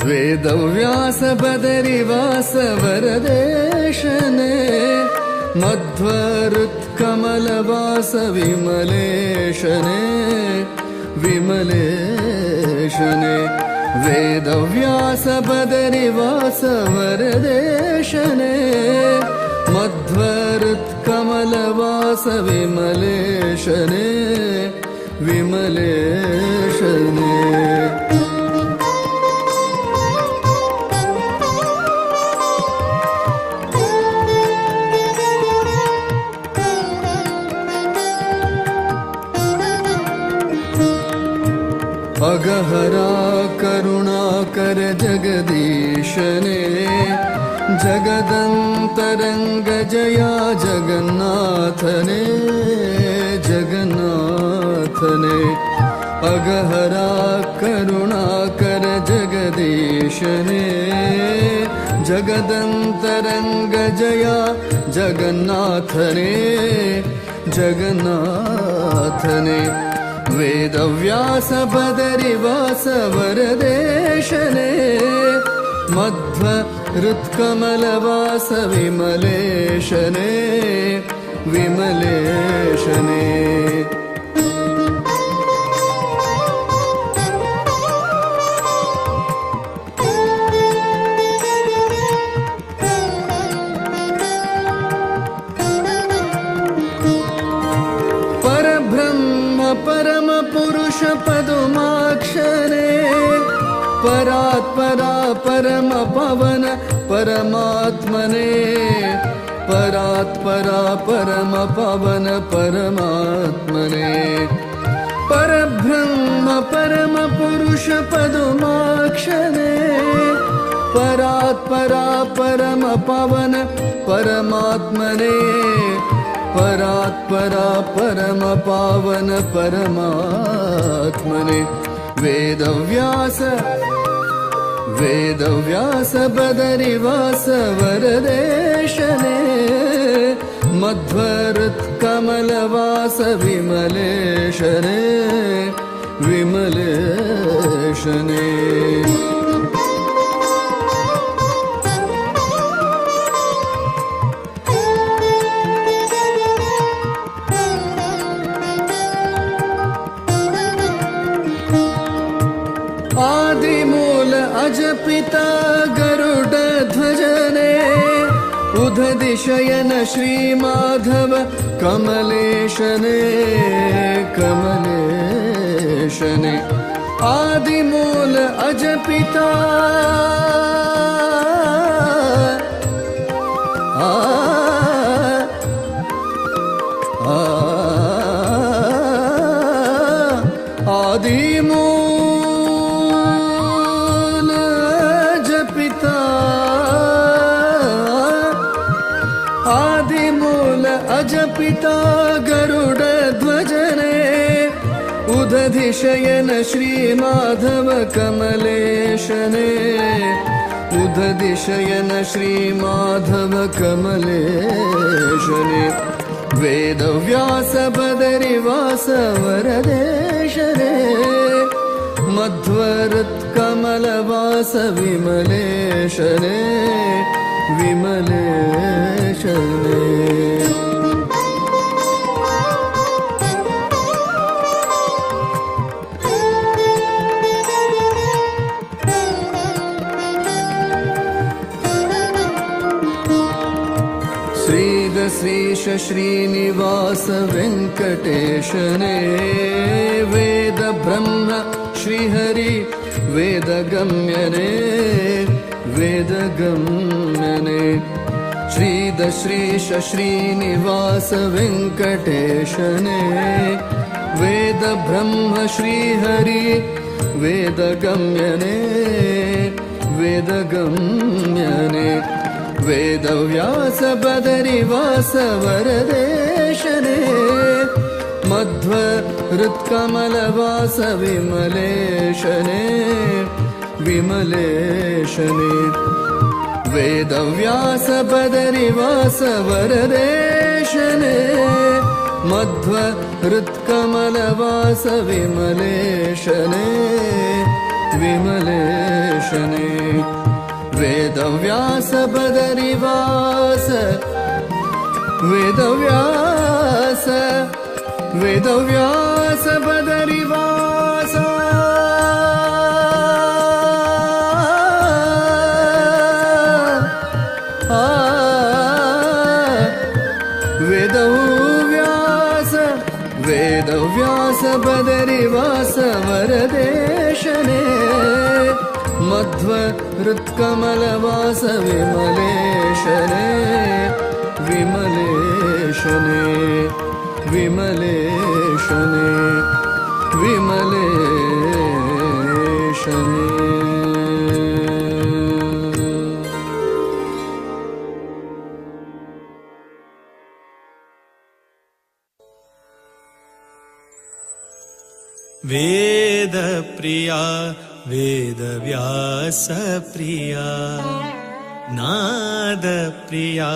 वेदव्यास बदरिवास वरदेशने मध्वहृत्कमलवास विमलेशने विमलेशने। वेदव्यास बदरिवास वरदेशने मध्वहृत्कमलवास विमलेशने विमलेशने। अगहरा करुणाकर जगदीशने जगदंतरंग जया जगन्नाथने जगन्नाथने। अगहरा करुणाकर जगदीशने जगदंतरंग जया जगन्नाथने जगन्नाथने। वेदव्यास बदरिवास वरदेशने मध्वहृत्कमलवास विमलेशने विमलेशने। परब्रह्म परम पुरुष पदुमाक्षरे परात्परा परम पवन परमात्मने परात्परा परम पवन परमात्मने। परब्रह्म परम पुरुष पदुमाक्षरे परात्परा परम पवन परमात्मने परात्परा परम पावन परमात्मने। वेदव्यास वेदव्यास बदरिवास वरदेशने मध्वहृत्कमलवास विमलेशने विमलेशने। आदिमूल अज पिता गरुड ध्वजने उदधिशयन श्री माधव कमलेशने कमलेशने। आदिमूल अज पिता आदिमूल अज पिता आदिमूल अज पिता गरुड ध्वजने उदधिशयन श्री माधव कमलेशने उदधिशयन श्री माधव कमलेशने। वेदव्यास बदरिवास वरदेशने मध्वहृत्कमलवास विमलेशने विमलेशने। श्रीश श्रीनिवास वेंकटेशने वेद ब्रह्म श्रीहरि वेदगम्यने वेदगम्यने। श्रीदश्रीश श्रीनिवास वेंकटेशने वेद ब्रह्म श्रीहरि वेदगम्यने वेदगम्यने। वेदव्यास बदरिवास वरदेशने मध्वहृत्कमलवास विमलेशने विमलेशने। वेदव्यास बदरिवास वरदेशने मध्वहृत्कमलवास विमलेशने विमलेशने वेदव्यास बदरिवास वेदव्यास वेदव्यास बदरिवास वेदव्यास वेदव्यास बदरिवास वरदेशने मध्व हृत्कमलवास विमलेशने विमलेशने विमलेशने विमलेशने। वेद प्रिया वेदव्यास प्रिया नाद प्रिया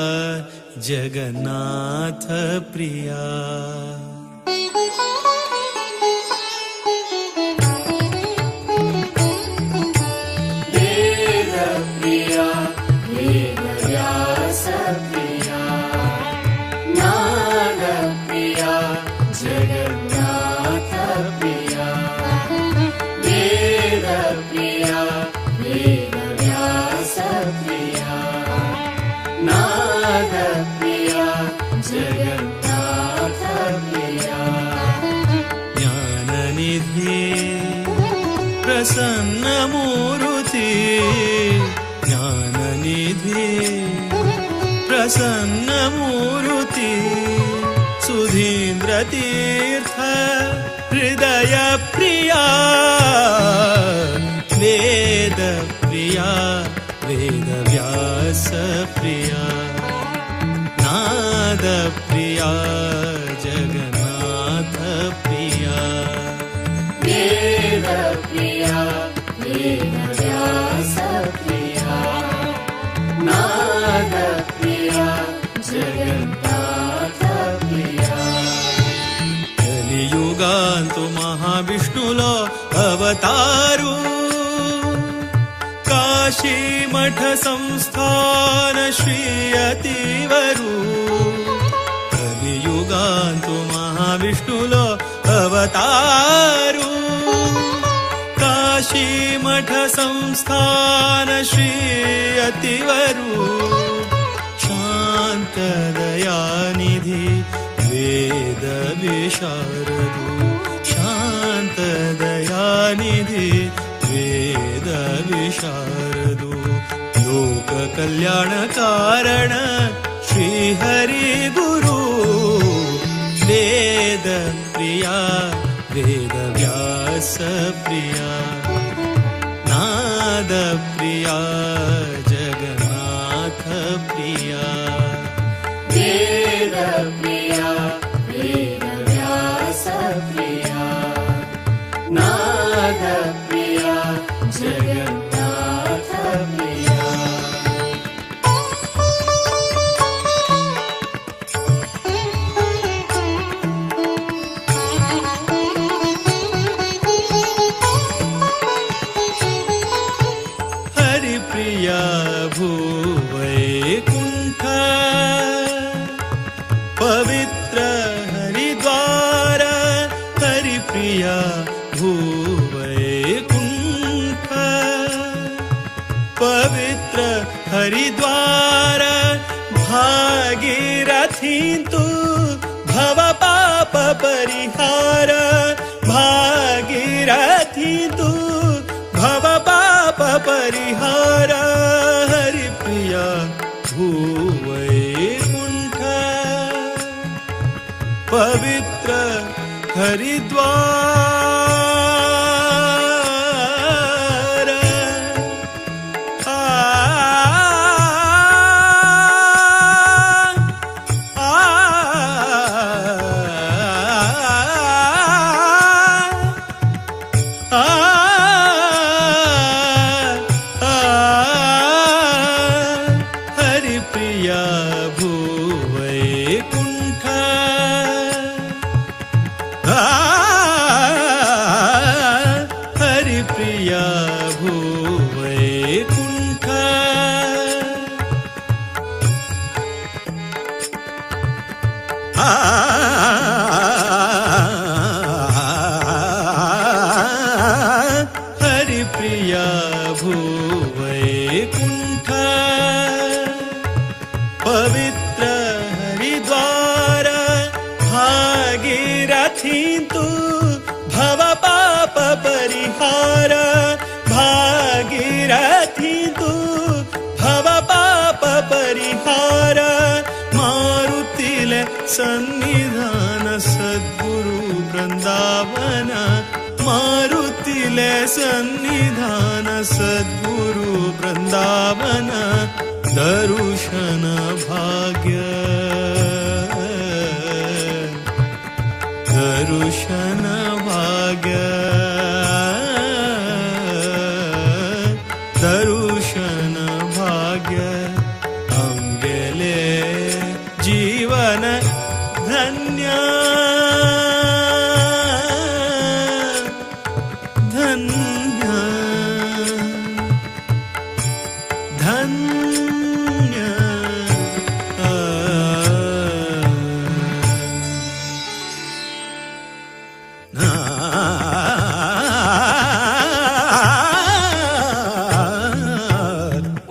जगन्नाथ प्रिया। वेद प्रिया वेदव्यास प्रिया नाद प्रिया जगन्नाथ प्रिया। वेद प्रिया वेदव्यास प्रिया नाद प्रिया जगन्नाथ प्रिया। ज्ञाननिधि प्रसन्न मूर्ति ज्ञाननिधि प्रसन्न मूर्ति सुधीन्द्र तीर्थ हृदय प्रिया वेद प्रिया वेदव्यास प्रिया नाद प्रिया जगन्नाथ प्रिया। वेद प्रिया वेदव्यास प्रिया नाद प्रिया जगन्नाथ प्रिया। कलियुगांतु महाविष्णुलो अवतारू काशी मठ संस्थान श्री अतिवरु। कलियुगांतु महाविष्णुलो अवतारू काशी मठ संस्थान श्री अतिवरु। शांत दयानिधि वेद विशारदु शांत दयानिधि वेद विशारदु। लोक कल्याण कारण श्री हरि गुरु वेद प्रिया वेद व्यास प्रिया नाद प्रिया जगन्नाथ प्रिया। वेद प्रिया वेद व्यास प्रिया नाद प्रिया जगन्नाथ प्रिया। हरिप्रिया भूवैकुंठ पवित्र हरिद्वार। हरिप्रिया भूवैकुंठ पवित्र हरिद्वार। भागीरथी तु भव पाप परिहार। भागीरथी तु भव पाप परिहार। हरिप्रिया भूवैकुंठ पवित्र हरिद्वार। आ आ आ आ हरिप्रिया भूवैकुंठ हरिप्रिया। हरिप्रिया भूवैकुण्ठ पवित्र हरिद्वार भागीरथी तु भव पाप परिहार भागीरथी तु भव पाप परिहार मारुतिले सन्निधान सद्गुरु वृंदावन मारुतिले सन्निधान सद्गुरु वृंदावन दर्शन भाग्य दर्शन भाग्य दर्शन भाग्य अंगेले जीवन धन्य धन्य धन्य।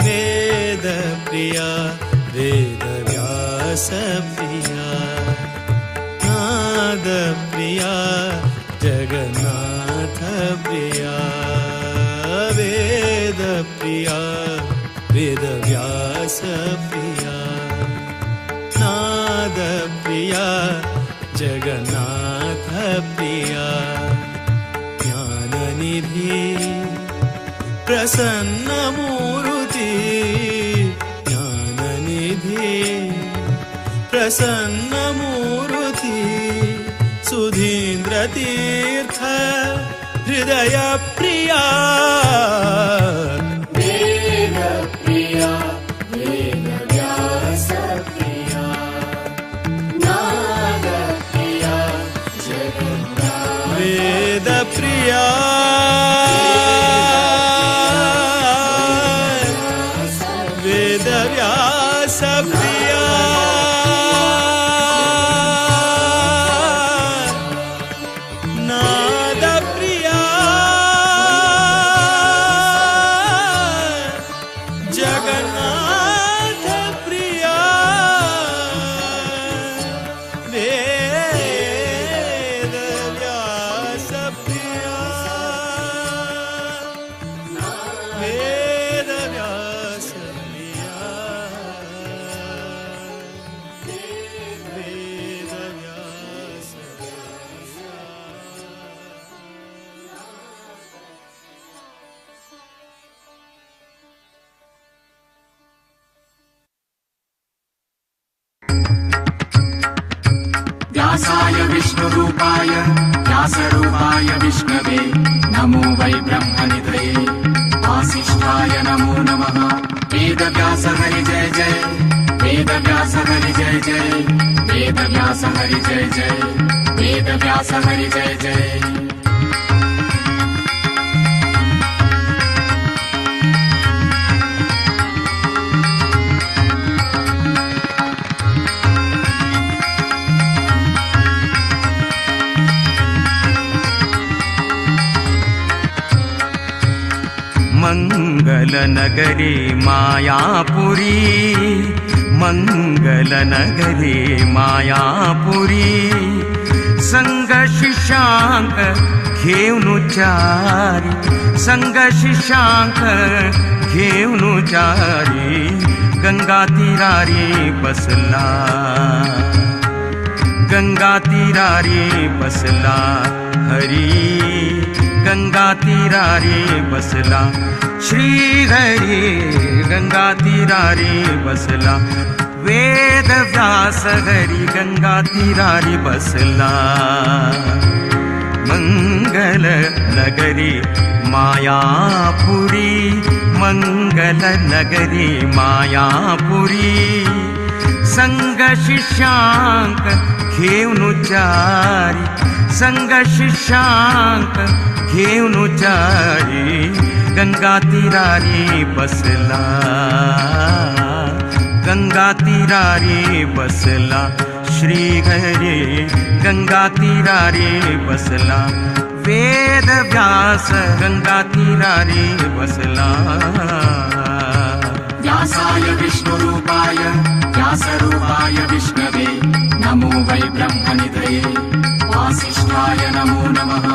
वेद प्रिया वेद व्यास प्रिया नाद प्रिया जगन्नाथ प्रिया वेद प्रिया वेद व्यास प्रिया नाद प्रिया जगन्नाथ प्रिया ज्ञाननिधि प्रसन्न मूर्ति ज्ञाननिधि प्रसन्न मूर्ति सुधीन्द्र तीर्थ हृदय प्रिया वेद प्रिया वेद व्यास प्रिया नाद प्रिया जगन्नाथ वेद प्रिया वेद व्यास प्रिया नाद प्रिया जगन्नाथ प्रिया वेद व्यास प्रिया वेद व्यास प्रिया वेद व्यास प्रिया। व्यासाय विष्णुरूपाय व्यासरूपाय विष्णवे नमो वै ब्रह्मनिधये वासिष्ठाय नमो नमः। वेदव्यास हरि जय जय वेदव्यास हरि जय जय वेदव्यास हरि जय जय वेदव्यास हरि जय जय। मंगलनगरी मायापुरी मंगलनगरी मायापुरी संग शिष्यांक घेऊन चारी संग शिष्यांक घेऊन चारी गंगा तीरारी बसला गंगा तीरारी बसला हरी गंगा तीरारी बसला श्री हरी गंगा तीरारी बसला वेद व्यास हरी गंगा तीरारी बसला मंगल नगरी मायापुरी मंगल नगरी मायापुरी संग शिष्यांक घेऊन चारी संग शिष्यांक घेऊन चारी गंगा तीरारी बसला गंगा तीरारी बसला श्रीहरी गंगा तीरारी बसला वेद व्यास गंगा तीरारी बसला। व्यासाय विष्णुरूपाय व्यासरूपाय विष्णवे नमो वै ब्रह्मनिधये वासिष्ठाय नमो नमः।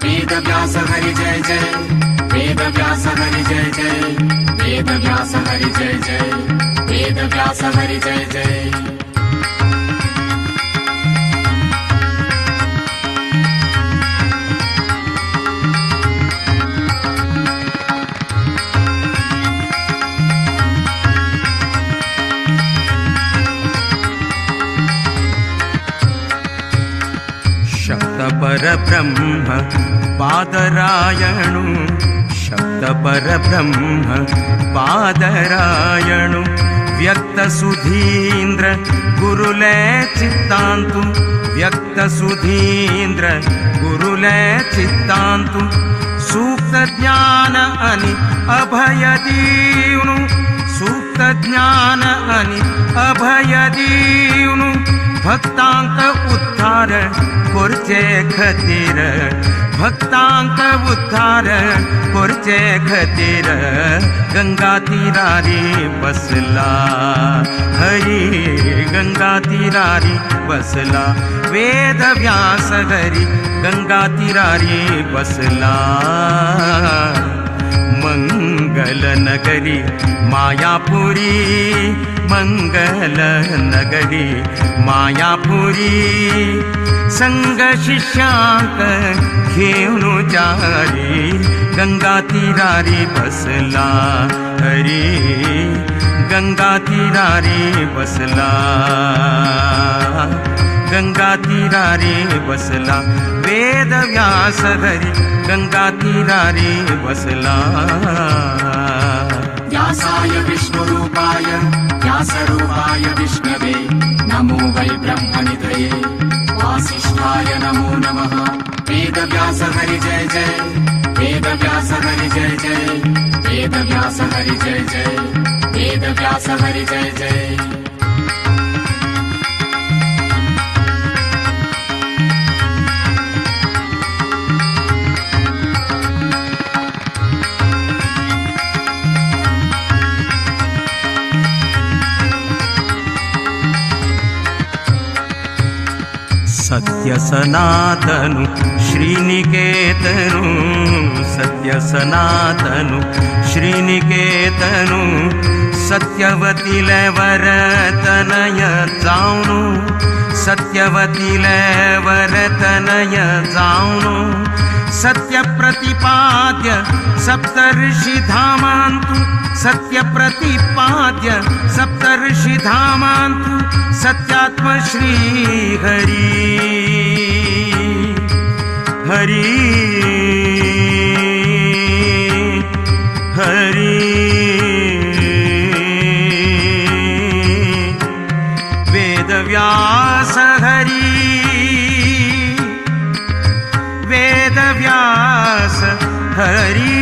वेदव्यास हरि जय जय वेदव्यास हरि जय जय वेदव्यास हरि जय जय वेदव्यास हरि जय जय। शब्द परब्रह्म पादरायणु शब्द परब्रह्म पादरायणु व्यक्त सुधींद्र गुरुले चित्तांतु व्यक्त सुधींद्र गुरुले चित्तांतु सूक्त ज्ञान अनि अभय दीवनु सूक्त ज्ञान अनि अभय दीवनु भक्तांक उद्धार करचे खातीर भक्तांक उद्धार करचे खातीर गंगा तीरारी बसला हरी गंगा तीरारी बसला वेद व्यास हरी गंगा तीरारी बसला। मंगल नगरी मायापुरी मंगल नगरी मायापुरी संग शिष्यांक घेऊन चारी गंगा तीरारी बसला हरी गंगा तीरारी बसला गंगा तीरारी बसला वेद व्यास हरी गंगा तीरारी बसला। व्यासाय विष्णुरूपाय व्यासरूपाय विष्णवे नमो वै ब्रह्मनिधये वासिष्ठाय नमो नमः। वेदव्यास हरि जय जय वेदव्यास हरि जय जय वेदव्यास हरि जय जय वेदव्यास हरि जय जय। सत्य सनातनु श्रीनिकेतनु सत्य सनातनु श्रीनिकेतनु सत्यवतीले वरतनय जावनु सत्यवतीले वरतनय जावनु सत्य प्रतिपाद्य सप्तर्षिधामान्तु सत्य प्रतिपाद्य सप्तर्षिधामान्तु सत्यात्म श्री हरि हरि हरि वेदव्यास हरि वेदव्यास हरि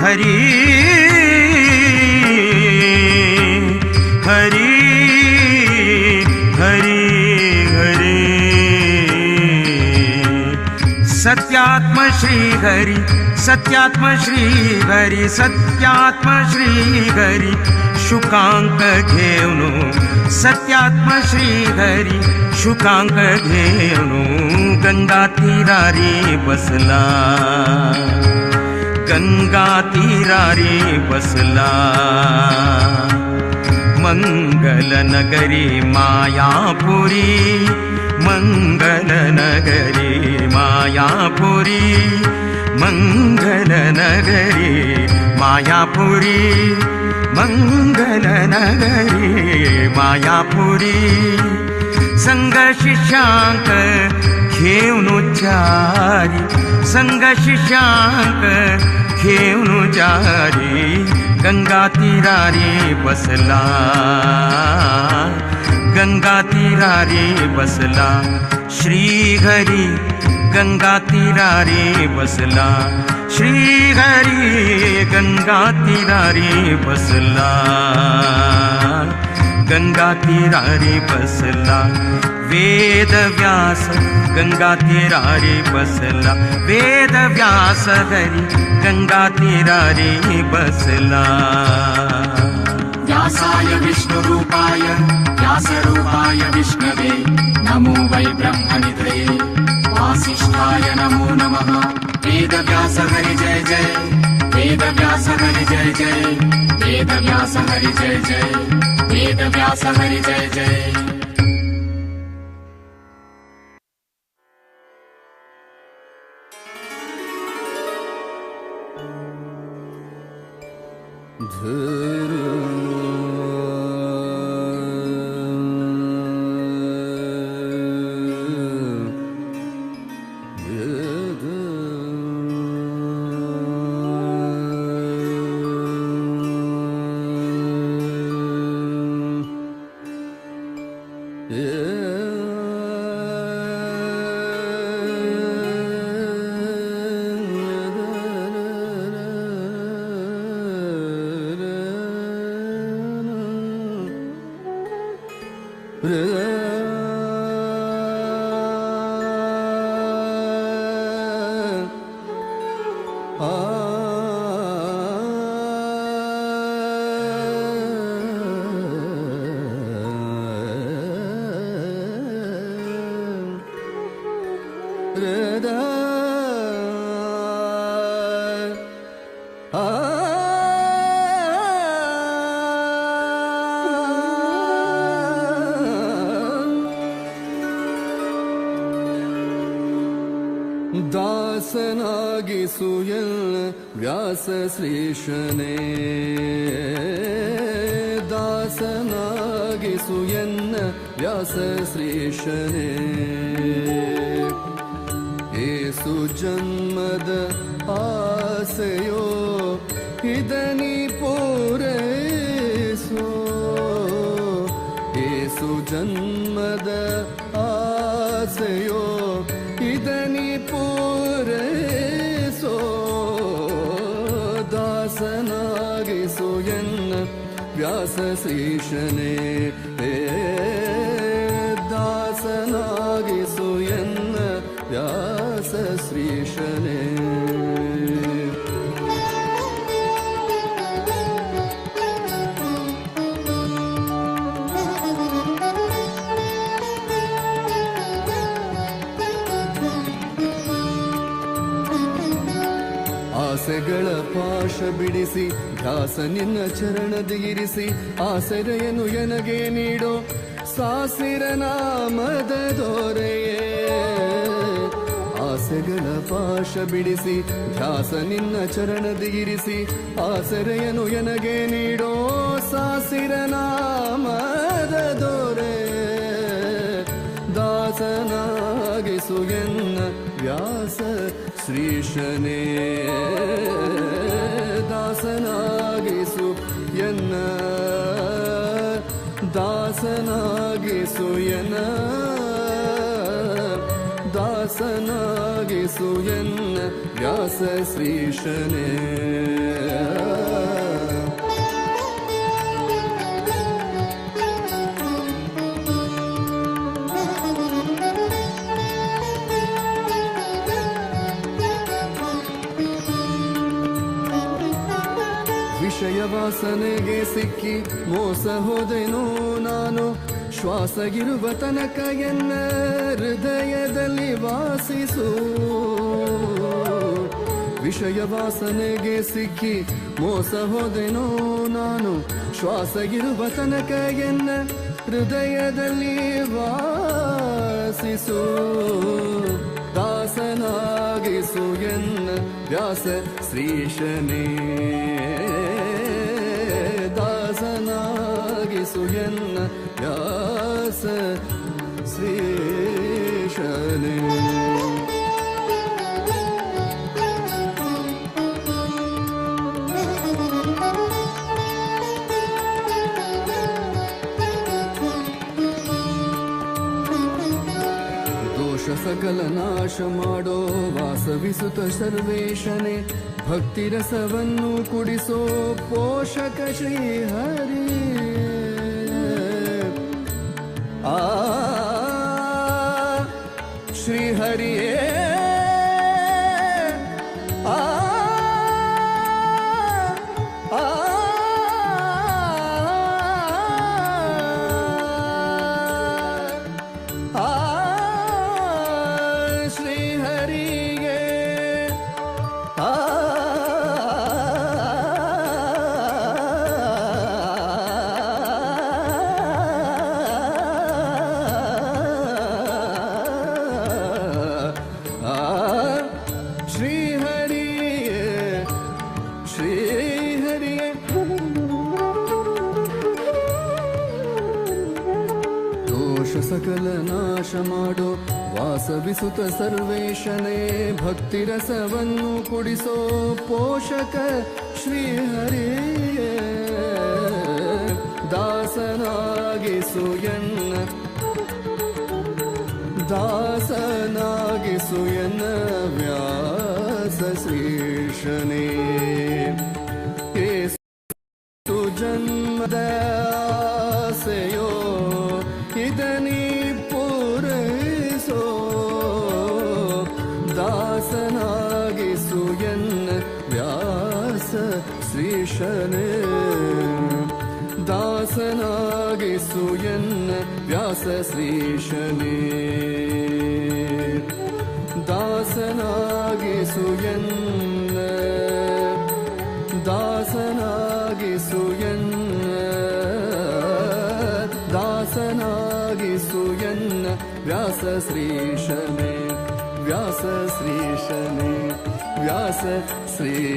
हरि हरि हरि हरि सत्यात्म श्री हरि सत्यात्म श्री हरि सत्यात्म श्री हरि शुकांक घेवनु सत्यात्म श्री हरि शुकांक घेवनु गंगा तीरारी बसला गंगा तीरारी बसला। मंगल नगरी मायापुरी मंगल नगरी मायापुरी मंगल नगरी मायापुरी मंगल नगरी मायापुरी संग शिष्यांक घेऊन चारी संग शिष्यांक घेऊन चारी गंगा तीरारी बसला गंगा तीरारी बसला, श्रीहरी गंगा तीरारी बसला, श्रीहरी गंगा तीरारी बसला, गंगा तीरारी बसला, वेदव्यास गंगा तीरारी बसला, वेदव्यास हरी गंगा तीरारी बसला। व्यासाय विष्णुरूपाय व्यासरूपाय विष्णवे नमो वै ब्रह्मनिधये वासिष्ठाय नमो नमः। वेदव्यास हरि जय जय, वेदव्यास हरि जय जय, वेदव्यास हरि जय जय, वेदव्यास हरि जय जय। ದಾಸನಾಗಿಸು ಎನ್ನ ವ್ಯಾಸ ಶ್ರೀಶನೇ, ದಾಸನಾಗಿಸು ಎನ್ನ ವ್ಯಾಸ ಶ್ರೀಶನೇ, ಏಸು ಜನ್ಮದ ಆಸೆಯೋ ಇದನಿ ಪೂರೈಸೋ, ಏಸು ಜನ್ಮದ ಆಸೆಯೋ ಇದನಿ ಪೂರೈಸೋ, ದಾಸನಾಗಿಸು ಎನ್ನ ವ್ಯಾಸ ಶ್ರೀಶನೇ, ದಾಸನಾಗಿಸು ಎನ್ನ ವ್ಯಾಸ ಶ್ರೀಶನೇ. ಆಸೆಗಳ ಪಾಶ ಬಿಡಿಸಿ ಧ್ಯಾಸ ನಿನ್ನ ಚರಣದಿ ಇರಿಸಿ, ಆಸರೆಯನ್ನು ಎನಗೆ ನೀಡೋ ಸಾಸಿರ ನಾಮದ ದೊರೆಯೇ. ಆಸೆಗಳ ಪಾಶ ಬಿಡಿಸಿ ಧ್ಯಾಸ ನಿನ್ನ ಚರಣದಿ ಇರಿಸಿ, ಆಸರೆಯನ್ನು ಎನಗೆ ನೀಡೋ ಸಾಸಿರ ನಾಮದ ದೊರೆ, ದಾಸನಾಗಿಸು ಎನ್ನ ವ್ಯಾಸ ಶ್ರೀಶನೇ, ದಾಸನಾಗಿಸು ಎನ್ನ, ದಾಸನಾಗಿಸು ಎನ್ನ, ದಾಸನಾಗಿಸು ಎನ್ನ ವ್ಯಾಸ ಶ್ರೀಶನೇ. ವಿಷಯ ವಾಸನೆಗೆ ಸಿಕ್ಕಿ ಮೋಸ ಹೋದೆನು ನಾನು, ಶ್ವಾಸ ಇರುವ ತನಕ ಎನ್ನ ಹೃದಯದಲ್ಲಿ ವಾಸಿಸು. ವಿಷಯ ವಾಸನೆಗೆ ಸಿಕ್ಕಿ ಮೋಸ ಹೋದೆನು ನಾನು, ಶ್ವಾಸ ಇರುವ ತನಕ ಎನ್ನ ಹೃದಯದಲ್ಲಿ ವಾಸಿಸು. ದಾಸನಾಗಿಸು ಎನ್ನ ವ್ಯಾಸ ಶ್ರೀಶನೇ, ದಾಸನಾಗಿಸು ಎನ್ನ ವ್ಯಾಸ ಶ್ರೀಶನೇ. ಸಕಲ ನಾಶ ಮಾಡೋ ವಾಸವಿಸುತ ಸರ್ವೇಶನೇ ಭಕ್ತಿರಸವನ್ನು ಕುಡಿಸೋ ಪೋಷಕ ಶ್ರೀಹರಿ ಆ ಶ್ರೀಹರಿಯೇ ಆ ಆ ಆ ಶ್ರೀಹರಿಯೇ ಆ ಶ್ರೀಹರಿಯೇ ಶ್ರೀಹರಿಯೇ ದೋಷ ಸಕಲ ನಾಶ ಮಾಡೋ ವಾಸವಿಸುತ ಸರ್ವೇಶನೇ ಭಕ್ತಿರಸವನ್ನು ಕುಡಿಸೋ ಪೋಷಕ ಶ್ರೀಹರಿಯೇ ದಾಸನಾಗಿಸು ಎನ್ನ ದಾಸನಾಗಿಸು ಎನ್ನ ವ್ಯಾಸ ಶ್ರೀಶನೇ ಏಸು ಜನ್ಮದ ಆಸೆಯೋ ಇದನಿ ಪೂರೈಸೋ ದಾಸನಾಗಿಸು ಎನ್ನ ವ್ಯಾಸ ಶ್ರೀಶನೇ ದಾಸನಾಗಿಸು ಎನ್ನ ವ್ಯಾಸ ಶ್ರೀಶನೇ ದಾಸನಾಗಿಸು ಎನ್ನ ದಾಸನಾಗಿಸು ಎನ್ನ ದಾಸನಾಗಿಸು ಎನ್ನ ವ್ಯಾಸ ಶ್ರೀಶನೇ ವ್ಯಾಸ ಶ್ರೀಶನೇ ವ್ಯಾಸ ಶ್ರೀಶನೇ.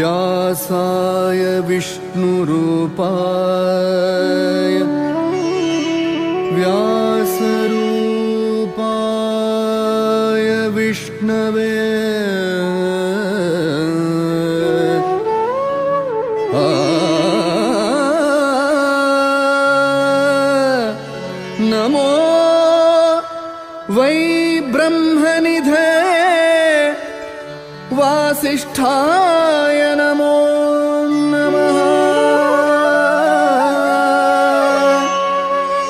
व्यासाय विष्णुरूपाय व्यासरूपाय विष्णवे नमो वै ब्रह्मनिधे वासिष्ठाय नमो नमः।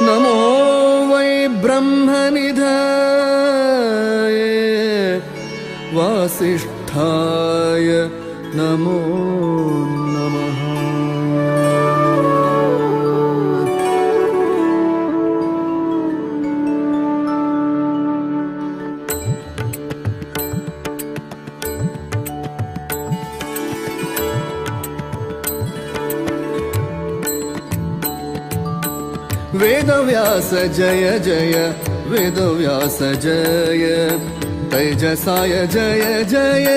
नमो वै ब्रह्मनिधये वासिष्ठाय नमो नमः। वेदव्यास जय जय वेदव्यास जय तैजसाय जय जय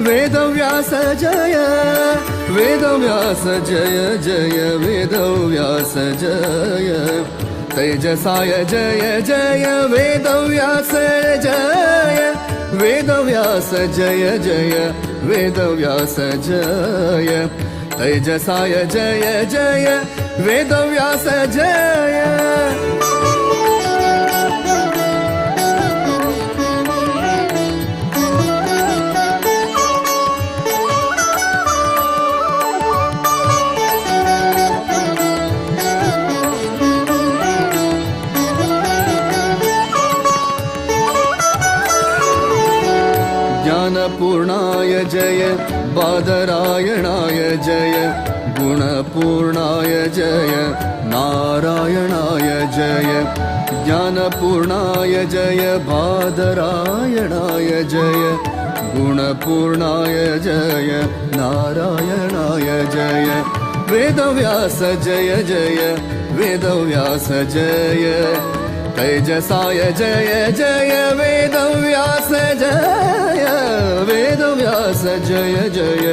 वेदव्यास जय वेदव्यास जय जय वेदव्यास जय तैजसाय जय जय वेदव्यास जय वेदव्यास जय जय वेदव्यास जय तैजसाय जय जय वेदव्यास जय। ज्ञानपूर्णाय जय बादरायणाय जय गुणपूर्णाय जय नारायणाय जय ज्ञानपूर्णाय जय बादरायणाय जय गुणपूर्णाय जय नारायणाय जय वेदव्यास जय जय वेदव्यास जय तेजसाय जय जय वेदव्यास जय वेदव्यास जय जय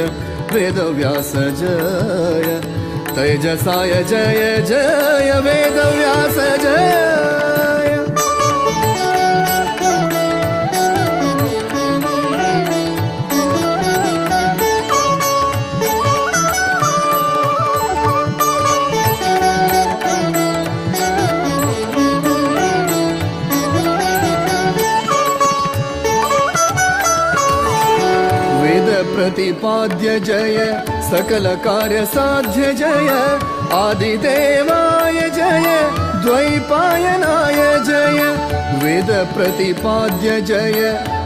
वेदव्यास जय तेजसाय जय जय वेदव्यास जय। प्रतिपाद्य जय सकल कार्य साध्य जय आदिदेवाय जय द्वैपायनाय जय वेद प्रतिपाद्य जय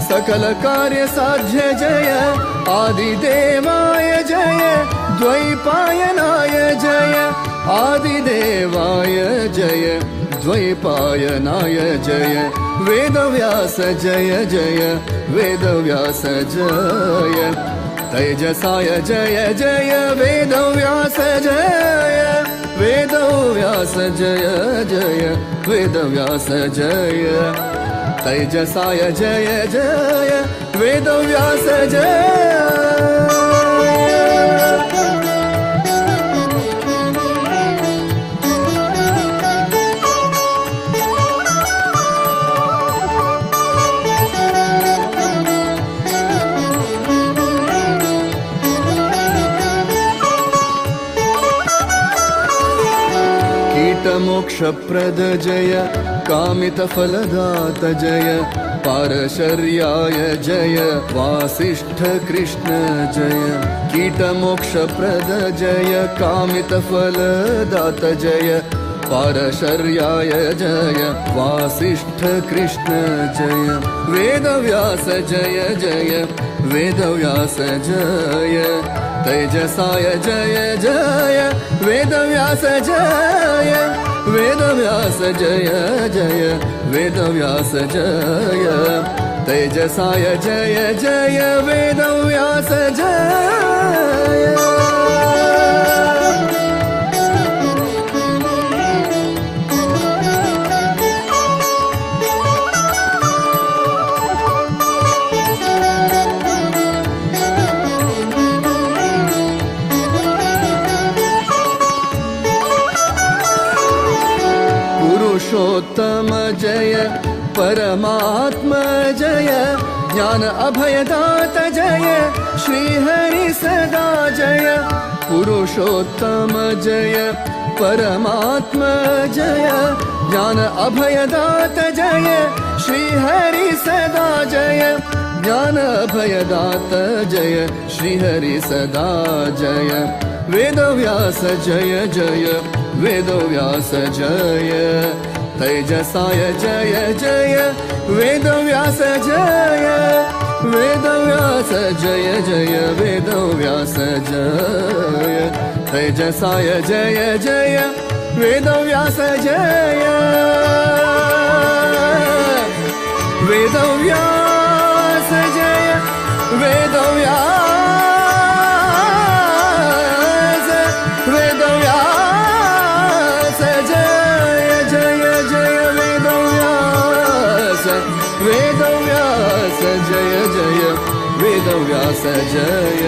सकल कार्य साध्य जय आदिदेवाय जय द्वैपायनाय जय आदिदेवाय जय द्वैपायनाय जय वेदव्यास जय जय वेदव्यास जय तेजसाय जय जय वेदव्यास जय वेदव्यास जय जय वेदव्यास जय तेजसाय जय जय वेदव्यास जय। मोक्षप्रद जय कामितफलदात जय पारशर्याय जय वासिष्ठ कृष्ण जय कीटमोक्षप्रद जय कामितफलदात जय पारशर्याय जय वासिष्ठ कृष्ण जय वेदव्यास जय जय वेदव्यास जय तेजसाय जय जय वेदव्यास जय वेदव्यास जय जय वेदव्यास जय तेजसाय जय जय वेदव्यास जय। पुरुषोत्तम जय परमात्मा जय ज्ञान अभयदात जय श्री हरि सदा जय पुरुषोत्तम जय परमात्मा जय ज्ञान अभयदात जय श्री हरि सदा जय ज्ञान अभयदात जय श्री हरि सदा जय वेदव्यास जय जय वेदव्यास जय तेजसाय जय जय वेदव्यास जय वेदव्यास जय जय वेदव्यास जय तेजसाय जय जय वेदव्यास जय वेदव्यास जय वेदव्यास वेदव्यास जय जय जय वेदव्यास वेदव्यास जय जय वेदव्यास जय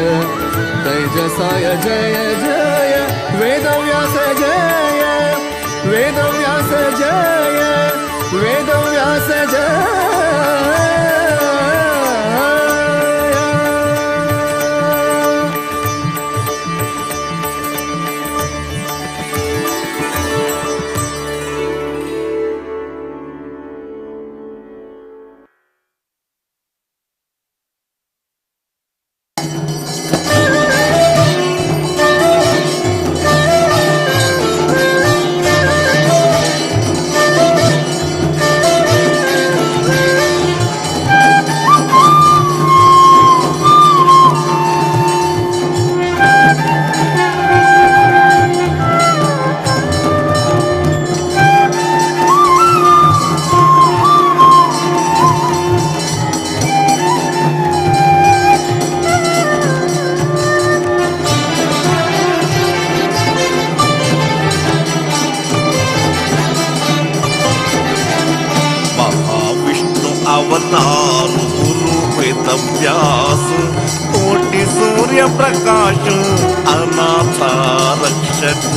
तेजसाय जय जय वेदव्यास जय वेदव्यास जय वेदव्यास जय। अवतार गुरु वेद व्यास कोटि सूर्य प्रकाश अनाथा रक्षक।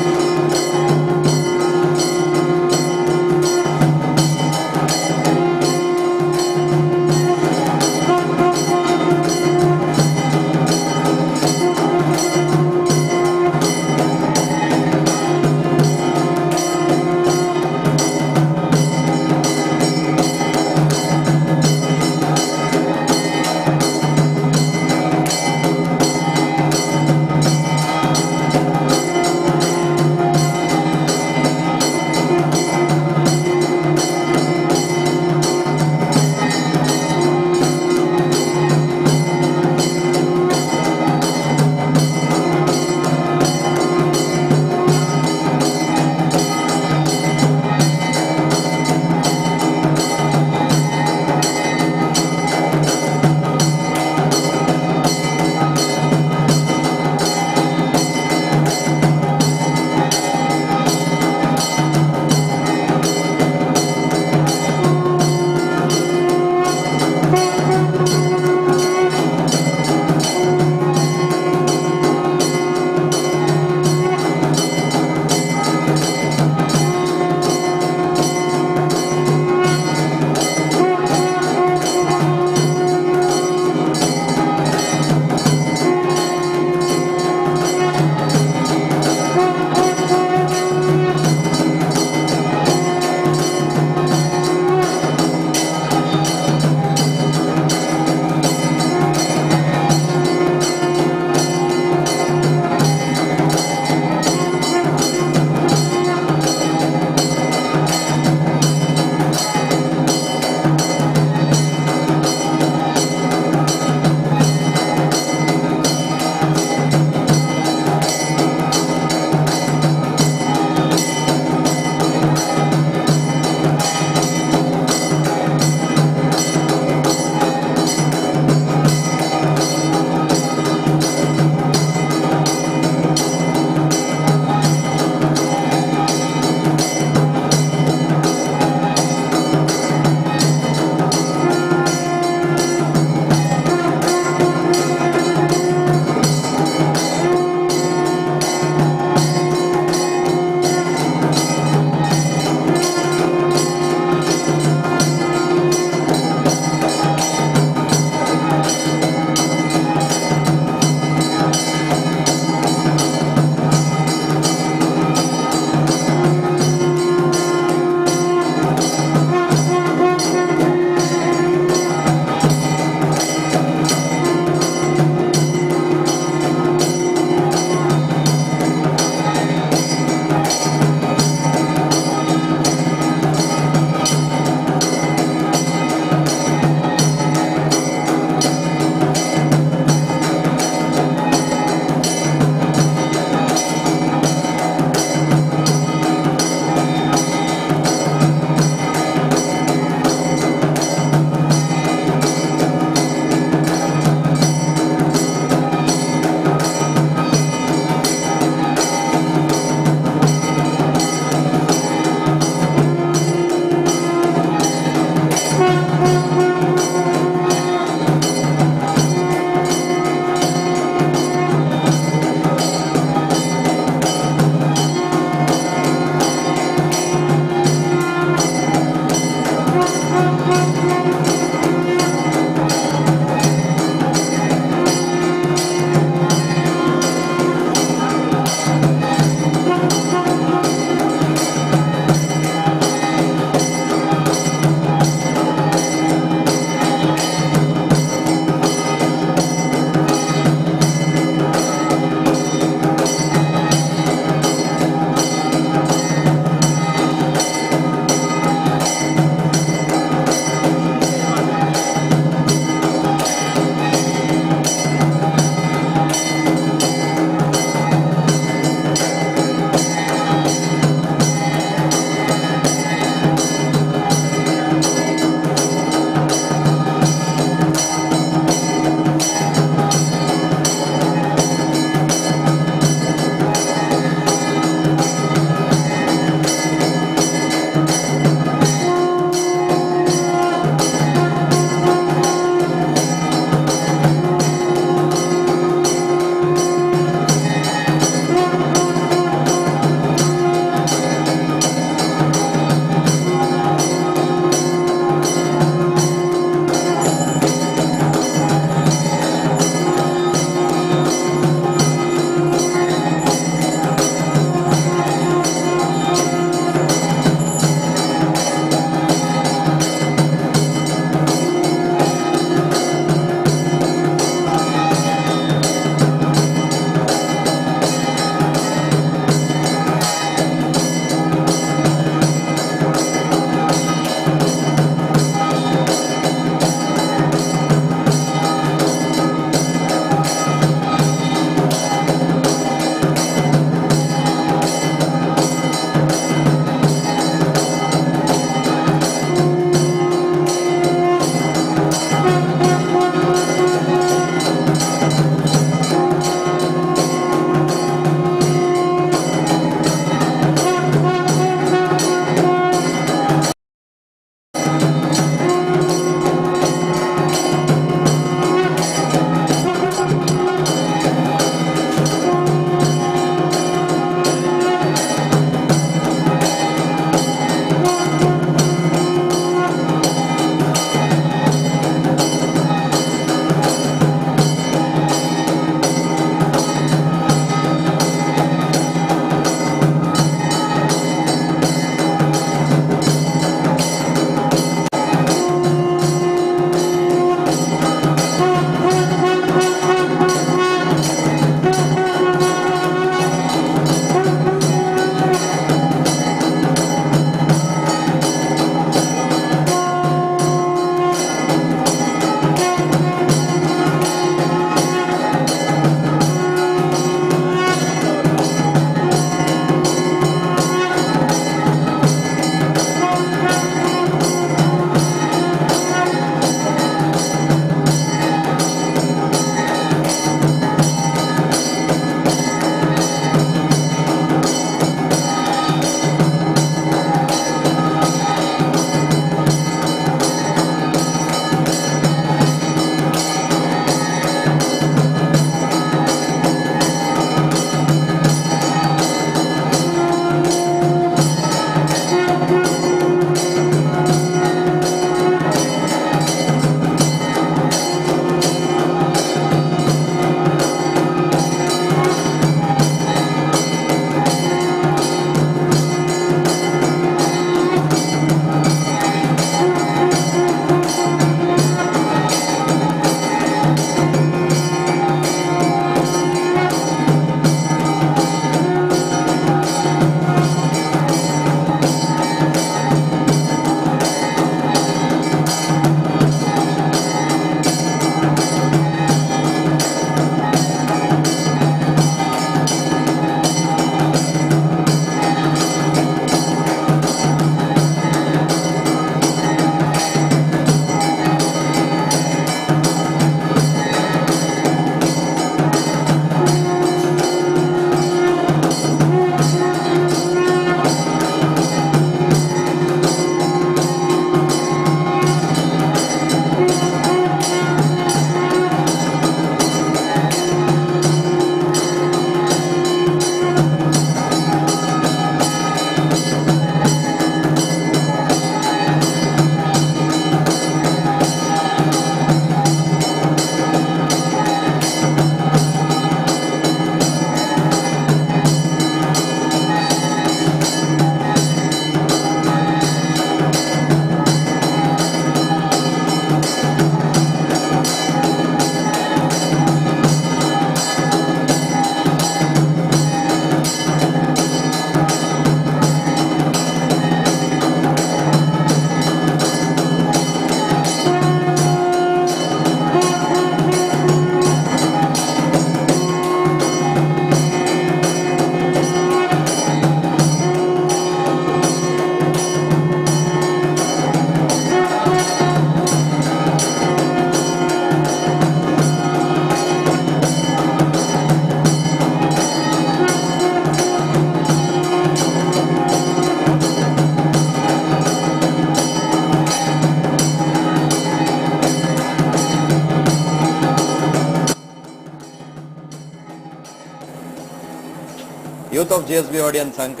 यूथ ऑफ जीएसबी ऑडियन्सांक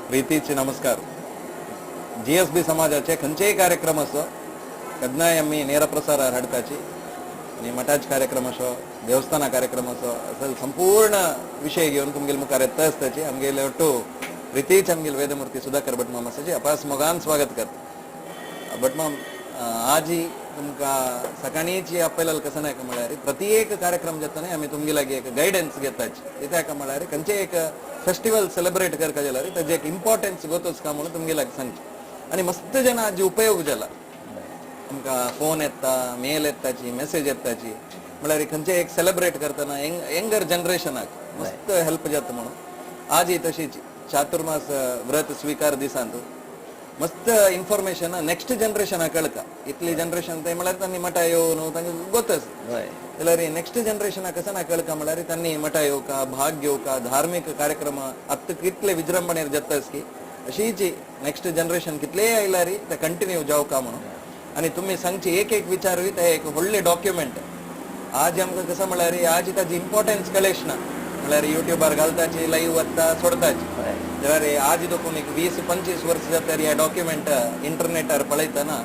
प्रितीचे नमस्कार. जीएसबी समाजाचे खंयचेय कार्यक्रम असो केन्नाय आमी नेर प्रसारार हाडटाची आनी मठाच कार्यक्रम असो, देवस्थाना कार्यक्रम असो, असो संपूर्ण विशय घेवन तुमगेले मुखार येता आसताची. आमगेले ಒಟ್ಟು प्रितीच आमगेले वेदमूर्ती सुधाकर भटमाम आसाची अपास मोगान स्वागत करता. भटमाम, आजी तुमकां सकाळीची आपयलें कसं नाका म्हळ्यार प्रत्येक कार्यक्रम जाता आमी तुमगे लागीं एक गायडन्स घेताची. कित्याक म्हळ्यार खंयचे एक फेस्टिवल सेलिब्रेट करता जाल्यार ताजे एक इम्पॉर्टन्स गोतोच का म्हणून तुमगे लागीं सांगचे. आनी मस्त जाणां आजी उपयोग जाला. तुमकां फोन येता, मेल येताची, मेसेज येताची, म्हळ्यार खंयचे एक सेलिब्रेट करतना यंगर जनरेशनाक मस्त हेल्प जाता म्हणून. आजी तशीच चातुर्मास व्रत स्वीकार दिसांत मस्त इन्फॉर्मेशन नेक्स्ट जनरेशनाक कळटा. इतली जनरेशन ते म्हळ्यार तांणी मठा येवन तांकां गोतच जाल्यार नेक्स्ट जनरेशनाक कसं ना कळका म्हळ्यार तांणी मठा येवका, भाग घेवका, धार्मीक कार्यक्रम आत्तां कितले विजृंभणेर जातास की अशीच नेक्स्ट जनरेशन कितलेय आयल्यार ते कंटिन्यू जावका म्हणून. आनी तुमी सांगची एक एक विचारूय ते एक व्हडले डॉक्युमेंट. आज आमकां कसं म्हळ्यार आज ताजी इम्पॉर्टन्स कळेश ना. म्हळ्यार युट्यूबार घालताची, लाईव्ह वता, सोडताची. जाल्यार आज दोकून एक 20-25 वर्स जाता ह्या डॉक्युमेंट इंटरनेटार पळयतना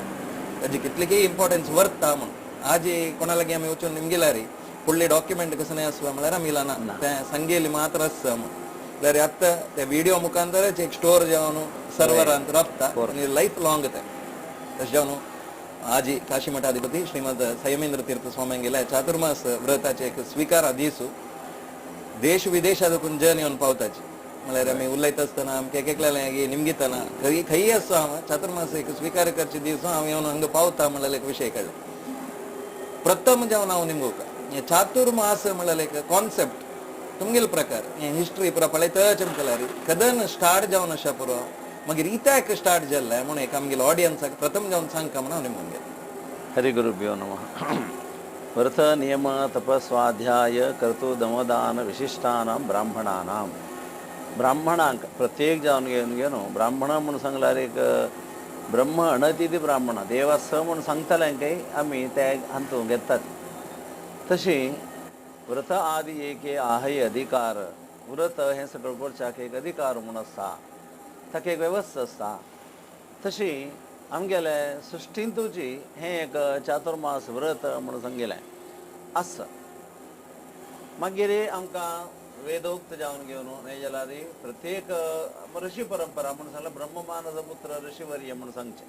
ताजी कितलीय इम्पॉर्टन्स वरता म्हणून. आज कोणा लागीं आमी वचून निमगिल्यार फुडले डॉक्युमेंट कसं नाही आसता म्हळ्यार आमी ना ते सांगेली मात्र आसता म्हणून. जाल्यार आतां ते व्हिडिओ मुखांतरच एक स्टोर जावन सर्वरांत राबता आनी लायफ लाँग ते. तशें जावन आजी काशी मठाधिपती श्रीमद संयमेंद्र तीर्थ स्वाम्यांगेल्या चातुर्मास व्रताचे एक स्वीकार दीसू देश विदेशातून जन येवन पावताची. म्हळ्यार आमी उलयता आसतना आमकां एक एकल्याला निमगितना खंय खंय आसो हांव चातुर्मास एक स्वीकार करचे दीस हांव येवन हांगा पावता म्हणल्यार एक विशय काडलो. प्रथम जावन हांव निमगोवका हे चातुर्मास म्हणल्यार एक कॉन्सेप्ट तुमगेले प्रकार हे हिस्ट्री पुरा पळयतच आमकां कदन स्टार्ट जावन अशा पुरो मागीर इत्याक स्टार्ट जाल्लें म्हणून एक आमगेले ऑडियन्साक प्रथम जावन सांगका म्हणून हांव निमगून गेलो. हरिगुरुभ्यो नमः. व्रत नियम तपस्वाध्याय कर्तु दमदान विशिष्टानां ब्राह्मणानां. ब्राह्मणांक प्रत्येक जावन घेवन घेवन ब्राह्मण म्हूण सांगल्यार एक ब्रह्म अणतिथी ब्राह्मण देवास म्हूण सांगतले काय आमी ते हातूंत घेतात. तशी व्रत आदी एक आहय अधिकार. व्रत हें सगळं करच्याक एक अधिकार म्हूण आसता, ताका एक वेवस्था आसता. तशी आमगेले सृश्टींतूची हें एक चातुर्मास व्रत म्हणून सांगिल्लें आसा. मागीर आमकां वेदोक्त जावन घेवन हें जाल्यार प्रत्येक ऋषी परंपरा म्हणून सांगलें ब्रह्ममानस पुत्र ऋषिवर्य म्हणून सांगचें.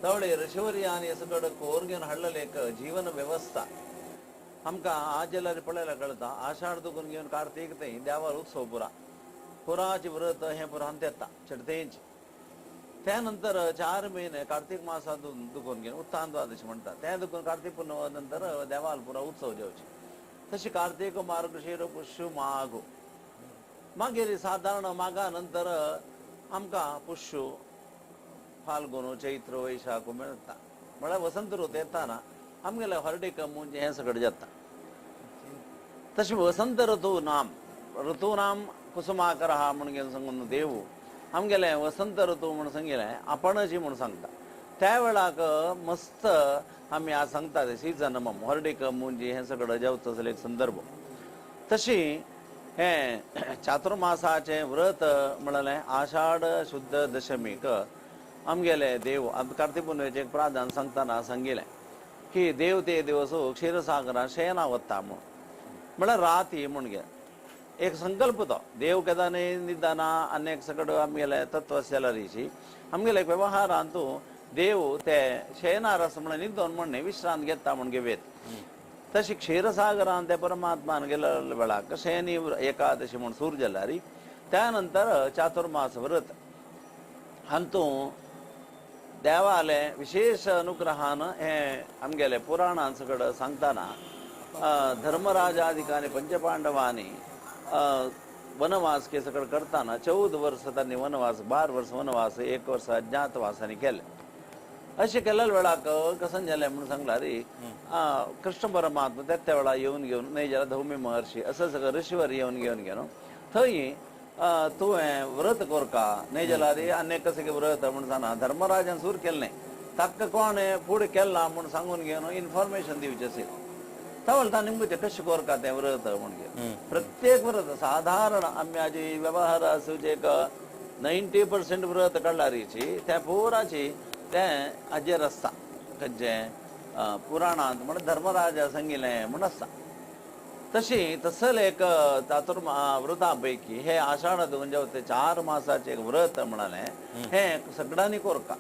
तवळे ऋषिवर्यान सगळं कोर घेवन हाडलेलें एक जीवन वेवस्था आमकां आज जाल्यार पळयल्यार कळटा. आषाढ दुखून घेवन कार्तीक थंय देवार उत्सव पुरा पुराचे व्रत हें पुरांत येता चडतेंच. त्या नंतर 4 महिने कार्तीक मासांत दुखून घेवन उत्थान द्वादशी म्हणटा त्या दुखून कार्तीक पुर्णिमा नंतर देवाल पुरा उत्सव जेवचे. तशी कार्तीक मार्गशीर पुष्य माघ मागीर सादारण माघा नंतर आमकां पुष्य फाल्गुन चैत्र वैशाख मेळटा. म्हळ्यार वसंत ऋतू येताना आमगेले हरडीक मुंजे हें सगळें जाता. तशें वसंत ऋतू नाम ऋतूनाम कुसुमाकर हा म्हणून घेवन सांगून देव आमगेले वसंत ऋतू म्हणून सांगिल्लें आपणची म्हणून सांगता. त्या वेळाक मस्त आमी आज सांगता ते सिजन हरडीक मुंजी हें सगळें जेवता आसलें एक संदर्भ. तशी हें चातुर्मासाचें व्रत म्हणलें आषाढ शुद्ध दशमीक आमगेले देव कार्तीक पुनवेचें एक प्राधान सांगतना सांगिल्लें की देव ते दिवस क्षीरसागरान शयना वता म्हणून. म्हळ्यार राती म्हूण गे एक संकल्प तो देव केदाने निदाना अनेक सगळं आमगेले तत्व जाल्यार आमगेले व्यवहारांतू देव ते शयनार आसा म्हणून निदोन म्हणणे विश्रांत घेता म्हण घेवेत. तशी क्षीरसागरान ते परमात्मान गेल्या वेळाक शयनी एकादशी म्हूण सूर जाल्यार त्या नंतर चातुर्मास व्रत हातूं देवाले विशेष अनुग्रहान हें आमगेले पुराणान सगळं सांगतना धर्मराजाधिकानी पंचपांडवांनी वनवास के सगळं करताना 14 वर्स तांणी वनवास, 12 वर्स वनवास, 1 वर्स अज्ञातवासांनी केले. अशें केल्ल्या वेळाक कसं जालें म्हणून सांगला रे कृष्ण परमात्मा त्या त्या वेळा येवन घेवन न्हय जाल्यार धौमी महर्षी असं सगळं ऋषीवर येवन घेवन घेवन थंय तुवें व्रत कोरका न्हय जाल्यार आनी कशें व्रत म्हूण सांगना धर्मराजान सूर केलें न्हय ताका कोणें फुडें केलां म्हूण सांगून घेवन इन्फॉर्मेशन दिवचें आशिल्लें. तवळ निमगुचे कशें कोरका तें व्रत म्हणगे प्रत्येक व्रत साधारण आमी आजी व्यवहार आसूं एक 90% व्रत काडलारीची त्या पुराची तें हाजेर आसता खंयचें पुराणांत म्हण धर्मराजा सांगिल्लें म्हण आसता. तशी तसल एक चातुर्मा व्रता पैकी हे आषाढ म्हणजे ते 4 मासाचे एक व्रत म्हणाले हे सगळ्यांनी कोरका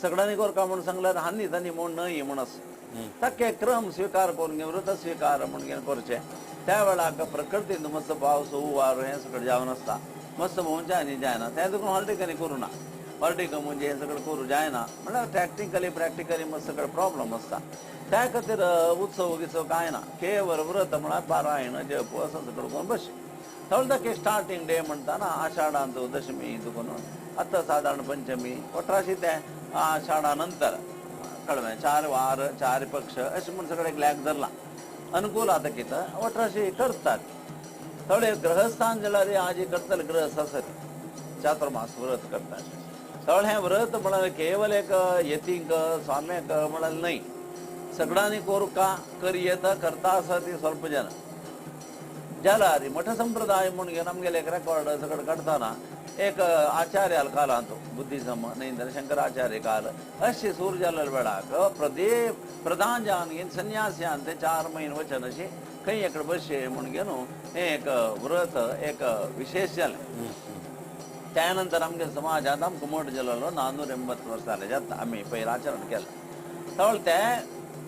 सगळ्यांनी कोरका म्हणून सांगल्यार हानी तांणी म्हूण न्हय म्हण आसा ताके क्रम स्विकार करून घेवन व्रत स्विकार म्हूण घेवन करचें. त्या वेळाक प्रकृतीन मस्त पावस हुंवार हें सगळें जावन आसता मस्त भोंवच्यांनी जायना तें देखून हॉर्टिकनी करूं ना हॉर्टिक म्हणजे हें सगळें करूं जायना म्हणल्यार टॅक्निकली प्रॅक्टिकली मस्त सगळें प्रॉब्लम आसता. त्या खातीर उत्सव गित्सव कांय ना केवळ व्रत म्हळ्यार पारायण जप असं सगळें करून बसचें. थोडे ताके स्टार्टींग डे म्हणटाना आषाढांत दशमी देखून आतां सादारण पंचमी वट्राशी तें आषाढा नंतर कळवें 4 वार 4 पक्ष अशें म्हूण सगळें एक लॅक धरला अनुकूल आतां कितें वट्राशी करतात. थोडे ग्रहस्थान जाल्यार आजी करतले गृहस्थ आसत चातुर्मास व्रत करतात. थोडे हें व्रत म्हळ्यार केवल एक यतींक स्वाम्याक म्हळ्यार न्हय सगळ्यांनी कोरका करयेत करता आसा ती स्वल्प जन जाल्यार मठ संप्रदाय म्हूण घेवन आमगेले एक रेकॉर्ड सगळें काडटना एक आचार्य कालांत बुद्धिझम न्हय जाल्यार शंकराचार्य काल अशें सूर जाल्ल्या वेळाक प्रधान जावन घेवन संन्यासी ते 4 म्हयने वचन अशें खंय एकडे बसचें म्हूण घेवन हें एक व्रत एक विशेश जालें. त्या नंतर आमगे समाजांत आमकां मठ जाल्लो 480 वर्सां जाता आमी पयर आचरण केलें. तवळ ते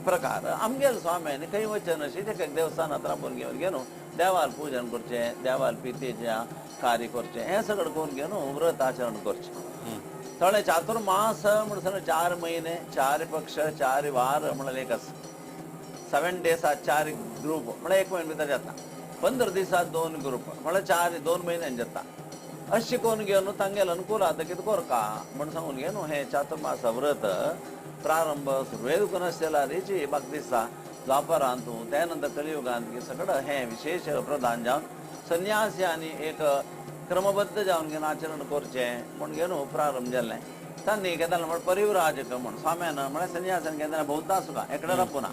प्रकार आमगेले स्वाम्यांनी खंय वचन अशें ते देवस्थानांत राबोवन घेवन घेवन देवाल पूजन करचें देवाल पितेचें कार्य करचें हें सगळें करून घेवन व्रत आचरण करचें. थोडे चातुर्मास म्हण सगळें 4 म्हयने 4 पक्ष 4 वार म्हणल्यार एक आसा 7 डेज 4 ग्रूप म्हळ्यार 1 म्हयनो भितर जाता 15 दिसात 2 ग्रूप म्हळ्यार 4 2 म्हयन्यान जाता अशें करून घेवन तांगेले अनुकूल आतां कितें कोरका म्हण सांगून घेवन हें चातुर्मास व्रत प्रारंभ सुरवेक आसलेली म्हाका दिसता द्वापरांत त्या नंतर कलियुगांत सगळं हें विशेष प्रधान जावन संन्यासी आनी एक क्रमबद्ध जावन घेवन आचरण करचें म्हूण घेवन प्रारंभ जाल्लें. तांणी केन्ना म्हण परिव्राजक म्हण स्वाम्यान म्हळ्यार संन्यासान केन्ना भोंवता सुद्दां एकडे रावना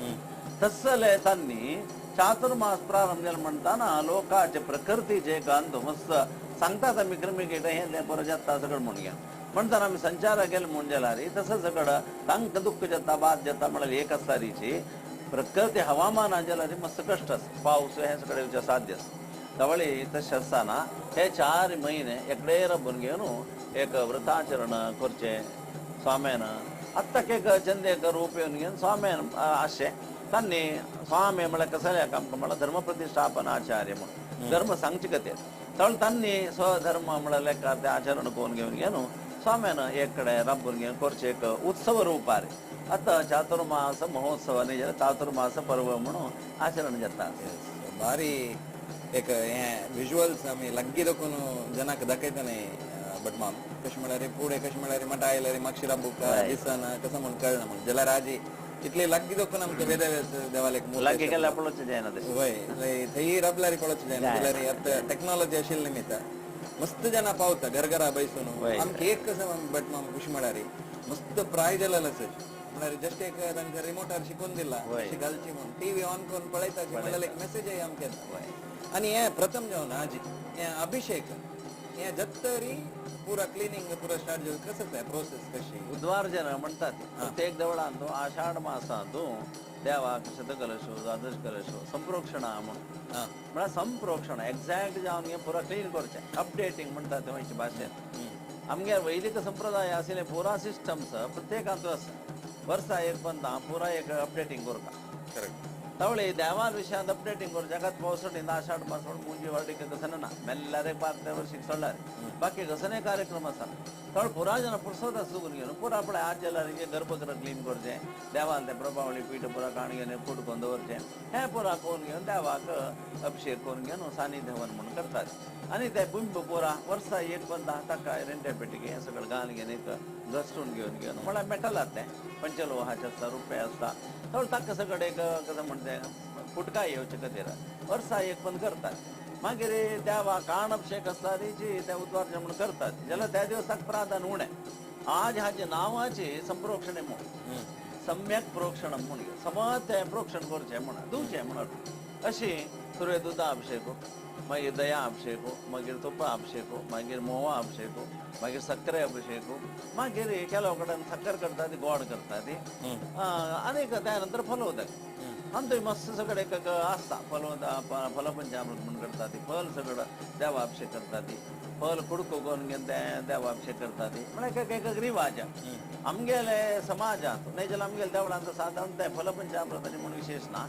तसले तांणी चातुर्मास प्रारंभ जालें म्हणटाना लोकाचे प्रकृतीचे एक अंत मस्त सांगतात आमी क्रिमिकीट हें तें बरें जाता सगळें म्हूण घेवन म्हणटाना आमी संचार केले म्हूण जाल्यार तसं सगळं तांकां दुख्ख जाता बाद जाता म्हळ्यार एक आसता रिची प्रकृती हवामाना जाल्यार मस्त कश्ट आसा पावस हें सगळें येवचें साध्य आसा. तवळी तशें आसतना हे 4 म्हयने एकडे राबून घेवन एक व्रताचरण करचें स्वाम्यान आत्ताक एक चंदेक रूप येवन घेवन स्वाम्यान आसचें. तांणी स्वामी म्हळ्यार कसलें आमकां म्हळ्यार धर्म प्रतिष्ठापनाचार्य म्हूण धर्म सांगचे खातीर तळ तांणी स्वधर्म म्हळ्यार लेखा तें आचरण करून घेवन घेवन स्वाम्यान एक कडेन राबून घेवन करचें एक उत्सव रुपार आतां चातुर्मास महोत्सव न्ही जाल्यार चातुर्मास पर्व म्हणून आचरण जाता. भारी एक हें विज्युअल्स आमी लागीं दाखोवन जनाक दाखयता न्ही बट माम कशें म्हळ्यार फुडें कशें म्हळ्यार मठा आयल्यार मागशी राबूक दिसना कसो म्हूण कळना म्हूण जाल्यार आजी इतले लागीं दाखोवन आमकां वेदव्यास देवालेक लागीं गेल्यार पळोवचें जायना तशें वय थंय राबल्यार पळोवचें जायना जाल्यार आतां टॅक्नॉलॉजी आशिल्ले निमित्त मस्त जना पावता घरघरा बैसून आमकां एक कसं बट माम खुशी म्हळ्यार मस्त प्राय जालेलो आसा म्हळ्यार जस्ट एक तांकां रिमोटार शिकून दिला अशी घालची म्हूण टीव्ही ऑन करून पळयता म्हणल्यार एक मेसेज आमकां येता. आनी हें प्रथम जेवण आजी हें अभिषेक हें जत्तरी पुरा क्लिनींग पुरा स्टार्ट जावन कसं तें प्रोसेस कशी बुधवार जन म्हणटात प्रत्येक देवळांत आषाढ मासांत देवाक शतकलशो द्वादश कलशो संप्रोक्षणा म्हूण म्हळ्यार संप्रोक्षण एक्झॅक्ट जावन हें पुरा क्लीन करचें अपडेटींग म्हणटात ते गोंयचे भाशेन. आमगे वैदिक संप्रदाय आशिल्ले पुरा सिस्टम्स प्रत्येकांत आसा वर्सा एक पंदा पुरा एक अपडेटींग करता. तवळे देवाल विशयांत अपडेटींग करून जगात पावसटी आषाढ मास म्हणून मुंजी वार्डीक कसं ना मेल्ल्यार 5 वर्षीक सोडल्यार बाकी कसने कार्यक्रम आसा तवळ पुरा जन पुरसोत आसून घेवन पुरा आपल्या आज जाल्यार गर्भगृह क्लीन करचें देवाल तें प्रभावळी पीठ पुरा काण घेवन फूट करून दवरचें हें पुरा करून घेवन देवाक अभिषेक करून घेवन सानिध्यवन म्हणून करतात. आनी ते बिंब पुरा वर्सा एक पंदा ताका रेंट्या पेटीक हें सगळें घालून घेवन एक घसटून घेवन घेवन म्हळ्यार मेटलात तें पंचलोहाचे आसता रुपये आसता तवळ ताका सगळें एक कसं म्हणटा तें फुटकाय येवचे खातीर वर्सा एक पण करतात. मागीर देवा काण अभिषेक आसता जी त्या उद्वार म्हणून करतात जाल्यार त्या दिवसाक प्राधान्य उणें आज हाजे नांवाचे संप्रोक्षणे म्हूण सम्यक प्रोक्षणम म्हूण समज तें प्रोक्षण करचें म्हण धुवचें म्हणून अशी सुरवेक दुदा अभिषेक, मागीर दया अभिषेक, मागीर तुपा अभिषेक, मागीर म्होंवा अभिषेक, मागीर सಕ್ಕरे अभिषेक, मागीर ಕೆಲವು कडेन साकर करता ती गोड करता ती आनीक त्या नंतर फलोदक आनी थंय मस्त सगळें एक आसता फलोद फलपंचामृत म्हूण करता ती फल सगळं देवाभिषेक करता ती फल कुडको करून घेवन ते देवाभिषेक करता ती म्हळ्यार एक एक रिवाज आमगेले समाजांत न्हय जाल्यार आमगेले देवळांत सादारण ते फलपंचामृताचे म्हूण विशेश ना.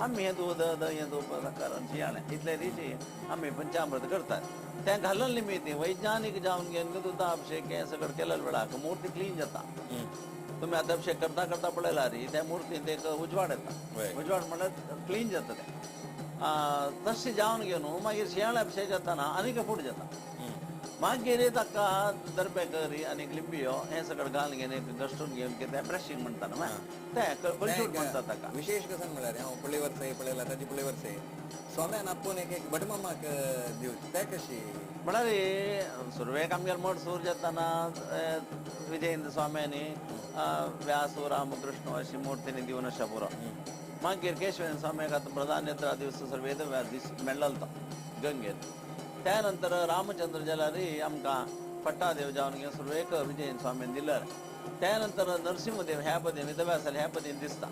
आमी हें दूद दही तूप साकर आनी शियाळें इतले रिती आमी पंचामृत करतात. तें घालून निमित्त वैज्ञानीक जावन घेवन दुदाभिषेक हें सगळें केल्या वेळाक मूर्ती क्लीन जाता. तुमी आतां अभिषेक करता करता पळयला रे त्या मुर्तींत एक उजवाड येता, उजवाड म्हणल्यार क्लीन जाता तें. तशें जावन घेवन मागीर शियाळे अभिषेक जाताना आनीक फूट जाता. मागीर ताका दर्बेकरी आनी लिंबियो हें सगळें घालून घेवन एक घश्टून घेवन कितें ब्रशींग म्हणटा न्हू तें कळचूट म्हणटा ताका. विशेष कसं म्हळ्यार हांव पयले वर्साय पळयला ताजे पयले वर्साय स्वाम्यान आपोवन एक एक भटमामाक दिवची ते कशी म्हळ्यार सुरवेक आमगेर मडसूर जाताना विजयेंद्र स्वाम्यांनी व्यास रामकृष्ण अशी मुर्तींनी दिवन अशें पुरो. मागीर केशवेंद्र स्वाम्याक आतां प्रधान नेत्रा दिवस सर वेदव्यास दीस मेळ्ळो तो गंगेत. त्या नंतर रामचंद्र जाल्यार आमकां पट्टादेव जावन घेवन सुरवेक विजयेंद्र स्वामीन दिल्यार. त्या नंतर नरसिंहदेव ह्या पदीन वेदव्यास ह्या पदीन दिसता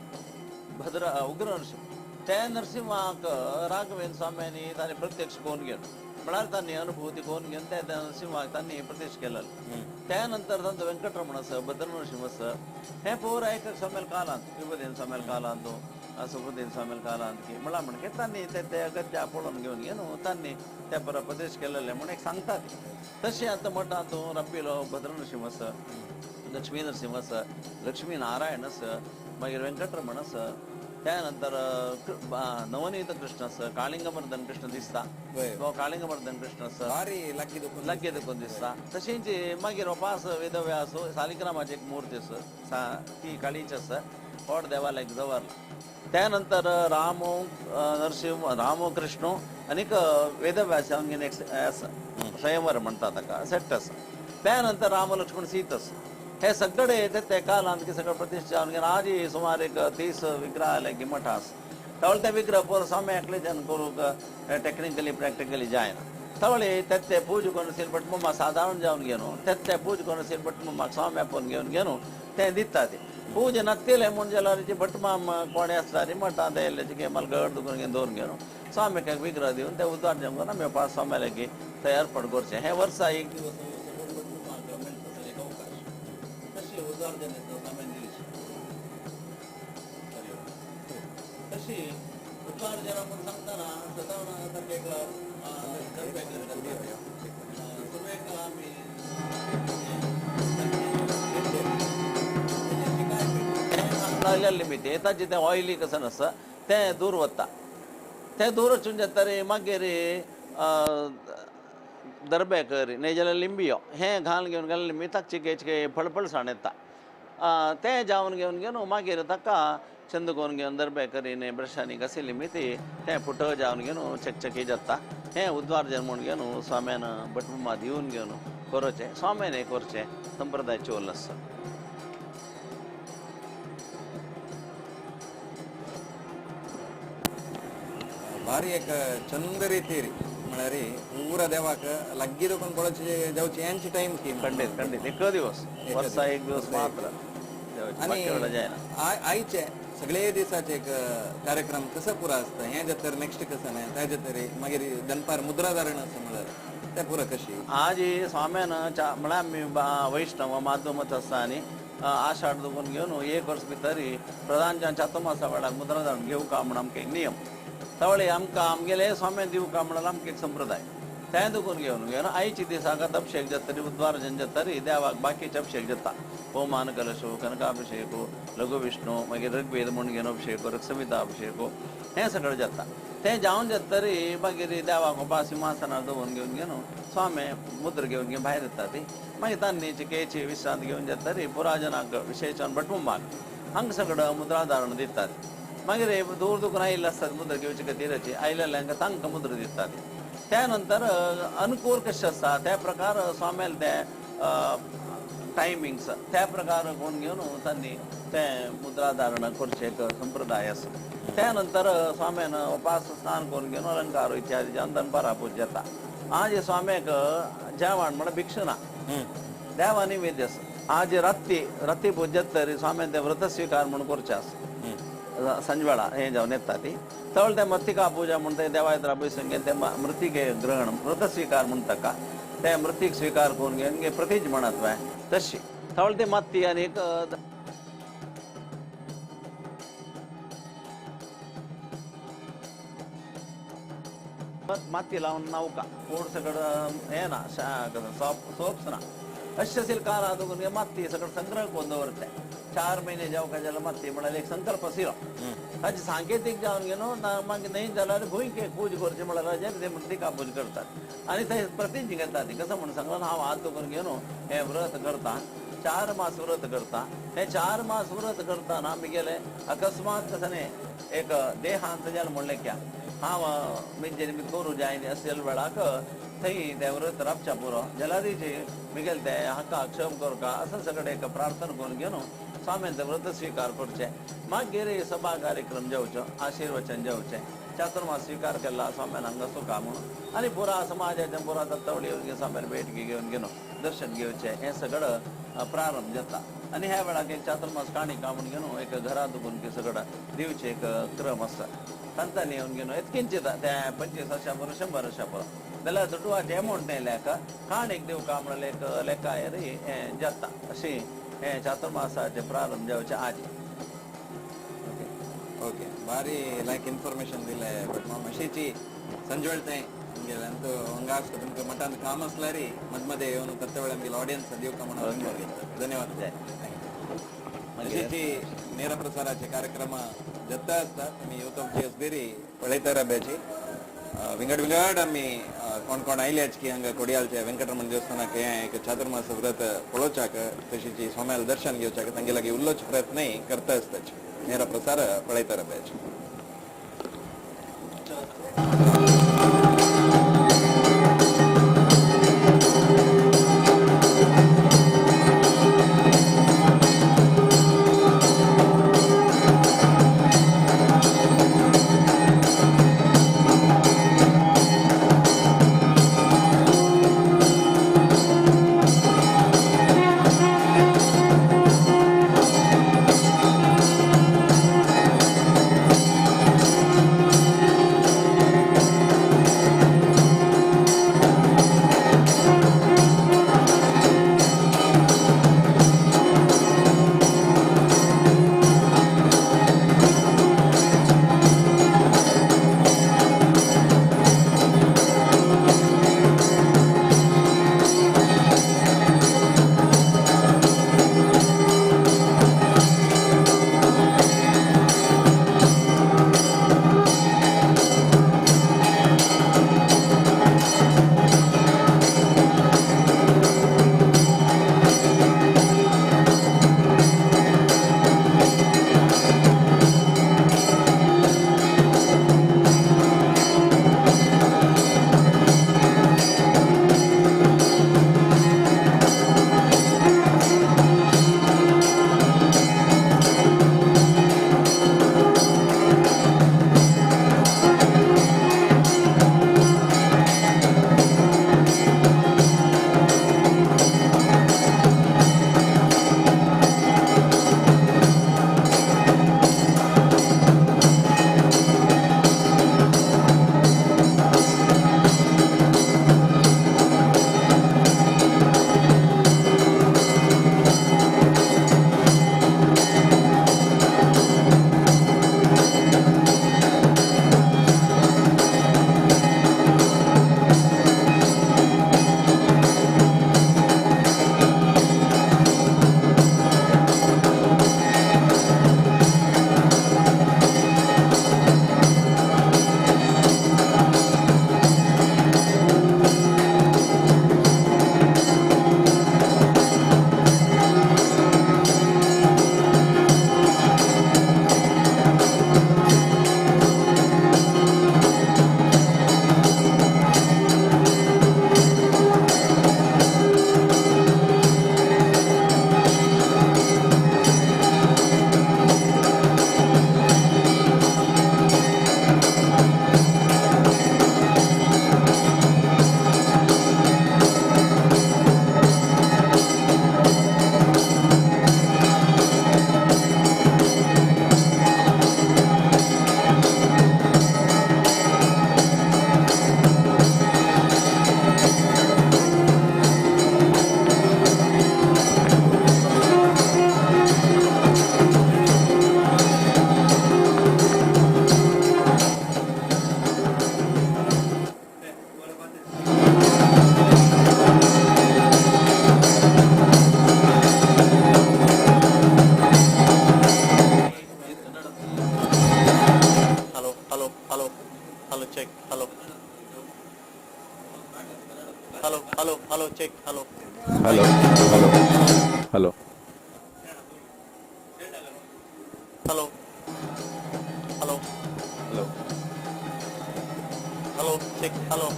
भद्र उग्र नरसिंह. त्या नरसिंहाक राघवेंद्र स्वाम्यांनी ताणें प्रत्यक्ष कोण घेवन म्हळ्यार तांणी अनुभूती कोण घेवन त्या नरसिंहाक तांणी प्रत्यक्ष केलें. त्या नंतर तांचो वेंकटरमण आसा भद्र नरसिंह आसा हें पोर एक स्वाम्याल कालांत विभदेन स्वाम्याल कालांत सुबुद्दीन स्वाम्याल कालांत की म्हळ्यार म्हणके तांणी ते अगत्या पळोवन घेवन घेवन तांणी त्या पर प्रदेश केलेले म्हूण एक सांगता ती. तशें आतां मठांत रब्बिलो भद्र नरसिंह आसा, लक्ष्मी नरसिंह आसा, लक्ष्मी नारायण आसा, मागीर वेंकटरमण आसा, त्या नंतर नवनीत कृष्ण आसा, काळिंगमर्दन कृष्ण दिसता, काळिंगमर्दन कृष्ण आसा लागीं देखून दिसता. तशेंच मागीर पास वेदव्यास सालिग्रामाची एक मूर्ती आसा ती काळीची आसा व्हड देवालयाक दवरला. त्या नंतर राम नरसिंह राम कृष्ण आनीक वेदव्यास जावन एक आसा स्वयंवर म्हणटा ताका सेट आसा. त्या नंतर राम लक्ष्मण सीत आसा. हे सगळे ते कालांत की सगळे प्रतिष्ठा जावन घेवन आजी सुमार एक 30 विग्रह आले की मठ आसा. तवळ ते विग्रह पोर स्वामी एकलेच्यान करूंक टॅक्निकली प्रॅक्टिकली जायना. तवळे ते पूज करून सिरबट मम्मा सादारण जावन घेवन ते पूज करून सिरबट मम्माक स्वामी आपोवन घेवन घेवन ते दिता ते पूज नत्तेले म्हूण जाल्यार भटमाम कोणे आसता रे मठांत येयल्ले म्हाका गड दुखून घेवन दवरून घेवन स्वामीक विग्रह दिवन ते उद्वार जावन आमी पांच स्वाम्याक तयार पड करचें. हें वर्सा एक दिवस एक अवकाश तशी उद्वार्जन स्वाम्यान दिवची तशी उद्वार्जना म्हूण सांगतना सदां ताका एक सुरवेक आमी लायलें निमित्त ताजें तें ऑयली कसं आसा तें दूर वता. तें दूर वचून जाता रे मागीर दर्बेकर न्हय जाल्यार लिंबियो हें घाल घेवन घाल निमित्त ताका चिके चिके फळफळसाण येता. तें जावन घेवन घेवन मागीर ताका चंद करून घेवन दर्बेकर न्हय ब्रशांनी घासिल्ली निमित्त तें फुट जावन घेवन चकचकी जाता. हें उद्वार्जन म्हूण घेवन स्वाम्यान भटमामा दिवन घेवन करचें स्वाम्यान हें करचें संप्रदाय चोल आसा. भारी एक चंद रीती म्हळ्यार पूरा देवाक लागीं दोकून पळोवचे जावची यांची टायम की खंडीत खंडीत एक दिवस वर्सा एक दिवस मात्र आनी आयचे सगळे दिसाचे एक कार्यक्रम कसं पुरा आसता हें जातर नेक्स्ट कसं न्हय ताजे तरी मागीर दनपार मुद्राधारण आसा म्हळ्यार तें पुरा कशी आज स्वाम्यान म्हळ्यार आमी वैष्णव माध्यमत आसता आनी आषाढ दुखून घेवन एक वर्स भितर प्रधान चातुर्मासा वेळार मुद्राधारण घेवका म्हूण आमकां एक नियम. तवळे आमकां आमगेले स्वाम्यान दिवका म्हळ्यार आमकां एक संप्रदाय तें दुखून घेवन घेवन आयचे दिसाक अभिषेक जातरी उद्वार्जन जातरी देवाक बाकीचे अभिषेक जाता. होमान कलशो कनकाभिषेक लघु विष्णू मागीर ऋग्वेद म्हूण घेवन अभिषेक ऋक्समिता अभिषेक हें सगळें जाता. तें जावन जातरी मागीर देवाक उपा सिंहासनार दवरून घेवन घेवन स्वामी मुद्र घेवन घेवन भायर येता ती मागीर तांणी चिकेची विश्रांत घेवन जातरी पुराजनाक विशेश भटमुमाक हांगा सगळं मुद्राधारण दितात. मागीर दूर दुखून आयिल्ले आसतात मुद्रा घेवचे खातीराची आयिल्ल्यांक तांकां मुद्रा दितात. त्या नंतर अनुकूल कशें आसा त्या प्रकार स्वाम्याल ते टायमिंग्स त्या प्रकार कोण घेवन तांणी तें मुद्रा धारण करचें एक संप्रदाय आसा. त्या नंतर स्वाम्यान उपास स्नान करून घेवन अलंकार इत्यादी जावन दनपारा पूज जाता. आज स्वाम्याक जेवण म्हळ्यार भिक्षु ना, देवा निवेद्य आसा. आज राती राती पूज जाता तरी स्वाम्यान तें व्रत स्विकार म्हूण करचें आसा. सांजवेळा हें जावन येता ती तवळ तें मृत्तिका पुजा म्हूण तें देवायत्रा बसून घेवन तें मृत्तिके ग्रहण व्रत स्विकार म्हणटा का तें मृत्तीक स्विकार करून घेवन प्रतिज म्हणत वे तशी तवळ ती माती आनी एक माती लावन नौका कोड सगळं हें ना सोप्स ना अशें सिल्कार दोगून माती सगळं संग्रह करून दवरते 4 महिने जावं काय जाल्यार माती म्हळ्यार एक संकल्प आशिल्लो. ताचे सांकेतीक जावन घेवन मागीर न्हय जाल्यार भूंयके पूज करची म्हळ्यार ते मृत्तिका पूज करतात आनी ते प्रतिज्ञा घेतात. कसं म्हणून सांगला हांव हात करून घेवन हें व्रत करता, 4 मास व्रत करता. हे 4 मास व्रत करतना मिगेले अकस्मात कसं न्ही एक देहांत जालें म्हणलें क्या हांव म्हणजे निमित्त करूं जाय असेल वेळाक थंय तें व्रत राबच्या पुरो जाल्यार मिगेल ते हाका क्षम करका असं सगळें एक प्रार्थना करून घेवन स्वाम्यान तें व्रत स्विकार करचें. मागीर सभा कार्यक्रम जेवचो, आशिर्वचन जेवचें, चातुर्मास स्विकार केला स्वाम्यान हांगा सुखा म्हणून आनी पुरा समाजाच्या पुरा दत्तवळी येवन स्वाम्यान भेट घेवन घेवन दर्शन घेवचें हें सगळं प्रारंभ जाता. आनी ह्या वेळाक एक चातुर्मास काणिका म्हूण घेवन एक घरा दुखून सगळं दिवचें एक क्रम आसा. तांतांनी येवन घेवन येतकिंचित त्या 25 वर्सां पुरो 100 वर्सां पुरो जाल्यार दुडवाचें एमावंट न्हय लेखा काणीक दिवका म्हणल्यार एक लेखा हें जाता. अशी हें चातुर्मासाचें प्रारंभ जावचें आजी. ओके ओके भारी लायक इन्फॉर्मेशन दिलें. बट माम अशीची संजवेळ तें आमगेलें अंतू हांगा आसता तुमकां मठान काम आसल्यार मद मध्ये येवन तत्वेळ आमगेले ऑडियन्स दिवका म्हणून. धन्यवाद. अशीची ನೇರ ಪ್ರಸಾರಾचे कार्यक्रम जत्ता आसता तुमी यूथ ऑफ जीएस बेरी पळयता राब्याची विंगड विंगड आमी कोण कोण आयल्याच की हांगा कोडियालचे वेंकटरमण देवस्थानाक हें एक चातुर्मास व्रत पळोवच्याक तशीची स्वाम्याल दर्शन घेवच्याक तांगे लागीं उल्लोच प्रयत्नय करता आसताच. ನೇರ प्रसार पळयता राब्याची.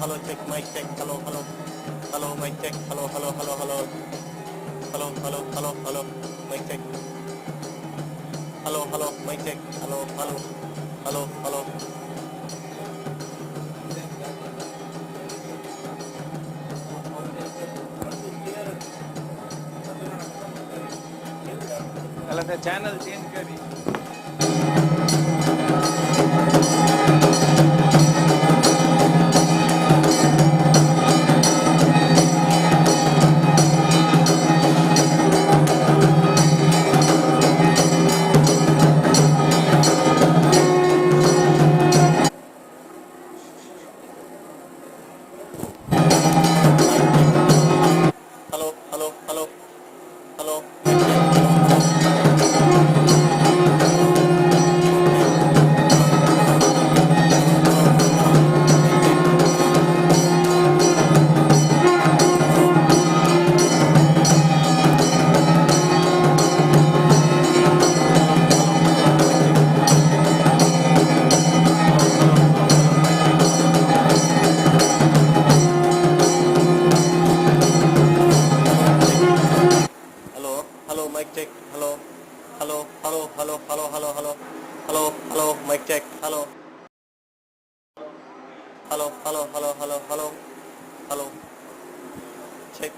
Hello check mic check hello hello hello mic check hello hello hello hello hello hello hello hello mic check hello hello mic check hello hello hello hello. Channel change કરી. Hello hello hello hello hello hello mic check hello hello hello hello hello hello hello hello hello mic check hello hello hello hello hello hello hello check.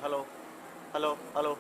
Hello hello hello.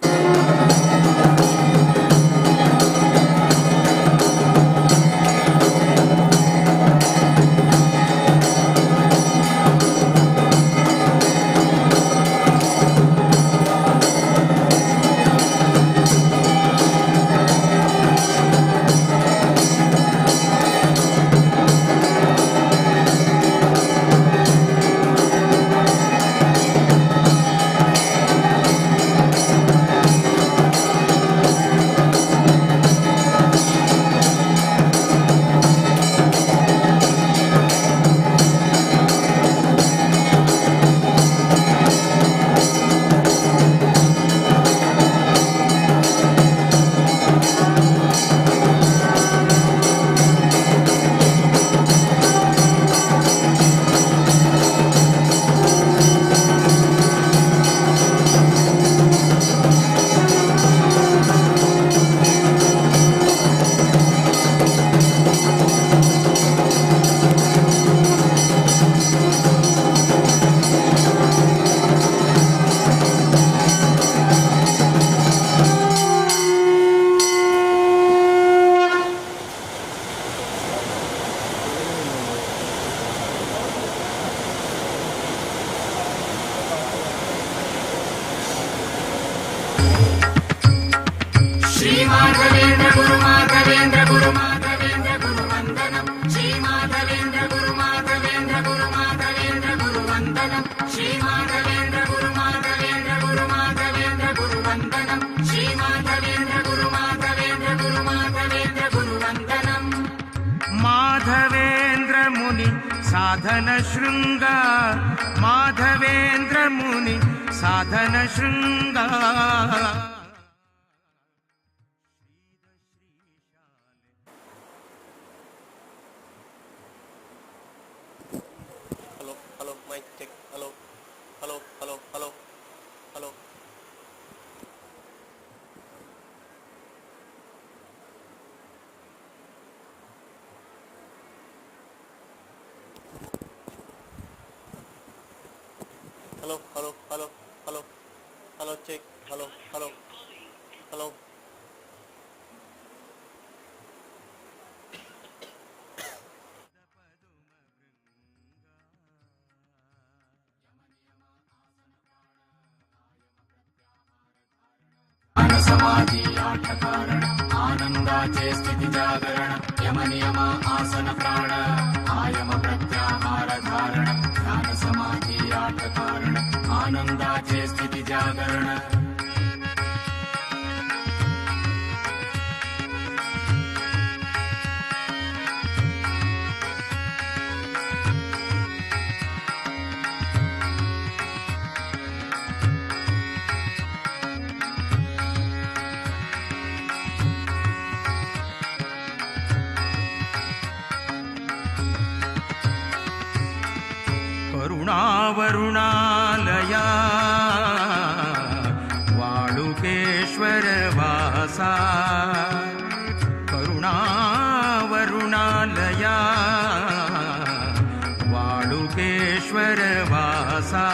Shri Madhavendra Guru Madhavendra Guru Madhavendra Guru Vandanam. Shri Madhavendra Guru Madhavendra Guru Madhavendra Guru Vandanam. Shri Madhavendra Guru Madhavendra Guru Madhavendra Guru Vandanam. Shri Madhavendra Guru Madhavendra Guru Madhavendra Guru Vandanam. Madhavendra Muni Sadhana Shringa, Madhavendra Muni Sadhana Shringa. Hello hello mic check hello hello hello hello hello. Hello hello hello hello hello check hello hello hello. समाधी आठ कारण आनंदाचे स्थिती जागरण M नियम आसन प्राण आयम प्रत्याहार धारण ध्यान समाधी आठ कारण आनंदाचे स्थिती जागरण. करुणावरुणालया वाळुकेश्वर वासा करुणावरुणालया वाळुकेश्वर वासा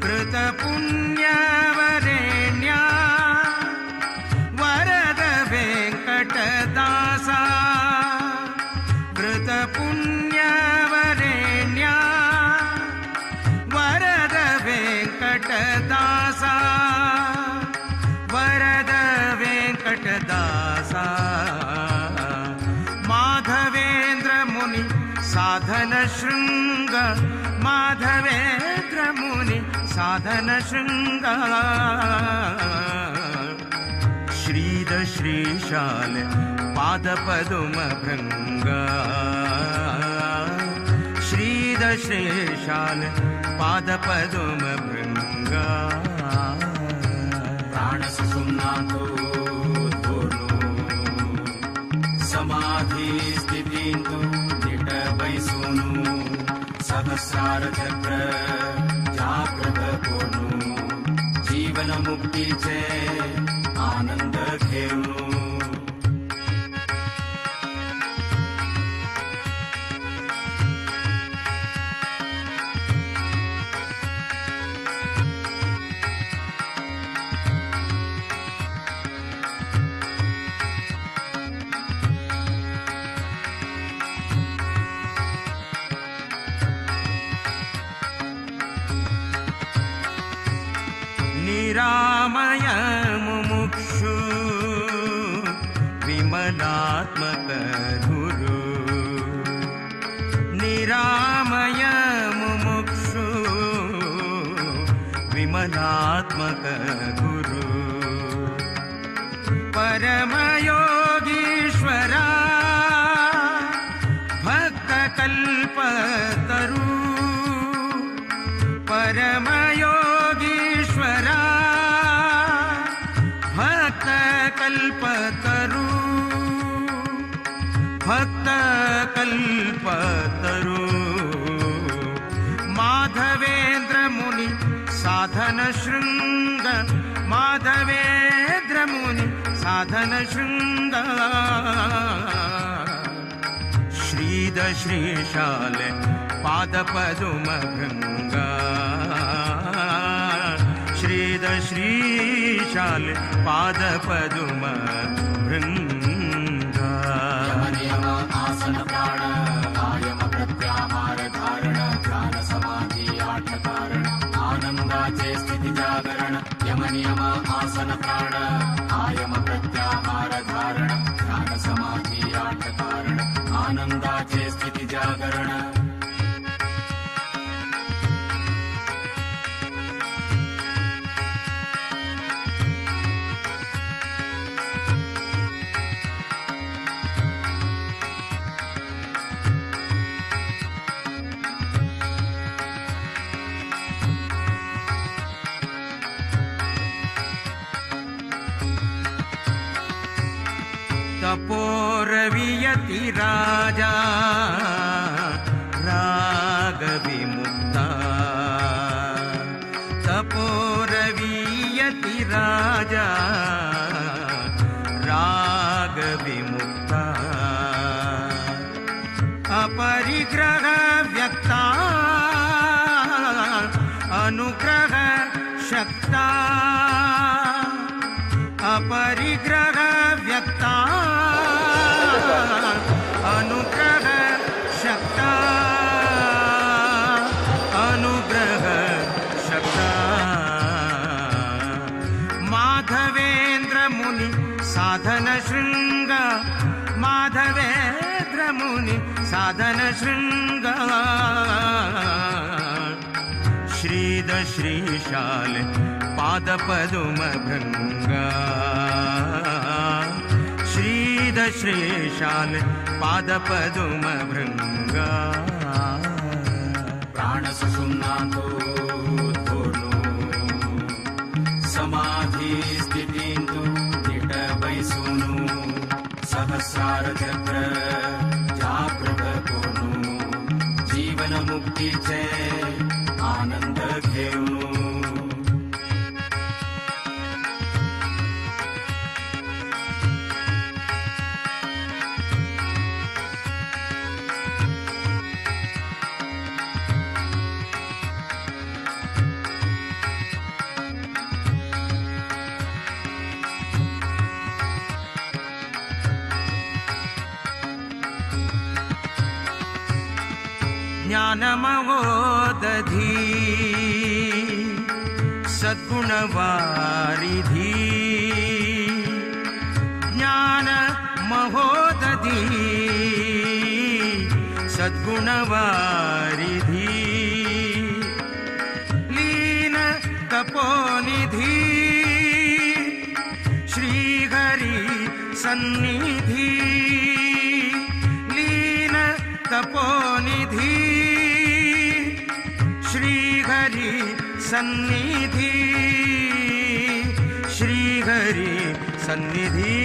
कृतपुण्यवरेण्या वरद वेंकटदासा कृतपुण्यवरेण्या वरद वेंकटदासा वरद वेंकटदासा माधवेंद्र मुनि साधन शृंग माधवेंद्र मुनि साधन शृंग श्रीद श्रीशाल पादपदुम भृंग श्रीद श्रीशाल पादपदुम भृंग. प्राण सुषुम्नातो धोनु समाधी स्थितींतु निट बैसोनु सहस्रार चक्र जागृत कोनु जीवन मुक्तीचे आनंद घेऊनु. निरामय मुमुक्षु विमलात्मक गुरु निरामय मुमुक्षु विमलात्मक गुरु परमयोगीश्वरा भक्तकल्पतरु परमयोगीश्वरा भक्तकल्पतरु भक्तकल्पतरु माधवेंद्र मुनि साधन शृंग माधवेंद्र मुनि साधन शृंग श्रीद श्रीशाल पादपदुम भृंग श्रीद श्रीशाल पादपदुम भृंग. यम नियम आसन प्राण आयम प्रत्याहार धारण ध्यान समाधी आठ कारण आनंदाचे स्थिती जागरण यम नियम आसन प्राण आयम प्रत्याहार धारण ध्यान समाधी आठ कारण आनंदाचे स्थिती जागरण. तपोरवियति राजा राग विमुक्ता तपोरवियति राजा राग विमुक्ता अपरिग्रह व्यक्ता अपरिग्रह व्यक्ता अनुग्रह शक्ता अनुग्रह शक्ता माधवेंद्र मुनि साधन शृंग माधवेंद्र मुनि साधन शृंग श्रीद श्रीशाल पाद पदुम भृंगा श्रीद श्रीशाल पाद पदुम भृंगा प्राण सुषुम्नांतो तोर्नु समाधि स्थितींतु दिट बैसूनु सहस्रार चक्र जागृत कोनु जीवन मुक्तीचे आनंद घेऊनु। ज्ञानमवोदधि सद्गुणवारिधि ज्ञानमहोदधि सद्गुणवारिधि लीन तपोनिधि श्रीहरि सन्निधि लीन तपोनिधि श्रीहरि सन्निधि श्रीहरि सन्निधि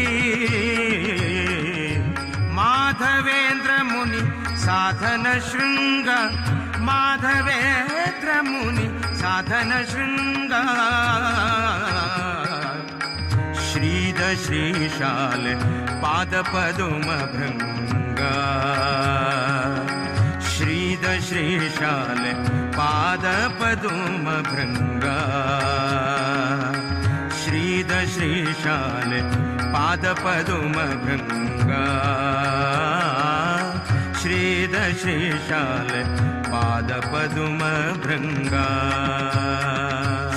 माधवेंद्र मुनि साधन शृंग माधवेंद्र मुनि साधन शृंग श्रीद श्रीशाल पाद पदुम भृंगा श्रीद श्रीशाल पाद पदुम भृंगा श्रीद श्रीशाल पाद पदुम भृंगा श्रीद श्रीशाल पाद पदुम भृंगा।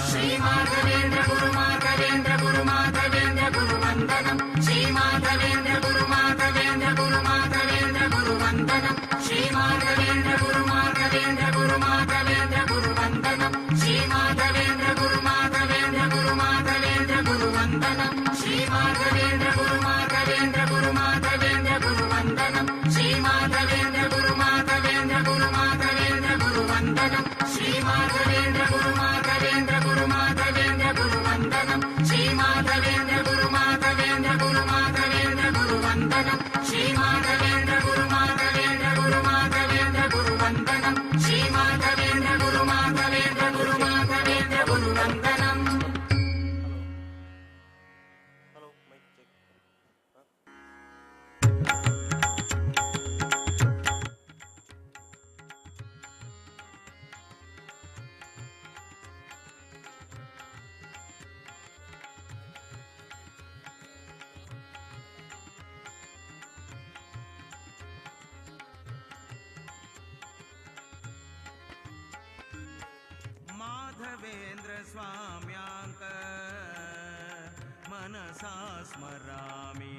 श्री माधवेंद्र गुरु माधवेंद्र गुरु माधवेंद्र गुरु वंदनम श्री माधवेंद्र गुरु माधवेंद्र गुरु माधवेंद्र गुरु वंदनम श्री माधवेंद्र गुरु माधवेंद्र गुरु माधवेंद्र गुरु वंदनम श्री माधवेंद्र गुरु माधवेंद्र गुरु माधवेंद्र गुरु वंदनम श्री माधवेंद्र गुरु माधवेंद्र गुरु माधवेंद्र गुरु वंदनम श्री माधवेंद्र गुरु माधवेंद्र गुरु माधवेंद्र गुरु वंदनम श्री माधवेंद्र गुरु माधवेंद्र गुरु माधवेंद्र गुरु वंदनम श्री माधवेंद्र गुरु माधवेंद्र गुरु माधवेंद्र गुरु वंदनम श्री माधवेंद्र गुरु माधवेंद्र गुरु माधवेंद्र गुरु वंदनम श्री माधवेंद्र गुरु माधवेंद्र गुरु माधवेंद्र गुरु वंदनम। Hello mic check. Madhavendra स्वाम्यांक मनसा स्मरामि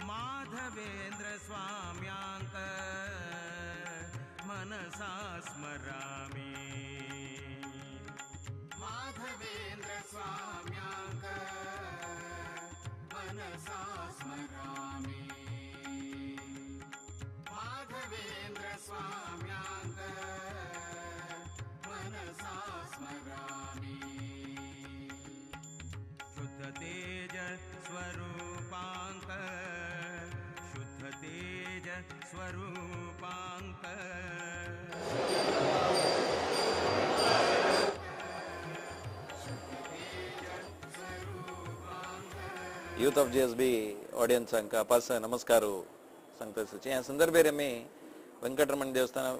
माधवेंद्र स्वाम्यांक मनसा स्मरामि माधवेंद्र स्वाम्यांक मनसा स्मरामि माधवेंद्र स्वाम्यांक मनसा स्मरामि शुद्ध तेज स्वरूपांक शुद्ध तेज स्वरूपांक youth of G S B audience हांकां पास नमस्कार सांगता आसा. ह्या संदर्भेर आमी वेंकटरमण देवस्थाना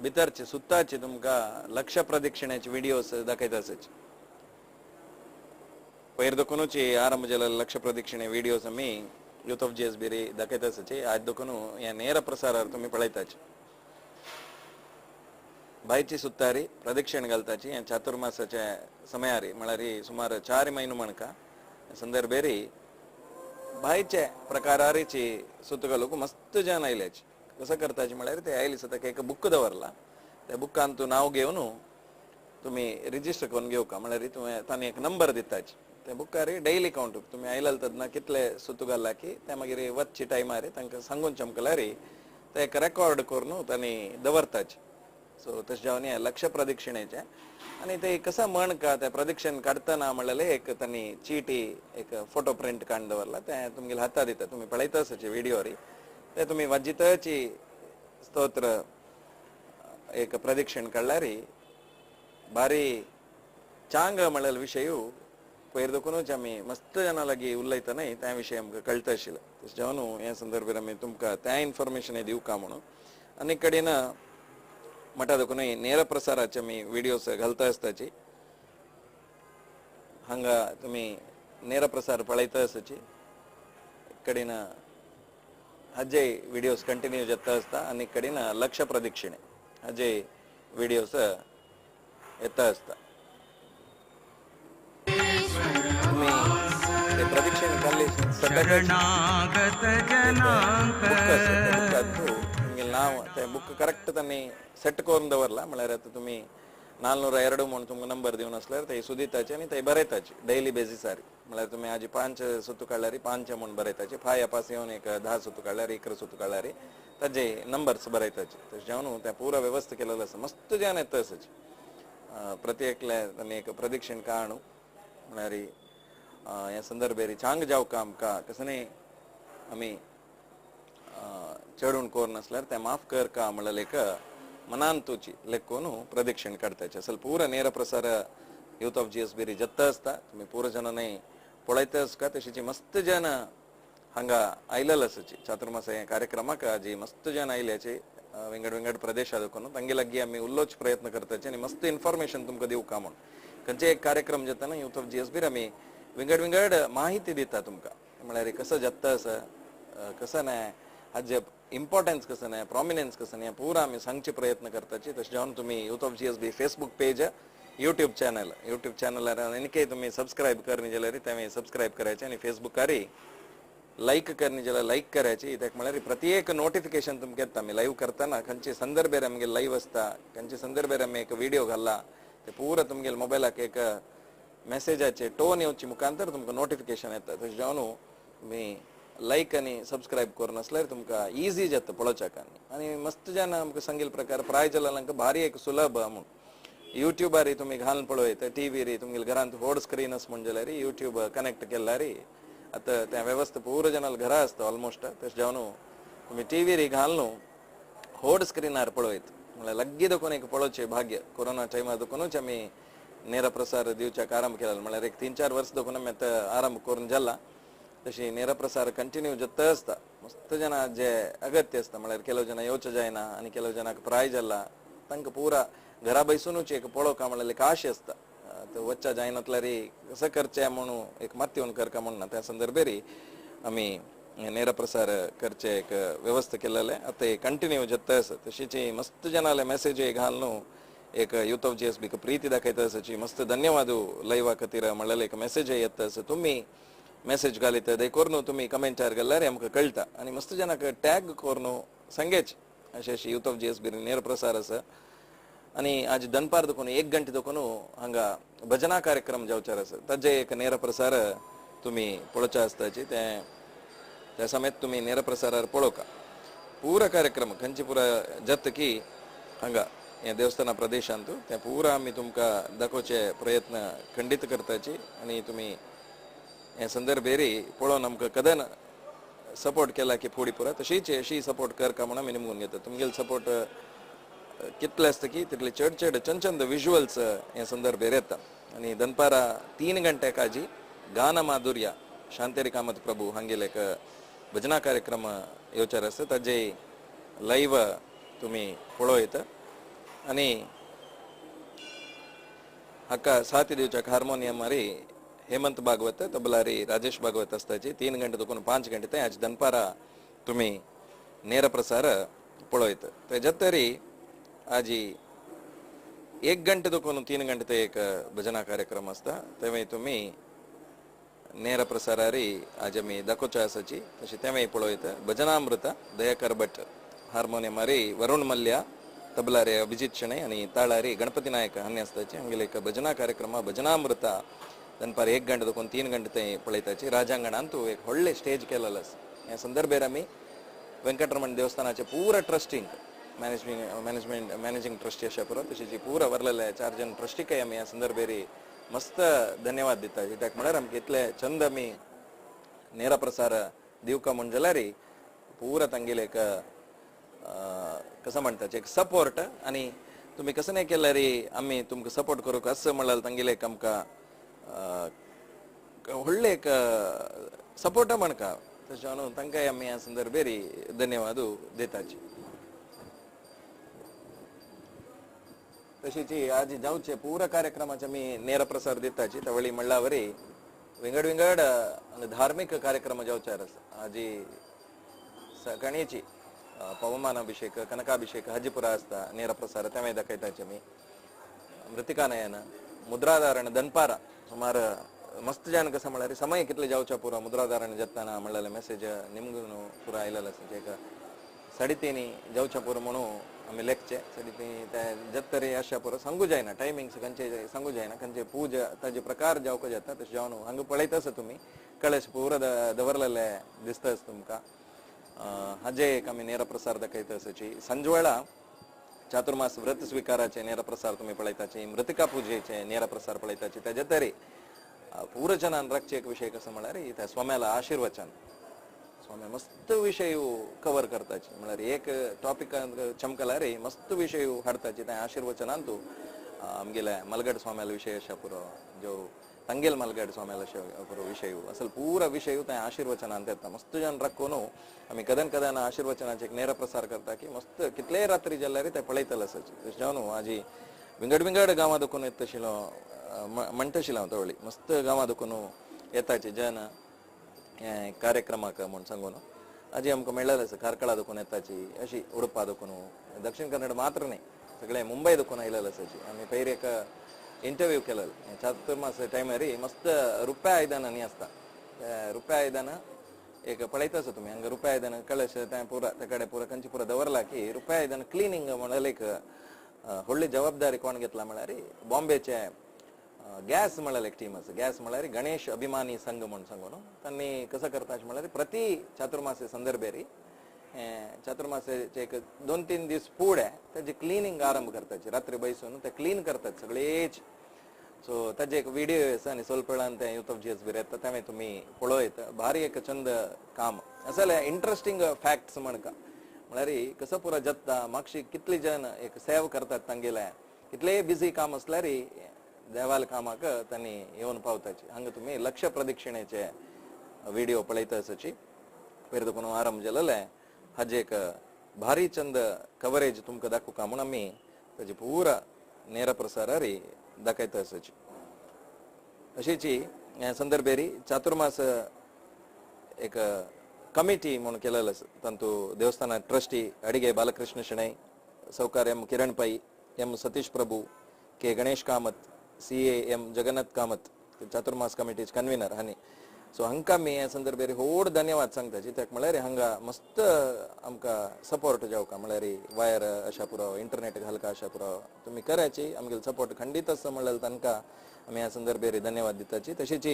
भितरचे सुत्ताचे तुमकां लक्ष प्रदक्षिणेचे व्हिडियोज दाखयता आसाचे. पयर देखूनच आरंभ जाल्ले लक्ष प्रदक्षिणे व्हिडियोज आमी यूथ ऑफ जीएसबी री दाखयता आसाची. आज देखून हे नेर प्रसारार तुमी पळयताची. बायची सुत्तारी प्रदक्षिण घालताची हे चातुर्मासाच्या समयारी म्हळ्यार सुमार 4 म्हयनो म्हणका संदर्भेरी बायचे प्रकारारीची सुत घालूंक मस्त जन आयल्याची. कसं करताची म्हळ्यार ते आयली सताक एक बुक दवरला, त्या बुकान तूं नांव घेवन तुमी रिजिस्टर करून घेवका, म्हळ्यार तुवें तांणी एक नंबर दिताची. त्या बुकार डेली कावंट तुमी आयलाल तेन्ना कितले सुतू घालला की ते मागीर वचची टायमार तांकां सांगून चमकल्यार ते एक रेकॉर्ड करून तांणी दवरताची. सो तशें जावन हें लक्ष प्रदक्षिणेचें आनी ते कसं म्हण का ते प्रदक्षिण काडटना म्हणलें एक तांणी चिटी एक फोटो प्रिंट काडून दवरला, तें तुमगेल्या हाता दिता, तुमी पळयता आसाचे व्हिडियोरी, ते तुमी वाजिताची स्तोत्र एक प्रदक्षिण काडल्यार बारी चांग म्हणलेलो विशय पयर देखूनच आमी मस्त जाणां लागीं उलयता न्हय त्या विशय आमकां कळटा आशिल्लें. तशें जावन ह्या संदर्भार आमी तुमकां त्या इन्फॉर्मेशन दिवका म्हणून आनी कडेन मठा देखून नेर प्रसाराचे आमी व्हिडियोज घालता आसताची. हांगा तुमी नेर प्रसार पळयता आसाची. कडेन हाजे व्हिडियोज कंटिन्यू जाता आसता आनी कडेन लक्ष प्रदक्षिणे हाजे व्हिडियोज येता आसता. तुमी ते प्रदक्षिण काडली शरणागत जनांक तुमगेलें नांव ते बुक करेक्ट तांणी सेट करून दवरला, म्हळ्यार आतां तुमी 402 म्हणून तुमकां नंबर दिवन आसल्यार ते सुदिताचे आनी ते बरयताचे डेली बेजीसार. म्हळ्यार तुमी आजी 5 सुतू काडल्यार 5 म्हूण बरयताचे, फाय पास येवन एक 10 सुतू काडल्यार 11 सुतू काडल्यार ताजे नंबर्स बरयताचे. तशें जावन तें पुरा वेवस्था केलेलो आसा. मस्त जान येता आसाची. प्रत्येकल्या तांणी एक प्रदक्षिण काणू म्हळ्यार ह्या संदर्भेर चांग जावका आमकां कसं न्ही आमी चडून कोर नासल्यार तें माफ कर का म्हणलें एक मनान तुची लेखून प्रदक्षिण काडताचे. असल पुरा नेर प्रसार यूथ ऑफ जीएसबी री जत्ता आसता, तुमी पुरा जाणांनी पळयता आसता. तशीची मस्त जन हांगा आयलेलो आसाची चातुर्मास ह्या कार्यक्रमाक जी मस्त जन आयल्याची विंगड विंगड प्रदेशात देखून तांगे लागीं आमी उलोवचो प्रयत्न करताचे आनी मस्त इन्फॉर्मेशन तुमकां दिवका म्हूण. खंयचे एक कार्यक्रम जाता यूथ ऑफ जीएसबी आमी विंगड विंगड माहिती दिता तुमकां, म्हळ्यार कसो जाता आसा कसं न्हय हाजे इम्पॉर्टन्स कसं न्हय प्रॉमिनन्स कसं न्हय पुरा आमी सांगचे प्रयत्न करताची. तशें जावन तुमी youth of GSB Facebook page YouTube channel YouTube चॅनलार आनीकय तुमी सबस्क्रायब करणी जाल्यार तें सबस्क्रायब करायचें आनी फेसबुकारूय लायक करणी जाल्यार लायक करायची. कित्याक म्हळ्यार प्रत्येक नोटिफिकेशन तुमकां येता. आमी लायव्ह करतना खंयचे संदर्भेर आमगे लायव्ह आसता, खंयचे संदर्भेर आमी एक व्हिडियो घालला ते पुरा तुमगेले मोबायलाक एक मेसेजाचे टोन येवचे मुखांतर तुमकां नोटिफिकेशन येता. तशें जावन तुमी लायक आनी सबस्क्रायब करून आसल्यार तुमकां इजी जाता पळोवच्याक. आनी मस्त जाण आमकां सांगिल्ले प्रकार प्राय जाल्यार भारी एक सुलभ म्हूण युट्यूबार तुमी घालून पळयता, टीव्हीर तुमगेले घरांत व्हड स्क्रीन आसा म्हण जाल्यार युट्यूब कनेक्ट केल्यार आतां तें वेवस्था पुरो जाणां घरा आसता ऑलमोस्ट. तशें जावन तुमी टीव्हीर घालून व्हड स्क्रिनार पळयत म्हळ्यार लागीं देखून एक पळोवचें भाग्य. कोरोना टायमार देखूनच आमी नेर प्रसार दिवच्याक आरंभ केला, म्हळ्यार एक 3-4 वर्स देखून आमी आतां आरंभ करून जाला. तशी नेर प्रसार कंटिन्यू जाता आसता. मस्त जाणां जे अगत्य आसता, म्हळ्यार ಕೆಲವು जन येवचें जायना आनी ಕೆಲವು जनाक प्राय जाला तांकां पुरा घरा बैसूनच एक पळोवका म्हळ्यार एक आशे आसता. वच्चा जायनातल्यार कसं करचें म्हणून एक मात येवन करका म्हणून त्या संदर्भेर आमी नेर प्रसार करचे एक व्यवस्था केलेले आतां कंटिन्यू जाता आसा. तशीच मस्त जनाले मेसेज घालून एक यूथ ऑफ जीएसबी प्रीती दाखयता आसाची. मस्त धन्यवाद लायवा खातीर म्हणलेले एक मेसेज येता आसा. तुमी मेसेज घालीत ते करून तुमी कमेंटार घाल्यार आमकां कळटा आनी मस्त जनाक टॅग करून सांगेच अशें अशें यूथ ऑफ जीएसबी नेर प्रसार आसा. आनी आज दनपार देखून 1 घंटे देखून हांगा भजना कार्यक्रम जावचार आसा, ताजे एक नेर प्रसार तुमी पळोवचे आसताची. तें त्या समेत तुमी नेर प्रसारार पळोवका पुरा कार्यक्रम खंयचे पुरा जाता की हांगा ह्या देवस्थाना प्रदेशांत तें पुरा आमी तुमकां दाखोवचे प्रयत्न खंडीत करताची. आनी तुमी हे संदर्भेर पळोवन आमकां कदन सपोर्ट केला की फुडें पुरा तशीच अशी सपोर्ट करका म्हणून आमी निमगून घेता. तुमगेले सपोर्ट कितले आसता की तितले चड चड चंद विज्युअल्स हे संदर्भेर येता. आनी दनपारा 3 घंटे काजी गाना माधुर्या शांतेरी कामत प्रभू हांगेले एक भजना कार्यक्रम येवचार आसा, ताजे लायव्ह तुमी पळोवं येता. आनी हाका साथ दिवच्याक हार्मोनियमारी हेमंत भागवत, तबलारी राजेश भागवत आसताची. 3 गंटे देखून 5 गंटे ते आज दनपारा तुमी नेर प्रसार पळयत. तेज्या तरी आजी 1 गंटे देखून 3 गंटे ते एक भजना कार्यक्रम आसता, तेवय तुमी ನೇರ ಪ್ರಸಾರಾರಿ आज आमी दाखोवचे आसाची. तशें तेवय पळयत. भजनामृत दयाकर भट, हार्मोनियमारी वरुण मल्ल्या, तबलारे अभिजित शणै आनी ताळारी गणपती नायक हांणी आसताची. हांगेले एक भजना कार्यक्रम भजनामृत दनपार 1 गंटे देखून 3 गंटे ते पळयताची. राजांगणांत एक व्हडलें स्टेज केलेलें आसा. ह्या संदर्भेर आमी वेंकटरमण देवस्थानाचे पुरा ट्रस्टींक मॅनेजिंग ट्रस्टी अशा पुरो तशेंच पुरा वरलेले 4 जण ट्रस्टीकय आमी ह्या संदर्भेर मस्त धन्यवाद दिता. कित्याक म्हळ्यार आमकां इतले चंद आमी नेरा प्रसार दिवका म्हूण जाल्यार पुरा तांगेले एक कसं म्हणटाचे एक सपोर्ट आनी तुमी कसं नाही केल्यार आमी तुमकां सपोर्ट करूंक असं म्हणल्यार तांगेले एक आमकां व्हडलें एक सपोर्ट म्हणका. तशें जावन तांकांय आमी ह्या संदर्भेर धन्यवाद दिताची. तशीच आज जावचे पुरा कार्यक्रमाचे आमी नेर प्रसार दिताची. तवळी म्हणल्यावरी विंगड विंगड धार्मिक कार्यक्रम जावचे आसा. आजी सकाळीची पवमानाभिषेक, कनकाभिषेक हाजीपुरा आसता नेर प्रसार तेवय दाखयताचे आमी. मृतिकानयन, मुद्राधारण दनपारा सुमार मस्त जान कसं म्हळ्यार समय कितले जावच्या पुरा मुद्राधारण जाताना म्हणलेले मेसेज निमगू पुरा आयलेलो आसा. एक 3:30 जावच्या पुरो म्हणून आमी लेखचे 3:30 ते जत्तरी अशा पुरो सांगू जायना टायमिंग्स खंयचे सांगू जायना, खंयचे पूजा ताजे प्रकार जावंक जाता. तशें जावन हांगा पळयता आसा तुमी कळश पुरो दवरलेले दिसता आसा तुमकां. हाजे एक आमी नेर प्रसार दाखयता आसाची. सांजवेळा चातुर्मास व्रत स्विकाराचे नेर प्रसार तुमी पळयताची. मृतिका पुजेचे नेर प्रसार पळयताची. तेजे तरी पुरजनान राखचे एक विशय कसो म्हळ्यार त्या स्वाम्याला आशीर्वचन. स्वामी मस्त विशय कवर करताची, म्हळ्यार एक टॉपिक चमकल्यार मस्त विशय हाडताची. त्या आशीर्वचनांतू आमगेल्या मलगड स्वाम्याला विशय अशा पुरो जो तांगेल मलगड स्वाम्याला अशा पुरो विशय असल पुरा विशय त्या आशीर्वचनांत येता. मस्त जन राखून आमी कदन कदन आशीर्वचनाचे एक नेर प्रसार करता की मस्त कितलेय रात्री जाल्यार ते पळयतले आसाची. तशें जावन आजी विंगड विंगड गांवां दुखून येतशिलो म्हणटशिलो हांव तवळी मस्त गांवां दुखून येताची जन कार्यक्रमाक म्हूण सांगून आजी आमकां मेळ्ळेलें आसा. कार्कळा दुखून येताची, अशी उडपा दुखून, दक्षिण कन्नड मात्र न्ही सगळे मुंबय दुखून आयलेले आसाची. आमी पयर एक इंटरव्यू केलेलो चातुर्मास टायमार मस्त रुप्या आयदनां न्ही आसता, रुप्या आयदनां एक पळयता आसा तुमी हांगा रुप्या आयदनां कळश तें पुरा ते कडेन पुरा खंयचे पुरा दवरला की रुप्या आयदनां क्लिनींग म्हणल्यार एक व्हडली जबाबदारी कोण घेतला म्हळ्यार बॉम्बेचे गॅस म्हळ्यार एक टीम आसा. गॅस म्हळ्यार गणेश अभिमानी संघ म्हूण सांगून तांणी कसं करता अशें म्हळ्यार प्रति चातुर्मासे संदर्भेर चातुर्मासेचे एक 2-3 दीस फुडें ताजे क्लिनींग आरंभ करताची. रात्री बैसून ते क्लीन करतात सगळेच. सो ताजे एक व्हिडिओ आसा आनी स्वल्प वेळान ते युथ ऑफ जीएस बीर येता तें तुमी पळयत. भारी एक चंद काम आसा, इंट्रस्टिंग फॅक्ट्स म्हणका म्हळ्यार कसं पुरा जत्ता मागशी कितली जन एक सेव करतात तांगेले कितलेय बिजी काम आसल्यार देवाल कामाक तांणी येवन पावताची. हांगा तुमी लक्ष प्रदक्षिणेचे व्हिडिओ पळयता आसाची. पयर देखून आरंभ जालेले हाजे एक भारी चंद कवरेज तुमकां दाखोवका म्हूण आमी ताजे पुरा नेर प्रसारारी दाखयता आसाची. अशीची ह्या संदर्भेरी चातुर्मास एक कमिटी म्हूण केलेलो आसा. तातूंत देवस्थाना ट्रस्टी अडिगे बालकृष्ण शणै, सावकार M Kiran Pai, M Satish Prabhu, K Ganesh Kamath, CA M Jagannath Kamath Chaturmas कमिटीचे कन्व्हिनर हांणी. सो हांकां आमी ह्या संदर्भेर व्हड धन्यवाद सांगता. कित्याक म्हळ्यार हांगा मस्त आमकां सपोर्ट जावका म्हळ्यार वायर अशा पुरो, इंटरनेट घालका अशा पुरो तुमी करायची आमगेलो सपोर्ट खंडीत आसा म्हणल्यार तांकां आमी ह्या संदर्भेर धन्यवाद दिताची. तशेंच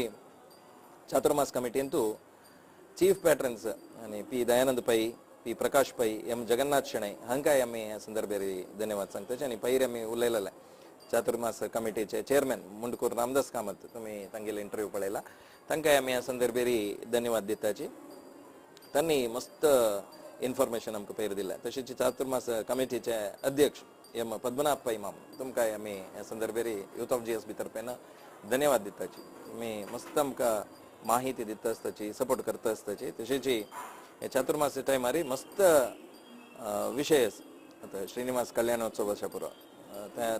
चातुर्मास कमिटींतू चीफ पॅट्रन्स आनी P Dayanand Pai, P Prakash Pai, M Jagannath Shenoy हांकांय आमी ह्या संदर्भेर धन्यवाद सांगताची. आनी पयर आमी उलयलेले चातुर्मास कमिटीचे चेअरमॅन मुंडकूर रामदास कामत, तुमी तांगेले इंटरव्यू पळयला, तांकांय आमी ह्या संदर्भेर धन्यवाद दिताची. तांणी मस्त इन्फॉर्मेशन आमकां पयर दिलें. तशेंच चातुर्मास कमिटीचे अध्यक्ष एम पद्मनाभ पै माम तुमकांय आमी ह्या संदर्भेर युथ ऑफ जीएसबी तर्फेन धन्यवाद दिताची. तुमी मस्त आमकां माहिती दिता आसताची, सपोर्ट करता आसताची. तशेंच हे चातुर्मास टायमार मस्त विशय आसा. आतां श्रीनिवास कल्याणोत्सव अशा पुरो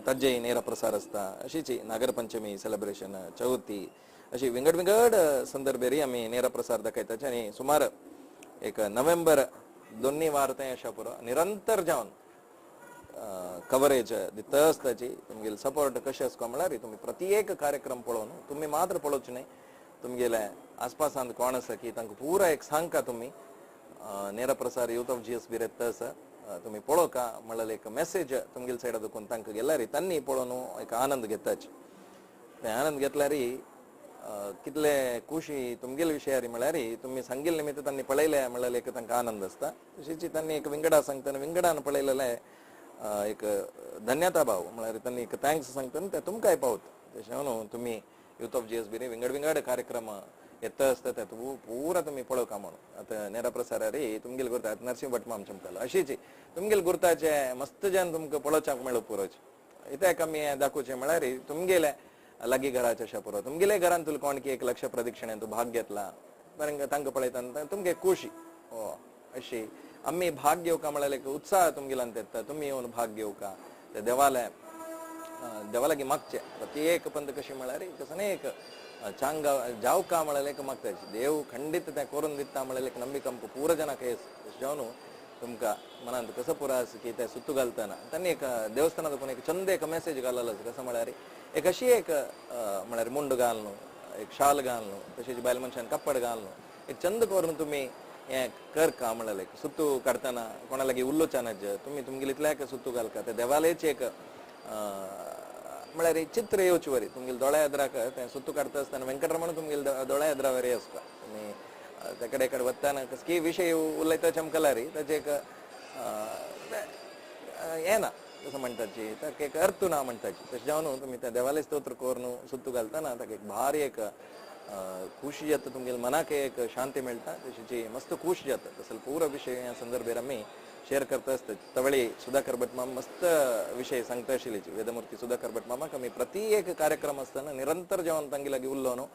ताजेय नेरा प्रसार आसता. अशीच नागरपंचमी सेलिब्रेशन, चवथी अशी विंगड विंगड संदर्भेरी आमी नेरा प्रसार दाखयताचे. आनी सुमार एक नोव्हेंबर दोन्ही वार ते अशा पुरो निरंतर जावन कवरेज दिता आसताची. तुमगेले सपोर्ट कशें आसता म्हळ्यार तुमी प्रत्येक कार्यक्रम पळोवन तुमी मात्र पळोवचे न्हय, तुमगेले आसपासांत कोण आसा की तांकां पुरा एक सांगका तुमी नेरा प्रसार युथ ऑफ GSB येता आसा तुमी पळोवका म्हणल्यार एक मेसेज तुमगेले सायडा दुखून तांकां गेल्यार तांणी पळोवन एक आनंद घेताची. ते आनंद घेतल्यार कितले खुशी तुमगेले विशयारी म्हळ्यार तुमी सांगिल्ले निमित्त तांणी पळयले म्हणल्यार एक तांकां आनंद आसता. तशीच तांणी एक विंगडा सांगतना विंगडान पळयलेले एक धन्यता भाव म्हळ्यार तांणी एक thanks सांगतना ते तुमकांय पावत. तशें म्हणून तुमी युथ ऑफ GSB विंगड विंगड कार्यक्रम येता आसता ते पुरा तुमी पळोवका म्हणून. आतां नेरा प्रसारारी तुमगेले गुर्ता नरसिंह भट माम चमकालो अशीच तुमगेले गुर्ताचे मस्त जन तुमकां पळोवच्याक मेळो पुरोचे. इत्याक आमी दाखोवचें म्हळ्यार तुमगेले लागीं घराचे अशें पुरो तुमगेले घरान तुका कोण की एक लक्ष प्रदक्षिणेन तूं भाग घेतला तांकां पळयता तुमगे खुशी ओ अशी आमी भाग घेवका म्हळ्यार एक उत्साह तुमगेल्यान येता. तुमी येवन भाग घेवका ते देवाले देवा लागीं मागचें प्रत्येक पंत कशें म्हळ्यार कसो न्ही एक चांग जावका म्हळ्यार एक मागता देव खंडीत तें करून दिता म्हळ्यार एक नंबिका आमकां पुरो जनाक येस. तशें जावन तुमकां मनांत कसो पुरो आसा की तें सुत्तू घालतना तांणी एक देवस्थानात कोण एक चंद एक मेसेज घाललो आसा कसो म्हळ्यार एक अशी एक म्हळ्यार मुंड घाल न्हू, एक शाल घाल न्हू, तशेंच बायल मनशान कपड घाल न्हू, एक चंद करून तुमी हें करका म्हळ्यार एक सुत्तू काडटना कोणा लागीं उलोवच्या नाज तुमी तुमगेले इतल्याक सुत्तू घालका ते देवालयाचे एक म्हळ्यार चित्र येवचे वरी तुमगेले दोळ्या एदराक तें सुत्तू काडटा आसतना वेंकटरमण तुमगेले दोळ्या एदरा वरी आसता. तुमी ते कडेन कडेन वतना कसकी विशय उलयता चमकलारी ताचे एक येना कसो म्हणटाची ताका एक अर्थ ना म्हणटाची. तशें जावन तुमी त्या देवाले स्तोत्र करून सुत्तू घालतना ताका एक भारी एक खुशी जाता, तुमगेले मनाक एक शांती मेळटा, तशीची मस्त खुश जाता. तसो पुरो विशय ह्या संदर्भेर आमी शेअर करता आसता. तवळी सुधाकर भट मामा मस्त विशय सांगता आशिल्ली वेदमूर्ती सुधाकर भट मामाक आमी प्रति एक कार्यक्रम आसतना निरंतर जेवन तांगे लागीं उरलो न्हू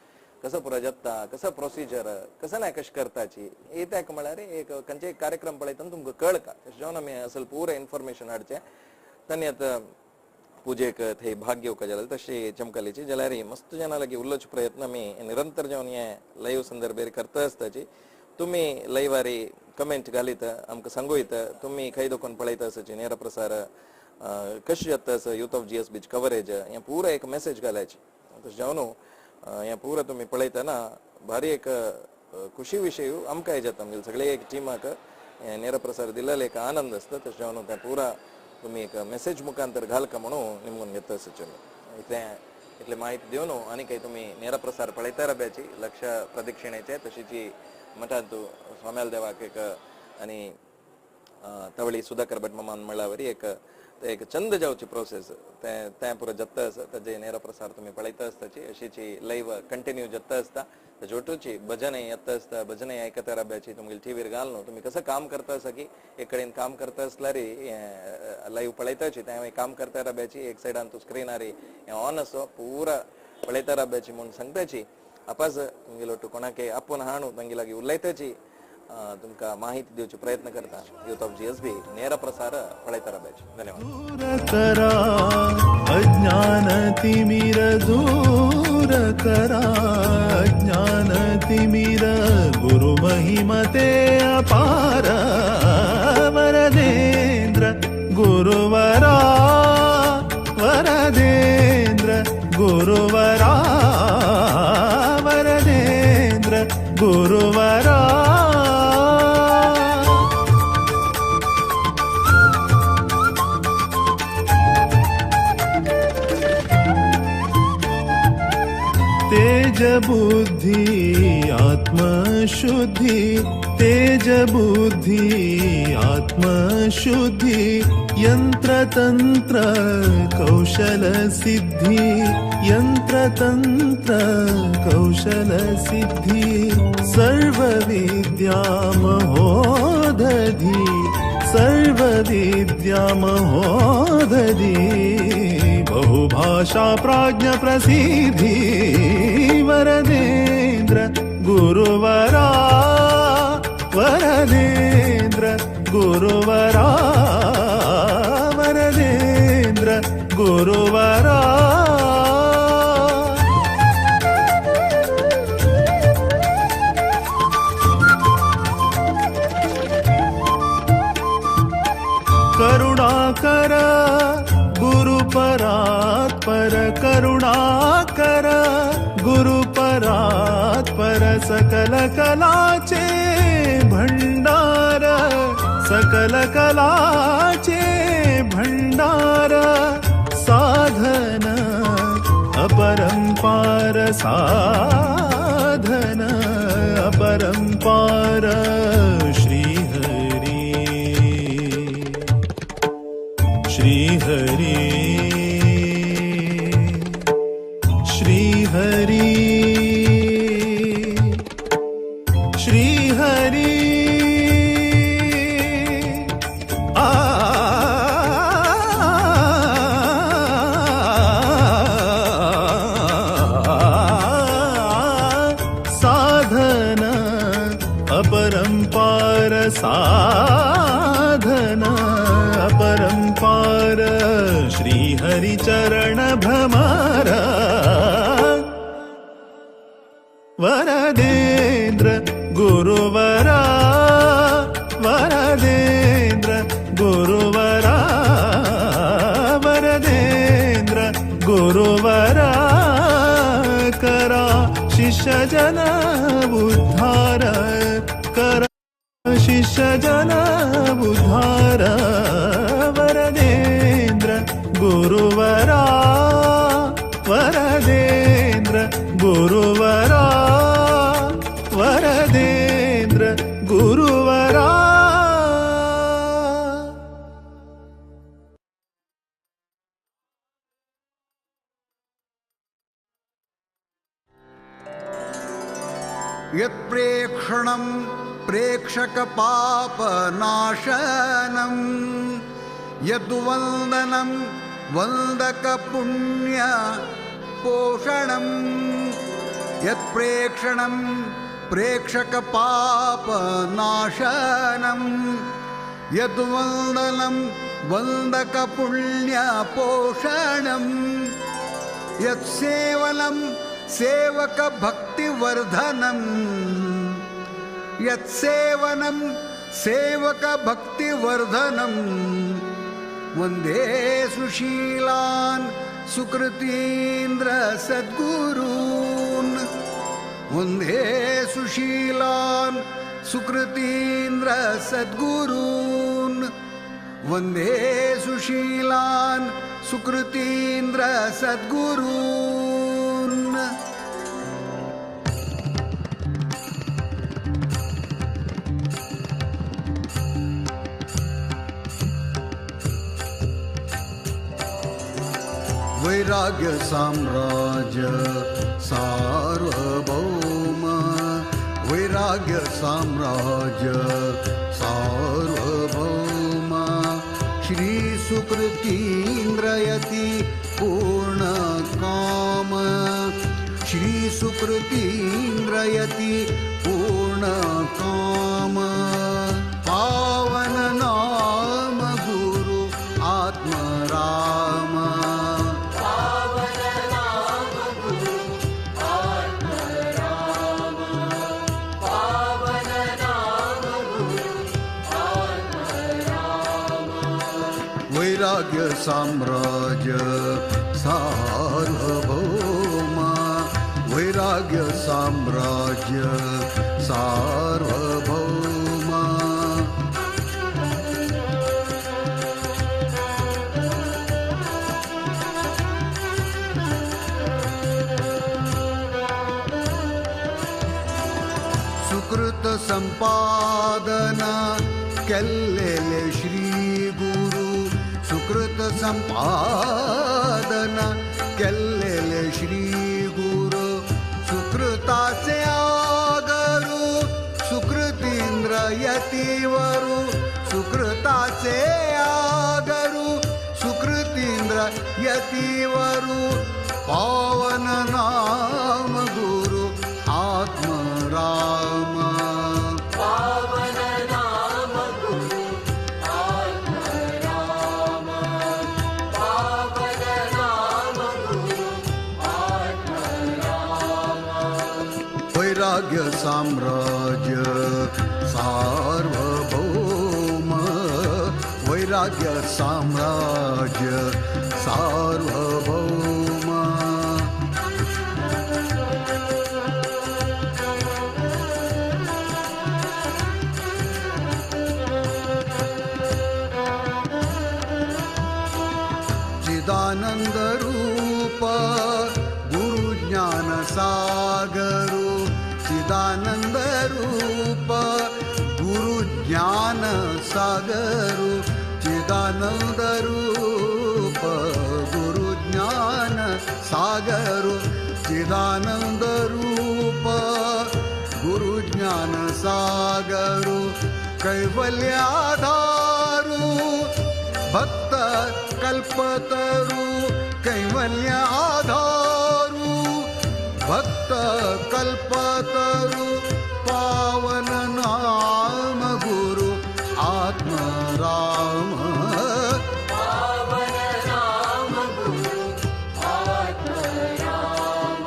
कसो पुरो जाता कसो प्रोसिजर कसो ना कशें करताची इत्याक म्हळ्यार एक खंयचे कार्यक्रम पळयतना तुमकां कळका. तशें जावन आमी असल पुरो इन्फॉर्मेशन हाडचें. तांणी आतां पुजेक थंय भाग घेवका जाल्यार तशी चमकलीची जाल्यार मस्त जाणां लागीं उलोवचे प्रयत्न आमी निरंतर जेवन हे लायव्ह संदर्भेर करता आसताची. तुमी लयवारी कमेंट घालीत आमकां सांगू येता तुमी खंय दोकून पळयता आसाची नेरा प्रसार कशें जाता आसा युथ ऑफ GSB coverage हें पुरो एक मेसेज घालायची. तशें जावन हें पुरो तुमी पळयतना भारी एक खुशी विशय आमकांय जाता. आमगेले सगळे एक टिमाक हें नेरा प्रसार दिलेलो एक आनंद आसता. तशें जावन तें पुरा तुमी एक मेसेज मुखांतर घालका म्हणून निमगून घेता आसाचे. इतलें इतले म्हायती दिवन आनी काही तुमी नेरा प्रसार पळयता रब्याची लक्ष प्रदक्षिणेचे तशीची मठांत स्वाम्याल देवाक एक आनी तवळी सुधाकर भट मामान म्हणल्यार एक एक चंद जावची प्रोसेस तें तें पुरो जत्ता आसा ताजे नेरा प्रसार तुमी पळयता आसताची. अशीची लायव्ह कंटिन्यू जत्ता आसता. ताजे ओटूची भजनय येता आसता, भजनय आयकता रब्याची तुमगेले टीव्हीर घाल न्हू तुमी कसं काम करता आसा की एक कडेन काम करता आसल्यार लायव्ह पळयताची तें काम करता रब्याची एक सायडान तूं स्क्रिनार हें ऑन आसो पुरा पळयता रब्याची म्हूण सांगताची. आपास तुमगेलो ओटू कोणाकय आपोवन हाणू तांगे लागीं उलयताची तुमकां माहिती दिवचे प्रयत्न करता. युथ ऑफ GSB नेरा प्रसार पळयता रब्याची. धन्यवाद. दूर करा अज्ञान तिमिर दूर करा अज्ञान तिमिर गुरु महिमते अपार वरदेंद्र गुरुवरा वरदेंद्र गुरुवरा वरदेंद्र गुरुवरा. तेज बुद्धि आत्मशुद्धि तेज बुद्धि आत्मशुद्धि यंत्रतंत्र कौशल सिद्धि यंत्रतंत्र कौशल सिद्धि सर्व विद्या महोदधि सर्व विद्या महोदधि बहुभाषा प्राज्ञ प्रसिद्धि वरदेंद्र गुरुवरा वरदेंद्र गुरुवरा वरदेंद्र परात्पर सकल कलाचे भंडार, सकल कलाचे भंडार, साधन अपरंपार, साधन अपरंपार, श्री हरि श्री हरि श्री हरि श्री हरि। आ साधन अपरंपार, साधन अपरंपार, श्री हरि चरण भ्रमर, वरदेंद्र गुरुवरा, वरदेंद्र गुरुवरा, वरदेंद्र गुरुवरा, करा शिष्य जन उद्धार, करा शिष्य जन उद्धार, वरदेंद्र गुरुवरा, वरदेंद्र गुरुवरा, वरदेंद्र गुरुवरा। यत्प्रेक्षणं प्रेक्षकपापनाशनं, यद्वन्दनं वन्दकपुण्यपोषणं, यत्प्रेक्षणं प्रेक्षकपापनाशनं, यद्वन्दनं वन्दकपुण्यपोषणं, यत्सेवनं सेवकभक्तिवर्धनं, यत्सेवनं सेवकभक्तिवर्धनं, वन्दे सुशीलान् सुकृतीन्द्र सद्गुरून्, वन्दे सुशीलान् सुकृतीन्द्र सद्गुरून्, वन्दे सुशीलान् सुकृतीन्द्र सद्गुरून्। वैराग्य साम्राज्य सार्वभौम, वैराग्य साम्राज्य सार्वभौम, श्री सुकृतीन्द्रयति पूर्ण काम, श्री सुकृतीन्द्रयति पूर्ण काम, पावन नाम गुरु आत्म राम, वैराग्य साम्राज्य सार्वभौम, वैराग्य साम्राज्य सार्वभौम। सुकृत संपादन केल्लेले श्री गुरु, सुकृत संपादन केल्लेले श्री गुरु, सुकृताचे आगरु सुकृतींद्र यतीवरु, सुकृताचे आगरु सुकृतींद्र यतीवरु, पावन नाम गुरु आत्म राम, पावन नाम गुरु आत्म राम, पावन नाम गुरु आत्म राम। वैराग्य साम्राज्य सार्वभौम, वैराग्य साम्राज्य सार्वभौम। चिदानंद रूप गुरु ज्ञान सागरु चिदानंद रूप गुरु ज्ञान सागरु चिदानंद रूप गुरु ज्ञान सागरु चिदानंद रूप गुरु ज्ञान सागरु कैवल्याधारु भक्त कल्पतरु कैवल्याधारु भक्त कल्पतरु पावन नाम गुरु आत्म राम पावन नाम गुरु आत्म राम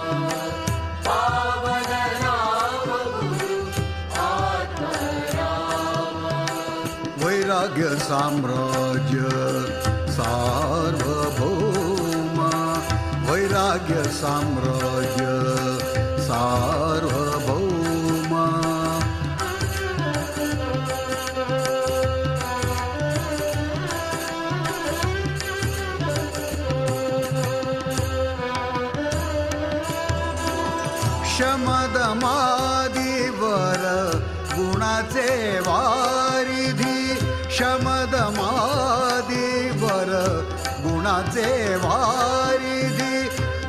पावन नाम गुरु आत्म राम वैराग्य साम्राज्य सार्वभौम वैराग्य साम्राज्य सार्वभौम शमदमादिवर गुणाचे वारिधी शमदमादिवर गुणाचे वारिधी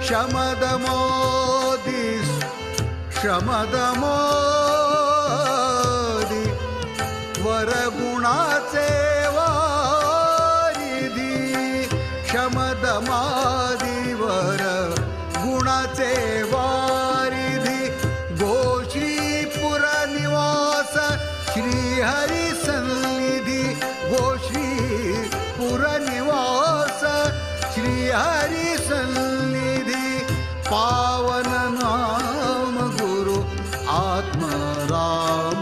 शमदमोदी शमदमोदी वर गुणाचे वारिधी शमदमादिवर गुणाचे वारिधी गोश्रीपुर निवास श्री हरि सन्निधि गोश्रीपुर निवास श्री हरि सन्निधि पावन नाम गुरु आत्म राम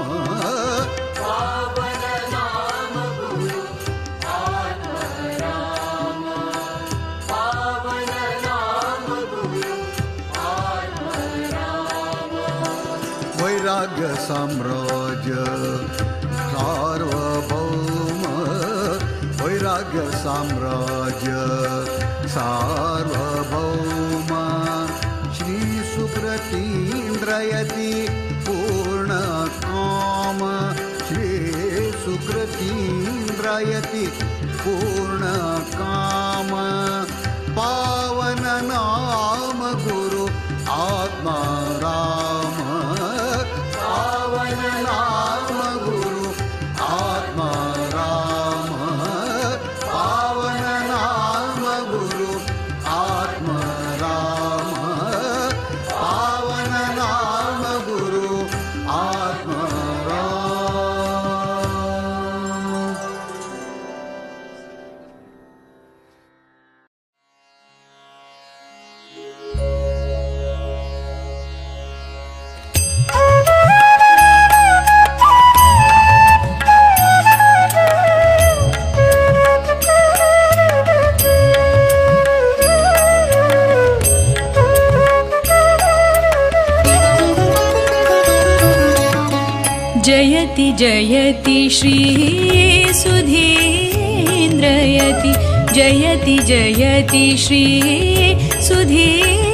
पावन नाम गुरु आत्म राम पावन नाम गुरु आत्म राम वैराग्य साम्राज्य सार्वभौम वैराग्य साम्राज्य सार्वभौम श्री सुकृतीन्द्रयति पूर्ण काम श्री सुकृतीन्द्रयति पूर्ण काम पावन नाम गुरु आत्मा राम पावन नाम गुरु आत्मा राम पावन नाम गुरु आत्मा राम पावन नाम गुरु आत्मा राम। जयति जयति श्री सुधीन्द्रयति जयति जयति श्री सुधीन्द्रयति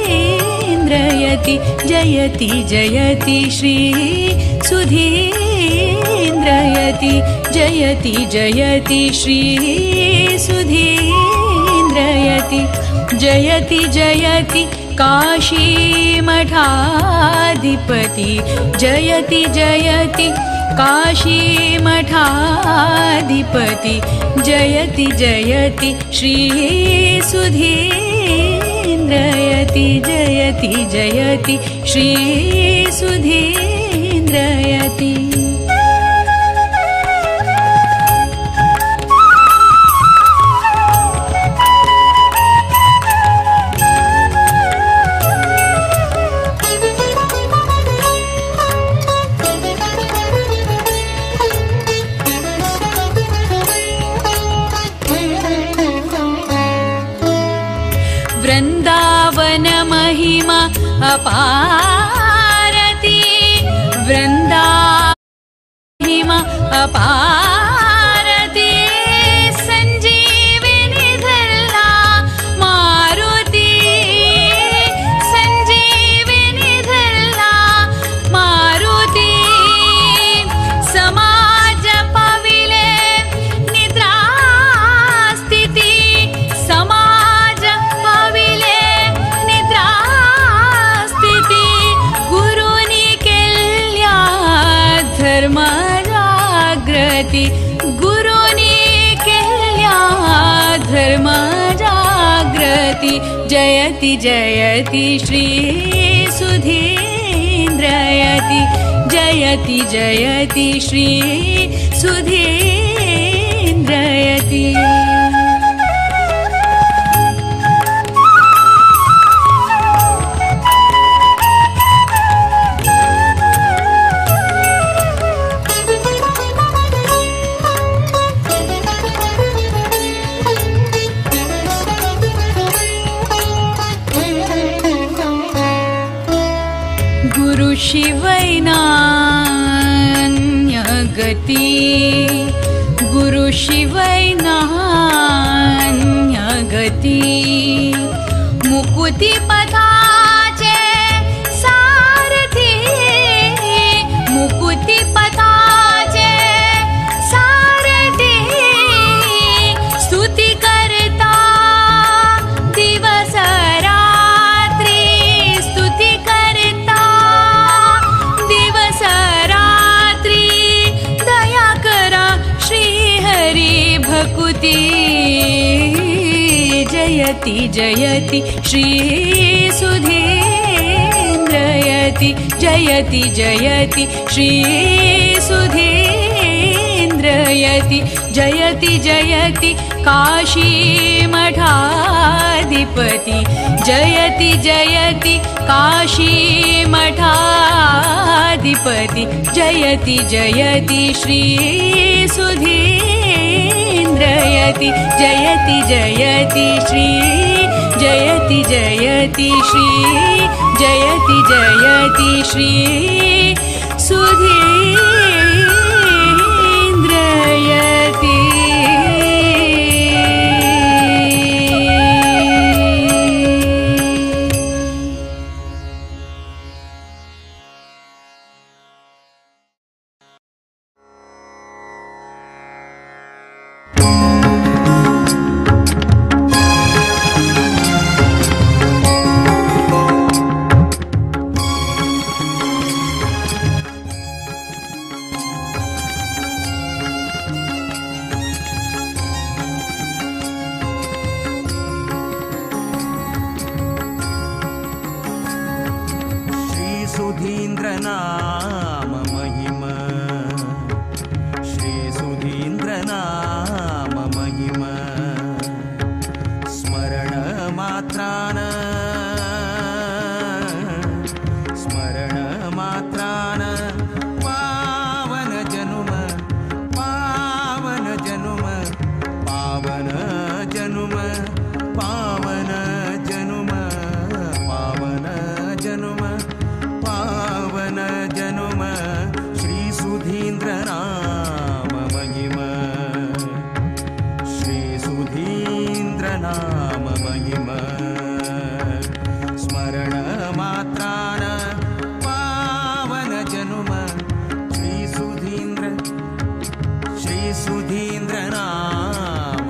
जयति जयति श्री सुधीन्द्रयति जयति जयति श्री सुधीन्द्रयति जयति जयति काशीमठाधिपति जयति जयति काशीमठाधिपति जयति जयति श्री सुधीन्द्रयति जयति जयति श्री सुधीन्द्रयति। वृंदावन महिमा अपारति वृंदावन महिमा अपारति संजीविनी धरला मारुती। जयति गुरुनी केल्या धर्म जागृति जयति जयति श्री सुधीन्द्रयति जयति जयति श्री सुधीन्द्रयति। गुरु शिवैनान्य गति गुरु शिवैनान्य गति मुकुति पथाचे सारथी मुकुति पथाचे सारथी स्तुति करता दिवस रात्री स्तुति करता दिवस रात्री दया करा श्री हरि भकुति जयति जयति श्री सुधीन्द्रयति जयति जयति श्री सुधीन्द्रयति जयति जयति काशी मठाधिपति जयति जयति काशी मठाधिपति जयति जयति श्री सुधीन्द्रयति जयति जयति श्री जयति जयति श्री जयति जयति श्री सुधीन्द्रयति। सुधीन्द्र नाम महिम श्री सुधीन्द्र नाम महिम स्मरण मात्रान पावन जनुम पावन जनुम पावन जनुम पावन जनुम पावन जनुम पावन जनुम श्री सुधीन्द्र नाम महिम श्री सुधीन्द्र नाम महिम स्मरण मात्रान पावन जनुम श्री सुधीन्द्र नाम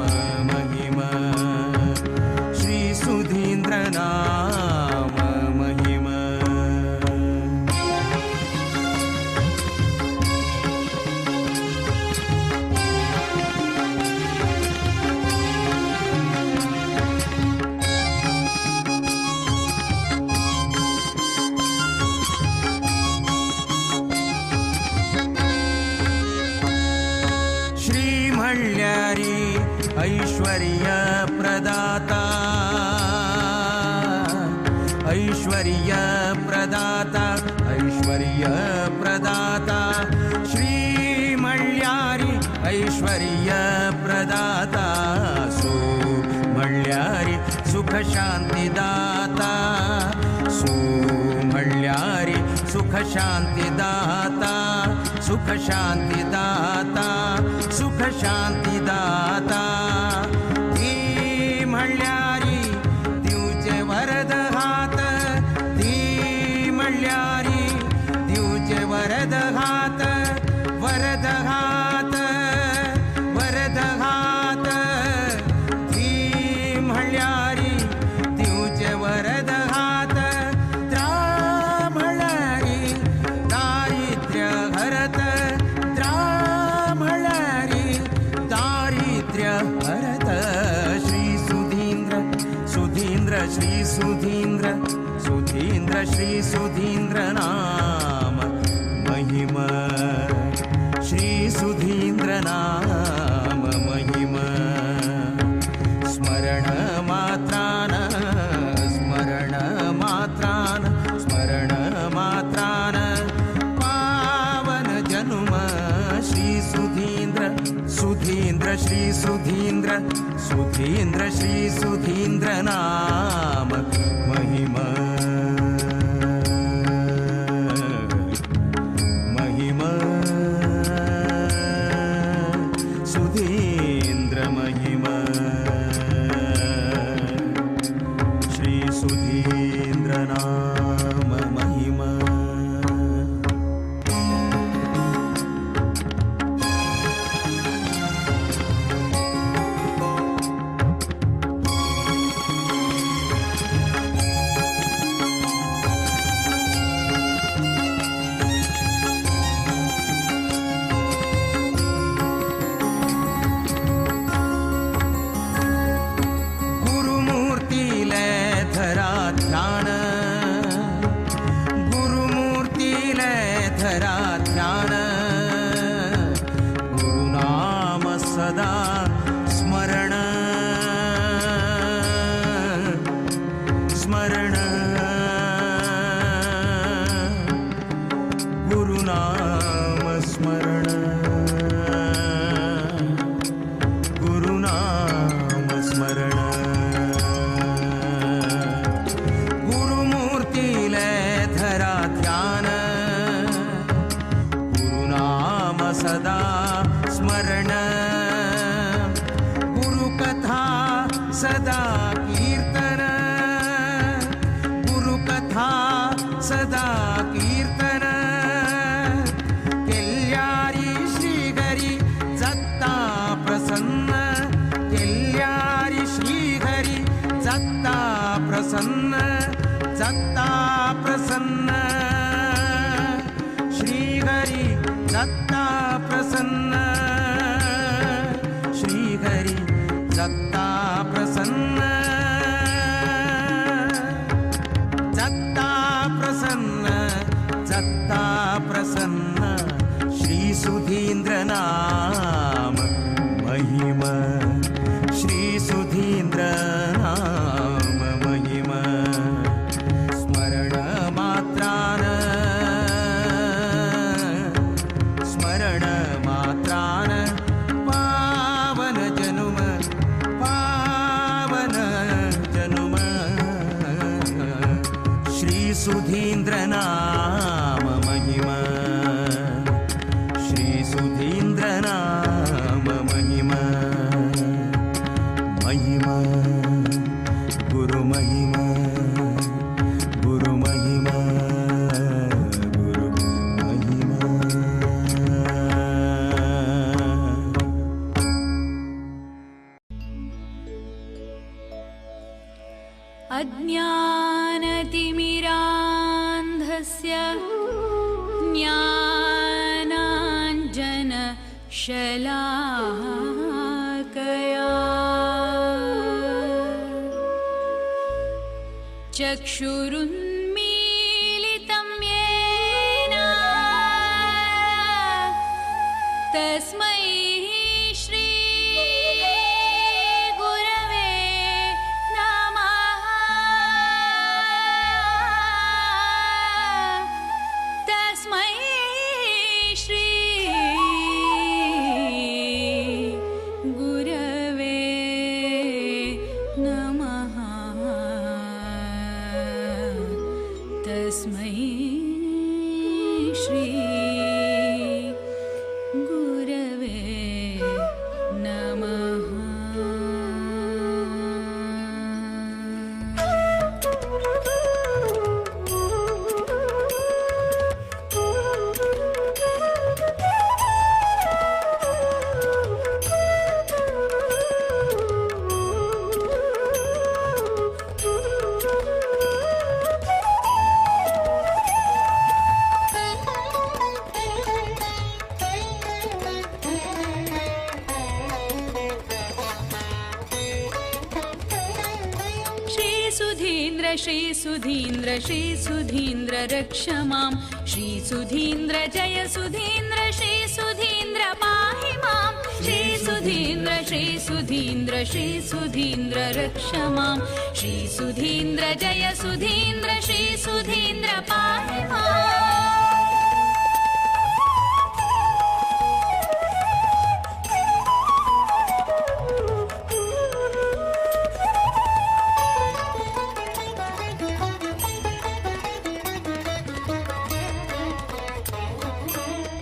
महिम श्री सुधीन्द्र नाम महिम। श्री ऐश्वर्य प्रदाता ऐश्वर्य प्रदाता ऐश्वर्य प्रदाता श्री मल्यारी ऐश्वर्य प्रदाता सु मल्यारी सुख शांति दाता सु मल्यारी सुख शांति दाता सुख शांति दाता सुख शांति दाता धी मल्यारी दिवचे वरद हात धी मल्यारी दिवचे वरद हात वरद हात वरद हात धी मल्यारी दिवचे वरद हात द्रामळारी दारिद्र्य हरत द्रामळारी सुधींद्र नाम महिमा श्री सुधींद्र नाम महिमा स्मरण मात्रान स्मरण मात्रान स्मरण मात्रान पावन जनुम श्री सुधींद्र सुधींद्र श्री सुधींद्र सुधींद्र श्री सुधींद्र नाम महिमा महिमा सुधींद्र महिमा श्री सुधींद्र नाम महिमा। सुधींद्र नाम महिमा श्री सुधींद्र नाम महिमा स्मरण मात्रान स्मरण मात्रान पावन जनुम पावन जनुम श्री सुधींद्र नाम महिमा सुधींद्र नाम महिमा महिमा गुरु महिमा गुरु महिमा गुरु महिमा। अज्ञानतिमिरान्धस्य ज्ञानाञ्जनशलाकया चक्षुरुन्मीलितं येन तस्मै श्री गुरवे नमः। तस्मै श्री गुरवे नमः। तस्मै श्री गुरवे नमः। सुधीन्द्र श्री सुधीन्द्र श्री सुधीन्द्र रक्ष मां। श्री सुधीन्द्र जय सुधीन्द्र श्री सुधीन्द्र पाहि मां। श्री सुधीन्द्र श्री सुधीन्द्र श्री सुधीन्द्र रक्ष मां। श्री सुधीन्द्र जय सुधीन्द्र श्री सुधीन्द्र पाहि मां।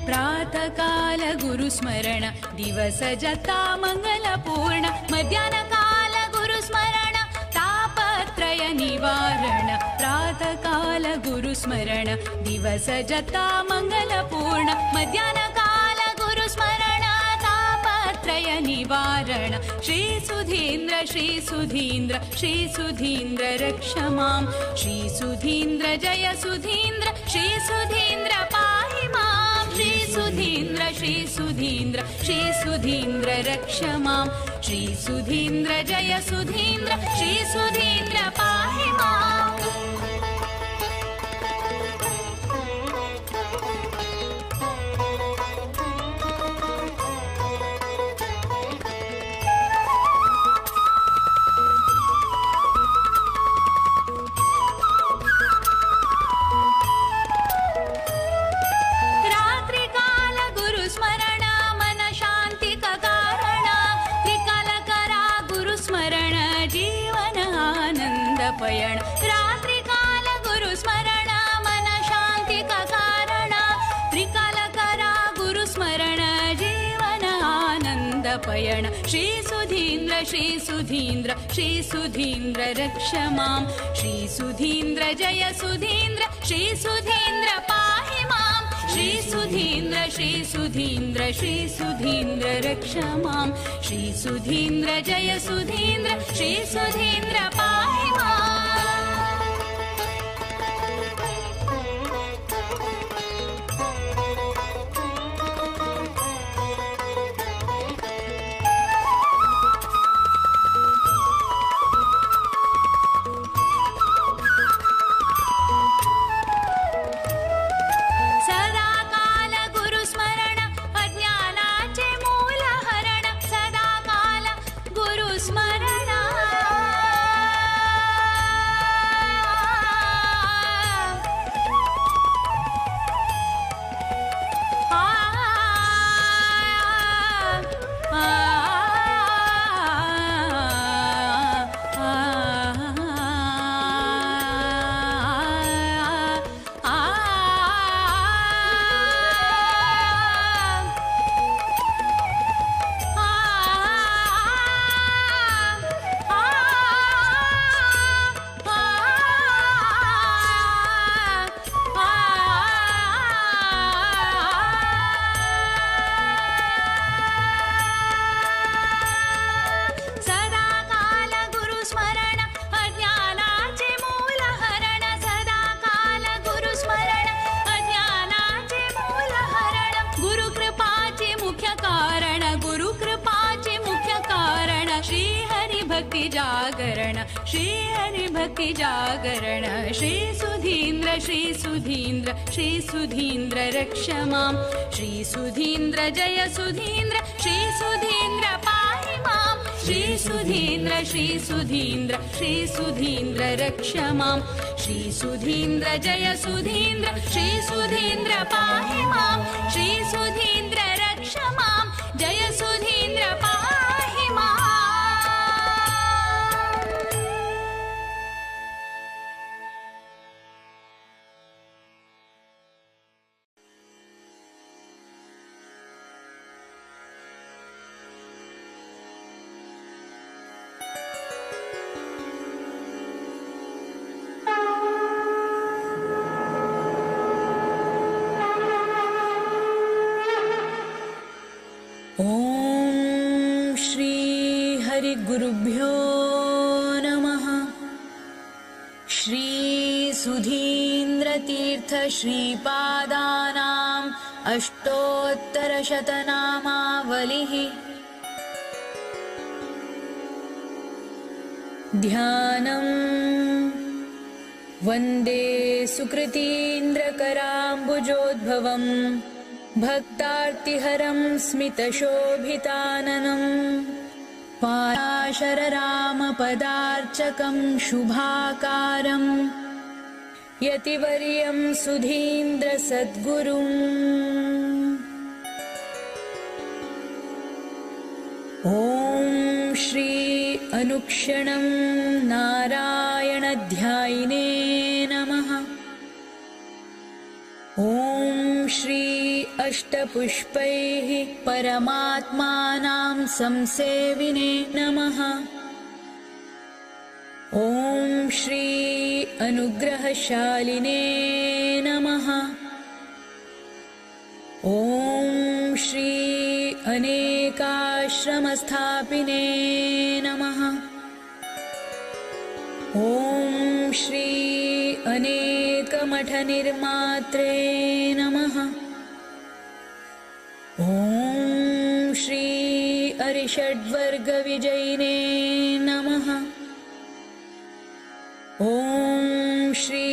प्रातःकाल गुरुस्मरण दिवस जता मंगलपूर्ण। मध्याह्नकाल गुरुस्मरण तापत्रय निवारण। प्रातःकाल गुरुस्मरण दिवस जता मंगलपूर्ण। मध्याह्नकाल गुरुस्मरण तापत्रय निवारण। श्री सुधीन्द्र श्री सुधीन्द्र श्री सुधीन्द्र रक्ष मां। श्री सुधीन्द्र जय सुधीन्द्र श्री सुधीन्द्र पाहि मां। श्री सुधीन्द्र श्री सुधीन्द्र श्री सुधीन्द्र रक्ष मां। श्री सुधीन्द्र जय सुधीन्द्र श्री सुधीन्द्र पाहि मां। पयण रात्रिकाल गुरुस्मरण मन शांति का कारण। त्रिकाल करा गुरुस्मरण जीवन आनंद पयण। श्री सुधीन्द्र श्री सुधीन्द्र श्री सुधीन्द्र रक्ष मां। श्री सुधीन्द्र जय सुधीन्द्र श्री सुधीन्द्र पाहि मां। श्री सुधीन्द्र श्री सुधीन्द्र श्री सुधीन्द्र रक्ष मां। श्री सुधीन्द्र जय सुधीन्द्र श्री सुधीन्द्र पाहि मां। जागरण श्री हरि भक्ति जागरण। श्री सुधीन्द्र श्री सुधीन्द्र श्री सुधीन्द्र रक्ष मां। श्री सुधीन्द्र जय सुधीन्द्र श्री सुधीन्द्र पाहि मां। श्री सुधीन्द्र श्री सुधीन्द्र श्री सुधीन्द्र रक्ष मां। श्री सुधीन्द्र जय सुधीन्द्र श्री सुधीन्द्र पाहि मां। श्री सुधीन्द्र रक्ष मां जय सुधीन्द्र पाहि मां। गुरुभ्यो नमः। श्री सुधीन्द्रतीर्थ श्रीपादानाम् अष्टोत्तरशतनामावलिः। ध्यानम्। वन्दे सुकृतीन्द्रकराम्बुजोद्भवं भक्तार्तिहरं स्मितशोभिताननम् पाराशररामपदार्चकं शुभाकारं यतिवर्यं सुधीन्द्रसद्गुरुम्। ॐ श्री अनुक्षणं नारायणध्यायिने नमः। ॐ श्री अष्टपुष्पैः परमात्मानां संसेविने नमः। ॐ श्री अनुग्रहशालिने नमः। ॐ श्री अनेकाश्रमस्थापिने नमः। ॐ श्री अनेकमठनिर्मात्रे नमः। ॐ श्री अरिषड्वर्गविजयिने नमः। ॐ श्री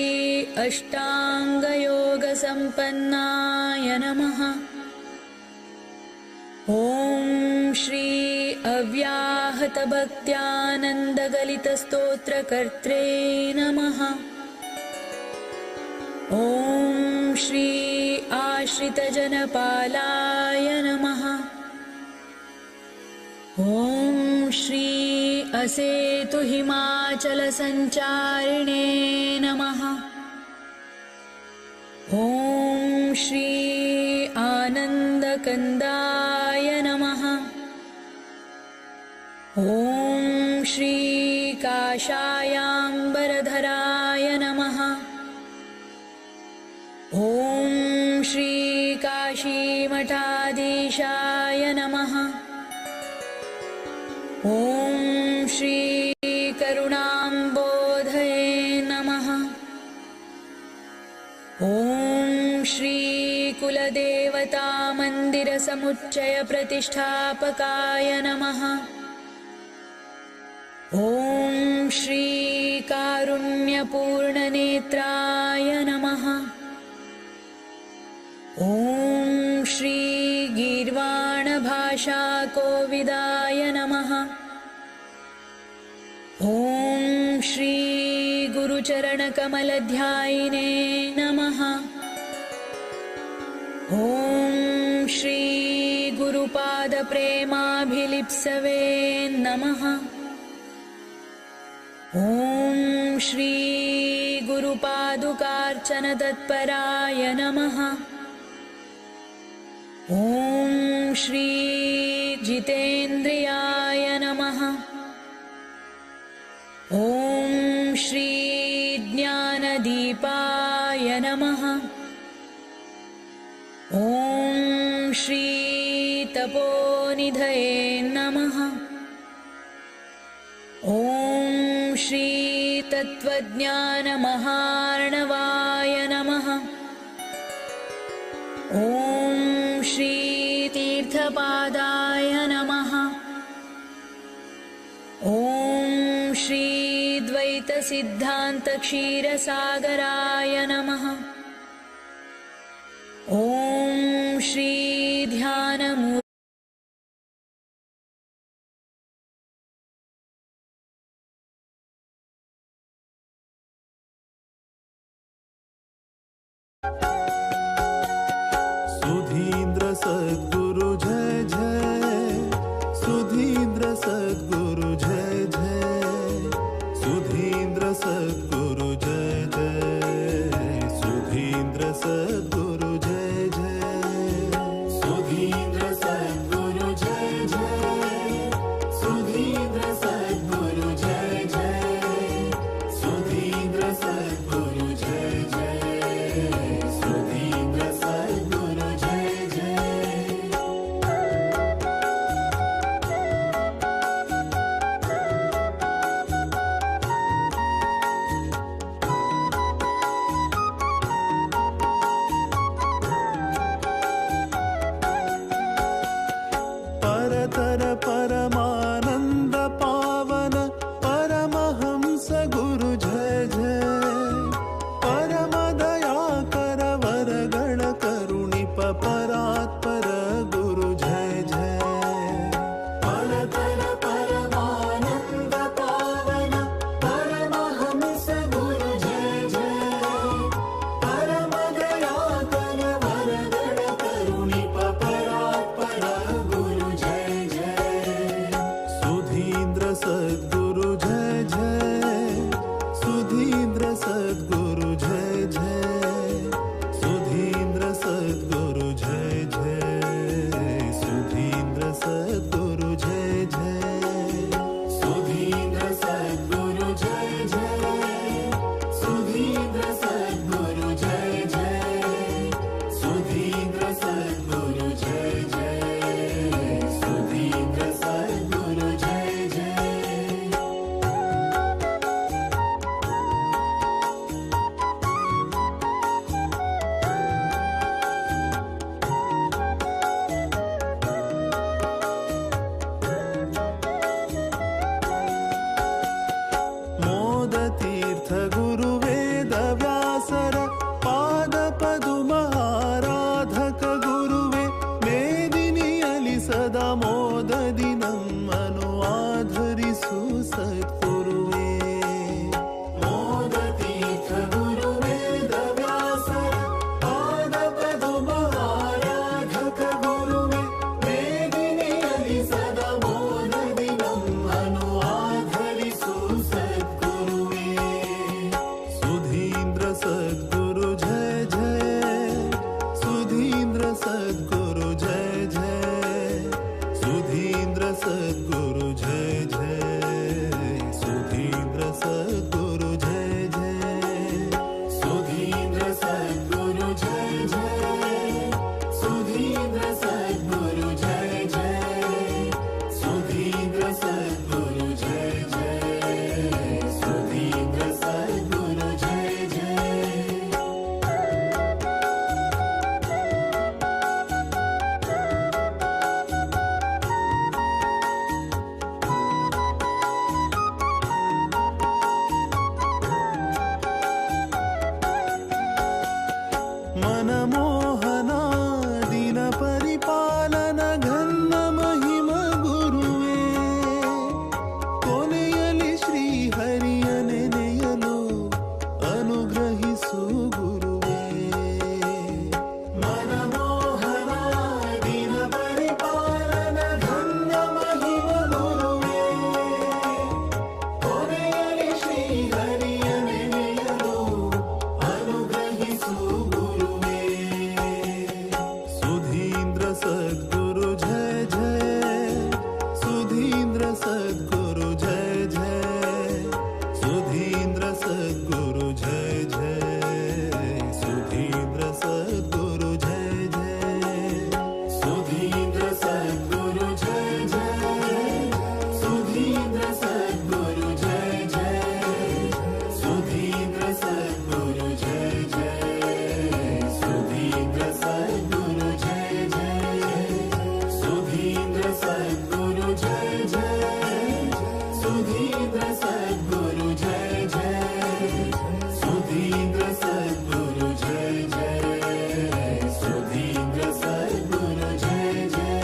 अष्टाङ्गयोगसम्पन्नाय नमः। ॐ श्री अव्याहतभक्त्यानन्दगलितस्तोत्रकर्त्रे नमः। ॐ श्री आश्रितजनपालाय नमः। ॐ श्री असेतुहिमाचलसञ्चारिणे नमः। ॐ श्री आनन्दकन्दाय नमः। ॐ श्री काषायाम्बरधराय नमः। ॐ श्री काशीमठाधीशाय नमः। ॐ श्री करुणाम्बोधये नमः। ॐ श्री कुलदेवतामन्दिरसमुच्चयप्रतिष्ठापकाय नमः। ॐ श्री कारुण्यपूर्णनेत्राय नमः। ॐ श्री गीर्वाणभाषाकोविदाय नमः। ॐ श्री गुरुचरणकमलध्यायिने नमः। ॐ श्री गुरुपादप्रेमाभिलिप्सवे नमः। ॐ श्री गुरुपादुकार्चनतत्पराय नमः। ॐ श्री जितेन्द्रियाय नमः। ॐ श्री ज्ञानदीपाय नमः। ॐ श्री तपोनिधये नमः। ॐ श्री तत्त्वज्ञानमहार्णवाय नमः। ॐ श्री तीर्थपादाय नमः। ॐ श्री द्वैतसिद्धान्तक्षीरसागराय नमः। ॐ श्री ध्यानमू सुधींद्र सद्गुरु जय जय, सुधींद्र सद्गुरु जय जय, सुधींद्र सद्गुरु जय जय, सुधींद्र सद्गुरु जय जय, सुधींद्र सद्गुरु जय जय, सुधींद्र सद्गुरु जय जय, सुधींद्र सद्गुरु जय जय, सुधींद्र सद्गुरु जय जय। सद्गुरु जय जय, सुधींद्र सद्गुरु जय जय। मोदतीर्थ गुरु वेद व्यासर पाद पदुम आराधक गुरुवे, मेदिनियಲಿ ಸದಾ ಮೋದದಿ ನಮ್ಮನು ಆಧರಿಸು ಸದ್ಗುರುವೇ. ಮೋದತೀರ್ಥ ಗುರು ವೇದ ವ್ಯಾಸರ ಪಾದ ಪದುಮ ಆರಾಧಕ ಗುರುವೇ, ಮೇದಿನಿಯಲಿ ಸದಾ ಮೋದದಿ ನಮ್ಮನು ಆಧರಿಸು ಸದ್ಗುರುವೇ. ಸುಧೀಂದ್ರ ಸದ್ಗುರು ಜಯ ಜಯ, ಸುಧೀಂದ್ರ ಸದ್ಗುರು ಜಯ ಜಯ, ಸುಧೀಂದ್ರ ಸದ್ಗುರು ಜಯ ಜಯ, ಸುಧೀಂದ್ರ ಸದ್ಗುರು ಜಯ ಜಯ, ಸುಧೀಂದ್ರ ಸದ್ಗುರು ಜಯ ಜಯ, ಸುಧೀಂದ್ರ ಸದ್ಗುರು ಜಯ ಜಯ, ಸುಧೀಂದ್ರ ಸದ್ಗುರು ಜಯ ಜಯ, ಸುಧೀಂದ್ರ ಸದ್ಗುರು ಜಯ ಜಯ. ಮನಮೋಹನ ದಿನ ಪರಿಪಾಲನ ಘನ್ನ ಮಹಿಮ ಗುರುವೇ, ಕೊನೆಯಲ್ಲಿ ಶ್ರೀ ಹರಿಯ ನೆನೆಯಲು ಅನುಗ್ರಹಿಸು ಗುರುವೇ. ಮನಮೋಹನ ದಿನ ಪರಿಪಾಲನ ಘನ್ನ ಮಹಿಮ ಗುರುವೇ, ಕೊನೆಯಲ್ಲಿ ಶ್ರೀ ಹರಿಯ ನೆನೆಯಲು ಅನುಗ್ರಹಿಸು ಗುರುವೇ. ಸುಧೀಂದ್ರ ಸದ್ಗುರು ಜಯ ಜಯ, ಸುಧೀಂದ್ರ ಸದ್ಗುರು ಜಯ ಜಯ, ಸುಧೀಂದ್ರ ಸದ್ಗುರು ಜಯ ಜಯ, ಸುಧೀಂದ್ರ ಸದ್ಗುರು ಜಯ ಜಯ, ಸುಧೀಂದ್ರ ಸದ್ಗುರು ಜಯ ಜಯ, ಸುಧೀಂದ್ರ ಸದ್ಗುರು ಜಯ ಜಯ, ಸುಧೀಂದ್ರ ಸದ್ಗುರು ಜಯ ಜಯ, ಸುಧೀಂದ್ರ ಸದ್ಗುರು ಜಯ ಜಯ, ಸುಧೀಂದ್ರ ಸದ್ಗುರು ಜಯ ಜಯ, ಸುಧೀಂದ್ರ ಸದ್ಗುರು ಜಯ ಜಯ, ಸುಧೀಂದ್ರ ಸದ್ಗುರು ಜಯ ಜಯ, ಸುಧೀಂದ್ರ ಸದ್ಗುರು ಜಯ ಜಯ,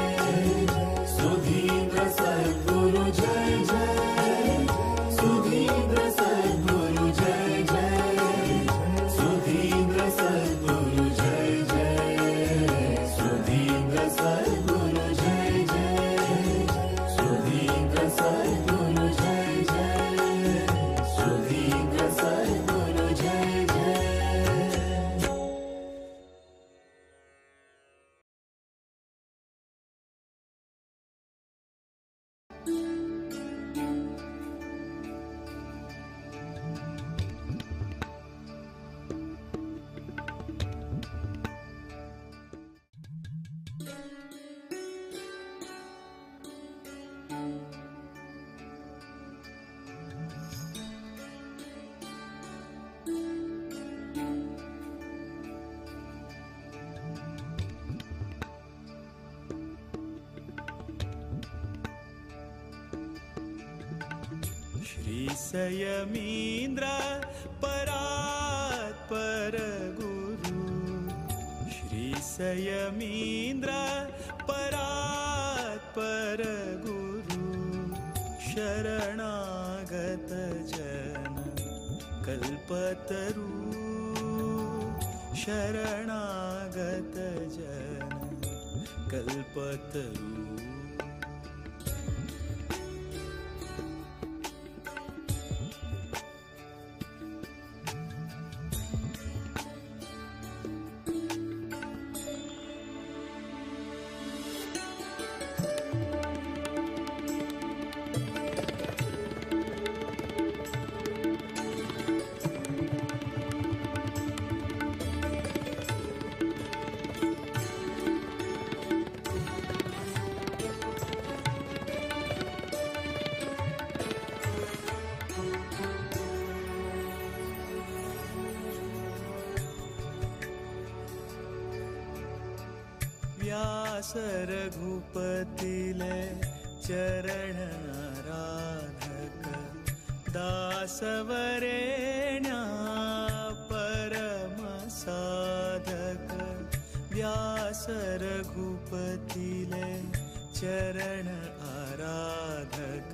ಸುಧೀಂದ್ರ ಸದ್ಗುರು ಜಯ ಜಯ, ಸುಧೀಂದ್ರ ಸದ್ಗುರು ಜಯ ಜಯ, ಸುಧೀಂದ್ರ ಸದ್ಗುರು ಜಯ ಜಯ, ಸುಧೀಂದ್ರ ಸದ್ಗುರು ಜಯ ಜಯ, ಸುಧೀಂದ್ರ ಸದ್ಗುರು ಜಯ ಜಯ, ಸುಧೀಂದ್ರ ಸದ್ಗುರು ಜಯ ಜಯ. श्री सयमींद्र परात्पर गुरु, श्री सयमींद्र परात्पर गुरु, शरणागत जन कल्पतरु, शरणागत जन कल्पतरु. व्यास रघुपतिले चरण आराधक दासवरेण्या परम साधक व्यास रघुपतिले चरण आराधक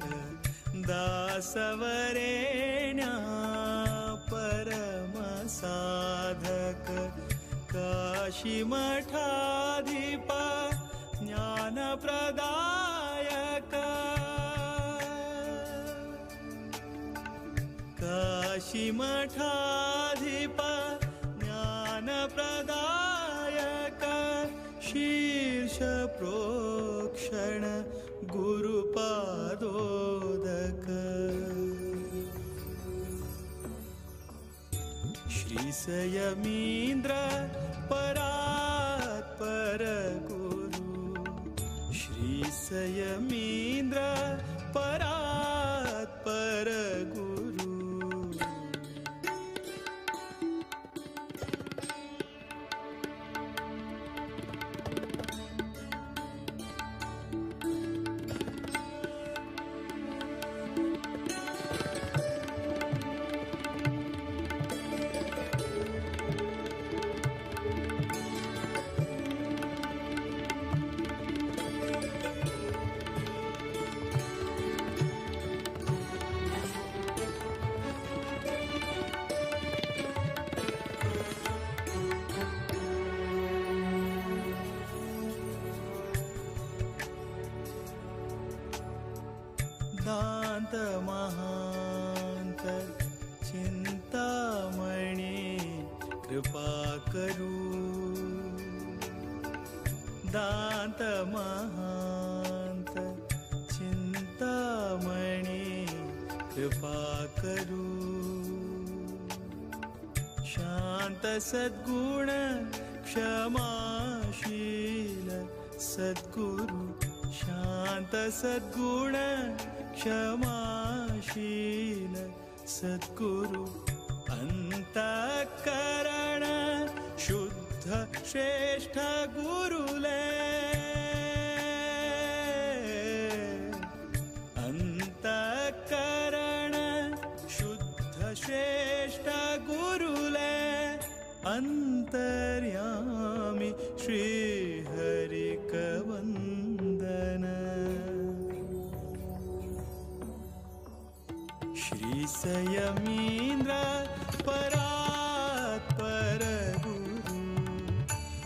दासवरेण्या परम साधक काशी मठाधिप ज्ञानप्रदायक काशी मठाधिप ज्ञानप्रदायक शीर्ष प्रोक्षण गुरुपादोदक श्री संयमींद्र परात्पर गुरु श्री संयमींद्र परात्पर गुरु। दांत महांत चिंतामणि कृपा करू दांत महांत चिंतामणि कृपा करू शांत सद्गुण क्षमाशील सद्गुरु शांत सद्गुण क्षमाशील सद्गुरु अंतःकरण शुद्ध श्रेष्ठ गुरुले अंतःकरण शुद्ध श्रेष्ठ गुरुले अंतर्यामी श्री हरिकवंदन श्री संयमींद्र परात्पर गुरु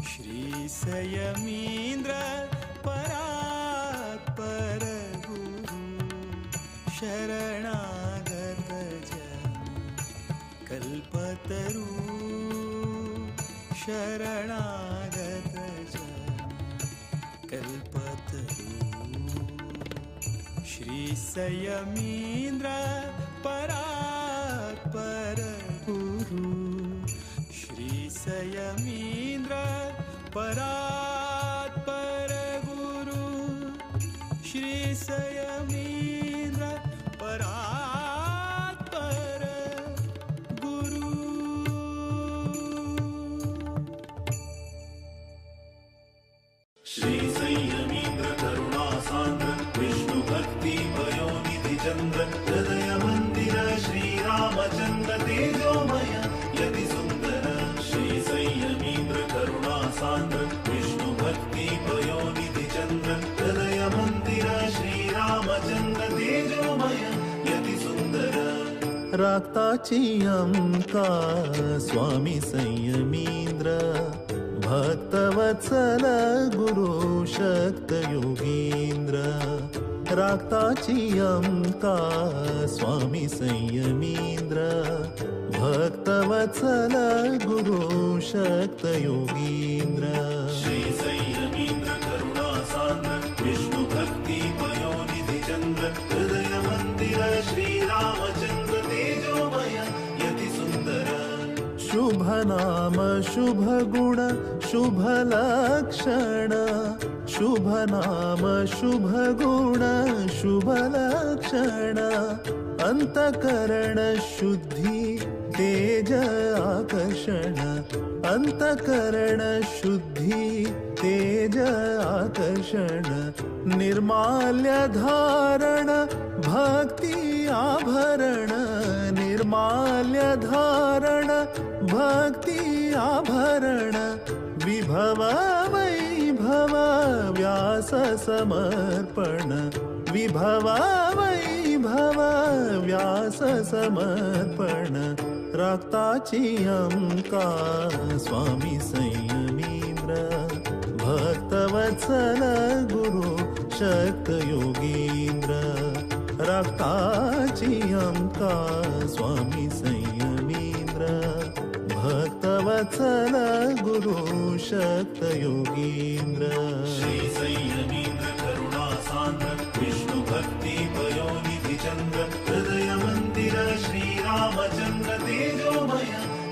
श्री संयमींद्र परात्पर गुरु शरणागत जन कल्पतरु शरणागत जन कल्पतरु श्री संयमींद्र परात्पर गुरु श्री संयमींद्र परात्पर गुरु श्री संयमींद्र परात्पर गुरु। श्री संयमींद्र करुणा सान्द्र विष्णु भक्ति पयोनिधि चंद्र हृदय मंदिर श्री रामचंद्र तेजोमय यति सुंदर श्री संयमींद्र करुणा सान्द्र विष्णु भक्ति पयोनिधि चंद्र हृदय मंदिर श्री रामचंद्र तेजोमय यति सुंदर। रागताची अमका स्वामी संयमींद्र भक्तवत्सल गुरु शक्त योगींद्र रागताची अमका स्वामी संयमींद्र भक्तवत्सल गुरु शक्त योगींद्र। श्री संयमींद्र करुणा सान्द्र विष्णु भक्ति पयोनिधि चंद्र हृदय मंदिर श्री रामचंद्र तेजोमय यति सुंदर। शुभ नाम शुभ गुण शुभ लक्षण शुभ नाम शुभ गुण शुभ लक्षण अंतकरण शुद्धि तेज आकर्षण अंतकरण शुद्धी तेज आकर्षण निर्माल्य धारण भक्ति आभरण निर्माल्य धारण भक्ति आभरण विभव वैभव व्यास समर्पण विभव वैभव व्यास समर्पण राखताची अंका स्वामी संयमींद्र भक्तवत्सल गुरु शक्त योगींद्र राखताची अंका स्वामी संयमींद्र भक्तवत्सल गुरु शक्त योगींद्र। श्री संयमींद्र करुणा सांद्र विष्णु भक्ति पयोनिधि चंद्र हृदय मंदिर श्री रामचंद्र तेजोमय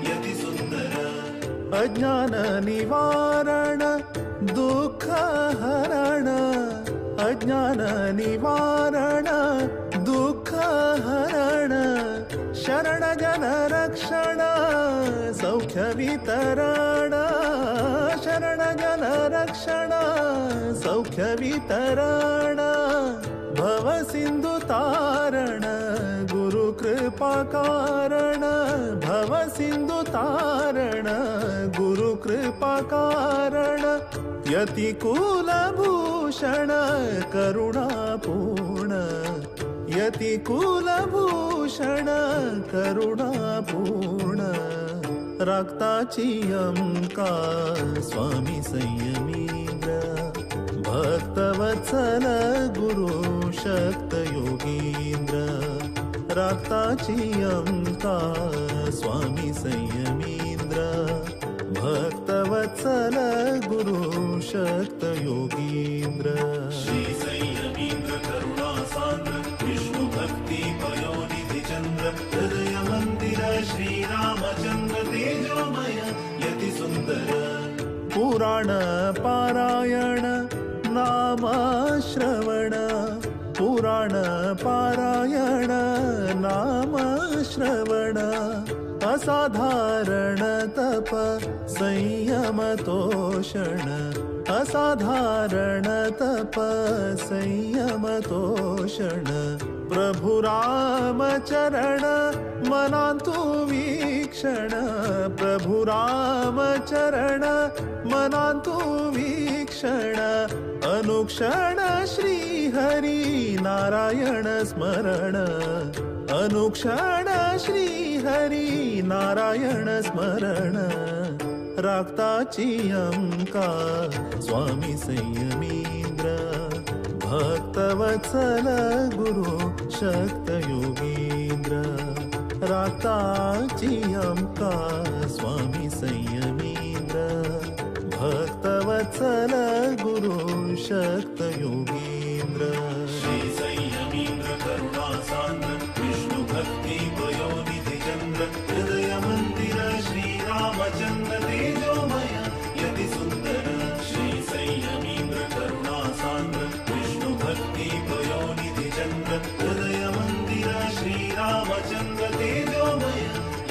यति सुंदर। अज्ञान निवारण दुःख हरण अज्ञान निवारण दुःख हरण शरण जन रक्षण सौख्य वितरण शरण जन रक्षण सौख्य वितरण भव सिंधु तारण गुरु कृपा कारण भव सिंधु तारण गुरु कृपा कारण यति कुलभूषण करुणापूर्ण यति कुलभूषण करुणापूर्ण राखताची अंका स्वामी संयमींद्र भक्तवत्सल गुरु शक्त योगींद्र राखताची अंका स्वामी संयमींद्र भक्तवत्सल गुरु शक्त योगींद्र। श्री संयमींद्र करुणा सांद्र विष्णु भक्ति पयोनिधि चंद्र हृदय मंदिर श्री रामचंद्र तेजोमय यति सुंदर। पुराण पारायण नाम श्रवण पुराण पारायण नाम श्रवण असाधारण तप संयम तोषण असाधारण तप संयम तोषण प्रभु राम चरण मनांतु वीक्षण प्रभु राम चरण मनांतु वीक्षण अनुक्षण श्री हरि नारायण स्मरण अनुक्षण श्री हरि नारायण स्मरण राखताची अंका स्वामी संयमींद्र भक्तवत्सल गुरु शक्त योगींद्र राखताची अंका स्वामी संयमींद्र भक्तवत्सल गुरु शक्त योगींद्र। श्री संयमींद्र करुणा सांद्र विष्णु भक्ति पयोनिधि चंद्र हृदय मंदिर श्री रामचंद्र तेजोमय यति सुंदर। श्री संयमींद्र करुणा सांद्र विष्णु भक्ति पयोनिधि चंद्र हृदय मंदिर श्री रामचंद्र तेजोमय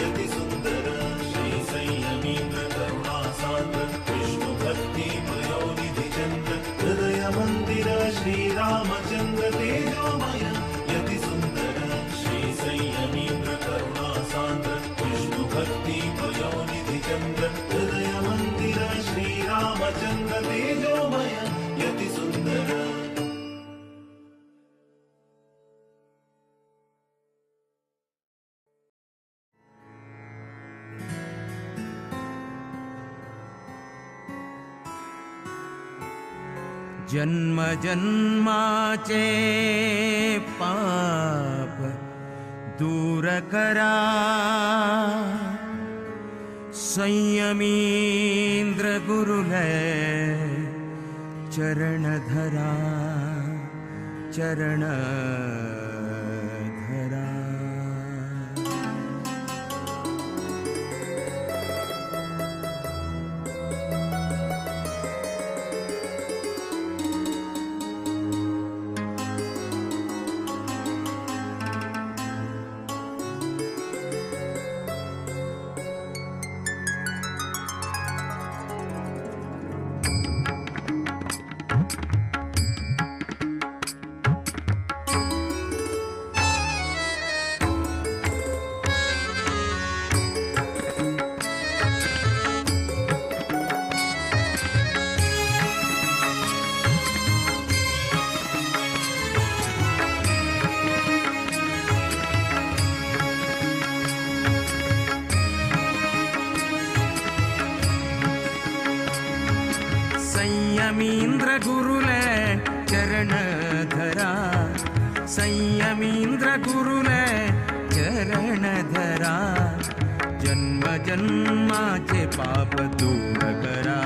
यति सुंदर। श्री संयमींद्र करुणा सांद्र विष्णु भक्ति पयोनिधि चंद्र हृदय मंदिर श्री रामचंद्र तेजोमय यति सुंदर। श्री संयमींद्र करुणा सांद्र विष्णु भक्ति पयोनिधि चंद्र हृदय मंदिर श्री रामचंद्र तेजोमय यति सुंदर। जन्म जन्माचे पाप दूर करा संयमींद्र गुरुले चरण धरा चरण धरा। संयमींद्र गुरुले चरण धरा, संयमींद्र गुरुले चरण धरा, जन्म जन्माचे पाप दूर करा,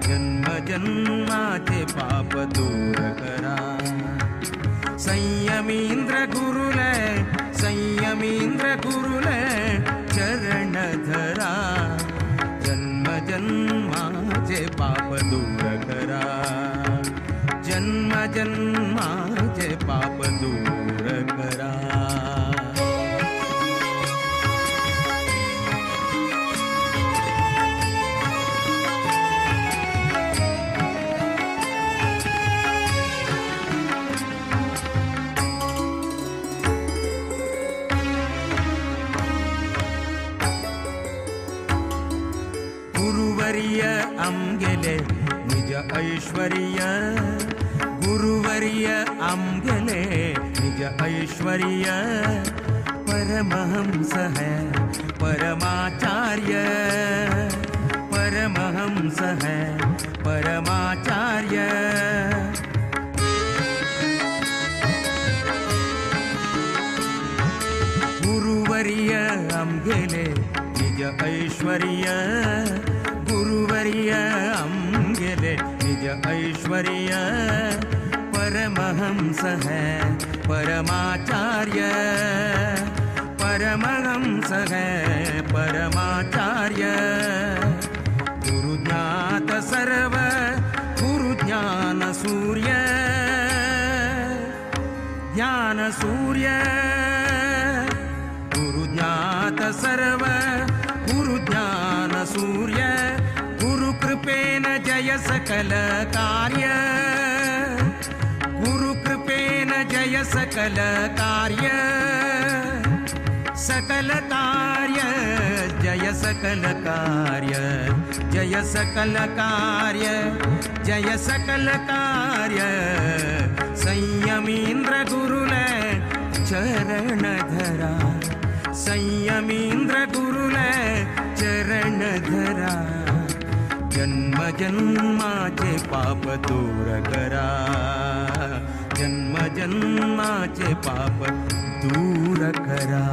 जन्म जन्माचे पाप दूर करा। संयमींद्र गुरुले, संयमींद्र गुरुले चरण धरा, जन्म जन्माचे पाप दूर करा, जन्म जन्माचे पाप दूर करा। गुरुवर्य आमगेले निज ऐश्वर्य, गुरुवर्य आमगेले निज ऐश्वर्य, परमहंस है परमाचार्य, परमहंस है परमाचार्य। गुरुवर्य आमगेले निज ऐश्वर्य, गुरुवर्य आमगेले निज ऐश्वर्य, परमहंस है परमाचार्य, परमहंस है परमाचार्य। गुरु ज्ञात सर्व गुरु ज्ञान सूर्य, ज्ञान सूर्य, गुरु ज्ञात सर्व गुरु ज्ञान सूर्य, गुरु कृपेन जय सकल कार्य, गुरु कृपेन जय सकल कार्य, सकल कार्य जय सकल कार्य, जय सकल कार्य, जय सकल कार्य। संयमींद्र गुरुले चरण धरा, संयमींद्र गुरुले चरण धरा, जन्म जन्माचे पाप दूर करा, जन्म जन्माचे पाप दूर करा।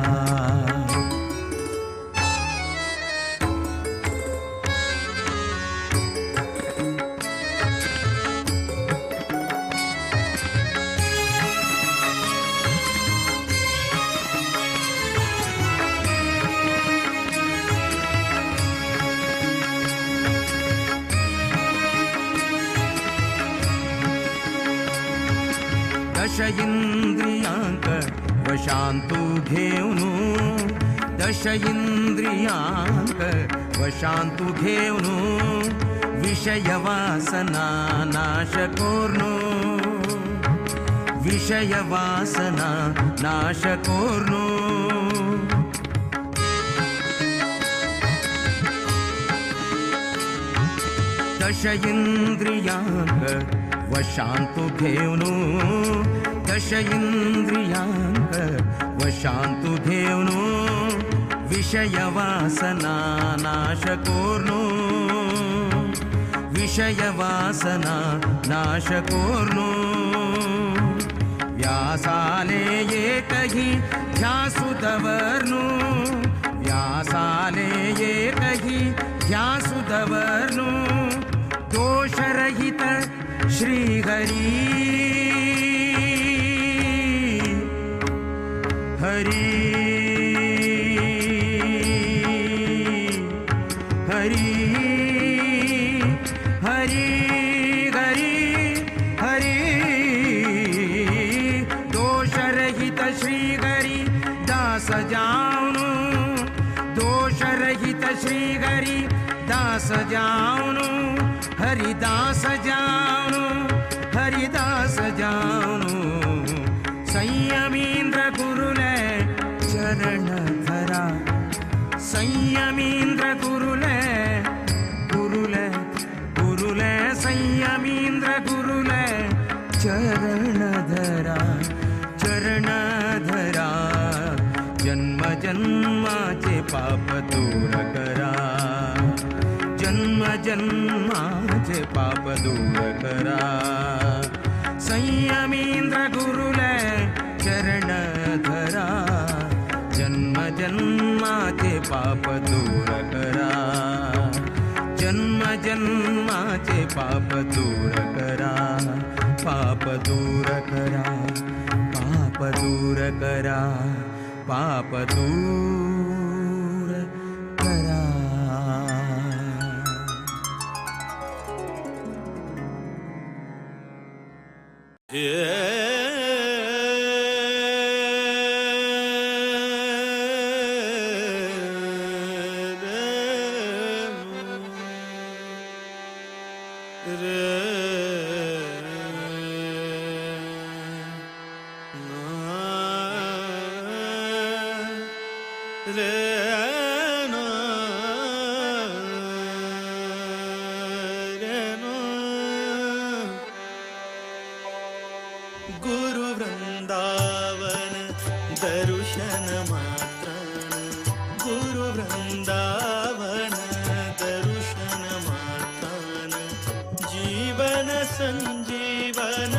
दश इंद्रियांक वशांतु घेऊनु, दश इंद्रियांक वशांतु घेऊनु, विषय वासना नाश कोर्नु, विषय वासना नाश कोर्नु। दश इंद्रियांक वशांतु घेऊनु, दश इंद्रियांक वशांतु घेऊनु, विषय वासना नाश कोर्नु, विषय वासना नाश कोर्नु। व्यासाले एकही ध्यासु दवर्नु, व्यासाले एकही ध्यासु दवर्नु, दोषरहित श्री हरि हरि हरि हरि हरि हरि, दोषरहित श्री हरि दास जाऊनु, दोषरहित श्री हरि दास जाऊनु, हरिदास जाऊनु, हरिदास जाऊनु। संयमींद्र गुरुले चरण धरा, संयमींद्र गुरुले गुरुले गुरुले, संयमींद्र गुरुले चरण धरा, चरण धरा, जन्म जन्माचे पाप दूर करा, जन्म जन्माचे पाप दूर करा। संयमींद्र गुरुले चरण धरा, जन्म जन्माचे पाप दूर करा, जन्म जन्माचे पाप दूर करा, पाप दूर करा, पाप दूर करा, पाप दूर करा। गुरु वृंदावन दर्शन मात्रान, गुरु वृंदावन दर्शन मात्रान, जीवन संजीवन,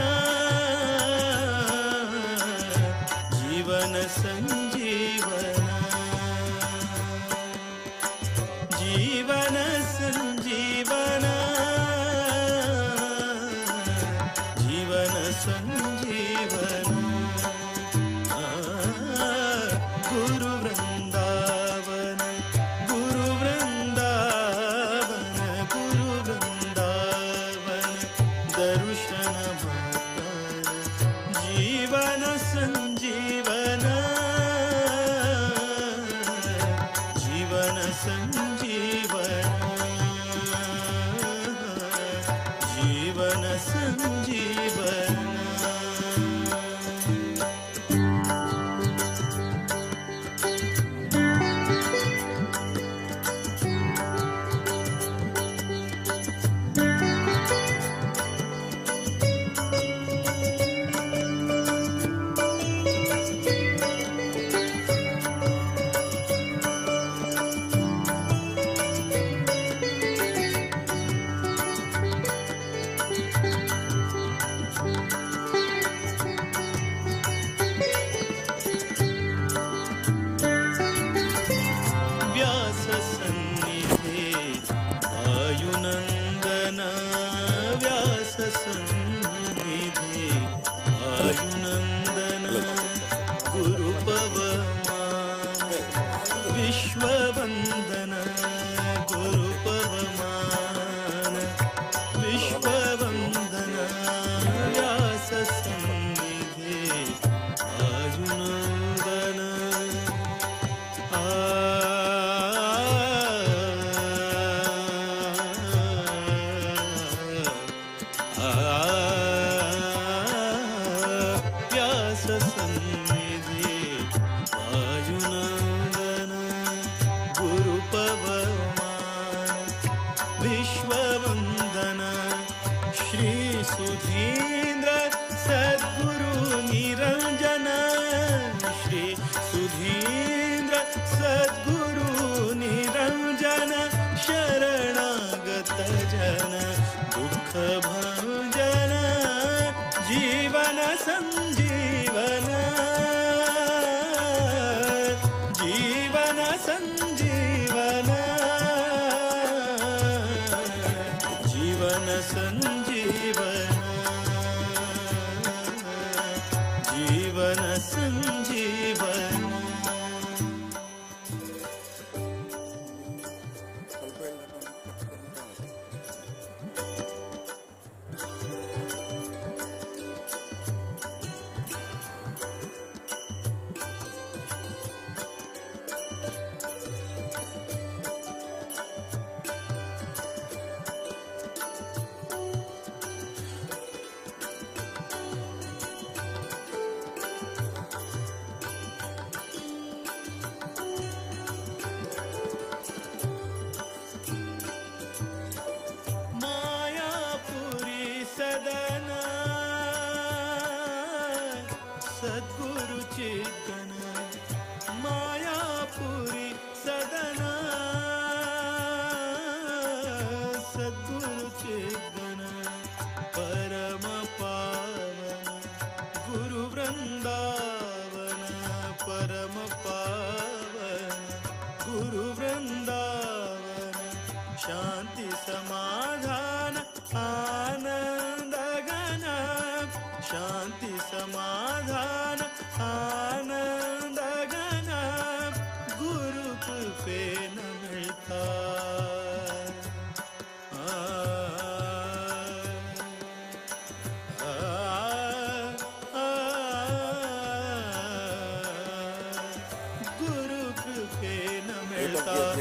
जीवन संजीवन, जीवन संजीवन, जीवन संजीवन। गुरु वृंदावन, गुरु वृंदावन, गुरु वृंदावन दर्शन मात्रान, जीवन संजीवन, जीवन संजीवन, जीवन संजीवन। व्यास सन्निधे आयुनंदन, व्यास सन्निधे आयुनंदन, गुरु पवमान विश्ववंदन, गुरु पवमान विश्ववंदन, व्यास सन्निधे आयुनंदन। व्यास सन्निधि वायुनंदन, गुरु पवमान विश्ववंदन, श्री सुधींद्र सद्गुरु निरंजन, श्री सुधींद्र सद्गुरु निरंजन, शरणागत जन दुख भंजन, जीवन संजीवन, जीवन संजीवन, जीवन संजीवन, जीवन संजीवन।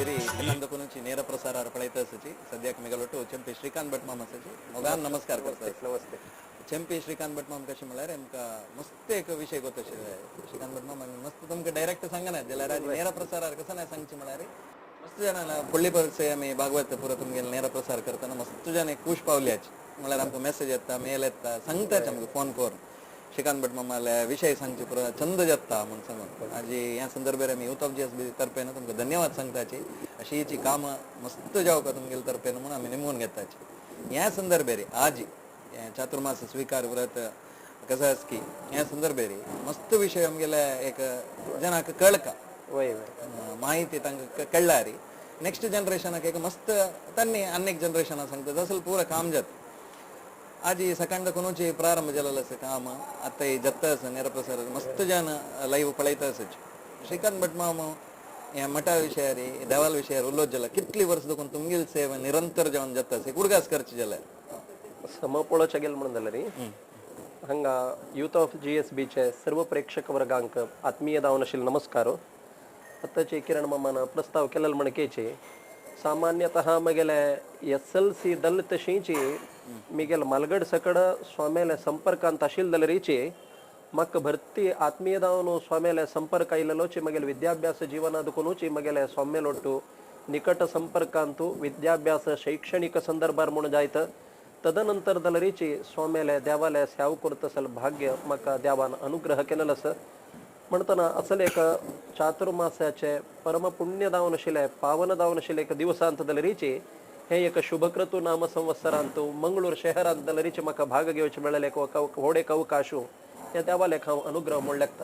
संदर्भेरी सकाळदकुनची ನೇರ ಪ್ರಸಾರ ಪಳೈತ ಸಚಿ ಸದ್ಯಕ್ಕೆ ಮಿಗಲೊಟ್ಟು ಚಂಪಿ ಶ್ರೀಕಾಂತ್ ಭಟ್ ಮಾಮ ಸಚಿ ಮೊಗಾನ್ ನಮಸ್ಕಾರ करता. नमस्ते. चंपी श्रीकांत भट माम कशें म्हळ्यार आमकां मस्त एक विशय गोत श्रीकांत भट माम आमी मस्त तुमकां डायरेक्ट सांगना जाल्यार आज ನೇರ प्रसारार कसं नाही सांगचे म्हळ्यार मस्त जाणां पडली परसे आमी भागवत पुरो तुमगेले ನೇರ प्रसार करतना मस्त जाण एक खूश पावल्याच म्हळ्यार आमकां मेसेज येता, मेल येता, सांगताच आमकां फोन करून श्रीकांत भट मामाले विशय सांगचे पुरो छंद जाता म्हूण सांगून आजी ह्या संदर्भार आमी यूथ ऑफ जीएसबी तर्फेन तुमकां धन्यवाद सांगताची. अशी हिची कामां मस्त जावका तुमगेले तर्फेन म्हणून आमी निमून घेताची. ह्या संदर्भार आजी चातुर्मास स्वीकार व्रत कसं आसा की ह्या संदर्भार मस्त विशय आमगेले एक जनाक कळका वय वय माहिती तांकां कळ्ळारी नेक्स्ट जनरेशनाक एक मस्त तांणी अनेक जनरेशनाक सांगता जसल पुरो काम जाता. आजी सकाळच्या कोणूची प्रारंभ जालेलो आसा काम आतां जत्ता आसा ನೇರ प्रसार मस्त जन लाईव्ह पळयता आसाच. श्रीकांत भट माम ह्या मठा विशयारी देवाल विशयार उलोवप जाला कितली वर्स देखून तुमगेली सेवा निरंतर जावन जाता आसा उडगास करची जाल्यार सम पळोवच्या गेल म्हणून जाल्यार हांगा यूथ ऑफ जीएस बीचे सर्व प्रेक्षक वर्गांक आत्मीय दावन आशिल्लो नमस्कार. आतांचे किरण मामान प्रस्ताव केलेलो म्हणकेचे सामान्यतः मगेले एस एल सी दल तशींची मिगेल मालगड सकड स्वाम्याले संपर्कांत आशिल्ले जाल्यारीची म्हाका भरती आत्मीय दावन स्वाम्याले संपर्क आयिल्लोची मगेले विद्याभ्यास जीवना दुकुनूची मगेले स्वाम्यालोट्टू निकट संपर्कांतू विद्याभ्यास शैक्षणिक संदर्भार म्हणून जायत तदनंतर जाल्यारीची स्वाम्याले देवाले सेव करत असल भाग्य म्हाका देवान अनुग्रह केलेलो आसा. म्हणटना असल एक चातुर्मासाचे परम पुण्य दावन आशिल्ले पावन दावन आशिल्ले एक दिवसांत जाल्यारीची हे एक शुभक्रतु नाम संवत्सरांत मंगळूर शहरांत जाल्यारीची म्हाका भाग घेवचे मेळ्ळें एक व्हड एक अवकाशू ह्या देवालेक हांव अनुग्रह म्हूण लेखता.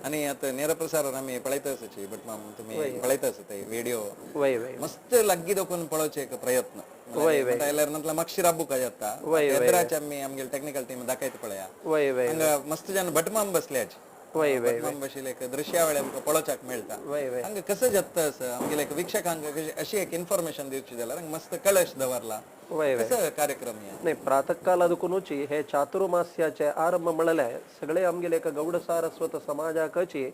आणि आता ನೇರ प्रसार आमी पळयता आसाची भट माम तुम्ही पळयता आसा ते व्हिडिओ वय वय मस्त लाग्गी दोकून पळोवचे एक प्रयत्न वय वय आयल्यार मागशी राबूका जाता वय वय एदराचे आमी आमगेले टेक्निकल टीम दाखयता पळया वय वय हांगा मस्त जन भटमाम बसल्याचे वय वय भटमाम बशिल्ले एक दृश्यावळी आमकां पळोवच्याक मेळटा. वय वय हांगा कसं जाता आसा आमगेले एक वीक्षकांक अशी एक इन्फॉर्मेशन दिवची जाल्यार हांगा मस्त कळश दवरला वय वय कसं कार्यक्रम हे नाही प्रातःकाल दुकुनूची हे चातुर्मास्याचे आरंभ म्हणले सगळे आमगेले एक गौड सारस्वत समाजाकची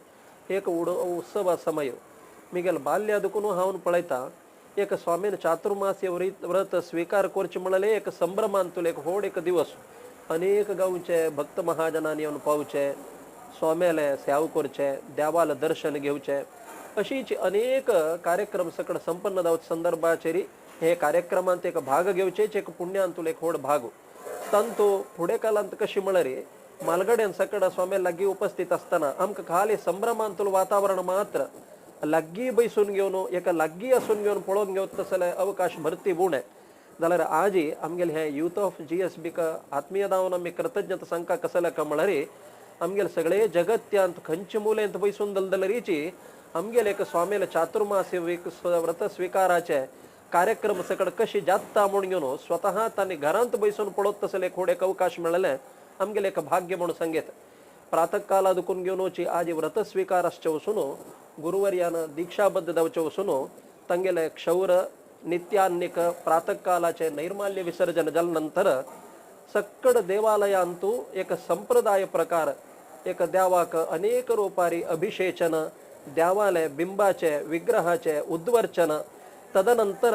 एक उत्सव समय मिगेल बाल्य दुकुनू हांव पळयता एक स्वामीन चातुर्मास्य व्रत स्वीकार करचे म्हणले एक संभ्रमांतुल एक व्हड एक दिवस अनेक गांवचे भक्त महाजनांनी येवन पावचे स्वाम्याले सेव करचे देवाला दर्शन घेवचे अशीच अनेक कार्यक्रम सकड संपन्न जावचे संदर्भाचेर हे कार्यक्रमांत एक भाग घेवचेच एक पुण्यांतुल एक व्हड भाग तांतू फुडें कालांत कशी म्हळ्यार मालगड्यान सकड स्वाम्या लागीं उपस्थित आसतना आमकां खाली संभ्रमांतुल वातावरण मात्र लागीं बैसून घेवन एका लागीं आसून घेवन पळोवन घेवत तसले अवकाश भरती उणें जाल्यार आजी आमगेले हे यूथ ऑफ जीएस बीक आत्मीय दावन आमी कृतज्ञता सांगका कसले का म्हळ्यार आमगेले सगळे जगत्यांत खंयचे मुलेंत बैसून दलदलरीची आमगेले एक स्वामीले चातुर्मास्य व्रत स्वीकाराचे कार्यक्रम सकड कशी जाता म्हूण घेवन स्वतः तांणी घरांत बैसून पळोवत तसले एक व्हड एक अवकाश मेळ्ळें आमगेले एक भाग्य म्हणून सांगेत. प्रातःकाला दुकून घेवनूची आजी व्रत स्वीकार आसचे वसून गुरुवर्यान दीक्षाबद्ध जावचे वसून तांगेले क्षौर नित्यान्निक प्रातःकालाचे नैर्माल्य विसर्जन जाले नंतर सक्कड देवालयांतू एक संप्रदाय प्रकार एक देवाक अनेक रूपारी अभिषेचन देवाले बिंबाचे विग्रहाचे उद्वर्चन तदनंतर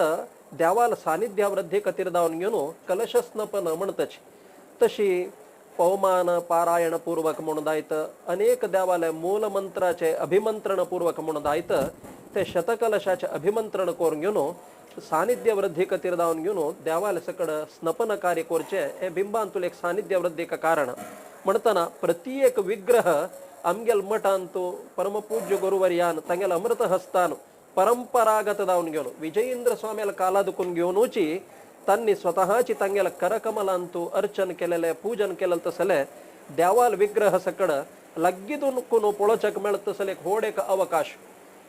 देवाल सानिध्य वृद्धी खातीर दावन घेवन कलशस्नपन म्हणतच तशी पवमान पारायणपूर्वक म्हणून दायत अनेक देवाले मूलमंत्राचे अभिमंत्रणपूर्वक म्हणून दायत ते शतकलशाचे अभिमंत्रण करून घेवन सानिध्य वृद्धी खातीर दावन घेवन देवाले सकड स्नपन कार्य करचे हे बिंबांतूल एक सानिध्य वृद्धीक कारण म्हणटना प्रति एक विग्रह आमगेल मठांतू परमपूज्य गुरुवर्यान तांगेल अमृत हस्तान परंपरागत दावन घेवन विजयेंद्र स्वाम्याला काला दुखून घेवनूची तांणी स्वतःची तांगेल करकमलांतू अर्चन केलेले पूजन केलेले तसले देवाल विग्रह सकड लग्गीतून कोण पळोवच्याक मेळत तसले एक व्हड एक अवकाश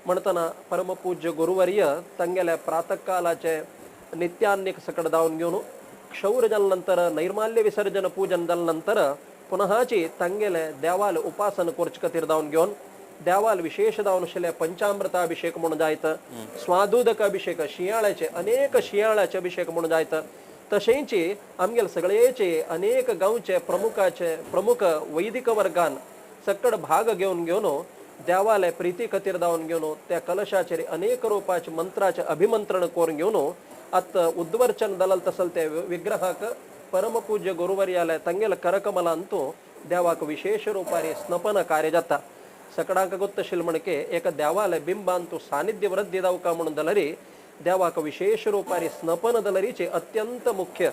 म्हणटना परमपूज्य गुरुवर्य तांगेले प्रातःकालाचे नित्यान्निक सकड दावन घेवन क्षौर जाले नंतर नैर्माल्य विसर्जन पूजन जाले नंतर पुनःची तांगेले देवाल उपासन करचे खातीर दावन घेवन देवाल विशेष दावन आशिल्ले पंचामृताभिषेक म्हणून जायत स्वादुदक अभिषेक शिंयाळ्याचे अनेक शिंयाळ्याचे अभिषेक म्हणून जायत तशेंच आमगेले सगळेचे अनेक गांवचे प्रमुखाचे प्रमुख वैदिक वर्गान सकड भाग घेवन घेवन देवाले प्रिती खातीर दावन घेवन त्या कलशाचेर अनेक रुपाचे मंत्राचे अभिमंत्रण करून घेवन आतां उद्वर्चन दलल तसल ते विग्रहाक परमपूज्य गुरुवर्याले तांगेले करकमलांतू देवाक विशेष रुपारी स्नपन कार्य जाता. सकडांक गोत्तशील म्हणके एका देवाले बिंबांतू सानिध्य वृद्धी दावका म्हणून दलरी देवाक विशेष रुपारी स्नपन दलरीचे अत्यंत मुख्य.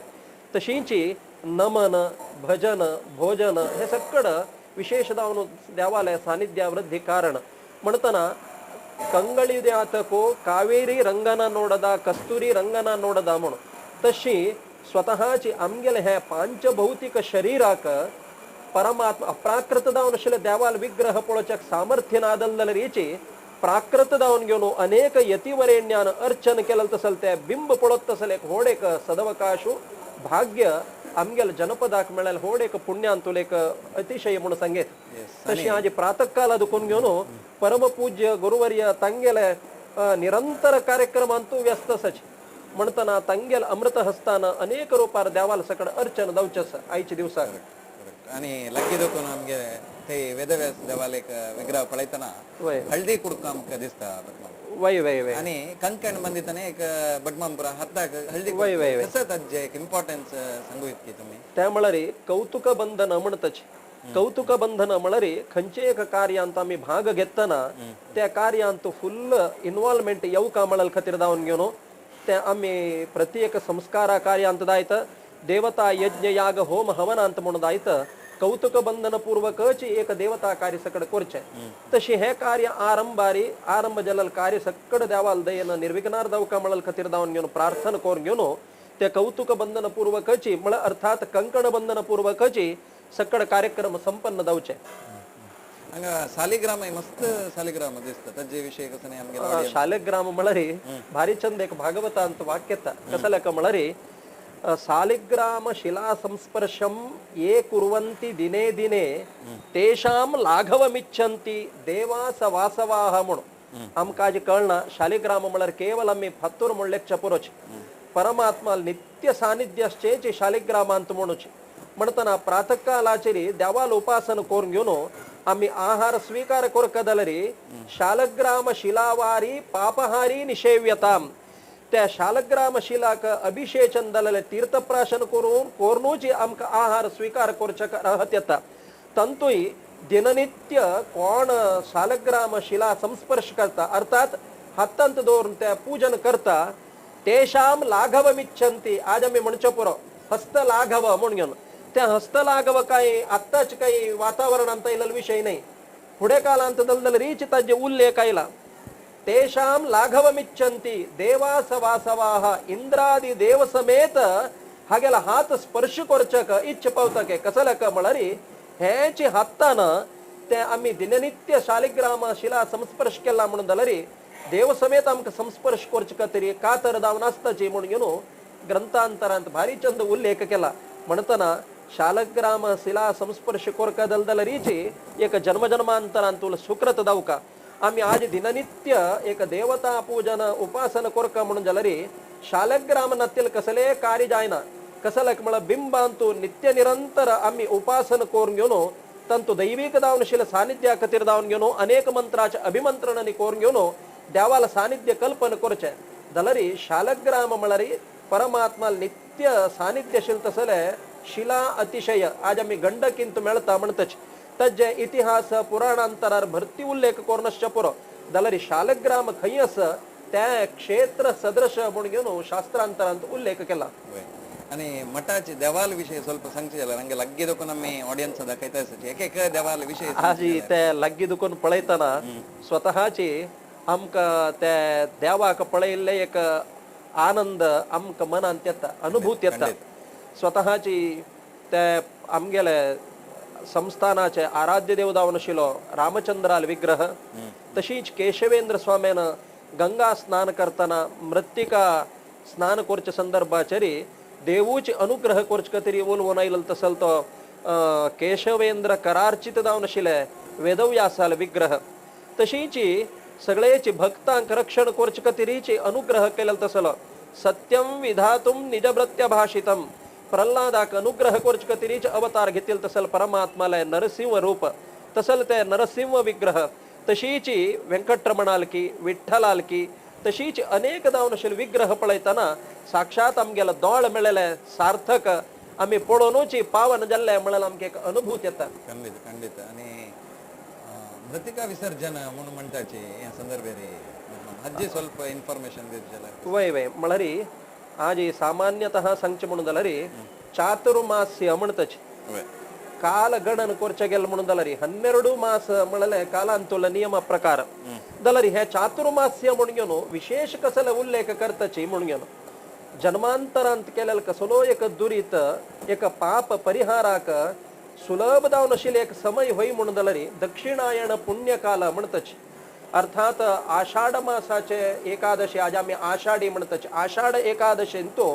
तशींची नमन भजन भोजन हे सगळं विशेष दावन देवालय सानिध्य वृद्धी कारण म्हणताना कंगळी द्यातको कावेरी रंगना नोडदा कस्तुरी रंगना नोडदा म्हणून तशी स्वतःची आमगेले हे पांचभौतिक शरीराक परमात्मा अप्राकृत दावन आशिल्ले देवाल विग्रह पळोवच्याक सामर्थ्य नादलदलरीची प्राकृत दावन घेवन अनेक यतिवरेण्यान अर्चन केलं तसल ते बिंब पळत तसल एक व्हड एक सदवकाशु भाग्य आमगेले जनपदाक मेळ्ळें व्हड एक पुण्यान एक अतिशय म्हणून सांगेत. तशी आज प्रातःकाला दुखून घेवन परमपूज्य गुरुवर्य तांगेले निरंतर कार्यक्रमांतू व्यस्त आसाचे म्हणतना तांगेले अमृत हस्तान अनेक रुपार देवाल सकड अर्चन जावचें आसा आयच्या दिवसाक. आणि लग्गी दोकून आमगे ते वेदव्यास देवालेक विग्रह पळयतना हळदी कुडको आमकां दिसता. वय वय वय. आणि कंकण मंदिताने एक बटमांपुरा हाताक हळदी वय वय वय. कसं ताजे एक इम्पॉर्टन्स सांगू इतकी तुम्ही? त्या म्हळ्यार कौतुक बंधन म्हणताच. कौतुक बंधन म्हळ्यार खंयचे एक कार्यांत आमी भाग घेतना त्या कार्यांत फुल इन्वॉल्वमेंट येवका म्हणल खातीर दावन घेवन ते आमी प्रत्येक संस्कारा कार्यांत दायत देवता यज्ञ याग होम हवनांत म्हणून दायत कौतुक बंधन पूर्वकच एक देवता कार्य सकड करचें. तशी हे कार्य आरंभारी आरंभ जलल कार्य सकड देवाल दयेन निर्विघ्नार दावका म्हणल खातीर दावन घेवन प्रार्थना करून घेवन ते कौतुक बंधन पूर्वकची म्हळ्यार अर्थात कंकण बंधन पूर्वकची सकड कार्यक्रम संपन्न जावचे. हांगा सालिग्राम मस्त सालिग्राम दिसता ताजे विषय कसं नाही आमगे. शालिग्राम म्हळ्यार भारी चंद एक भागवतांत वाक्य येता कसं लेखा म्हळ्यार सालिग्राम शिला संस्पर्शम ये कुर्वन्ति दिने दिने तेषां लाघवमिच्छन्ति देवास वासवाह म्हणून आमकां आज कळना शालिग्राम म्हळ्यार केवल आमी फातूर म्हणल्यार पुरोच परमात्मा नित्य सानिध्य आसचें शालिग्रामांत म्हणूचे. म्हणतना प्रातःकालाचेर देवाल उपासन करून घेवन आमी आहार स्वीकार करका जाल्यार शालग्राम शिलावारी पापहारी निषेव्यताम त्या शालग्राम शिलाक अभिषेचन जालें तीर्थप्राशन करून कोर्नूची आमकां आहार स्वीकार करच्या राहत येता. तंतूय दिननित्य कोण शालग्राम शिला संस्पर्श करता अर्थात हातांत दवरून त्या पूजन करता तेषां लाघवमिच्छन्ति. आज आमी म्हणचें पुरो हस्तलाघव म्हणून घेवन त्या हस्तलाघव काय आत्ताच काही वातावरणांत आयिल्लो विशय न्हय फुडें कालांत दलदल रीच ताजे उल्लेख आयला तेषां लाघवमिच्छन्ति देवास वासवाह इंद्रादि देव समेत हागेला हात स्पर्श करचक इच्छ पावतक कसलक म्हळ्यार हेच हातान ते आमी दिननित्य शालिग्राम शिला संस्पर्श केला म्हणून जाल्यार देव समेत आमकां संस्पर्श करचे खातीर कातर जावन आसताची म्हणून घेवन ग्रंथांतरांत भारी चंद उल्लेख केला. म्हणतना शालग्राम शिला संस्पर्श कोरका दलदलरीची एक जन्मजन्मांतरांतूल सुकृत दावका. आमी आज दिननित्य एक देवता पूजन उपासन कोरका म्हणून जाल्यार शालग्राम नातील कसले कार्य जायना कसलक म्हळ्यार बिंबांतू नित्य निरंतर आमी उपासन करून घेवन तांतू दैवीक दावनशील सानिध्या खातीर दावन घेवन अनेक मंत्राचे अभिमंत्रणांनी करून घेवन देवाला सानिध्य कल्पन करचें जाल्यार शालग्राम म्हळ्यार परमात्मा नित्य सानिध्यशील तसले शिला अतिशय आज आमी गंडकींत मेळता म्हणटच ताजे इतिहास पुराणांतरार भरती उल्लेख करून आसचे पुरो जाल्यार शालग्राम खंय आसा त्या क्षेत्र सदृश म्हणून घेवन शास्त्रांतरांत उल्लेख केला. आणि मठाचे देवाल विषय ಸ್ವಲ್ಪ सांगचे जाल्यार हांगा लाग्गी दोकून आमी ऑडियन्स दाखयता आसा एक एक देवाल विषय आजी ते लाग्गी दुखून पळयतना स्वतःची आमकां ते देवाक पळयल्ले एक आनंद आमकां मनांत येता अनुभूत येता. स्वतःची ते आमगेले संस्थानाचे आराध्य देव जावन आशिल्लो रामचंद्राल विग्रह तशीच केशवेंद्र स्वाम्यान गंगा स्नान करतना मृत्तिका स्नान करच्या संदर्भाचेर देवूचे अनुग्रह करचे खातीर उलोवन आयलो तसल तो केशवेंद्र करार्चित जावन आशिल्ले वेदव्यासाल विग्रह तशीच सगळेच भक्तांक रक्षण करचे खातीरचे अनुग्रह केलो तसलो सत्यम विधातुम निजभृत्य भाषितम प्रल्हादाक अनुग्रह करचे खातीरच अवतार घेतील तसल परमात्माले नरसिंह रूप तसल ते नरसिंह विग्रह तशीची वेंकटरमणालकी विठ्ठलालकी तशीच अनेक जावन विग्रह पळयतना साक्षात आमगेलो दोळ मेळ्ळेले सार्थक आमी पळोवनूच पावन जाल्ले म्हळ्यार आमकां एक अनुभूत येता. खंडित खंडित. आनी मृतिका विसर्जन म्हणून म्हणटाची ह्या संदर्भेर हाजी ಸ್ವಲ್ಪ इन्फॉर्मेशन दित जाल्यार. वय वय म्हळ्यार आज सामान्यतः सांगचें म्हणून जाल्यार चातुर्मास्य म्हणटाची काल गणन करचे गेल म्हणून जाल्यार 12 मास म्हळ्यार कालांतुल नियम प्रकार जाल्यार हे चातुर्मास्य म्हणून घेवन विशेष कसले उल्लेख करताची म्हणून घेवन जन्मांतरांत केलेलो कसलो एक दुरीत एक पाप परिहाराक सुलभ जावन आशिल्ले एक समय होय म्हणून जाल्यार दक्षिणायण पुण्यकाल म्हणटाची. अर्थात आषाढ मासाचे एकादशी आज आमी आषाढी म्हणटाची. आषाढ एकादशींतो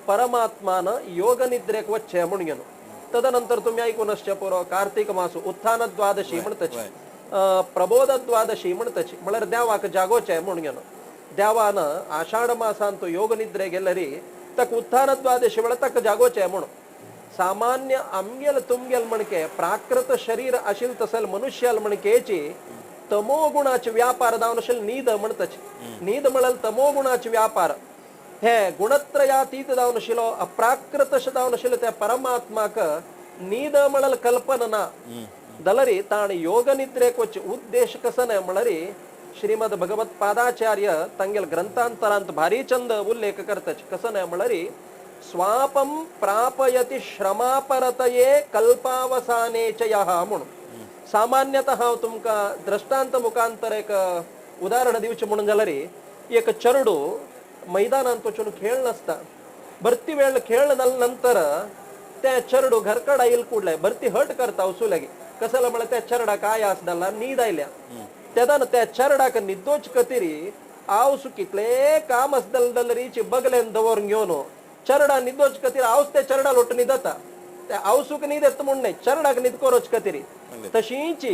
परमात्मान योग निद्रेक वच्चे म्हणून घेवन तदनंतर तुम्ही ऐकून आसचे पुरो कार्तिक मास उत्थान द्वादशी म्हणटाची, प्रबोध द्वादशी म्हणटाची, म्हळ्यार देवाक जागोचे म्हणून घेवन देवान आषाढ मासांत योग निद्रे गेल्यारी ताका उत्थान द्वादशी वेळार ताका जागोचे म्हणून. सामान्य आमगेल तुमगेल म्हणके प्राकृत शरीर आशिल्ले तसल मनुष्याल म्हणकेची तमो गुणाचे व्यापार जावन आशिल्ले न्हीद म्हणटाची. न्हीद म्हळ्यार तमो गुणाचे व्यापार हे गुणत्रयातीत जावन आशिल्लो अप्राकृत जावन आशिल्लो त्या परमात्माक न्हीद म्हळ्यार कल्पना ना जाल्यार ताणें योग निद्रेक वचचे उद्देश कसो न्हय म्हळ्यार श्रीमद भगवत पादाचार्य तांगेल ग्रंथांतरांत भारी चंद उल्लेख करताच कसो न्हय म्हळ्यार स्वापम प्रापयति श्रमापरतये कल्पावसाने च यः म्हणून. सामान्यतः हांव तुमकां दृष्टांत मुखांतर एक उदाहरण दिवचें म्हणून जाल्यार एक चेडू मैदानांत वचून खेळ नासता भरती वेळ खेळ जाल्या नंतर त्या चेडू घरकड आयल कुडले भरती हट करता वचूं लागी कसं म्हळ्यार त्या चेरडाक आयास जाला न्हीद आयल्या तेदान त्या चेरडाक न्हिदोच खातीर आवस कितले काम आसतलें जाल्यार बगलेन दवरून घेवन चेरडा न्हिदोच खातीर आवस त्या चेरडा लोट न्हिदता त्या आवसूक न्हीद येता म्हूण न्हय चेरडाक न्हीद करोच खातीर. तशीच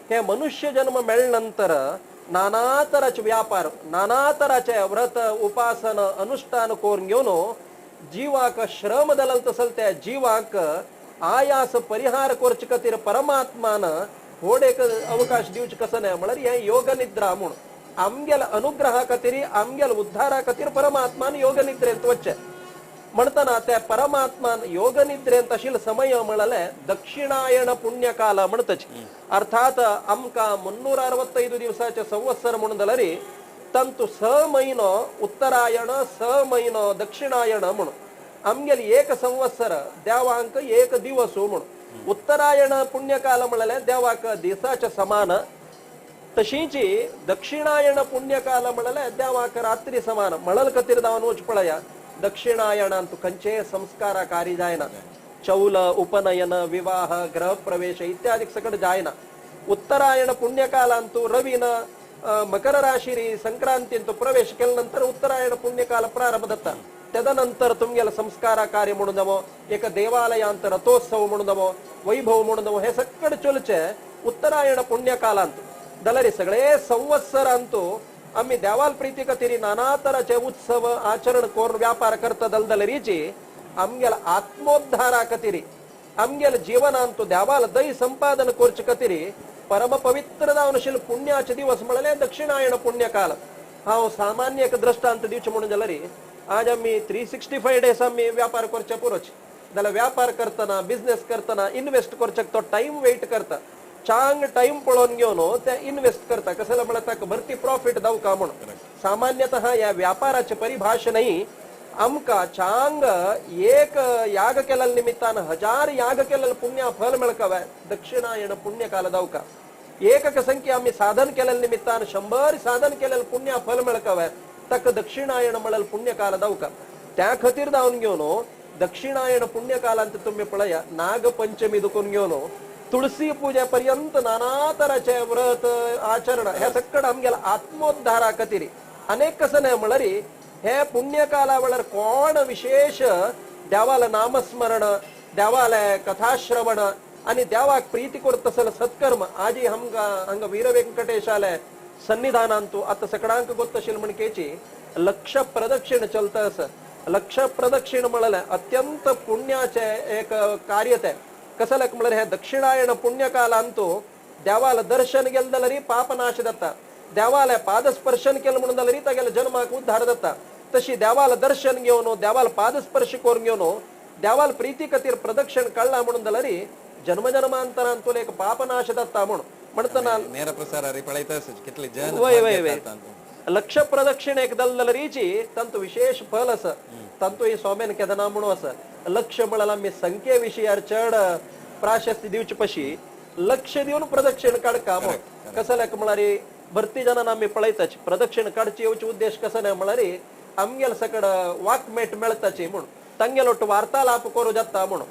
हे मनुष्य जन्म मेळ्ळे नंतर नाना तराचे व्यापार नाना तराचे व्रत उपासन अनुष्ठान करून घेवन जीवाक श्रम दलल तसल त्या जीवाक आयास परिहार करचे खातीर परमात्मान व्हड एक अवकाश दिवचे कसो न्हय म्हळ्यार हे योग निद्रा म्हूण आमगेल अनुग्रहा खातीर आमगेल उद्धारा खातीर परमात्मान योग निद्रेंत वच्चें म्हणटना त्या परमात्मान योग निद्रेंत आशिल्लो समय म्हळ्यार दक्षिणायण पुण्यकाल म्हणटाची. अर्थात आमकां 365 दिवसाचे संवत्सर म्हणून जाल्यार तांतू 6 म्हयनो उत्तरायण 6 म्हयनो दक्षिणायण म्हणून आमगेल एक संवत्सर देवांक एक दिवस म्हणून उत्तरायण पुण्यकाल म्हळ्यार देवाक दिसाचे समान तशीच दक्षिणायण पुण्यकाल म्हळ्यार देवाक रात्री समान म्हणल खातीर जावन वच पळया दक्षिणायणांत खंयचे संस्कार कार्य जायना चौल उपनयन विवाह गृहप्रवेश इत्यादी सगळं जायना. उत्तरायण पुण्यकालांतू रवीन मकर राशिरी संक्रांतींतू प्रवेश केल्या नंतर उत्तरायण पुण्यकाल प्रारंभ जाता. तदनंतर तुमगेल संस्कार कार्य म्हणून जावो एक देवालयांत रथोत्सव म्हणून जावो वैभव म्हणून जावो हे सगळं चलचे उत्तरायण पुण्यकालांत जाल्यार सगळे संवत्सरांतू आमी देवाल प्रिती खातीर नाना तराचे उत्सव आचरण करून व्यापार करता दलदलरीची आमगेल आत्मोद्धारा खातीर आमगेल जीवनांतू देवाल दय संपादन करचे खातीर परम पवित्र जावन आशिल्ले पुण्याचे दिवस म्हळ्यार दक्षिणायण पुण्यकाल. हांव सामान्य एक दृष्टांत दिवचें म्हणून जाल्यार आज आमी 365 डेज आमी व्यापार करचे पुरोच जाल्यार व्यापार करतना बिजनेस करतना इन्वेस्ट करच्याक तो टायम वेट करता चांग टायम पळोवन घेवन ते इन्वेस्ट करता कसं म्हळ्यार ताका भरती प्रॉफिट जावका म्हणून. सामान्यतः ह्या व्यापाराचे परिभाषा न्ही आमकां चांग एक याग केल्या निमित्तान 1000 याग केलेले पुण्य फल मेळकावे दक्षिणायण पुण्यकाल जावका. एक संख्या आमी साधन केल्या निमित्तान 100 साधन केलेले पुण्य फल मेळकावे ताका दक्षिणायण म्हळ्यार पुण्यकाल जावका. त्या खातीर जावन घेवन दक्षिणायण पुण्यकालांत तुमी पळया नागपंचमी दुखून घेवन तुळसी पूजे पर्यंत नाना तराचे व्रत आचरण हे सगळं आमगेल आत्मोद्धारा खातीर. अनेक कसं न्हय म्हळ्यार हे पुण्यकाला वेळार कोण विशेष देवाला नामस्मरण देवाले कथाश्रवण आनी देवाक प्रीती करता तसले सत्कर्म आजी हांगा हांगा वीर व्यंकटेशाले सन्निधानांतू आतां सगळ्यांक गोत्त आशिल्लें म्हणकेची लक्ष प्रदक्षिण चलता आसा. लक्ष प्रदक्षिण म्हळ्यार अत्यंत पुण्याचे एक कार्य तें कसल्याक म्हळ्यार हे दक्षिणायण पुण्यकालांतू देवाल दर्शन केलें जाल्यार पापनाश जाता, देवाले पादस्पर्शन केलें म्हणून जाल्यार तागेले जन्माक उद्धार जाता. तशी देवाल दर्शन घेवन देवाल पादस्पर्श करून घेवन देवाल प्रिती खातीर प्रदक्षिण काडला म्हणून जाल्यार जन्म जन्मांतरान तुला एक पापनाश जाता म्हूण म्हणटना ನೇರ ಪ್ರಸಾರ कितले जन वय वय वय लक्ष प्रदक्षिण एक दलदलरीची तांतू विशेष फल आसा. तांतू ही स्वाम्यान केदना म्हणून आसा लक्ष म्हळ्यार आमी संख्ये विशयार चड प्राशस्ती दिवचे पशी लक्ष दिवन प्रदक्षिण काडका म्हूण. कसल्याक म्हळ्यार भरती जनान आमी पळयताची प्रदक्षिण काडची येवचे उद्देश कसो न्हय म्हळ्यार आमगेल सकड वाकमेट मेळताची म्हूण, तांगेल ಒಟ್ಟು ವಾರ್ತಾಲಾಪ करूं जाता म्हूण.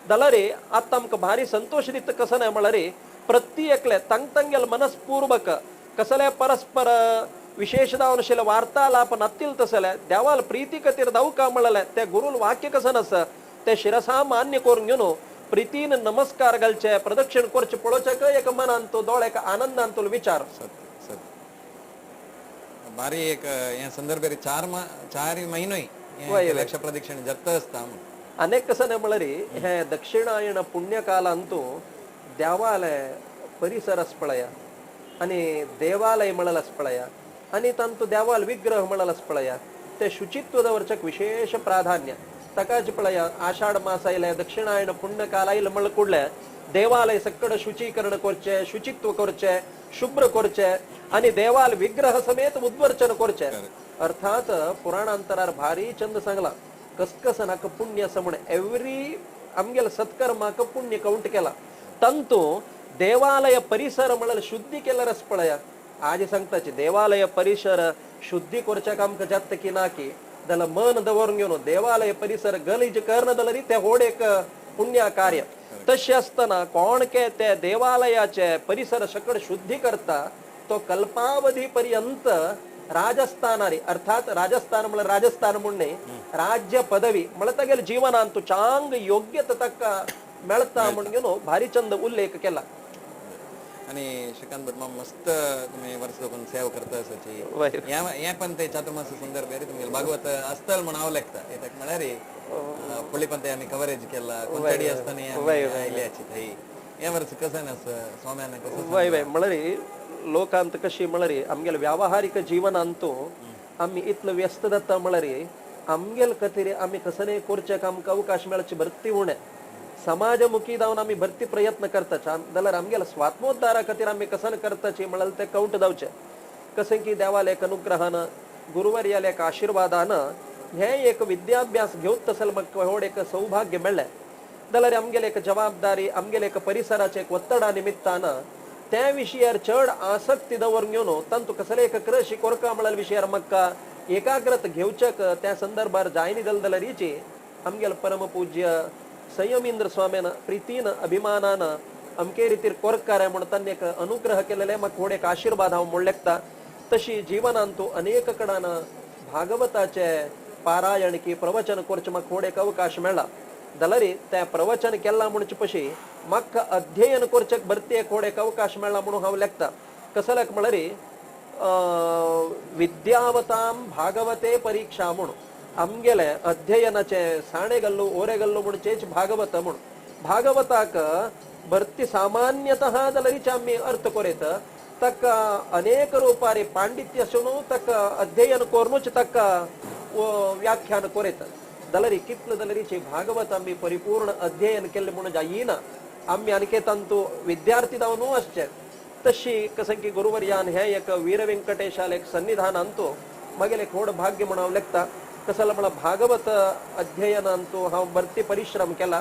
जाल्यार आतां आमकां भारी संतोश दिता कसो न्हय म्हळ्यार प्रति एकले तांग तांगेल मनस्पूर्वक कसले परस्पर विशेष जावन आशिल्ले वार्तालाप नातील तसले देवाल प्रिती खातीर धांवका म्हळ्यार ते गुरूल वाक्य कसं नासा ते शिरसा मान्य करून घेवन प्रितीन नमस्कार घालचे प्रदक्षिण करचे पळोवचेक एक मनान तो दोळ्याक आनंदान तो विचार. सत्य सत्य भारी एक हे संदर्भ चार महिनोय लक्ष प्रदक्षिण जाता आसता. अनेक कसं न्हय म्हळ्यार हे दक्षिणायण पुण्यकालांतू देवालय परिसर पळया आनी देवालय म्हळ्यार पळया आनी तांतू देवाल विग्रह म्हळ्यार पळया ते शुचित्व दवरचेक विशेष प्राधान्य. ताकाच पळया आषाढ मास आयले दक्षिणायण पुण्यकाल आयले म्हळ्यार कुडले देवालय सकड शुचीकरण करचे, शुचित्व करचे, शुभ्र करचे आनी देवाल विग्रह समेत उद्वर्चन करचे. अर्थात पुराणांतरार भारी चंद सांगला कसकस नाका पुण्य आसा म्हण एवरी आमगेले सत्कर्माक पुण्य काउंट केला. तांतू देवालय परिसर म्हळ्यार शुद्धी केल्यार पळया. आज सांगताची देवालय परिसर शुद्धी करच्याक आमकां जाता की ना की जाल्यार मन दवरून घेवन देवालय परिसर गलीज करण जाल्यार ते व्हड एक पुण्य कार्य. तशें आसतना कोण के ते देवालयाचे परिसर सकड शुद्धी करता तो कल्पावधी पर्यंत राजस्थानारी अर्थात राजस्थान म्हळ्यार राजस्थान म्हूण न्ही राज्य पदवी म्हळ्यार तागेले जिवनांत तूं चांग योग्यता ताका मेळता म्हूण घेवन भारी चंद उल्लेख केला. आणि श्रीकांत भट मस्त तुम्ही वर्ष दोन सेवा करता आसाची हे पण ते चातुर्मास संदर्भ तुमगे भागवत आसतल म्हण हांव लेखता कित्याक म्हळ्यार पळय पण ते आमी कवरेज केला कोणतडी आसतना आयल्याची थंय हे वर्स कसं आसा स्वाम्यान कसं वय वय म्हळ्यार लोकांत कशी म्हळ्यार आमगेले व्यावहारिक जीवनांतू आमी इतलो व्यस्त जाता म्हळ्यार आमगेल खातीर आमी कसले करच्याक आमकां अवकाश मेळची भरती उणें. समाजमुखी जावन आमी भरती प्रयत्न करताचे जाल्यार आमगेल्या स्वात्मोद्धारा खातीर आमी कसन करताची म्हळ्यार ते काउंट जावचे. कशें की देवाले एक अनुग्रहान गुरुवर्याले एक आशिर्वादान हे एक विद्याभ्यास घेवत तसले म्हाका व्हड एक सौभाग्य मेळ्ळें. जाल्यार आमगेले एक जबाबदारी आमगेले एक परिसराचे एक ಒತ್ತಡ निमित्तान त्या विशयार चड आसक्ती दवरून घेवन तांतू कसले एक कृषी कोरका म्हळ्यार विशयार म्हाका एकाग्रत घेवच्याक त्या संदर्भार जायनी जालें जाल्यार आमगेले परमपूज्य संयमींद्र स्वाम्यान प्रितीन अभिमानान अमके रितीर कोरकार म्हूण तांणी एक अनुग्रह केलेले म्हाका व्हड एक आशिर्वाद हांव म्हूण लेखता. तशी जिवनांतू अनेक कडान भागवताचे पारायण की प्रवचन करचें म्हाका व्हड एक अवकाश मेळ्ळा. जाल्यार तें प्रवचन केलां म्हणचे पशी म्हाका अध्ययन करचेक भरती एक व्हड एक अवकाश मेळ्ळा म्हणून हांव लेखता. कसल्याक म्हळ्यार विद्यावतां भागवते परीक्षा म्हूण आमगेले अध्ययनाचे साणेगल्लू ओरेगल्लू म्हणचेच भागवत म्हूण. भागवताक भरती सामान्यतः जाल्यार आमी अर्थ कोरेत ताका अनेक रुपारी पांडित्य आसून ताका अध्ययन करूनच ताका व्याख्यान कोरेत. जाल्यार कितले जाल्यार भागवत आमी परिपूर्ण अध्ययन केल्लें म्हणून जायना आमी आनीक तांतू विद्यार्थी जावन आसचे. तशी कसं की गुरुवर्यान हे एक वीर व्यंकटेशाल एक सन्निधानांतू मागेले एक व्हड भाग्य म्हूण हांव लेखता. कसं म्हळ्यार भागवत अध्ययनांतू हांव भरती परिश्रम केला.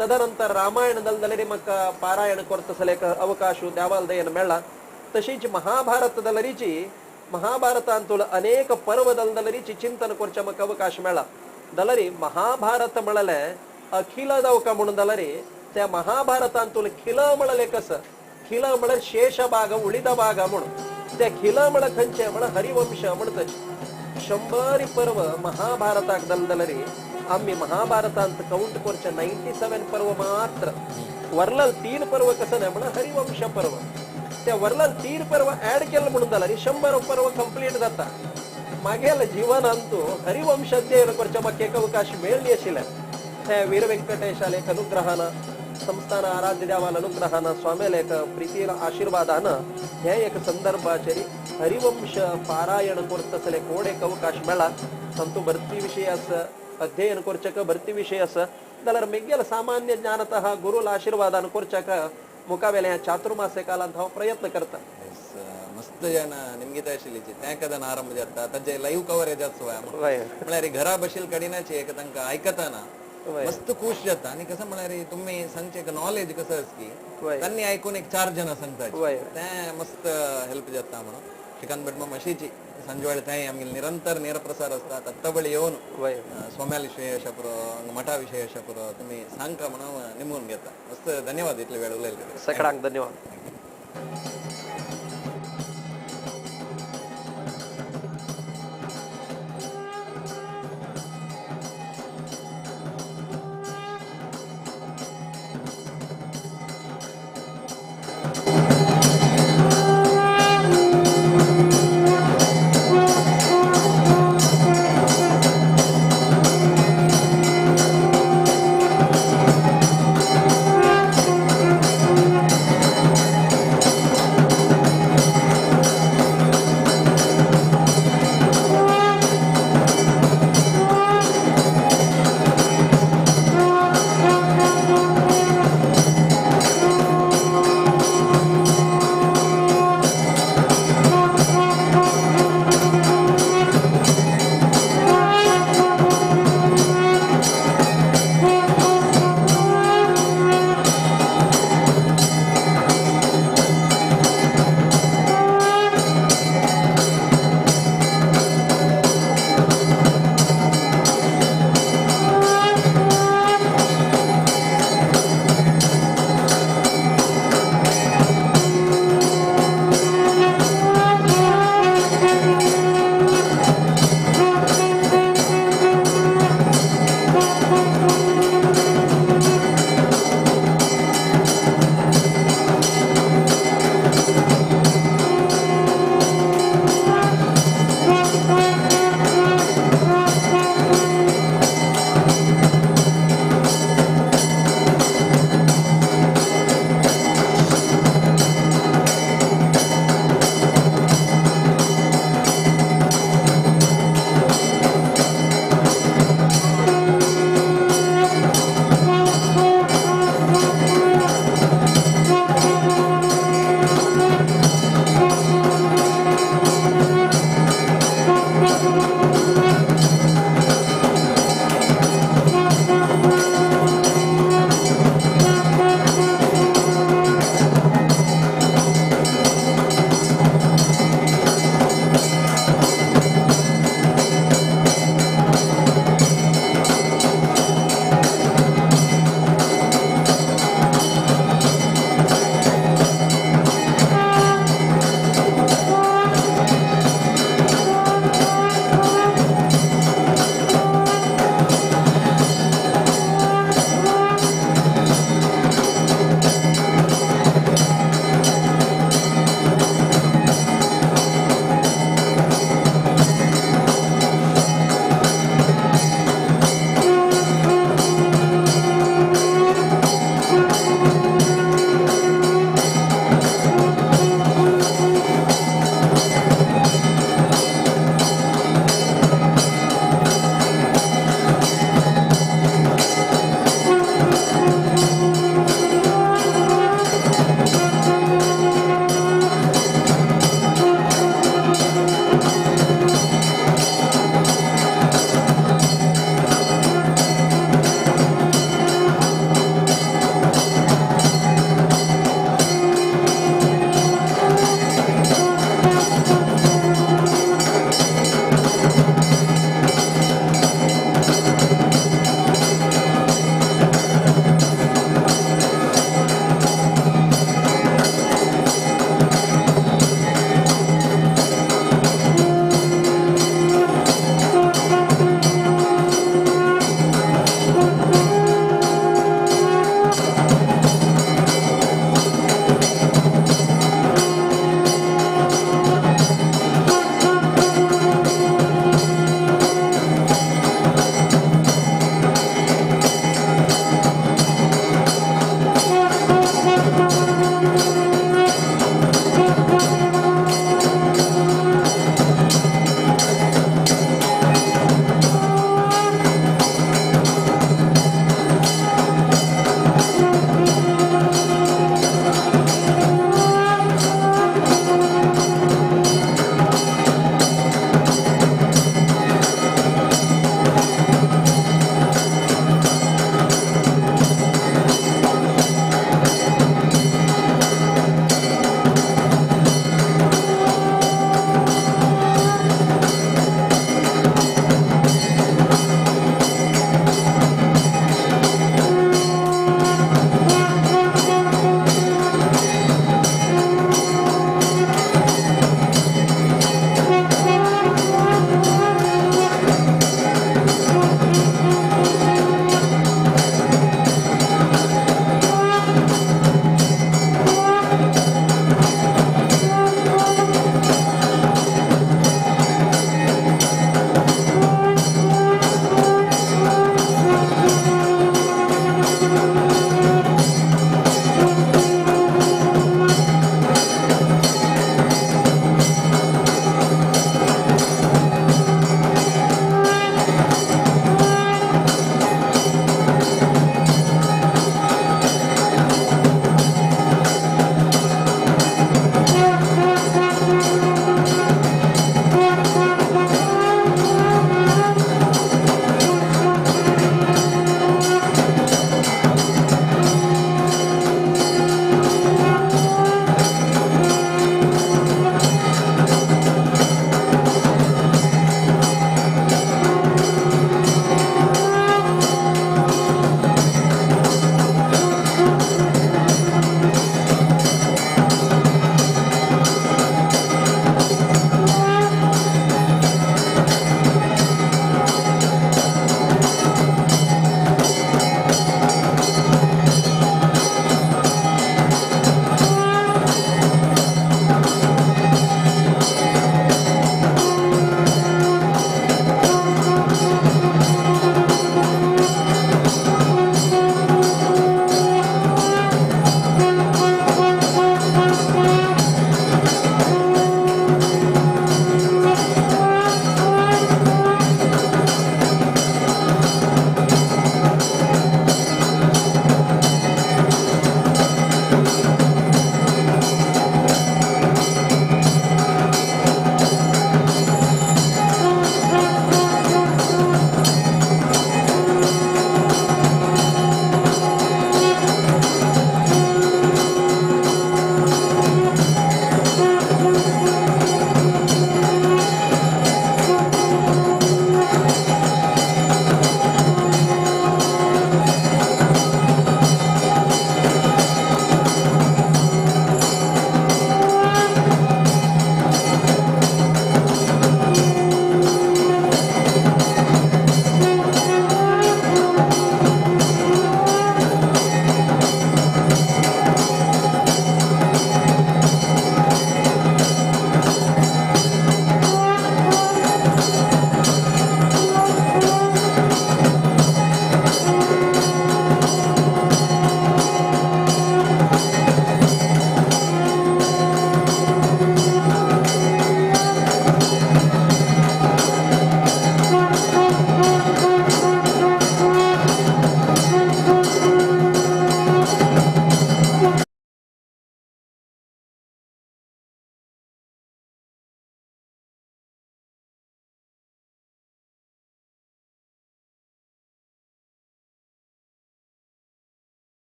तदनंतर रामायण जालें जाल्यार म्हाका पारायण करतसले एक अवकाश देवाल दयेन मेळ्ळा. तशीच महाभारत जाल्यारीची महाभारतांतूल अनेक पर्व जालें जाल्यारीची चिंतन करचें म्हाका अवकाश मेळ्ळा. जाल्यार महाभारत म्हळ्यार अखिल जावका म्हणून जाल्यार त्या महाभारतांतूल खिल म्हळ्यार कसं खिल म्हळ्यार शेष भाग उळीद भाग म्हणून त्या खिल म्हळ्यार खंयचें म्हळ्यार हरिवंश म्हणटात. 100 पर्व महाभारताक जालें जाल्यार आमी महाभारतांत काउंट करचे 97 पर्व मात्र. वरलाल 3 पर्व कसं न्हय म्हळ्यार हरिवंश पर्व. त्या वरलाल 3 पर्व ऍड केलं म्हणून जाल्यार 100 पर्व कंप्लीट जाता. मागेल जीवनांतू हरिवंश अध्ययन करच्या म्हाका एक अवकाश मेळ्ळी आशिल्लें. हे वीर व्यंकटेशाले एक अनुग्रहान संस्थान आराध्य देवान अनुग्रहान स्वाम्याला एक प्रिती आशीर्वादान हे एक संदर्भाचेर हरिवंश पारायण करतसले कोण एक अवकाश मेळ्ळा तांतू भरती विशय आसा अध्ययन करचेक भरती विशय आसा जाल्यार मेगेल सामान्य ज्ञानतः गुरुला आशीर्वादान करच्याक मुखावेल्या ह्या चातुर्मास्य कालांत हांव प्रयत्न करता. मस्त जण निमगिता आशिल्लीची तें कदन आरंभ जाता ताजे लाईव्ह कवरेज आसता म्हळ्यार घरा बशील कडिनाची एक तांकां आयकतना मस्त खुश जाता आनी कसं म्हळ्यार तुम्ही सांगचे एक नॉलेज कसं आसकी तांणी आयकून एक चार जण सांगता तें मस्त हेल्प जाता म्हणून श्रीकांत भट मामा अशीची सांजवेळ तें आमगे निरंतर ನೇರಪ್ರಸಾರ आसता तत्तबळी येवन स्वाम्याल विशय अशा पुरो मठा विशय अशा पुरो तुम्ही सांगका म्हणून निमून घेता. मस्त धन्यवाद इतले वेळ उलयले. सगळ्यांक धन्यवाद.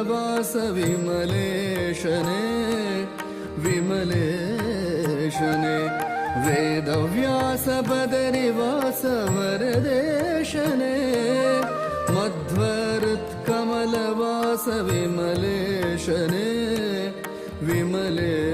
वास विमलेशने विमलेशने वेदव्यास बदरिवास वरदेशने मध्वहृत्कमलवास विमलेशने विमलेशने।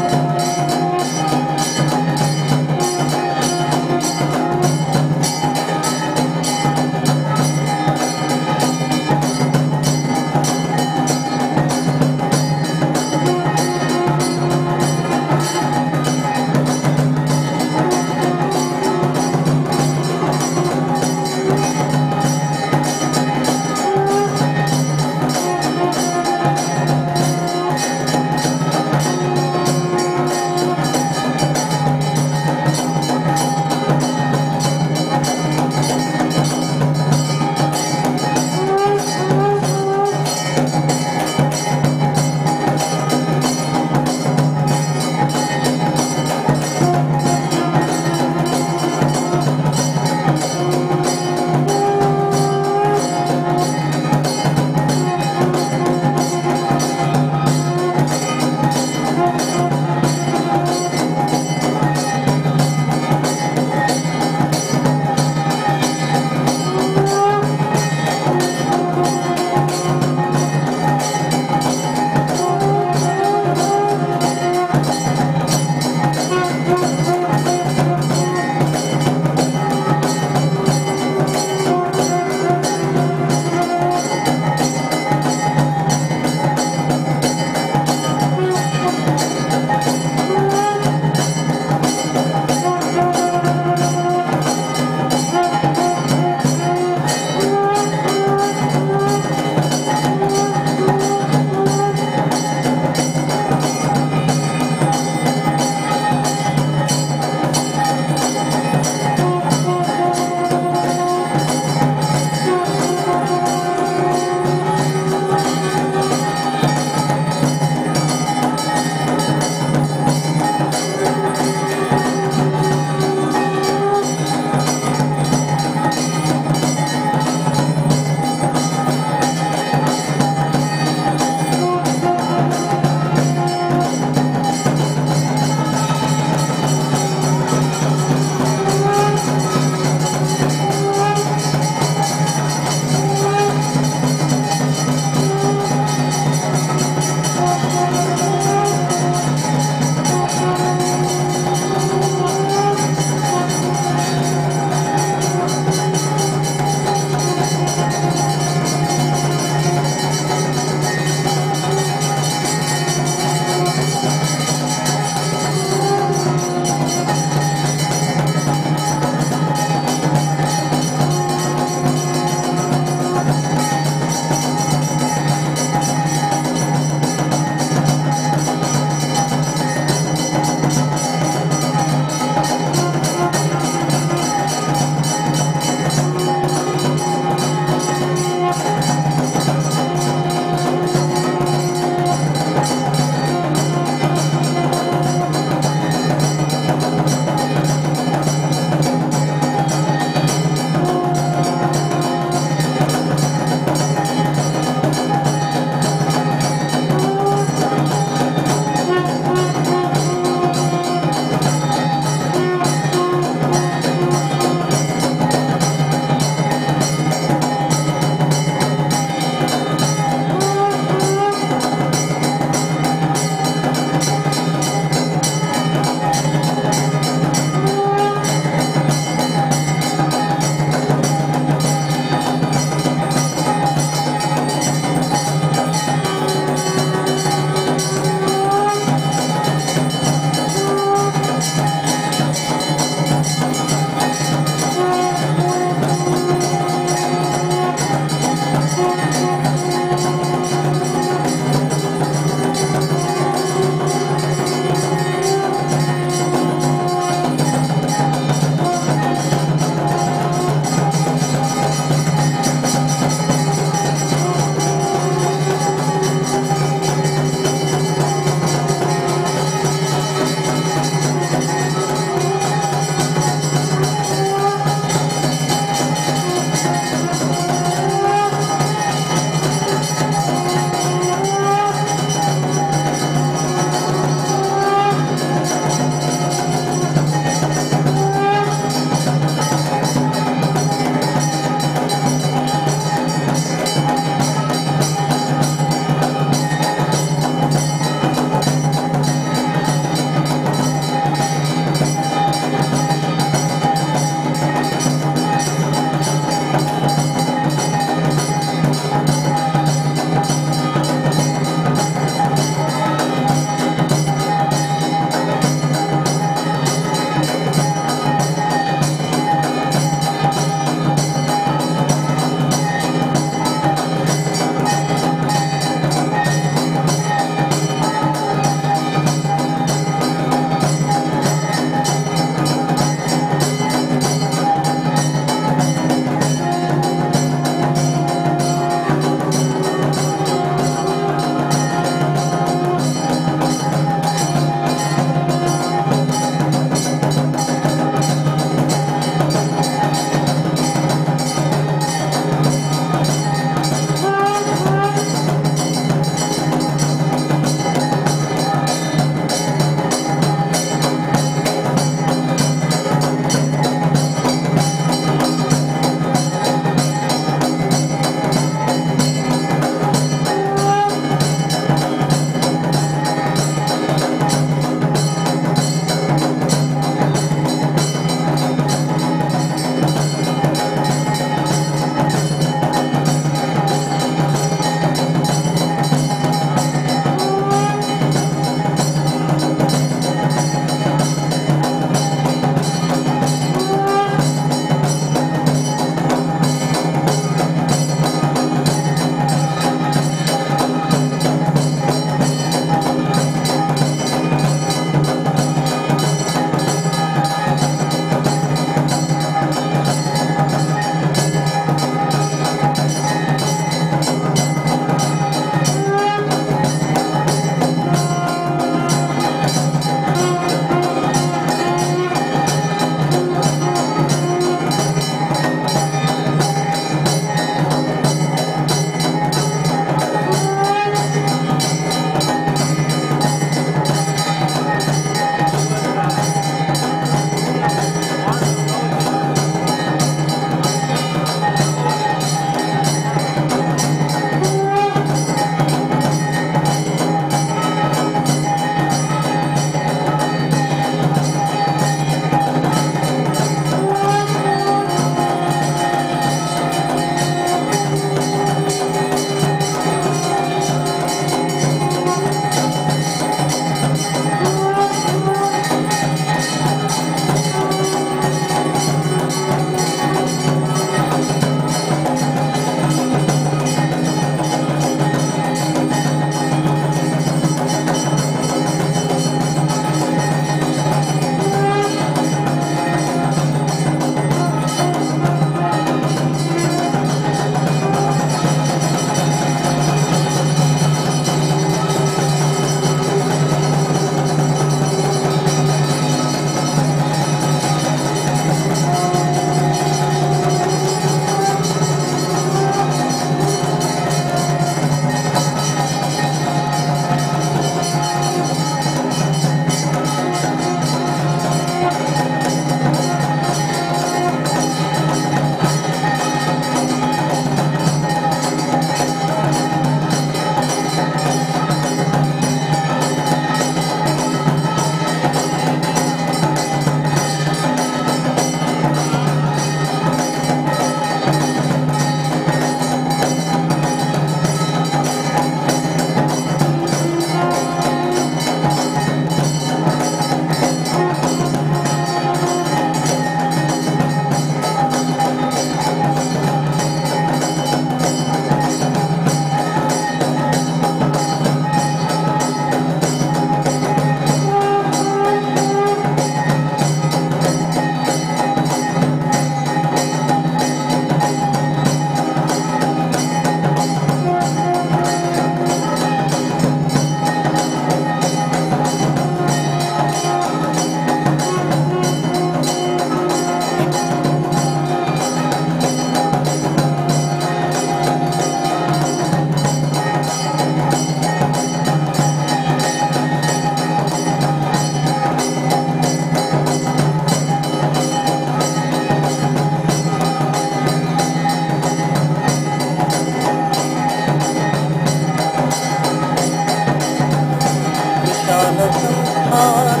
विशाल संस्थान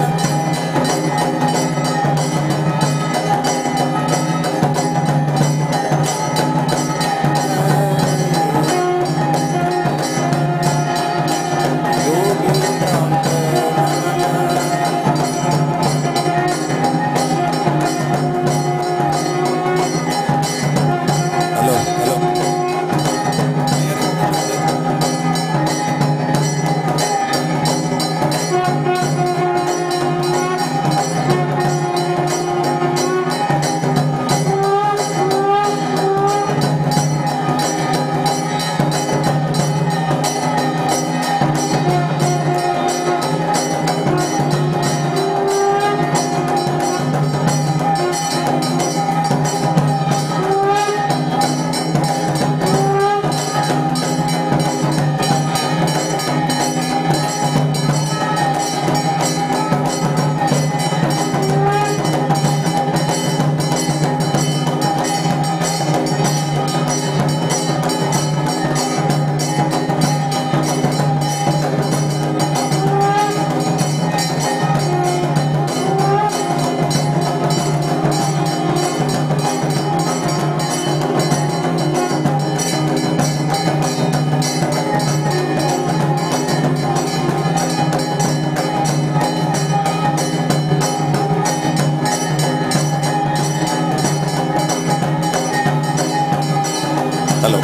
hello hello. Hello.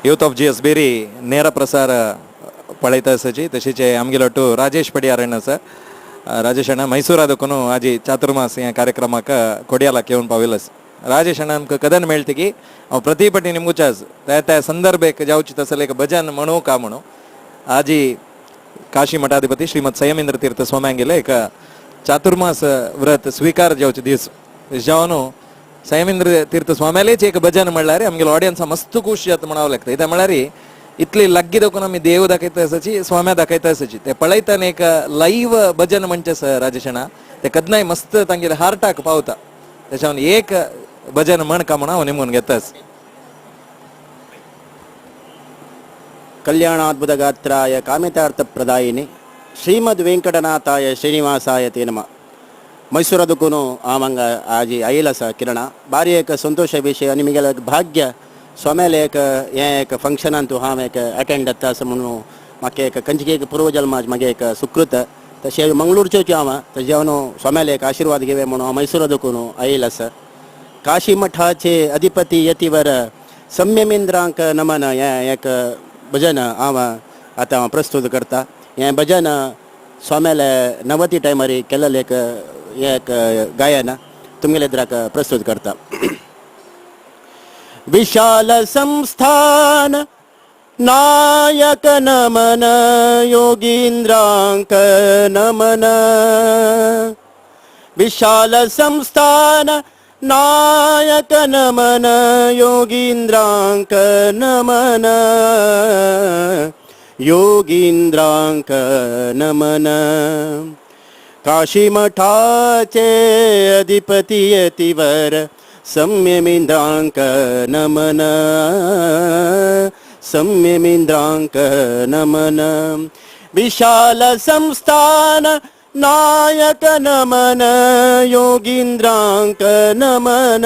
Youth of GSB री ನೇರ ಪ್ರಸಾರ पळयता आसाची. तशीच आमगेलो टू राजेश पडियार अण्ण आसा. राजेश अण्णा मैसूरादकून आजी चातुर्मास ह्या कार्यक्रमाक कोडियालाक येवन पाविल्लो आसा. राजेश अण्णा आमकां कदन मेळटा की हांव प्रति पटी निमगुचास त्या त्या संदर्भेक जावची तसले एक भजन म्हणू का म्हणू. आजी काशी मठाधिपती श्रीमद संयमेंद्र तीर्थ स्वाम्यांगेले एक चातुर्मास व्रत स्वीकार जावचे दीस जावन संयमेंद्र तीर्थ स्वाम्यालेच एक भजन म्हणल्यार आमगेलो ऑडियन्सा मस्त खूश जाता म्हणावं लागता. कित्याक म्हळ्यार इतली लागीं दाखोवन आमी देव दाखयता आसाची, स्वाम्या दाखयता आसाची, ते पळयतना एक लायव्ह भजन म्हणचे आसा राजेश अण्णा, ते केन्नाय मस्त तांगेले हार्टाक पावता. तेच्या एक भजन म्हण का म्हणून हांव निमून घेता. ಕಲ್ಯಾಣಾದ್ಭುತ ಗಾತ್ರಾಯ ಕಾಮಿತಾರ್ಥ ಪ್ರದಾಯಿನಿ ಶ್ರೀಮದ್ ವೆಂಕಟನಾಥಾಯ ಶ್ರೀನಿವಾಸಾಯ ತೇ ನಮಃ. ಮೈಸೂರದಕ್ಕೂ ಆಮಂಗ ಆಜಿ ಐಲಸ ಕಿರಣ ಭಾರಿ ಏಕ ಸಂತೋಷ ವಿಷಯ. ನಿಮಗೆಲ್ಲ ಭಾಗ್ಯ ಸ್ವಾಮೇಲೆ ಏಕ ಏಕ ಫಂಕ್ಷನ್ ಅಂತೂ ಹಾಂ ಏಕ ಅಟೆಂಡ್ ಅತ್ತ म्हणून म्हाका एक कंचके एक पूर्वजन्माज म्हागे एक सुकृत. तशें मंगळूरच्यो हांव तशें हांव स्वाम्याले एक आशिर्वाद घेवे म्हणून हांव मैसूरादकून आयल आसा. काशी मठाचे अधिपती यतीवर संयमेंद्रांक नमन हें एक भजन हांव आतां हांव प्रस्तुत करता. हें भजन स्वाम्याले नवती टायमार केल्लें एक एक गायन तुमगेले एदराक प्रस्तुत करता. विशाल संस्थान नायक नमन योगींद्रांक नमन. विशाल संस्थान नायक नमन योगींद्रांक नमन योगींद्रांक नमन. काशी मठाचे अधिपती यतीवर संयमेंद्रांक नमन संयमेंद्रांक नमन. विशाल संस्थान नायक नमन योगींद्रांक नमन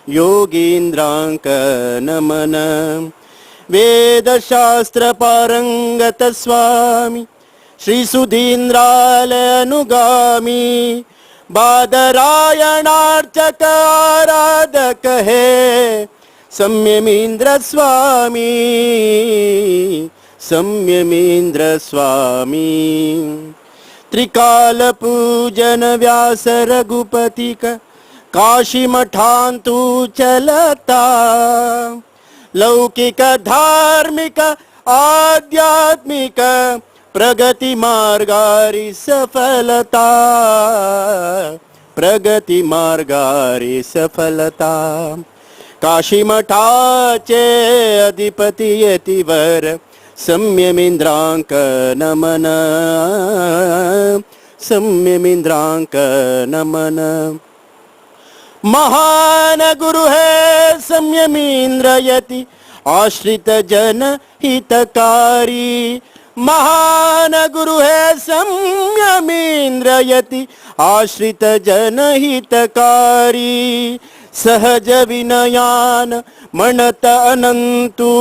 योगींद्रांक नमन. वेदशास्त्र पारंगत स्वामी श्री सुधींद्राल अनुगामी बादरायणार्चक आराधक हे संयमेंद्र स्वामी संयमींद्र स्वामी। त्रिकाल पूजन व्यास रघुपति का काशी मठांतु चलता। लौकिक धार्मिक आध्यात्मिक प्रगति मार्गारी सफलता, प्रगति मार्गारी सफलता। काशी मठाचे अधिपती यतिवर संयमींद्रांक नमन, संयमींद्रांक नमन। महान गुरु है संयमींद्र यति आश्रित जन हितकारी। महान गुरु है संयमींद्र यति आश्रित जन हितकारी। सहज विनयान म्हणत अनंतु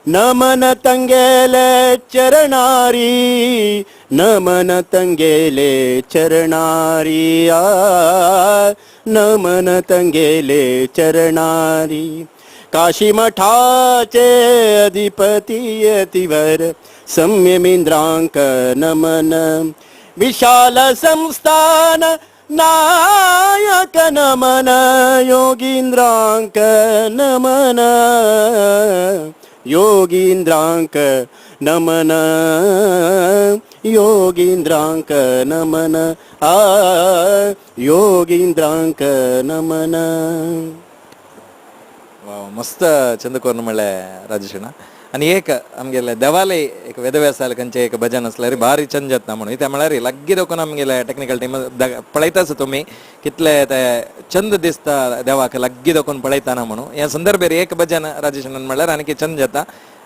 नमन तंगेले चरणारी, नमन तंगेले चरणारी, आ नमन तंगेले चरणारी। काशी मठाचे अधिपती यतिवर संयमींद्रांक नमन। विशाल संस्थान नायक नमन, योगींद्रांक नमन, योगींद्रांक नमन, योगींद्रांक नमन, आ योगींद्रांक नमन। मस्त चंद कोरून म्हणलें राजेशना। आनी एक आमगेले देवालय एक वेदव्यासाल खंयचें एक भजन आसल्यार भारी चंद जाता म्हणून त्या म्हळ्यार लागीं देखून आमगेले टेक्निकल टीम पळयताच तुमी कितले ते चंद दिसता देवाक लागीं देखून पळयताना म्हणून ह्या संदर्भेर एक भजन राजेशनान म्हणल्यार आनी चंद जाता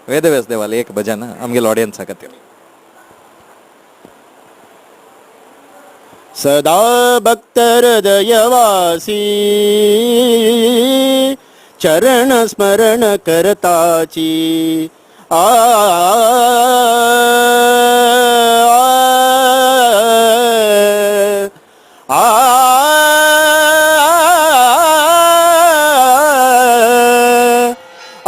वेदव्यास देवालय एक भजन आमगेले ऑडियन्सा खातीर। सदा भक्त हृदयवासी चरण स्मरण करताची। आ आ आ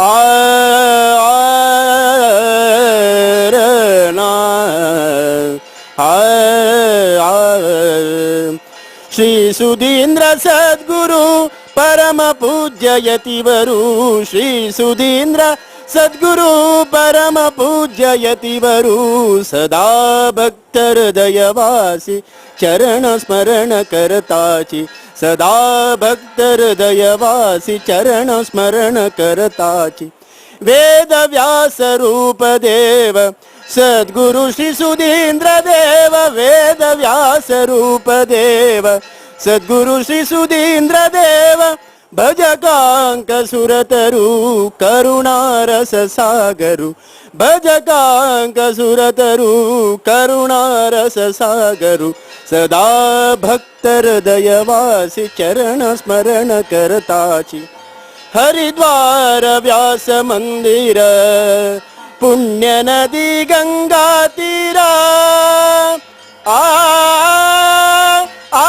श्री सुधींद्र सद्गुरु परम पूज्य यतिवरु। श्री सुधींद्र सद्गुरु परम पूज्य यतिवरु सदा भक्त हृदयवासी चरण स्मरण करताची। सदा भक्त हृदयवासी चरण स्मरण करताची। वेद व्यास रूप देव सद्गुरु श्री सुधींद्र देव। वेद व्यास रूप देव सद्गुरु श्री सुधींद्र देव। भजकांक सुरतरु करुणारस सागरु। भजकांक सुरतरु करुणारस सागरु। सदा भक्त हृदयवासी चरण स्मरण करताची। हरिद्वार व्यास मंदिर पुण्य नदी गंगा तीरा। आ आ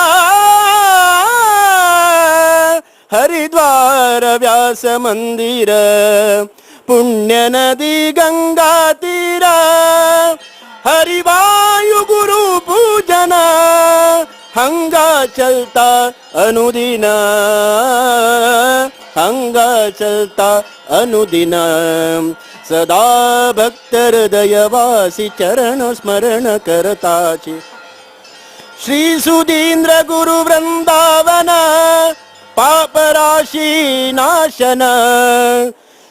हरिद्वार व्यास मंदिर पुण्य नदी गंगा तीरा। हरिवायु गुरु पूजना हंगा चलता अनुदिन, हंगा चलता अनुदिन। सदा भक्त हृदयवासी चरण स्मरण करताची। श्री सुधींद्र गुरु वृंदावन पापराशि नाशन।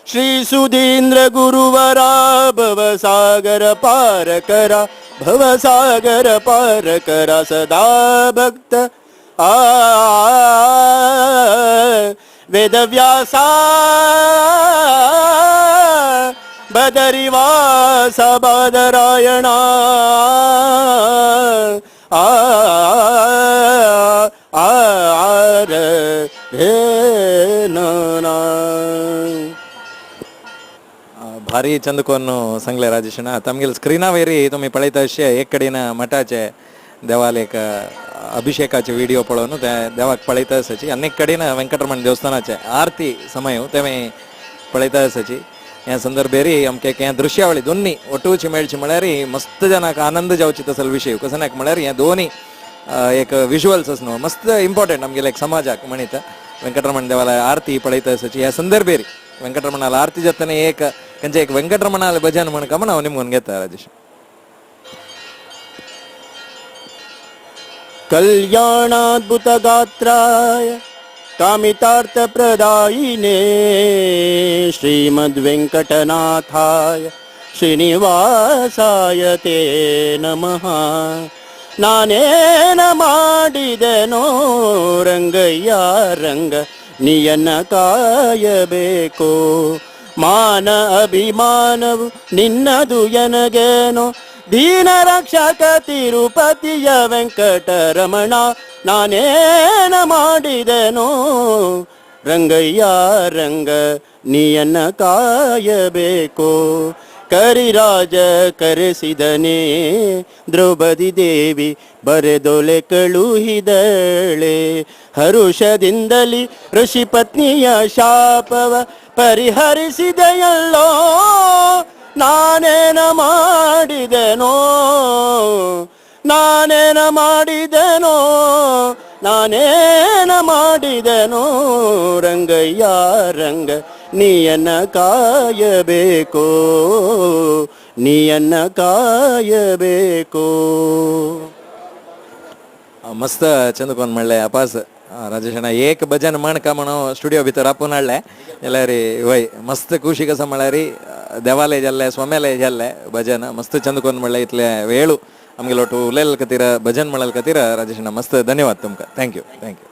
श्री सुधींद्र गुरुवरा भवसागर पार करा, भवसागर पार करा। सदा भक्त आ वेदव्यासा बदरिवास बादरायणा। आ आ रे ना। भारी चंद कोन सांगले राजेशना। आतां आमगेले स्क्रिना वयर तुमी पळयता अशें एक कडेन मठाचे देवाल एक अभिषेकाचे व्हिडिओ पळोवन ते देवाक पळयता आसाची। आनी एक कडेन वेंकटरमण देवस्थानाचे आरती समय तेमी पळयता आसाची। ह्या संदर्भेरी आमके हें दृश्यावळी दोन्ही ಒಟ್ಟೂಚಿ मेळची म्हळ्यार मस्त जनाक आनंद जावची तसल विशय कसं नाक म्हळ्यार हे दोन्ही एक विज्युअल्स आस न्हू मस्त इम्पॉर्टंट आमगेले एक समाजाक म्हणीत वेंकटरमण देवालय आरती पळयता आसाची ह्या संदर्भेरी वेंकटरमणाला आरती जातना एक खंयचे एक वेंकटरमणाले भजन म्हण का म्हण हांव निमगून घेता राजेश. कल्याणाद्भुतगात्राय कामितार्थप्रदायिने श्रीमद्वेङ्कटनाथाय ಶ್ರೀನಿವಾಸಾಯ ತೇ ನಮಃ. ನಾನೇನ ಮಾಡಿದೆನೋ ರಂಗಯ್ಯ ರಂಗ ನಿಯನ ಕಾಯಬೇಕು, ಮಾನ ಅಭಿಮಾನವು ನಿನ್ನದು ಎನಗೇನೋ, ದೀನ ರಕ್ಷಕ ತಿರುಪತಿಯ ವೆಂಕಟರಮಣ ನಾನೇನ ಮಾಡಿದೆನೋ ರಂಗಯ್ಯ ರಂಗ ನೀಯನ್ನ ಕಾಯಬೇಕು. ಕರಿರಾಜ ಕರೆಸಿದನೇ ದ್ರೌಪದಿ ದೇವಿ ಬರೆದೊಲೆ ಕಳುಹಿದಳೆ, ಹರುಷದಿಂದಲಿ ಋಷಿ ಪತ್ನಿಯ ಶಾಪವ ಪರಿಹರಿಸಿದೆಯಲ್ಲೋ, ನಾನೇನ ಮಾಡಿದೆನೋ ನಾನೇನ ಮಾಡಿದೆನೋ ನಾನೇನ ಮಾಡಿದೆನೋ ರಂಗಯ್ಯ ರಂಗ ನೀಯನ್ನ ಕಾಯಬೇಕು, ನೀಯನ್ನ ಕಾಯಬೇಕು. मस्त चंदकोन म्हणले अपास राजेश अण्णा एक भजन म्हण का म्हणून स्टुडिओ भितर आपोवन हाडले जाल्यार वय मस्त खुशी कसा म्हळ्यार देवालय जाल्ले स्वाम्यालय जाल्ले भजन मस्त चंदकोन म्हणले इतले वेळू आमगेलो ಒಟ್ಟು उलयल खातीर भजन म्हणल खातीर राजेश अण्णा मस्त धन्यवाद तुमकां. Thank you thank you.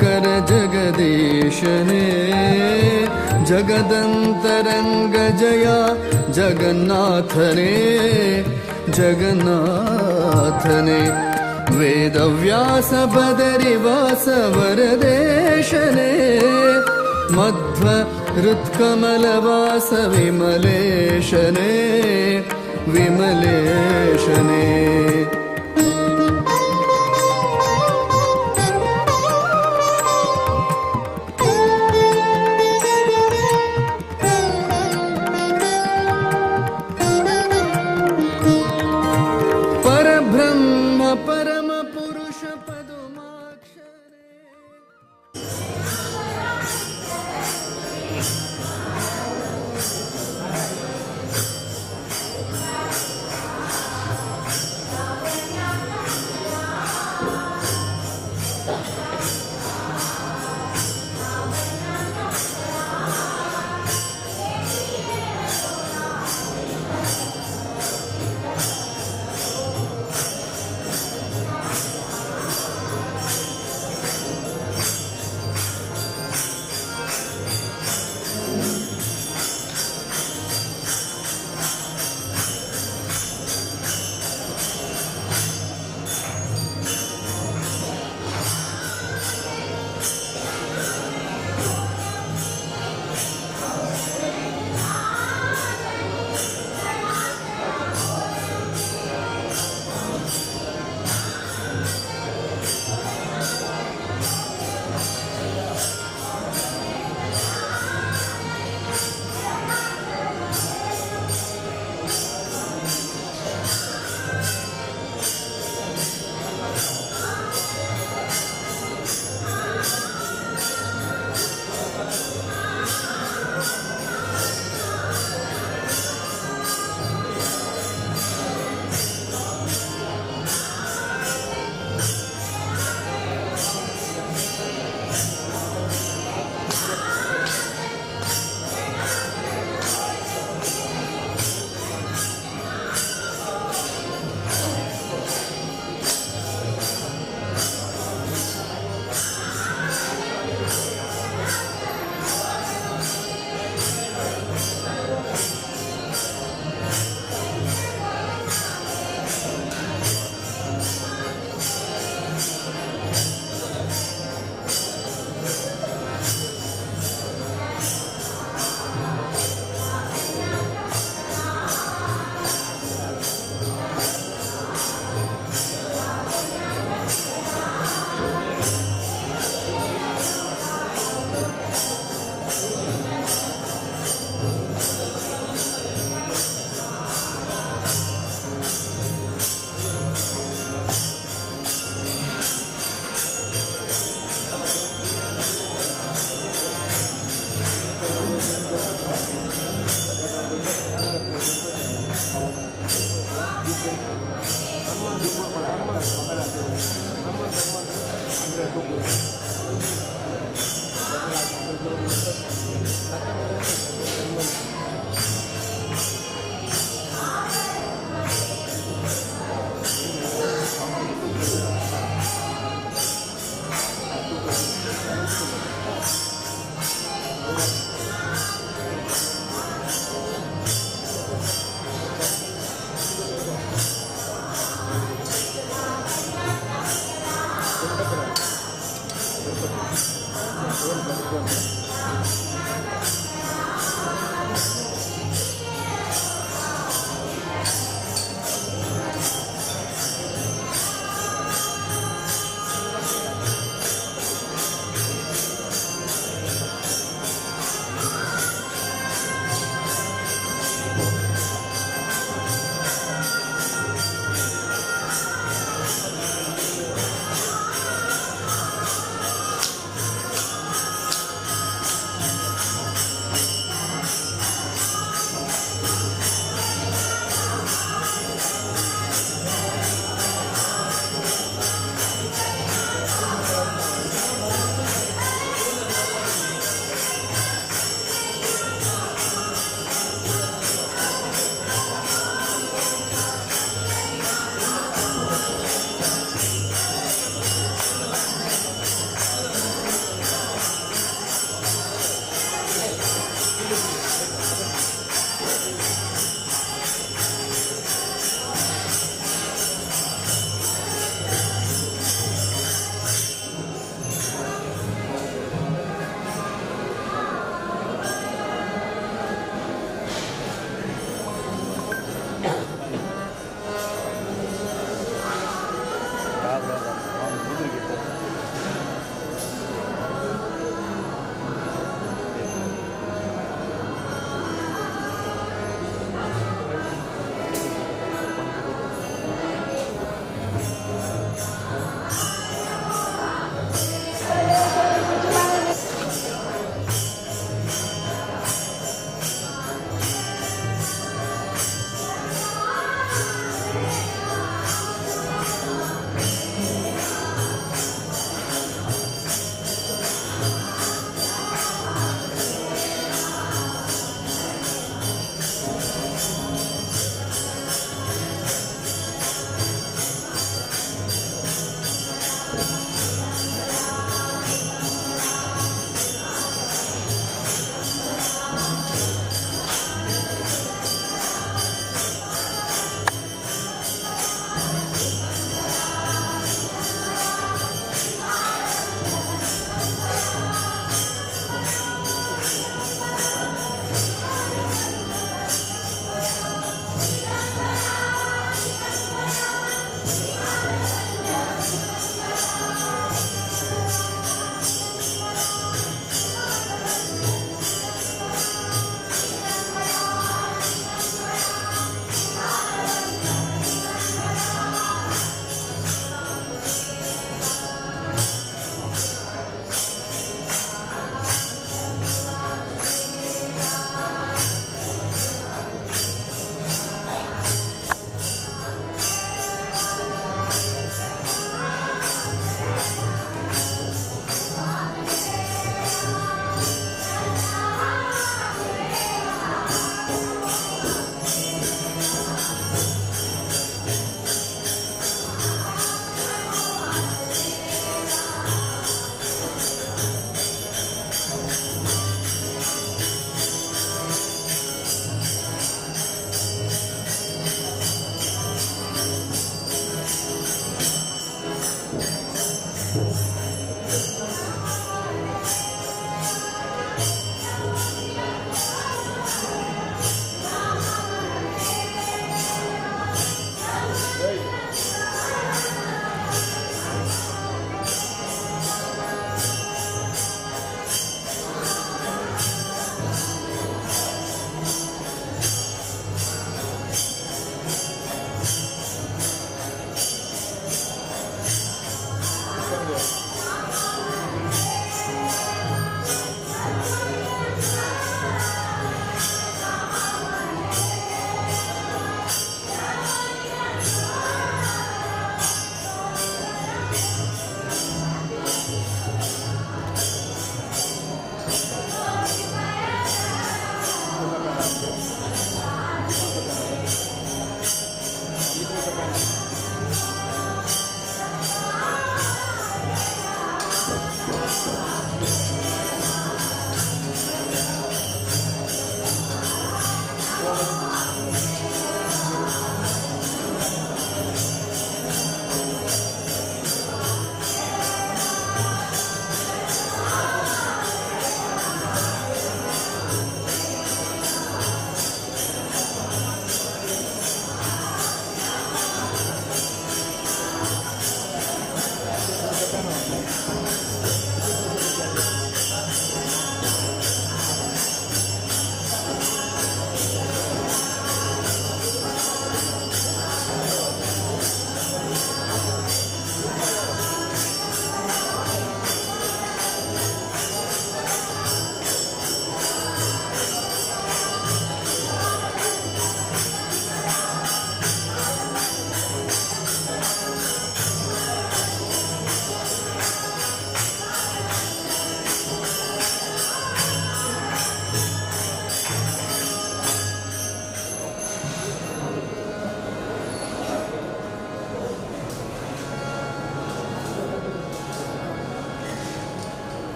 कर जगदीशने जगदंतरंग जया जगन्नाथने जगन्नाथने वेदव्यास बदरिवास वरदेशने मध्व हृत्कमलवास विमलेशने विमलेशने। परब्रह्म परम पुरुष पदुमाक्षरे।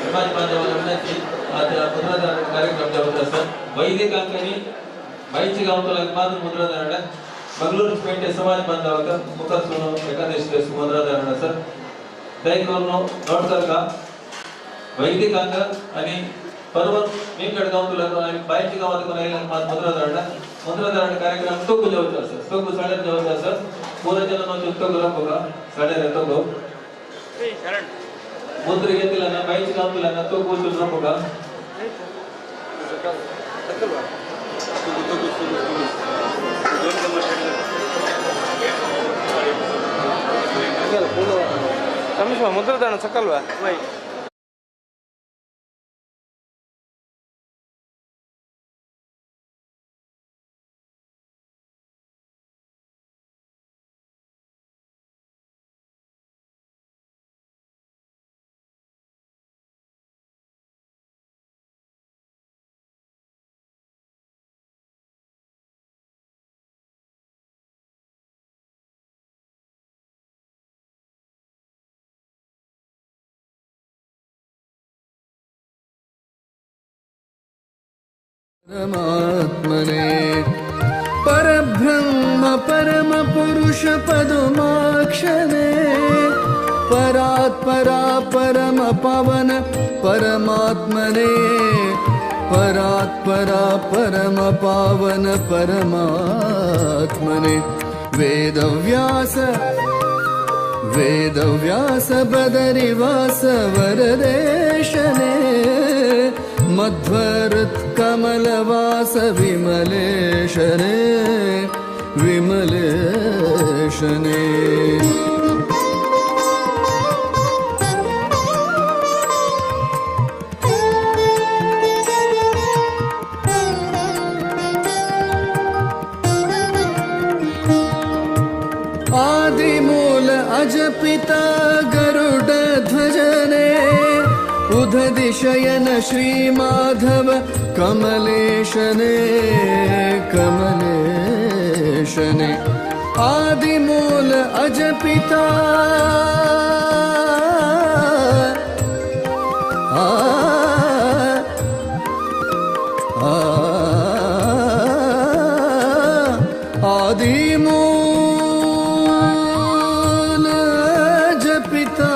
समाज बांधवांना विनंती आता मुद्राधारण कार्यक्रम जवळ असतात वैदिक अंकनी बाईची गावतला मात्र मुद्राधारण मंगळूर पेंटे समाज बांधवाक मुखासून एकादशी मुद्राधारण सर दयकरून नोट करका वैदिक अंक आणि पर्व मीकड गावतला आणि बाईची गावात कोण आयला मात्र मुद्राधारण मुद्राधारण कार्यक्रम तोगु जावचो आसा तोगु साड्यार जावचो आसा पूरा जन तोगु राबोगा साड्यार तोगु मुद्रे घेतला ना बाईची गावतला ना तोगु वचून राबोगा मुद्रदान सकलवा परमात्मने परब्रह्म परम पुरुष पदुमाक्षने परात्परा परम पावन परमात्मने परात्परा परम पावन परमात्मने वेदव्यास वेदव्यास बदरिवास वरदेशने मध्वहृत्कमलवास विमलेशने विमलेशने। आदिमूल अजपिता गरुड ध्वजने उदधिशयन श्री माधव कमलेशने कमलेशने आदिमूल अजपिता आदिमूल अजपिता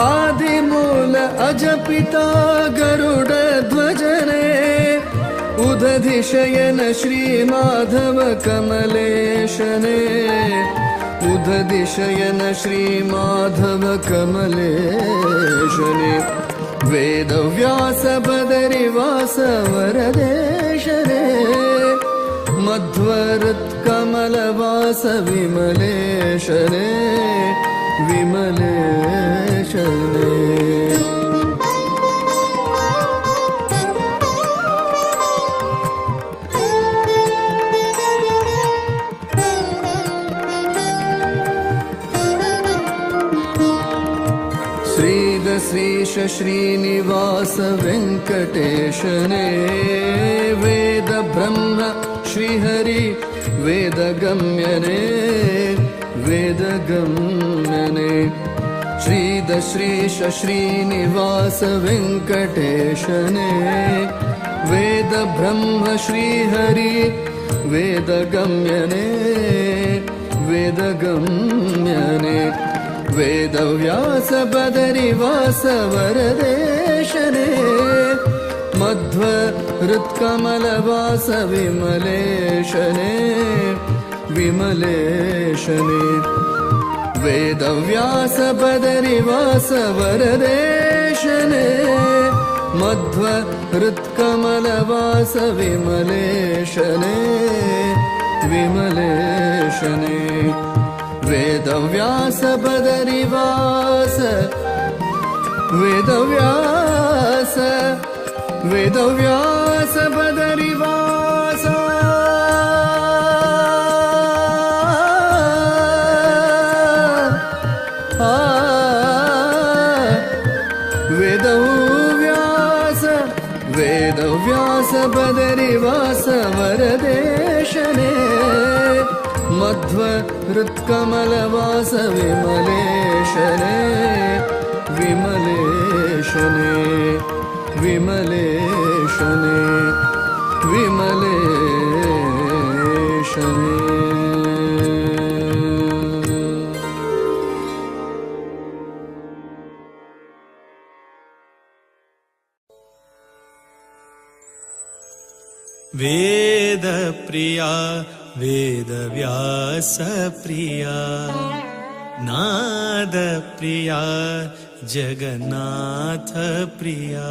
आदिमूल अजपिता गरुड ध्वजने उदधिशयन श्री माधव कमलेशने उदधिशयन श्री माधव कमलेशने वेदव्यास बदरिवास वरदेशने मध्वहृत्कमलवास विमलेशने विमलेशने। श्रीश श्रीनिवास वेंकटेशने वेद ब्रह्म श्रीहरि वेदगम्यने वेदगम्यने श्रीदश्रीश श्रीनिवास वेंकटेशने वेद ब्रह्म श्रीहरि वेदगम्यने वेदगम्यने वेदव्यास बदरिवास वरदेशने मध्वहृत्कमलवास विमलेशने विमलेशने वेदव्यास बदरिवास वरदेशने मध्वहृत्कमलवास विमलेशने विमलेशने वेदव्यास बदरिवास वेदव्यास वेदव्यास बदरिवास वेदव्यास वेदव्यास बदरिवास वरदेशने मध्वहृत्कमलवास विमलेशने विमलेशने विमलेशने विमलेशने। वेद प्रिया वेदव्यास प्रिया नाद प्रिया जगन्नाथ प्रिया।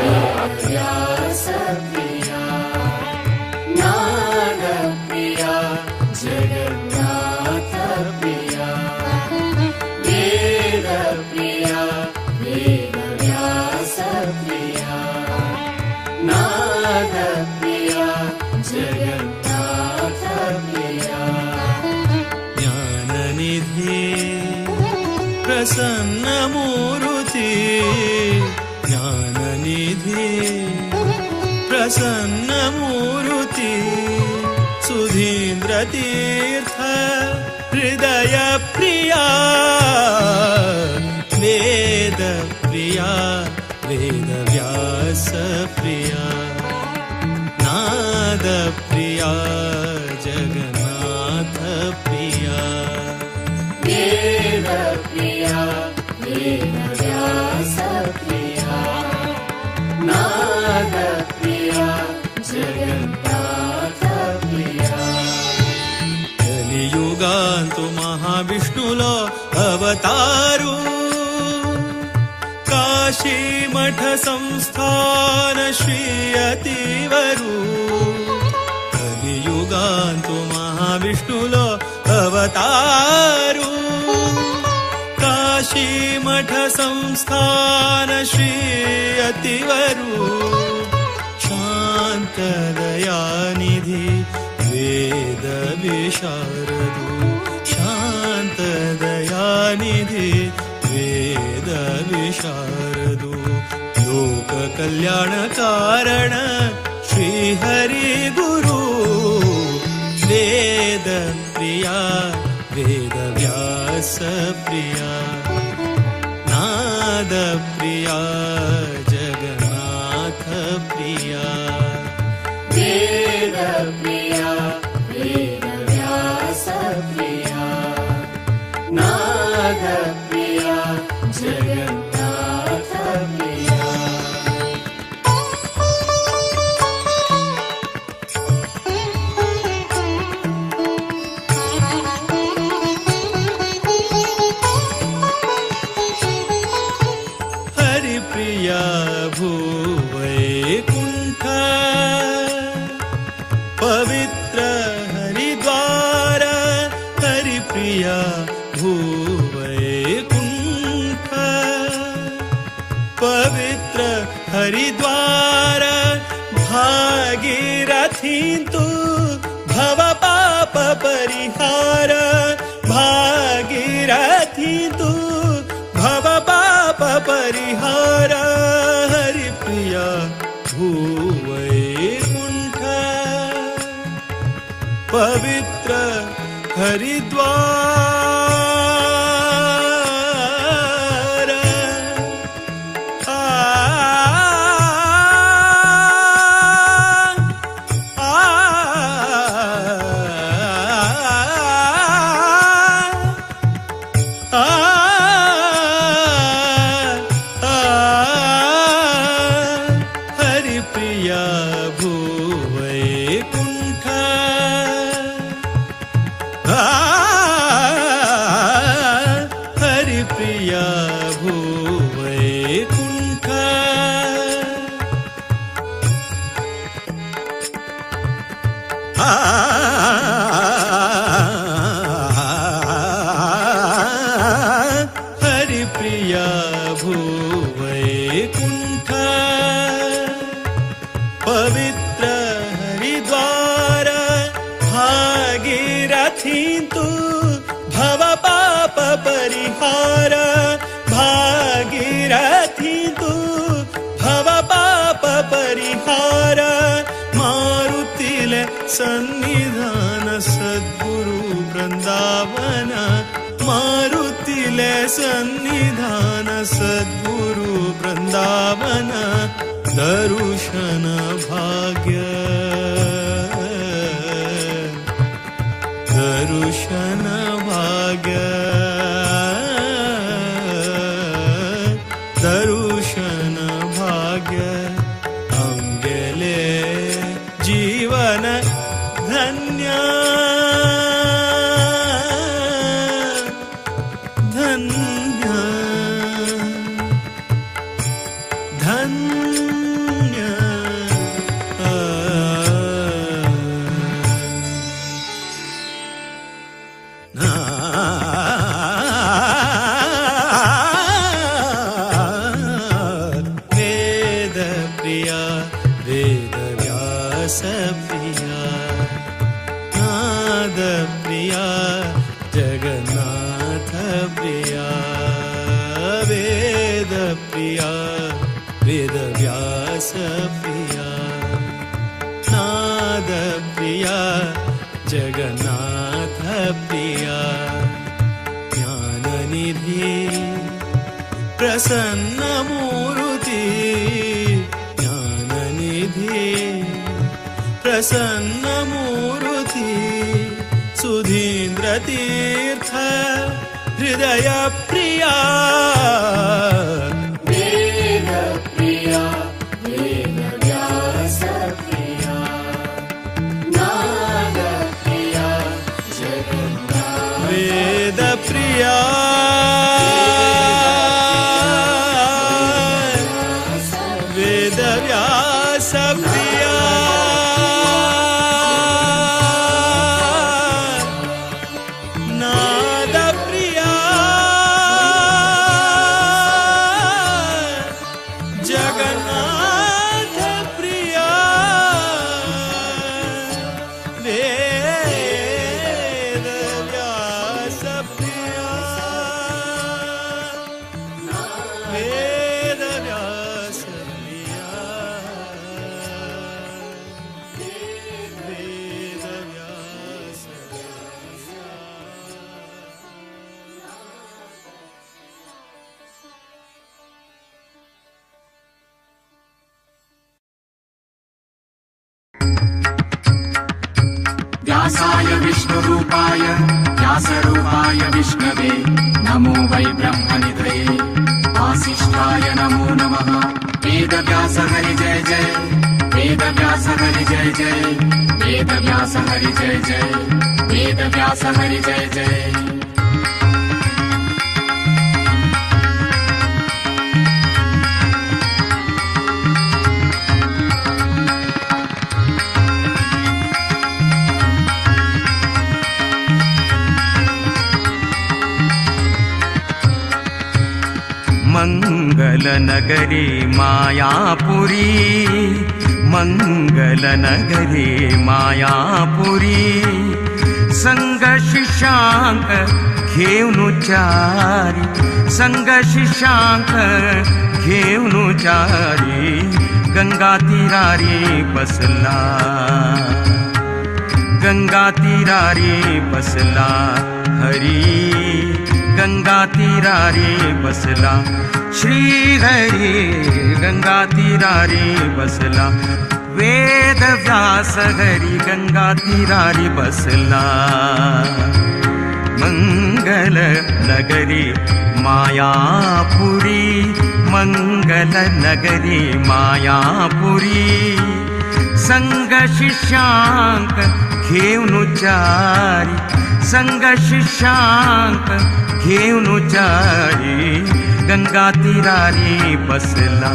वेदव्यास प्रिया नाद प्रिया जगन्नाथ प्रिया वेद प्रिया वेदव्यास प्रिया नाद प्रिया जगन्नाथ प्रिया। ज्ञाननिधि प्रसन्न मूर्ति ज्ञाननिधि प्रसन्न मूर्ति सुधीन्द्र तीर्थ हृदय प्रिया वेद प्रिया वेदव्यास प्रिया नाद प्रिया जगन्नाथ प्रिया वेद प्रिया वेदव्यास प्रिया नाद प्रिया जगन्नाथ प्रिया। कलियुगांतु महाविष्णुलो अवतारू काशी मठ संस्थान श्री अतिवरु कलियुगांतु महाविष्णुलो अवतारू काशी मठ संस्थान श्री अतिवरु। दयानिधि वेद विशारदु शांत दयानिधि वेद विशारदु लोक कल्याण कारण श्री हरि गुरु वेद प्रिया वेद व्यास प्रिया नाद प्रिया जगन्नाथ प्रिया वेद प्रिया वेद व्यास प्रिया नाद प्रिया जगन्नाथ प्रिया। हरिप्रिया भूवैकुंठ पवित्र हरिद्वार हरिप्रिया भूवैकुंठ पवित्र हरिद्वार भागीरथी तु भव पाप परिहार भागीरथी तु भव पाप परिहार हरिप्रिया भूवैकुंठ पवित्र हरिद्वार। आ आ आ हरिप्रिया भूवैकुंठ हरिप्रिया भूवैकुंठ हरिप्रिया भूवैकुंठ पवित्र हरिद्वार भागीरथी तु भव पाप परिहार भागीरथी तु भव पाप परिहार मारुतिले सन्निधान सद्गुरु वृंदावन मारुतिले सन्निधान सद्गुरु वृंदावन दर्शन भाग्य दर्शन भाग्य दर्शन भाग्य अंगेले जीवन धन्य धन्य धन्य। वेद प्रिया वेद व्यास प्रिया नाद प्रिया जगन्नाथ प्रिया वेद प्रिया वेद व्यास प्रिया नाद प्रिया जगन्नाथ प्रिया ज्ञाननिधि प्रसन्न मूर्ति ज्ञाननिधि प्रसन्न मूर्ति सुधीन्द्र तीर्थ हृदय प्रिया वेद प्रिया वेद व्यास प्रिया नाद प्रिया जगन्नाथ वेद प्रिया वेद व्यास प्रिया नाद प्रिया जगन्नाथ प्रिया। विष्णुरूपाय व्यासरूपाय विष्णवे नमो वै ब्रह्मनिधये वासिष्ठाय नमो नमः। वेदव्यास हरि जय जय, वेदव्यास हरि जय जय, वेदव्यास हरि जय जय, वेदव्यास हरि जय जय। मंगलनगरी मायापुरी, मंगलनगरी मायापुरी, संग शिष्यांक घेऊन चारी, संग शिष्यांक घेऊन चारी, गंगा तीरारी बसला, गंगा तीरारी बसला हरी, गंगा तीरारी बसला श्री हरी, गंगा तीरारी बसला वेद व्यास हरी, गंगा तीरारी बसला। मंगल नगरी मायापुरी, मंगल नगरी मायापुरी, संग शिष्यांक घेऊन चारी, संग शिष्यांक घेऊन चारी, गंगा तीरारी बसला,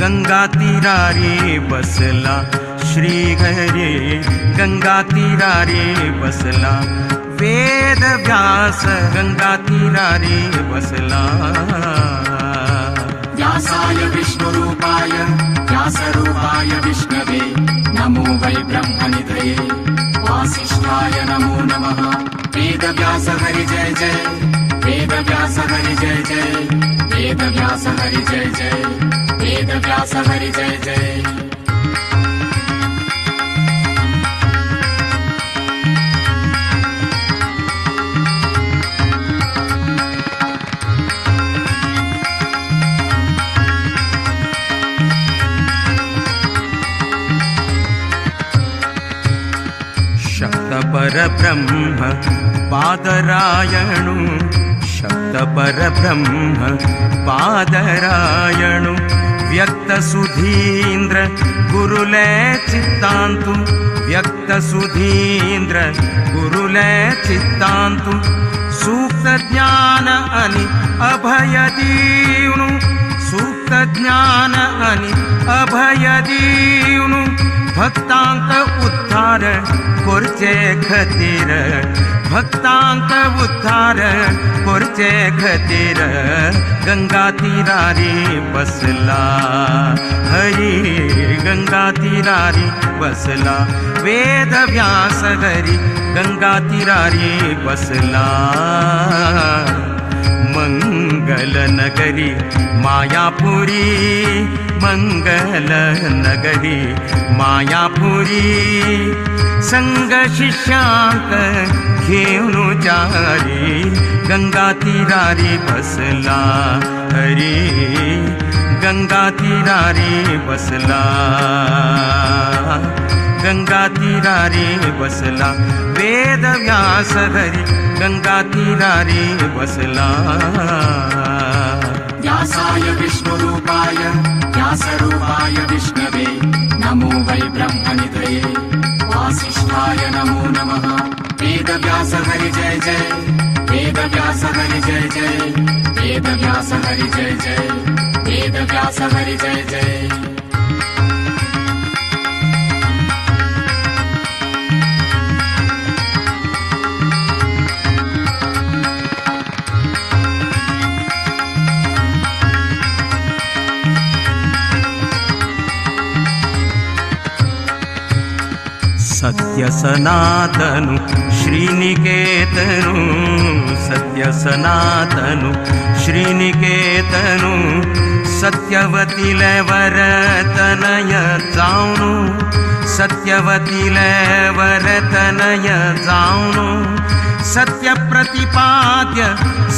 गंगा तीरारी बसला श्री हरी, गंगा तीरारी बसला वेद व्यास, गंगा तीरारी बसला। व्यासाय विष्णुरूपाय व्यासरूपाय विष्णवे नमो वै ब्रह्मनिधये वासिष्ठाय नमो नमः। वेदव्यास हरि जय जय, वेदव्यास हरि जय जय, वेदव्यास हरि जय जय, वेदव्यास हरि जय जय। शब्द परब्रह्म पादरायणु, शब्द परब्रह्म पादरायणु, व्यक्त सुधीन्द्र गुरुले चित्तांतु, व्यक्त सुधीन्द्र गुरुले चित्तांतु, सूक्त ज्ञान अनि अभय दीवनु, सूक्त ज्ञान अनि अभय दीवनु, भक्तांक उद्धार कोरचे खतीर, भक्तांक उद्धार कोरचे खतीर, गंगा तीरारी बसला हरी, गंगा तीरारी बसला वेद व्यास हरी, गंगा तीरारी बसला। मंगल नगरी मायापुरी, मंगल नगरी मायापुरी, संग शिष्यांक घेऊन चारी, गंगा तीरारी बसला हरी, गंगा तीरारी बसला, गंगा तीरारी बसला वेद व्यास हरी, गंगा तीरारी बसला। व्यासाय विष्णुरूपाय व्यासरूपाय विष्णवे नमो वै ब्रह्मनिधये वासिष्ठाय नमो नमः। वेदव्यास हरि जय जय, वेदव्यास हरि जय जय, वेदव्यास हरि जय जय, वेदव्यास हरि जय जय। सत्य सनातनु श्रीनिकेतनु, सत्य सनातनु श्रीनिकेतनु, सत्यवतीले वरतनय जावनु, सत्यवतीले वरतनय जावनु, सत्य प्रतिपाद्य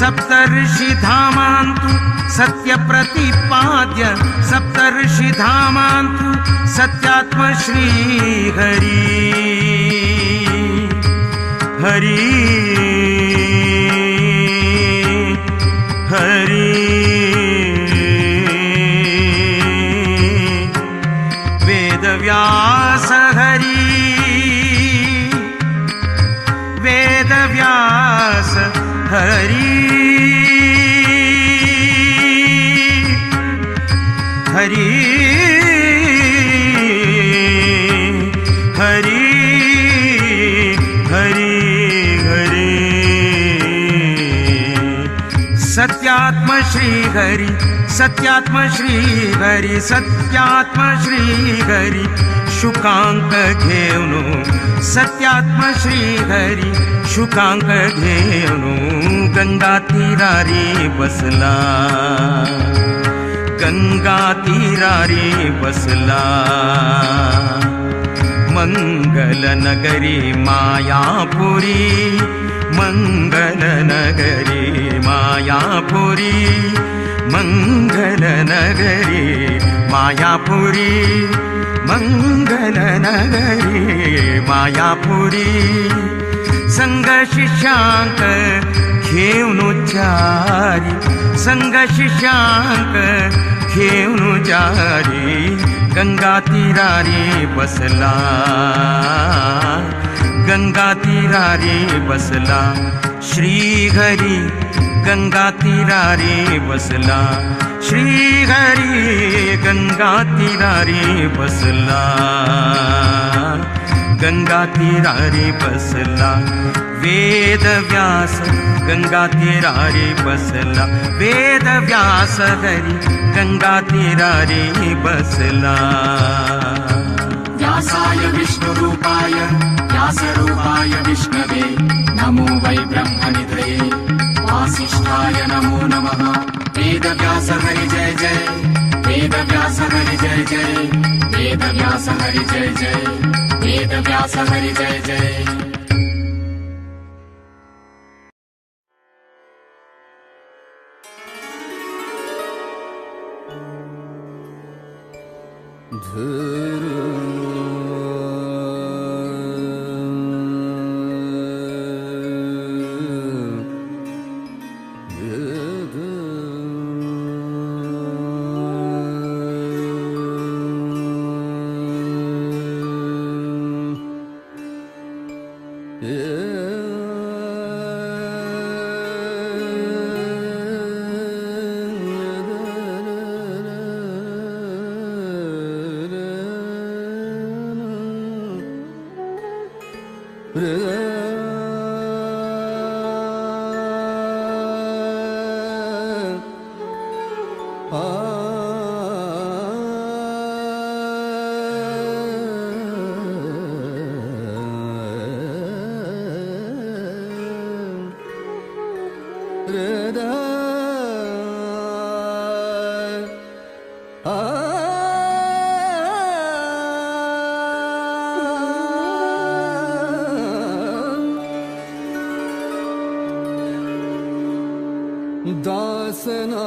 सप्तर्षि धामांतु, सत्य प्रतिपाद्य सप्तर्षि धामांतु, सत्यात्म श्री हरि। हरी हरी वेदव्यास हरी वेदव्यास हरी हरी हरी हरी हरी सत्यात्म श्री हरी सत्यात्म श्री हरी सत्यात्म श्री हरी शुकांक घेऊन सत्यात्म श्री हरी शुकांक घेऊन गंगा तीरारी बसला गंगा तीरारी बसला मंगल नगरी मायापुरी मंगल नगरी मायापुरी मंगल नगरी मायापुरी मंगल नगरी मायापुरी संग शिष्यांक घेऊन चारी संग शिष्यांक घेऊन चारी गंगा तीरारी बसला गंगा तीरारी बसला श्री हरी गंगा तीरारी बसला श्री हरी गंगा तीरारी बसला गंगा तीरारी बसला वेदव्यास गंगा तीरारी बसला वेदव्यास हरी गंगा तीरारी बसला। व्यासाय विष्णुरूपाय व्यासरूपाय विष्णवे नमो वै ब्रह्मनिधये वासिष्ठाय नमो नमः। वेदव्यास हरि जय जय वेदव्यास हरि जय जय वेदव्यास हरि जय जय वेदव्यास हरि जय जय।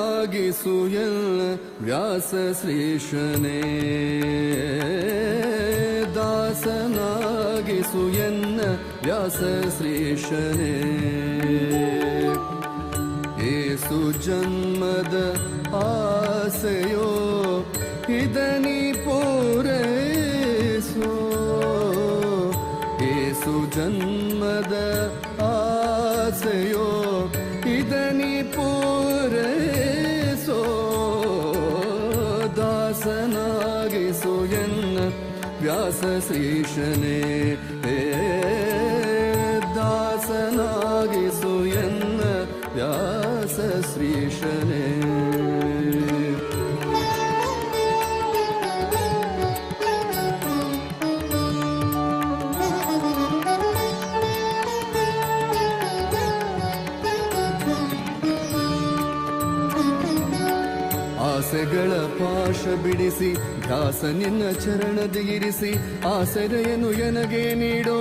ದಾಸನಾಗಿಸುಯಲ್ಲ ವ್ಯಾಸ ಶ್ರೀಶನೇ ದಾಸನಾಗಿಸುಯನ್ನ ವ್ಯಾಸ ಶ್ರೀಶನೇ ಏಸು ಜನ್ಮದ ಆಸೆಯೋ ಇದನಿ ಪೂರೈಸೋ ಏಸು ಜನ್ಮದ ಆಸೆಯೋ ಇದನಿ ಪೂರೈಸೋ ದಾಸನಾಗಿಸು ಎನ್ನ ವ್ಯಾಸ ಶ್ರೀಶನೇ ದಾಸನಾಗಿಸು ಎನ್ನ ವ್ಯಾಸ ಶ್ರೀಶನೇ. ಆಸೆಗಳ ಪಾಶ ಬಿಡಿಸಿ ದಾಸ ನಿನ್ನ ಚರಣದಿ ಇರಿಸಿ ಆಸರೆಯನ್ನು ಎನಗೆ ನೀಡೋ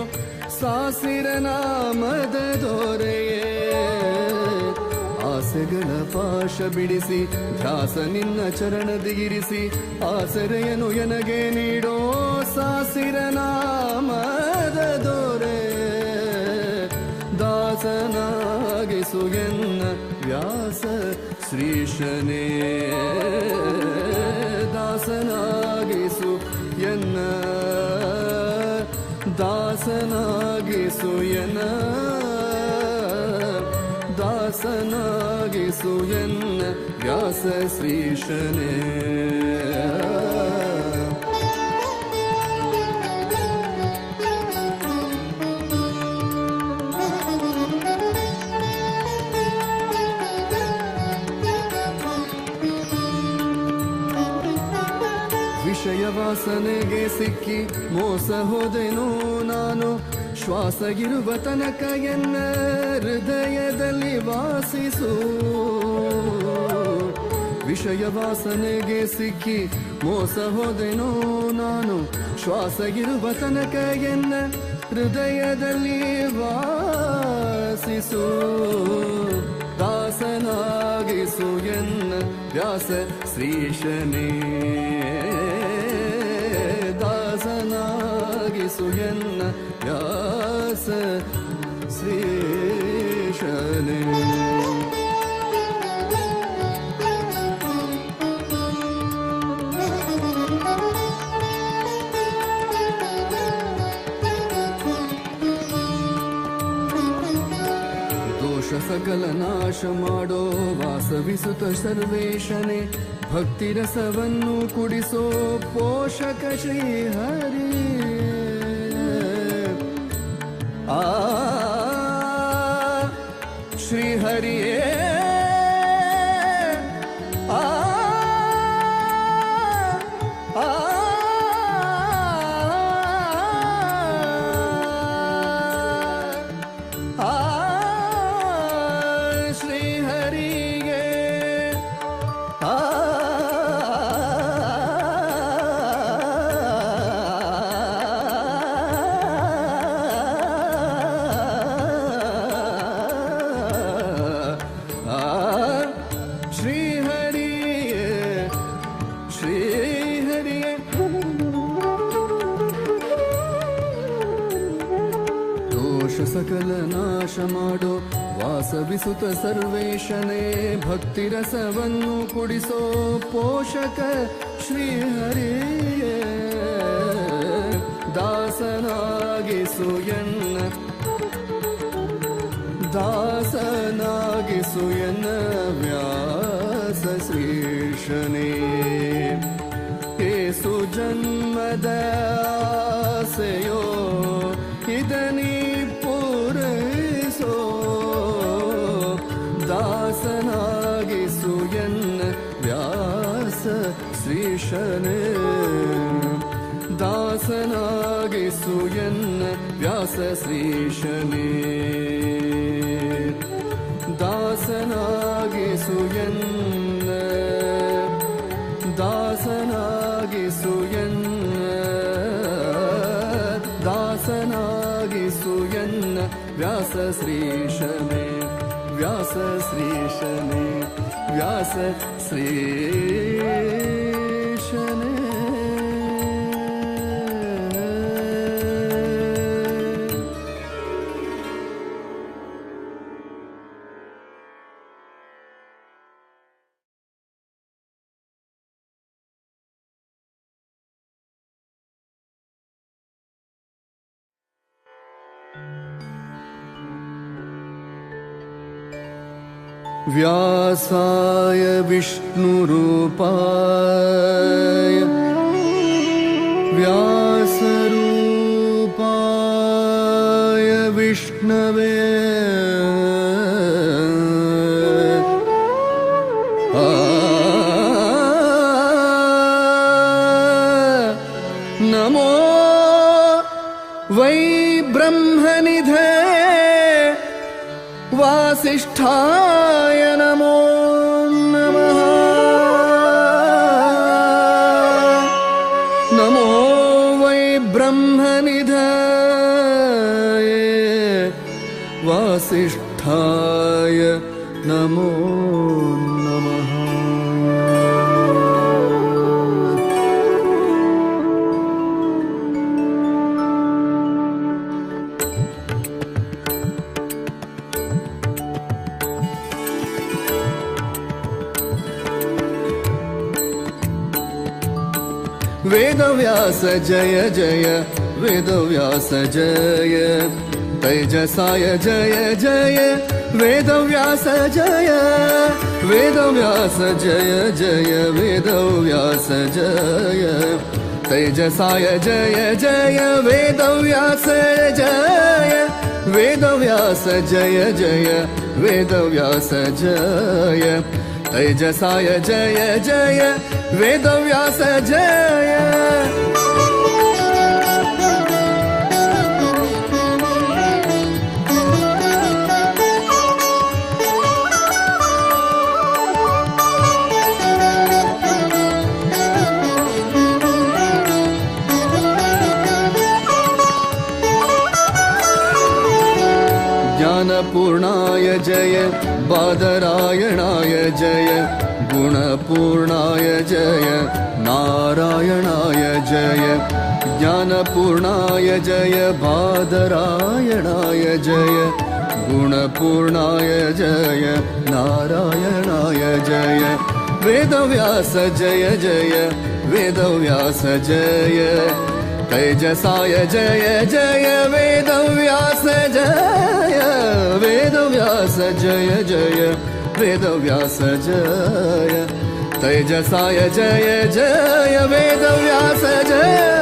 ಸಾಸಿರ ನಾಮದ ದೊರೆಯೇ. ಆಸೆಗಳ ಪಾಶ ಬಿಡಿಸಿ ದಾಸ ನಿನ್ನ ಚರಣದಿ ಇರಿಸಿ ಆಸರೆಯನ್ನು ಎನಗೆ ನೀಡೋ ಸಾಸಿರ ನಾಮದ ದೊರೆ. ದಾಸನಾಗಿಸು ಎನ್ನ ವ್ಯಾಸ ಶ್ರೀಶನೇ ದಾಸನಾಗಿಸು ಎನ್ನ ದಾಸನಾಗಿಸು ಎನ್ನ ದಾಸನಾಗಿಸು ಎನ್ನ ವ್ಯಾಸ ಶ್ರೀಶನೇ. ವಿಷಯ ವಾಸನೆಗೆ ಸಿಕ್ಕಿ ಮೋಸ ಹೋದೆನು ನಾನು, ಶ್ವಾಸ ಇರುವ ತನಕ ಎನ್ನ ಹೃದಯದಲ್ಲಿ ವಾಸಿಸು. ವಿಷಯ ವಾಸನೆಗೆ ಸಿಕ್ಕಿ ಮೋಸ ಹೋದೆನು ನಾನು, ಶ್ವಾಸ ಇರುವ ತನಕ ಎನ್ನ ಹೃದಯದಲ್ಲಿ ವಾಸಿಸು. ದಾಸನಾಗಿಸು ಎನ್ನ ವ್ಯಾಸ ಶ್ರೀಶನೇ ದಾಸನಾಗಿಸು ಎನ್ನ ವ್ಯಾಸ ಶ್ರೀಶನೇ. ದೋಷ ಸಕಲ ನಾಶ ಮಾಡೋ ವಾಸವಿಸುತ ಸರ್ವೇಶನೇ, ಭಕ್ತಿ ರಸವನ್ನು ಕುಡಿಸೋ ಪೋಷಕ ಶ್ರೀಹರಿ. ಆ ಶ್ರೀಹರಿಯೇ ಆ ಆ ಆ ಶ್ರೀಹರಿಗೆ ಆ ಶ್ರೀಹರಿಯೇ ಶ್ರೀಹರಿಯೇ. ದೋಷ ಸಕಲ ನಾಶ ಮಾಡೋ ವಾಸವಿಸುತ ಸರ್ವೇಶನೇ, ಭಕ್ತಿ ರಸವನ್ನು ಕುಡಿಸೋ ಪೋಷಕ ಶ್ರೀಹರಿಯೇ. ದಾಸನಾಗಿಸು ಎನ್ನ ದಾಸನಾಗಿಸು ಎನ್ನ ವ್ಯಾಸ ಶ್ರೀಶನೇ. ಏಸು ಜನ್ಮದ ಆಸೆಯೋ ಇದನಿ ಪೂರೈಸೋ, ದಾಸನಾಗಿಸು ಎನ್ನ ವ್ಯಾಸ ಶ್ರೀಶನೇ ದಾಸನಾಗಿಸು ಎನ್ನ ವ್ಯಾಸ ಶ್ರೀಶನೇ ದಾಸನಾಗಿಸು ಎನ್ನ ದಾಸನಾಗಿಸು ಎನ್ನ ದಾಸನಾಗಿಸು ಎನ್ನ ವ್ಯಾಸ ಶ್ರೀಶನೇ ವ್ಯಾಸ ಶ್ರೀಶನೇ ವ್ಯಾಸ ಶ್ರೀಶನೇ. व्यासाय विष्णुरूपाय व्यासरूपाय विष्णवे नमो वै ब्रह्मनिधे वासिष्ठाय नमो नमः। नमो वै ब्रह्मनिधये वासिष्ठाय नमो नमः। वेदव्यास जय जय वेदव्यास जय तैजसाय जय जय वेदव्यास जय वेदव्यास जय जय वेदव्यास जय तैजसाय जय जय वेदव्यास जय वेदव्यास जय जय वेदव्यास जय तैजसाय जय जय वेदव्यास जय। ज्ञानपूर्णाय जय बादरायणाय जय गुणपूर्णाय जय नारायणाय जय ज्ञानपूर्णाय जय बादरायणाय जय गुणपूर्णाय जय नारायणाय जय वेदव्यास जय जय वेदव्यास जय तैजसाय जय जय वेदव्यास जय वेदव्यास जय जय वेदव्यास जय तैजसाय जय जय वेदव्यास जय।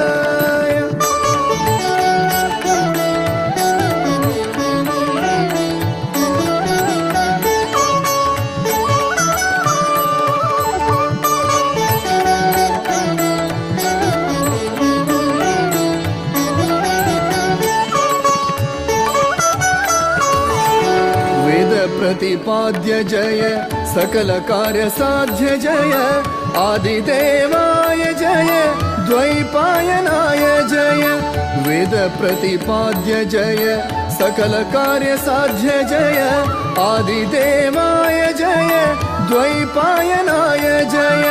प्रतिपाद्य जय सकल कार्य साध्य जय आदिदेवाय जय द्वैपायनाय जय वेद प्रतिपाद्य जय सकल कार्य साध्य जय आदिदेवाय जय द्वैपायनाय जय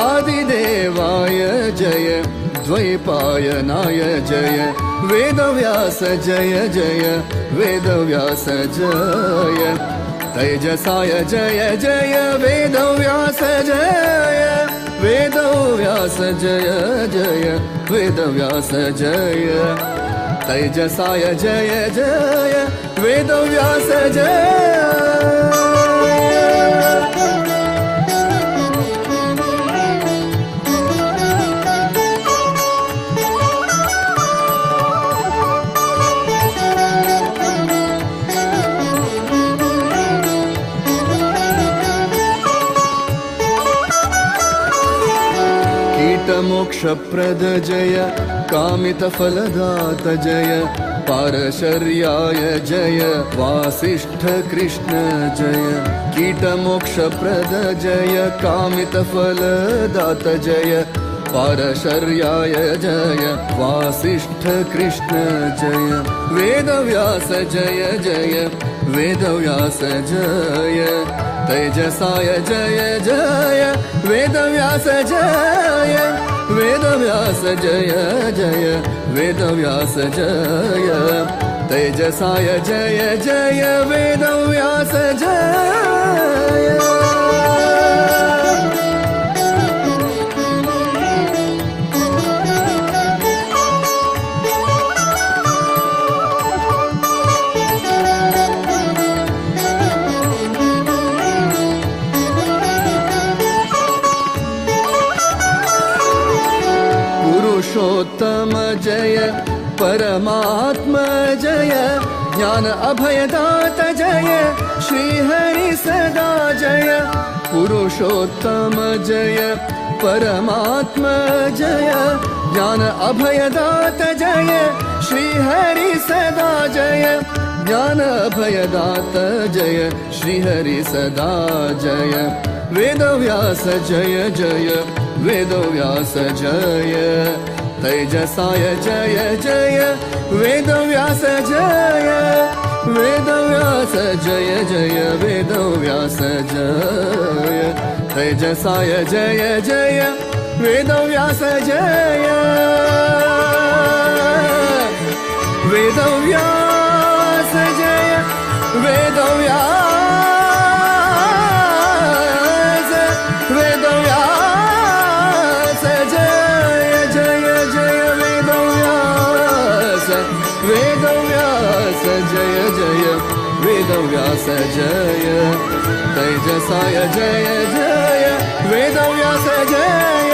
आदिदेवाय जय द्वैपायनाय जय वेदव्यास जय जय वेदव्यास जय तैजसाय जय जय वेदव्यास जय वेदव्यास जय जय वेदव्यास जय तैजसाय जय जय वेदव्यास जय। मोक्षप्रद जय कामितफलदात जय पारशर्याय जय वासिष्ठ कृष्ण जय कीटमोक्षप्रद जय कामितफलदात जय पारशर्याय जय वासिष्ठ कृष्ण जय वेदव्यास जय जय वेदव्यास जय तैजसाय जय जय वेदव्यास जय वेदव्यास जय जय वेदव्यास जय तैजसाय जय जय वेदव्यास जय। पुरुषोत्तम जय परमात्मा जय ज्ञान अभयदात जय श्री हरि सदा जय पुरुषोत्तम जय परमात्मा जय ज्ञान अभयदात जय श्री हरि सदा जय ज्ञान अभयदात जय श्री हरि सदा जय वेदव्यास जय जय वेदव्यास जय तैजसाय जय जय वेदव्यास जय वेदव्यास जय जय वेदव्यास जय तैजसाय जय जय वेदव्यास जय वेदव्यास जय वेदव्यास वेदव्यास जय वेदव्यास जय तैजसाय जय जय वेदव्यास जय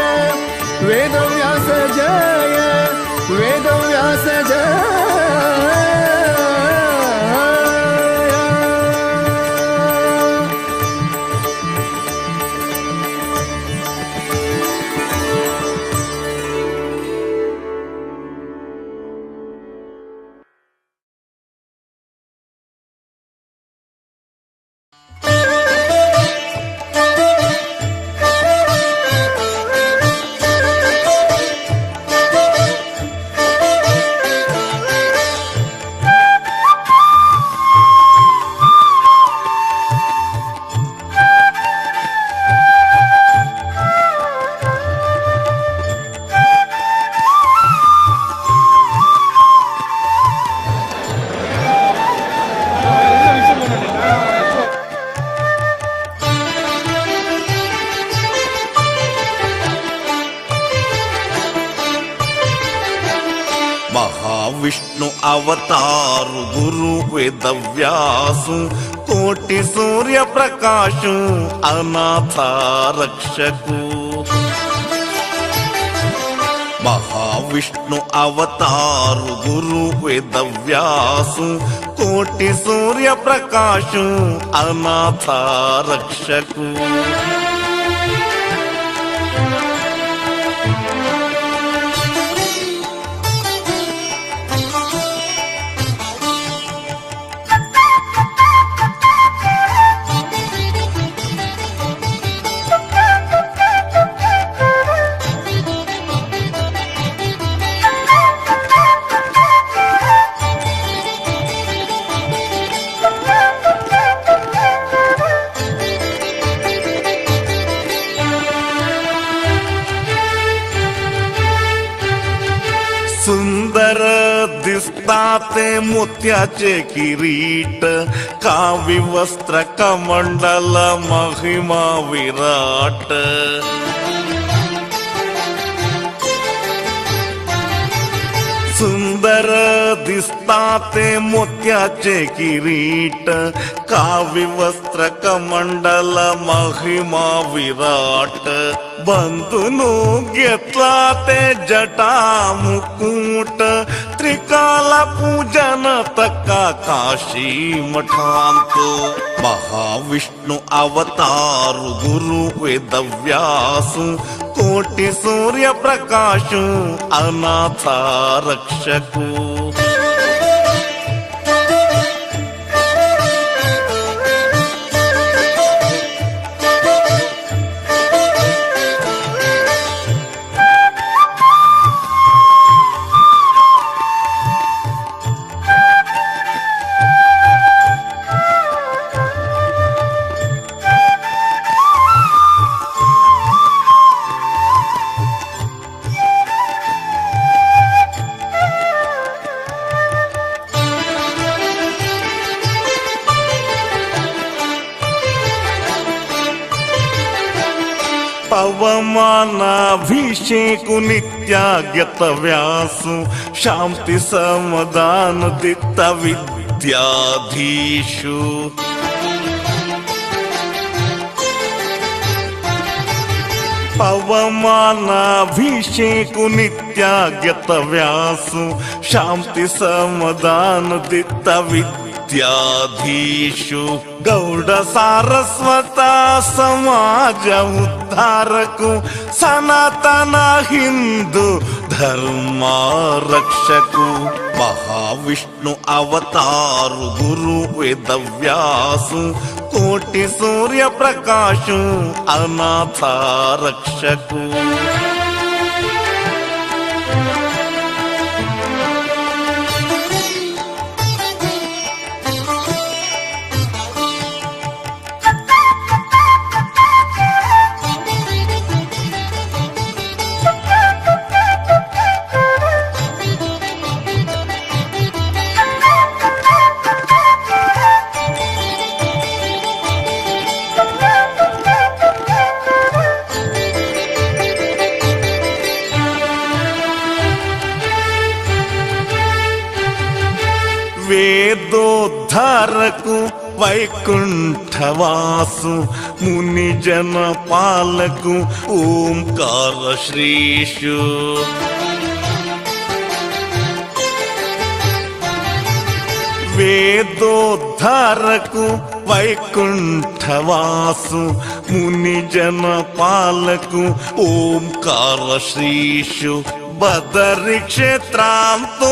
वेदव्यास जय वेदव्यास जय। महाविष्णु अवतार गुरु वेदव्यासु कोटि सूर्य प्रकाशु अनाथा रक्षकु। महाविष्णु अवतार गुरु वेदव्यासु कोटि सूर्य प्रकाशु अनाथा रक्षकु। सुंदर दिसताते मोत्याचे किरीट कावी वस्त्र कमंडल महिमा विराट। सुंदर दिसताते मोत्याचे किरीट कावी वस्त्र कमंडल महिमा विराट। बंधुनु घेतला ते जटा मुकुट त्रिकाल पूजन तका काशी मठांत। महाविष्णु अवतार गुरु वेदव्यासु कोटि सूर्य प्रकाशु अनाथा रक्षकु। पवमानाभिषेकु नित्याज्ञत व्यासु शांति समाधान दित्त विद्याधीशु। पवमानाभिषेकु नित्याज्ञत व्यासु शांति समाधान दित्त विद्याधीशु। गौड़ सारस्वता समाज उद्धारकु सनातन हिंदू धर्म रक्षकु। महाविष्णु अवतार गुरु वेदव्यासु कोटि सूर्य प्रकाशु अनाथा रक्षकु। वैकुंठवासु मुनिजन पालकु ओंकार श्रीशु। वेदोद्धारकु वैकुंठवासु मुनिजन पालकु ओंकार श्रीशु। बदरी क्षेत्रांतु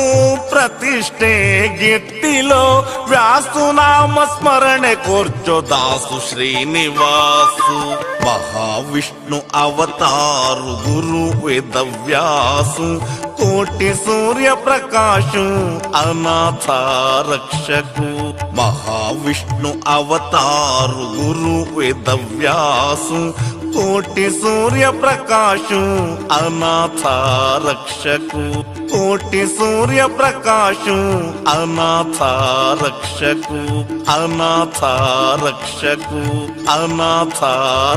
प्रतिष्ठे गित्तिलो व्यासु नाम स्मरणे कोर्चो दासु श्रीनिवासु। महाविष्णु अवतारु गुरु वेदव्यासु कोटि सूर्य प्रकाशु अनाथ रक्षकु। महाविष्णु अवतारु गुरु वेदव्यासु कोटि सूर्य प्रकाशु अनाथ रक्षकु। कोटि सूर्य प्रकाशु अनाथ रक्षकु अनाथ रक्षकु अनाथ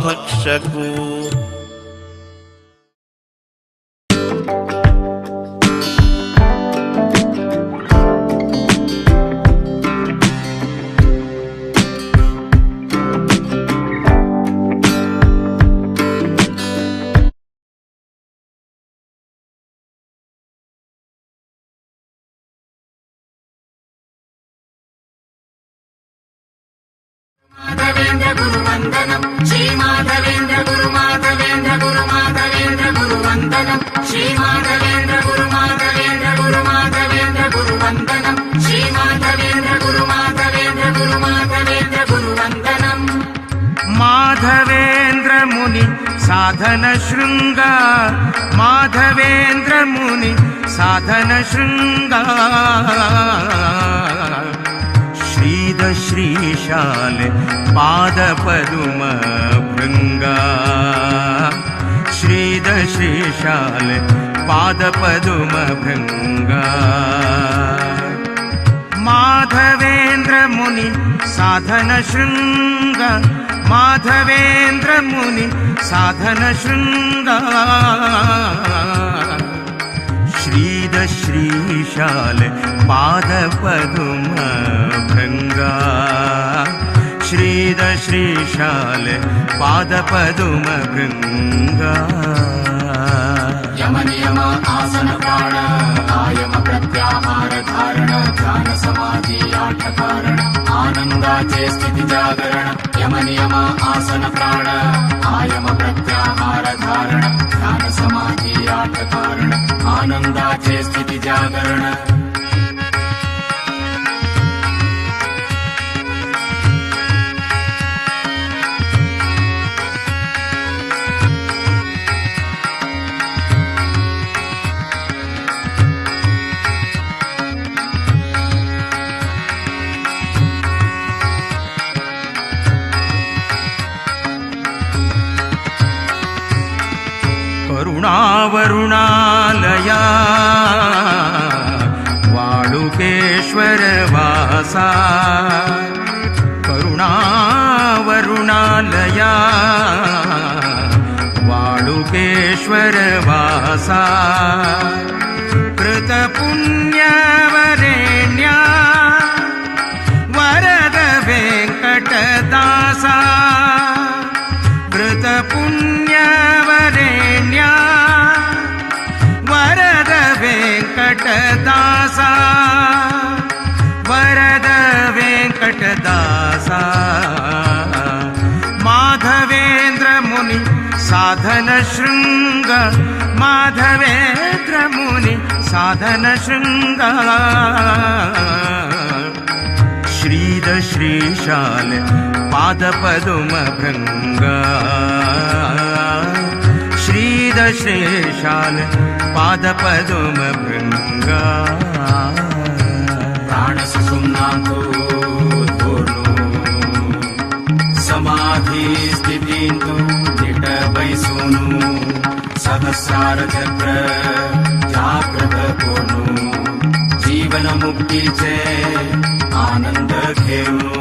रक्षकु। माधवेन्द्र गुरु वंदनम श्री माधवेन्द्र गुरु माधवेन्द्र गुरु माधवेन्द्र गुरु वंदनम श्री माधवेन्द्र गुरु माधवेन्द्र गुरु माधवेन्द्र गुरु वंदनम श्री माधवेन्द्र गुरु माधवेन्द्र गुरु माधवेन्द्र गुरु वंदनम। माधवेन्द्र मुनि साधन शृंग माधवेन्द्र मुनि साधन शृंग श्रीशाल पाद पदुम भृंगा श्रीद श्रीशाल पाद पदुम भृंगा। माधवेन्द्र मुनि साधन शृंग माधवेन्द्र मुनि साधन शृंग श्रीद श्रीशाल पाद पदुम भृंगा श्रीद श्रीशाल पाद पदुम भृंगा। यम नियम आसन प्राण आयम प्रत्याहार धारण ध्यान समाधि आठ कारण आनंदाचे स्थिति जागरण। यम नियम आसन प्राण आयम प्रत्याहार धारण ध्यान समाधि आठ कारण आनंदाचे स्थिति जागरण। करुणावरुणालया वाळुकेश्वर वासा करुणावरुणालया वाळुकेश्वर वासा कृतपुण्यवरेण्या वरद वेंकटदासा कृतपुण्यवरेण्या वरद वेंकटदासा वरद वेंकटदासा। माधवेन्द्र मुनि साधन शृंग माधवेन्द्र मुनि साधन शृंग श्रीद श्रीशाल पाद पदुम भृंग श्रीद श्रीशाल पाद पदुम भृंग। प्राण सुषुम्नांतु धोर्नु समाधि स्थितींतु निट बैसूनु सहस्रार चक्र जागृत कोनु जीवन मुक्तीचे आनंद घेऊनु।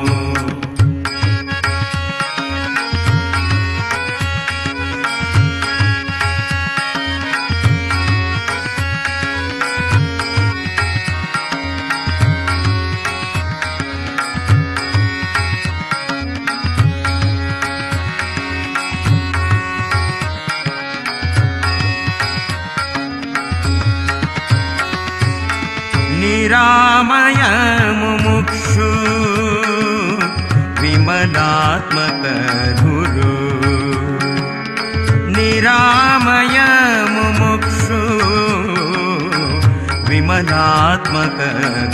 निरामय मुमुक्षु विमलात्मक गुरु निरामय मुमुक्षु विमलात्मक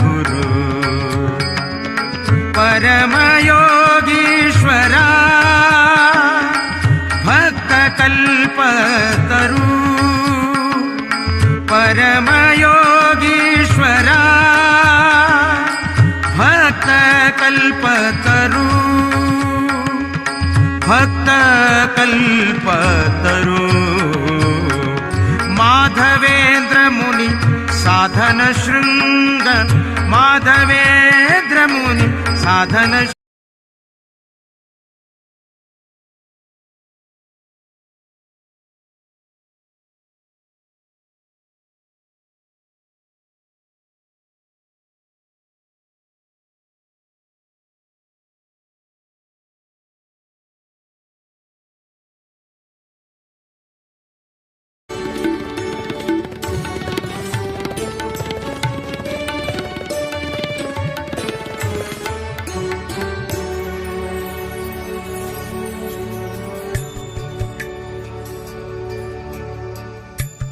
गुरु परमयोगीश्वरा भक्तकल्पतरु परमयोगीश्वरा भक्तकल्पतरु भक्तकल्पतरु माधवेन्द्र मुनि साधन शृंग माधवेन्द्र मुनि साधन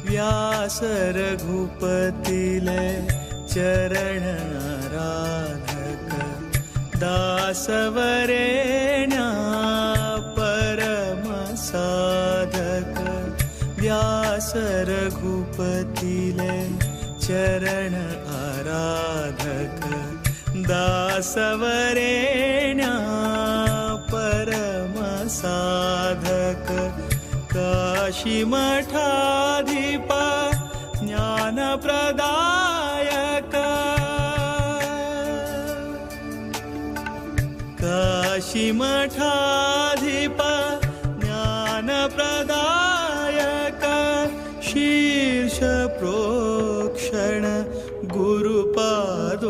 व्यास रघुपतिले चरण आराधक दासवरेण्या परम साधक व्यास रघुपतिले चरण आराधक दासवरेण्या परम साधक काशी मठाधिपा ज्ञानप्रदायक काशी मठाधिपा ज्ञानप्रदायक शीर्ष प्रोक्षण गुरुपादोदक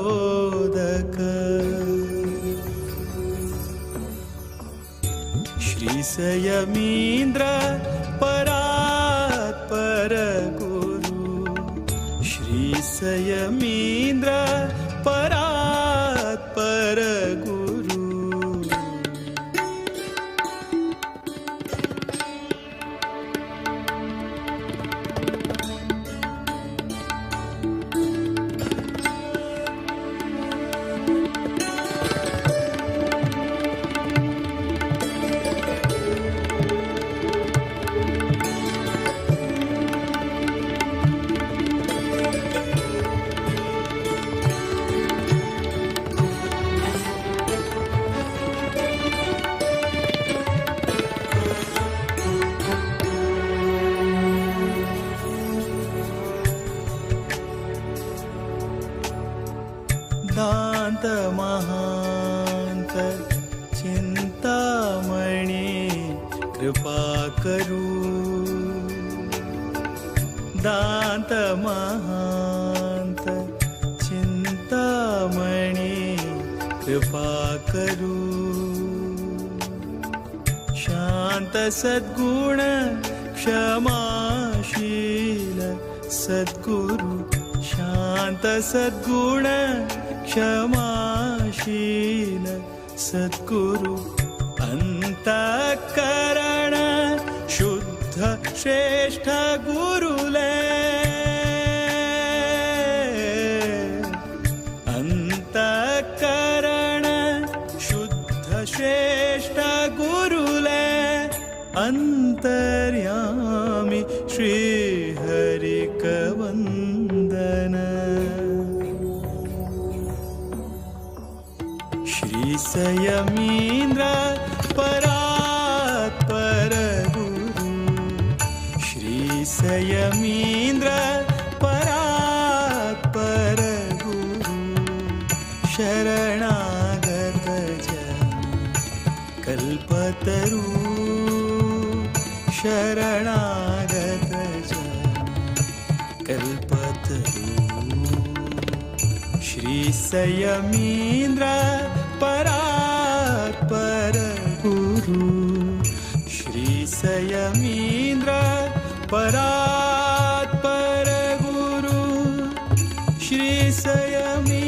श्रीसयमीन्द्र परात्पर गुरु श्रीसयमीन्द्र परात्पर गुरु दांत महांत चिंतामणि कृपा करू दांत महांत चिंतामणि कृपा करू शांत सद्गुण क्षमाशील सद्गुरु शांत सद्गुण क्षमाशील सद्गुरु अंतःकरण शुद्ध श्रेष्ठ गुरुले अंतःकरण शुद्ध श्रेष्ठ गुरुले अंतर्यामी श्री हरिकवंदन श्रीसयमीन्द्र परात्पर गुरु श्रीसयमीन्द्र परात्पर गुरु शरणागत जन कल्पतरु शरणागत जन कल्पतरु श्रीसयमीन्द्र परात्पर गुरु श्रीसयमीन्द्र परात्पर गुरु श्रीसयमीन्द्र।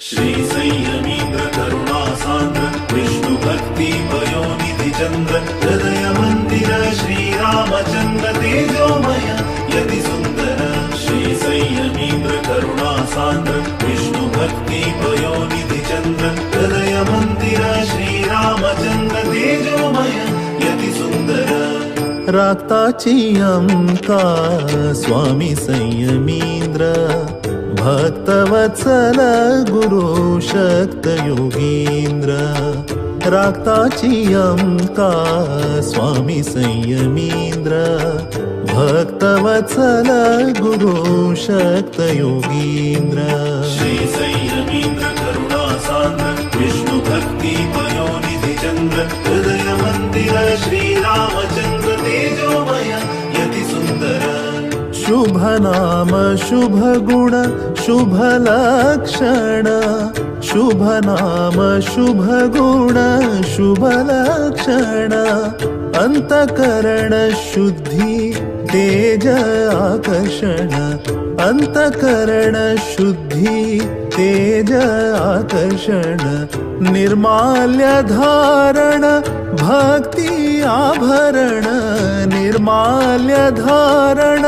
श्री संयमीन्द्र करुणा सान्द्र विष्णु भक्ति पयोनिधि चन्द्र हृदय मन्दिर श्रीरामचन्द्र तेजोमय यति सुन्दर। श्री संयमीन्द्र करुणा सान्द्र विष्णु भक्ति पयोनिधि चन्द्र हृदय मन्दिर श्रीरामचन्द्र तेजोमय यति सुन्दर। राक्ताची अम्का स्वामी संयमीन्द्र भक्तवत्सल गुरु शक्त योगीन्द्र। राक्ताची अम्का स्वामी संयमीन्द्र भक्तवत्सल गुरु शक्त योगीन्द्र। श्री संयमीन्द्र करुणा सान्द्र विष्णु भक्ति पयोनिधि चन्द्र हृदय मन्दिर श्रीरामचन्द्र तेजोमय यति सुन्दर। शुभ नाम शुभ गुण शुभ लक्षण शुभ नाम शुभ गुण शुभ लक्षण अंतकरण शुद्धि तेज आकर्षण अंतकरण शुद्धि तेज आकर्षण निर्माल्य धारण भक्ति आभरण निर्माल्य धारण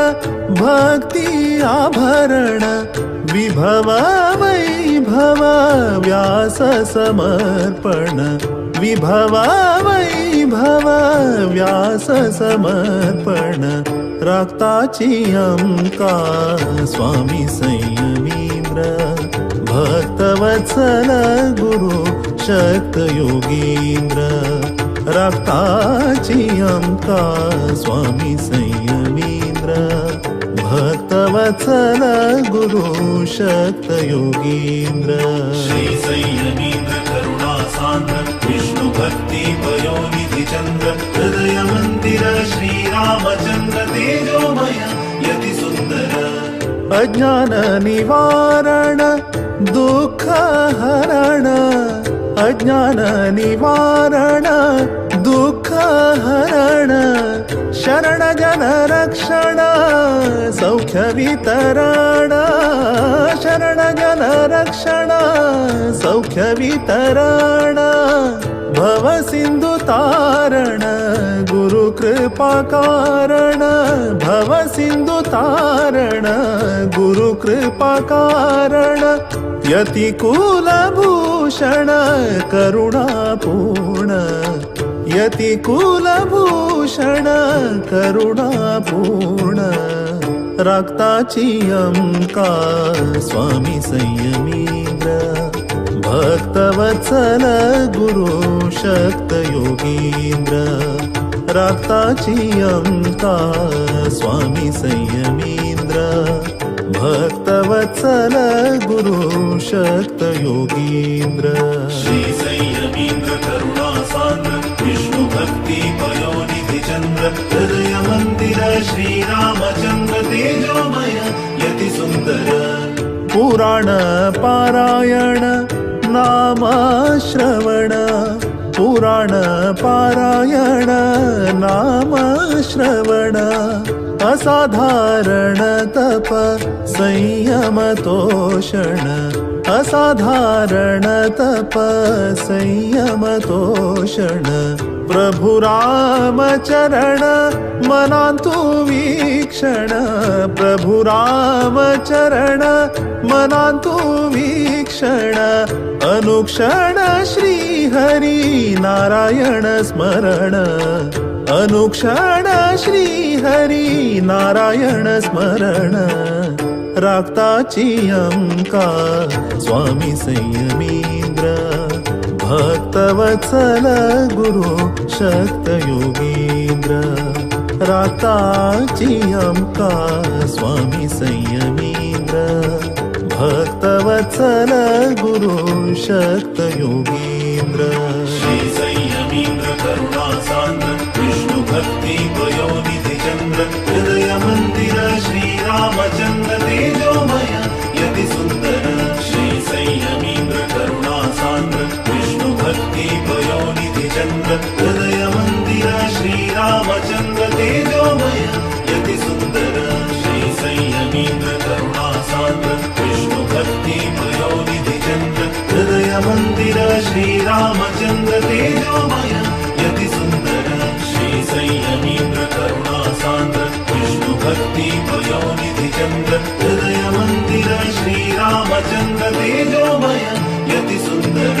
भक्ति आभरण विभव वैभव व्यास समर्पण विभव वैभव व्यास समर्पण। राक्ताची अम्का स्वामी संयमीन्द्र भक्तवत्सल गुरु शक्त योगीन्द्र। राक्ताची अम्का स्वामी संयमीन्द्र भक्तवत्सल गुरु शक्त योगीन्द्र। श्री संयमीन्द्र करुणा सान्द्र विष्णु भक्ति पयोनिधि चन्द्र हृदय मन्दिर श्रीरामचन्द्र तेजोमय यति सुन्दर। अज्ञान निवारण दुःख हरण अज्ञान निवारण दुःख हरण शरण जन रक्षण सौख्य वितरण शरण जन रक्षण सौख्य वितरण भव सिंधु तारण गुरु कृपा कारण भव सिंधु तारण गुरु कृपा कारण यति कुलभूषण करुणापूर्ण यति कुलभूषण करुणापूर्ण। राक्ताची अम्का स्वामी संयमीन्द्र भक्तवत्सल गुरु शक्त योगीन्द्र। राक्ताची अम्का स्वामी संयमीन्द्र भक्तवत्सल गुरु शक्त योगीन्द्र। श्री संयमीन्द्र करुणा सान्द्र विष्णु भक्ति पयोनिधि चन्द्र हृदय मन्दिर श्रीरामचन्द्र तेजोमय यति सुन्दर। पुराण पारायण नाम श्रवण पुराण पारायण नाम श्रवण असाधारण तप संयम तोषण असाधारण तप संयम तोषण प्रभु राम चरण मनांतु वीक्षण प्रभु राम चरण मनांतु वीक्षण अनुक्षण श्री हरि नारायण स्मरण अनुक्षण श्री हरि नारायण स्मरण। राक्ताची अम्का स्वामी संयमीन्द्र भक्तवत्सल गुरु शक्त योगीन्द्र। राक्ताची अम्का स्वामी संयमीन्द्र भक्तवत्सल गुरु शक्त योगीन्द्र। श्री संयमीन्द्र करुणा सान्द्र विष्णु भक्ति पयोनिधि चन्द्र हृदय मन्दिर श्रीरामचन्द्र तेजोमय यति सुन्दर। श्री संयमीन्द्र करुणा सान्द्र विष्णु भक्ति पयोनिधि चन्द्र हृदय मन्दिर श्रीरामचन्द्र तेजोमय यति सुन्दर। श्री संयमीन्द्र करुणा सान्द्र विष्णु भक्ति पयोनिधि चन्द्र श्रीरामचन्द्र तेजोमय यति सुन्दर श्री संयमीन्द्र करुणा सान्द्र विष्णु भक्ति पयोनिधि चन्द्र हृदय मन्दिर श्रीरामचन्द्र तेजोमय यति सुन्दर।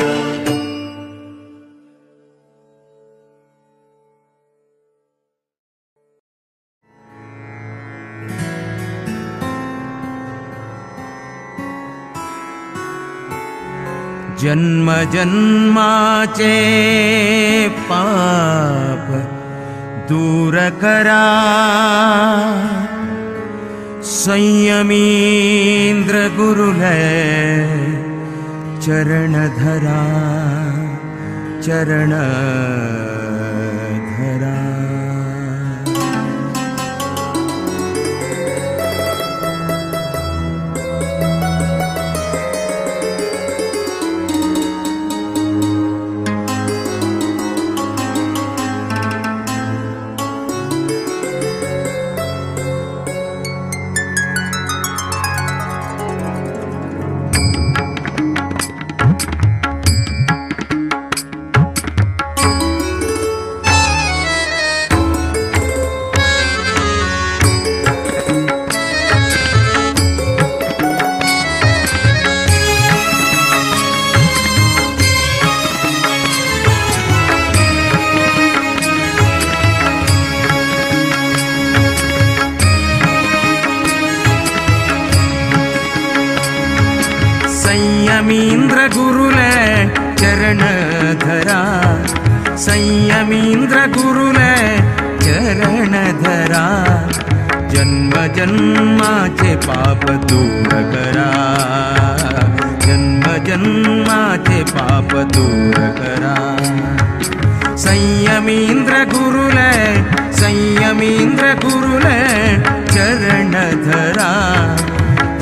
जन्म जन्माचे पाप दूर करा संयमींद्र गुरुले चरण धरा चरण धरा। संयमींद्र गुरुले चरण धरा संयमींद्र गुरुले चरण धरा जन्म जन्माचे पाप दूर करा जन्म जन्माचे पाप दूर करा संयमींद्र गुरुले संयमींद्र गुरुले चरण धरा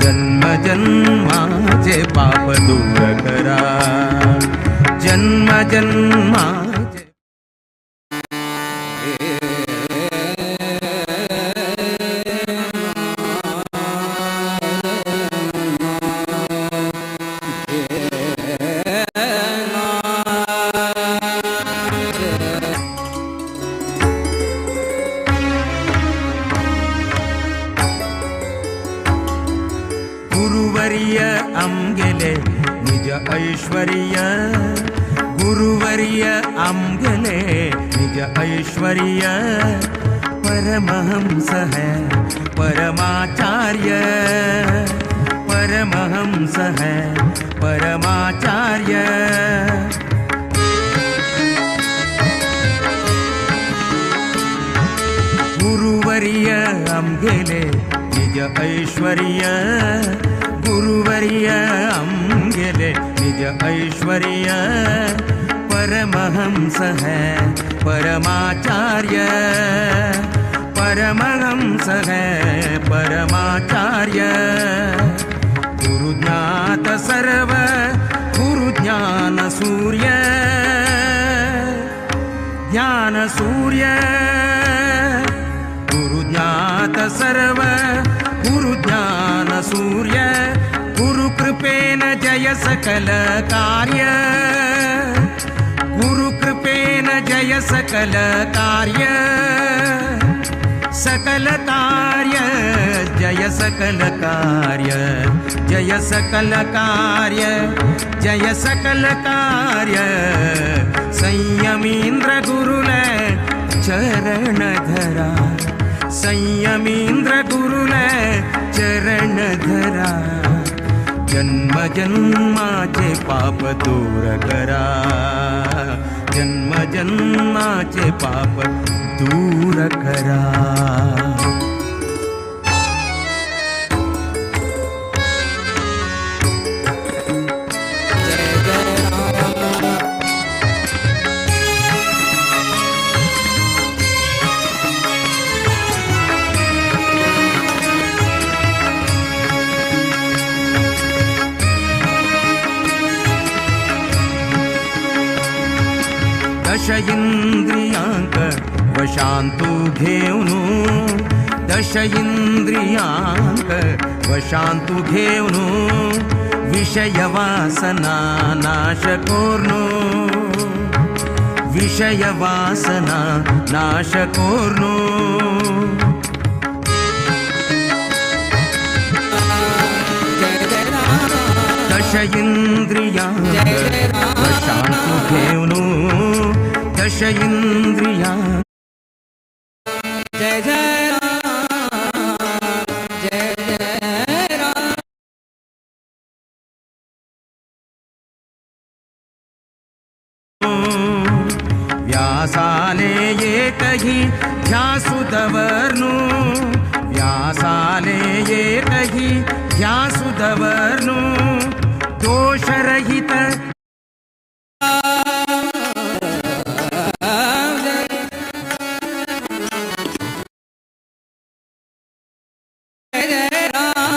जन्म जन्माचे पाप दूर करा जन्म जन्माचे। गुरुवर्य आमगेले निज ऐश्वर्य गुरुवर्य आमगेले निज ऐश्वर्य परमहंस है परमाचार्य परमहंस है परमाचार्य। गुरुवर्य आमगेले निज ऐश्वर्य गुरुवर्य आमगेले निज ऐश्वर्य परमहंस है परमाचार्य परमहंस है परमाचार्य। गुरु ज्ञात सर्व गुरु ज्ञान सूर्य ज्ञान सूर्य गुरु ज्ञात सर्व गुरु ज्ञान सूर्य गुरु कृपेन जय सकल कार्य गुरु कृपेन जय सकल कार्य सकल कार्य जय सकल कार्य जय सकल कार्य जय सकल कार्य संयमींद्र गुरुले चरण धरा संयमींद्र गुरुले चरण धरा जन्म जन्माचे पाप दूर करा जन्म जन्माचे पाप दूर करा। दश इंद्रियांक वशांतु घेऊनु दश इंद्रियांक वशांतु घेऊनु विषय वासना नाश कोर्नु। विषय वासना नाश कोर्नु दश इंद्रिया वशांतु घेवनु दश इंद्रिया जय जय राम जय जय राम व्यासाले एकही ध्यासु दवर्नु व्यासाले एकही ध्यासु दवर्नु दोषरहित जय जय राम।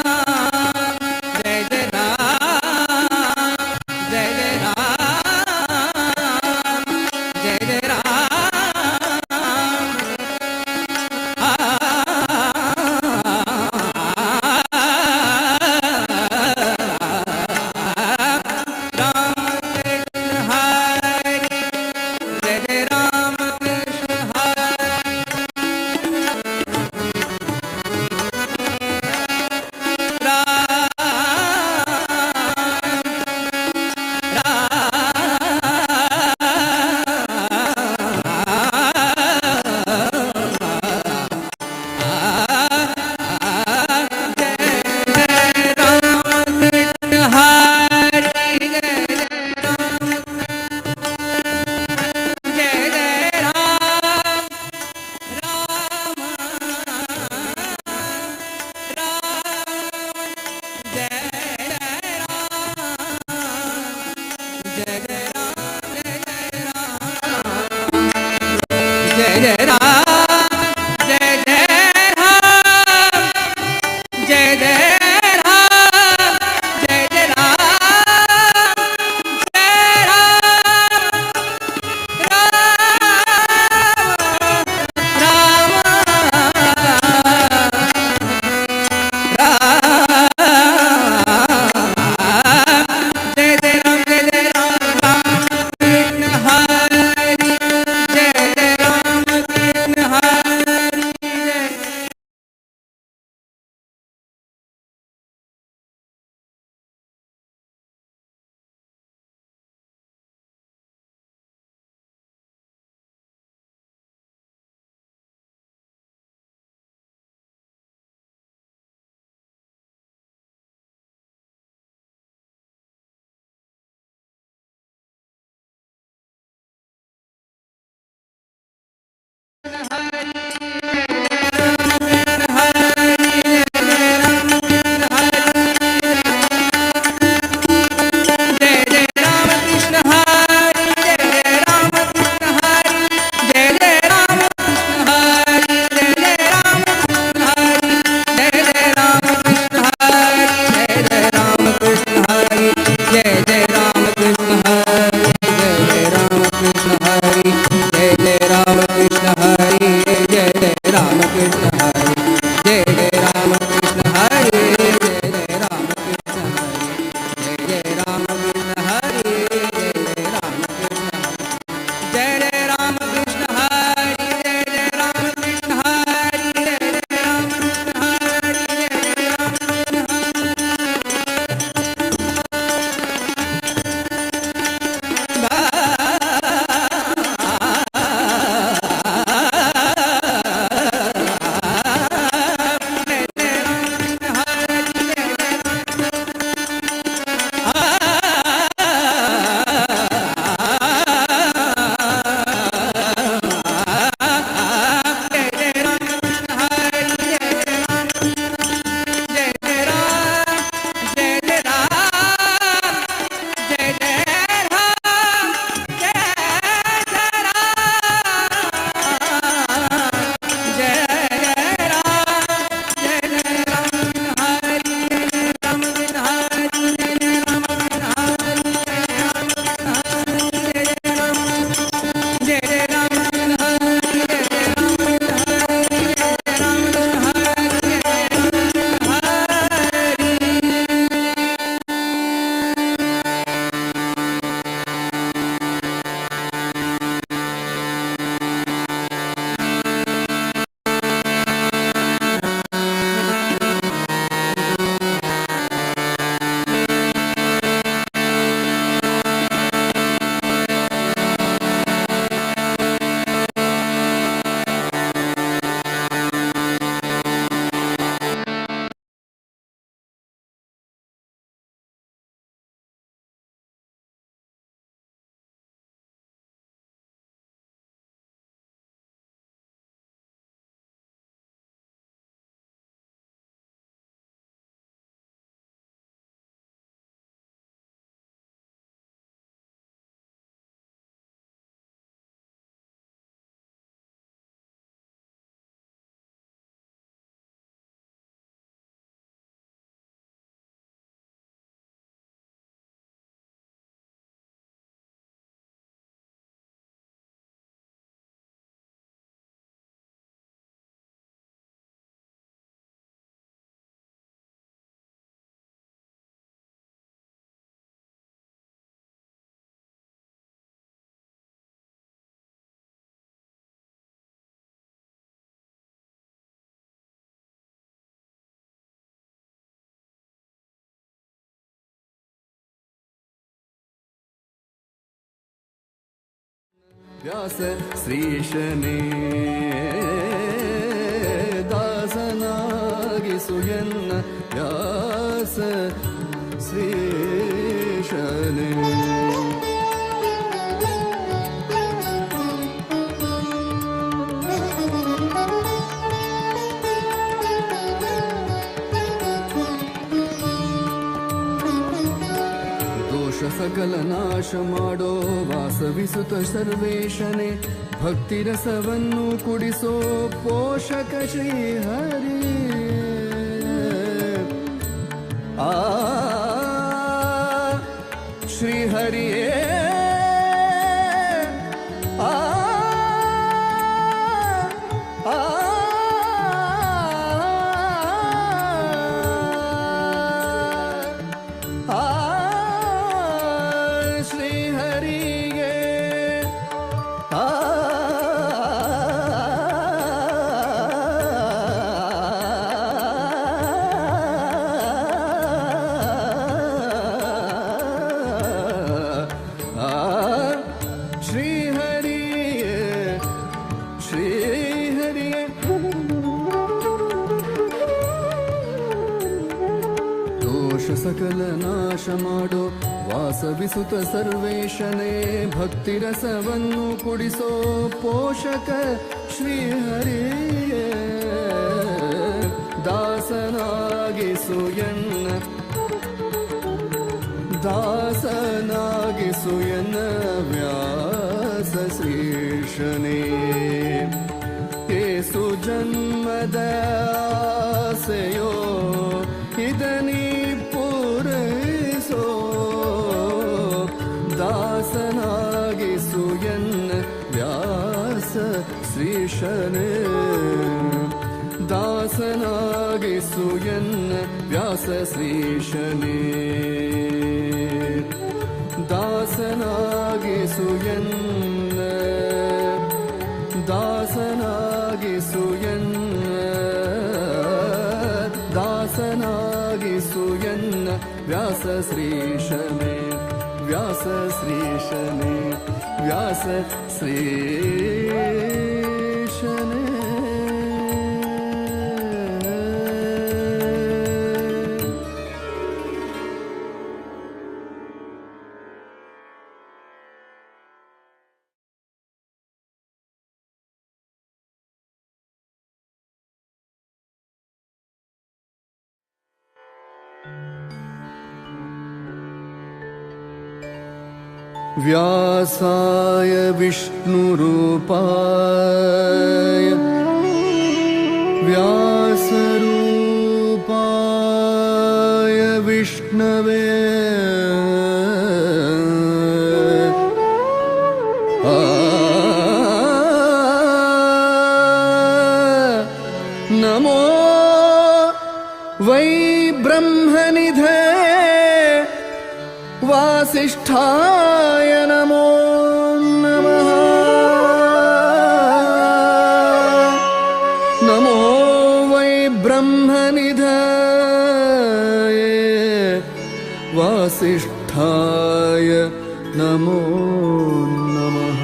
ವ್ಯಾಸ ಶ್ರೀಶನೇ ದಾಸನಾಗಿಸು ಎನ್ನ ವ್ಯಾಸ ಶ್ರೀಶನೇ. ಸಕಲ ನಾಶ ಮಾಡೋ ವಾಸವಿಸುತ ಸರ್ವೇಶನೇ, ಭಕ್ತಿರಸವನ್ನು ಕುಡಿಸೋ ಪೋಷಕ ಶ್ರೀಹರಿ. ಆ ಶ್ರೀಹರಿಯೇ ಆ ಆ ಸಕಲ ನಾಶ ಮಾಡೋ ವಾಸವಿಸುತ ಸರ್ವೇಶನೇ, ಭಕ್ತಿರಸವನ್ನು ಕುಡಿಸೋ ಪೋಷಕ ಶ್ರೀಹರಿಯೇ. ದಾಸನಾಗಿಸು ಎನ್ನ ದಾಸನಾಗಿಸು ಎನ್ನ ವ್ಯಾಸ ಶ್ರೀಶನೇ. ಏಸು ಜನ್ಮದ ಆಸೆಯೋ ಇದನೀ ಪೂರೈಸೋ, ದಾಸನಾಗಿಸು ಎನ್ನ ವ್ಯಾಸ ಶ್ರೀಶನೇ. ದಾಸನಾಗಿಸು ಎನ್ನ ವ್ಯಾಸ ಶ್ರೀಶನೇ. ದಾಸನಾಗಿಸು ಎನ್ನ ದಾಸನಾಗಿಸು ಎನ್ನ ದಾಸನಾಗಿಸು ಎನ್ನ ವ್ಯಾಸ ಶ್ರೀಶನೇ. ವ್ಯಾಸ ಶ್ರೀಶನೇ ವ್ಯಾಸ ಶ್ರೀಶನೇ. व्यासाय विष्णुरूपाय व्यासरूपाय विष्णवे नमो वै ब्रह्मनिधे वासिष्ठाय नमो नमः. नमो वै ब्रह्मनिधये वासिष्ठाय नमो नमः.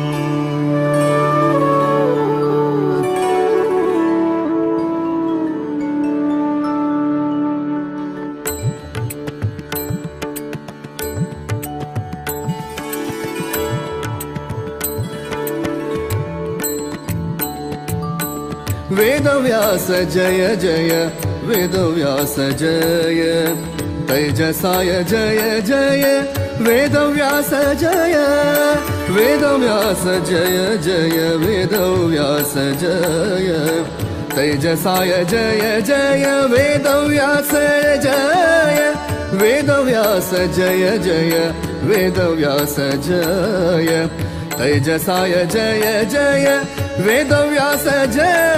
वेदव्यास जय जय वेदव्यास जय तैजसाय जय जय वेदव्यास जय वेदव्यास जय जय वेदव्यास जय तैजसाय जय जय वेदव्यास जय वेदव्यास जय जय वेदव्यास जय तैजसाय जय जय वेदव्यास जय.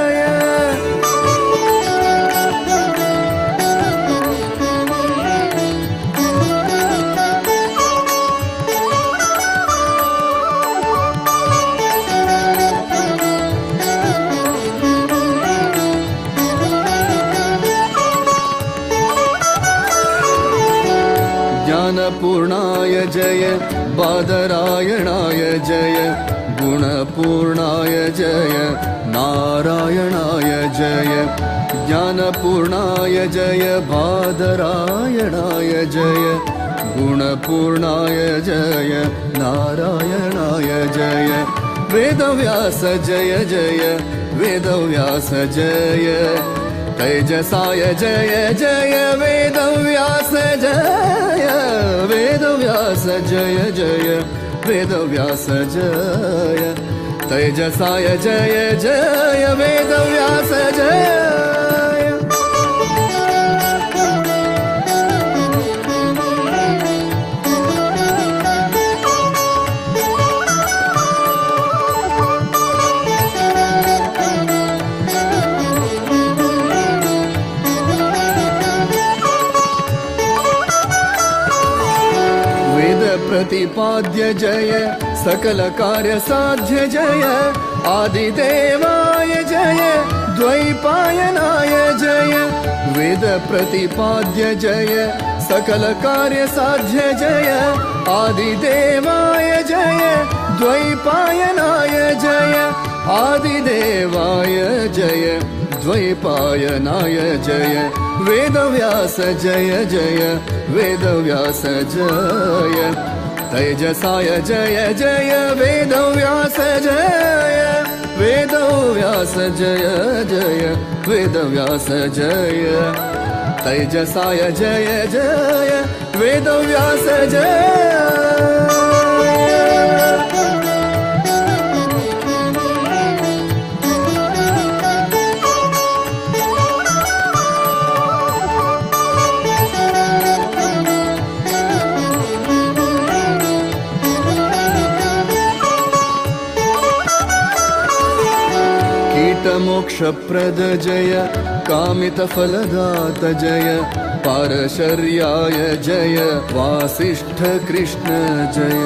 ज्ञानपूर्णाय जय बादरायणाय जय गुणपूर्णाय जय नारायणाय जय ज्ञानपूर्णाय जय बादरायणाय जय गुणपूर्णाय जय नारायणाय जय वेदव्यास जय जय वेदव्यास जय तेजसाय जय जय वेदव्यास जय वेदव्यास जय जय वेदव्यास जय तेजसाय जय जय वेदव्यास जय। प्रतिपाद्य जय सकल कार्य साध्य जय आदिदेवाय जय द्वैपायनाय जय वेद प्रतिपाद्य जय सकल कार्य साध्य जय आदिदेवाय जय द्वैपायनाय जय आदिदेवाय जय द्वैपायनाय जय वेदव्यास जय जय वेदव्यास जय तेजसाय जय जय वेदव्यास जय वेदव्यास जय जय वेदव्यास जय तेजसाय जय जय वेदव्यास जय। मोक्षप्रद जय कामितफलदात जय पारशर्याय जय वासिष्ठ कृष्ण जय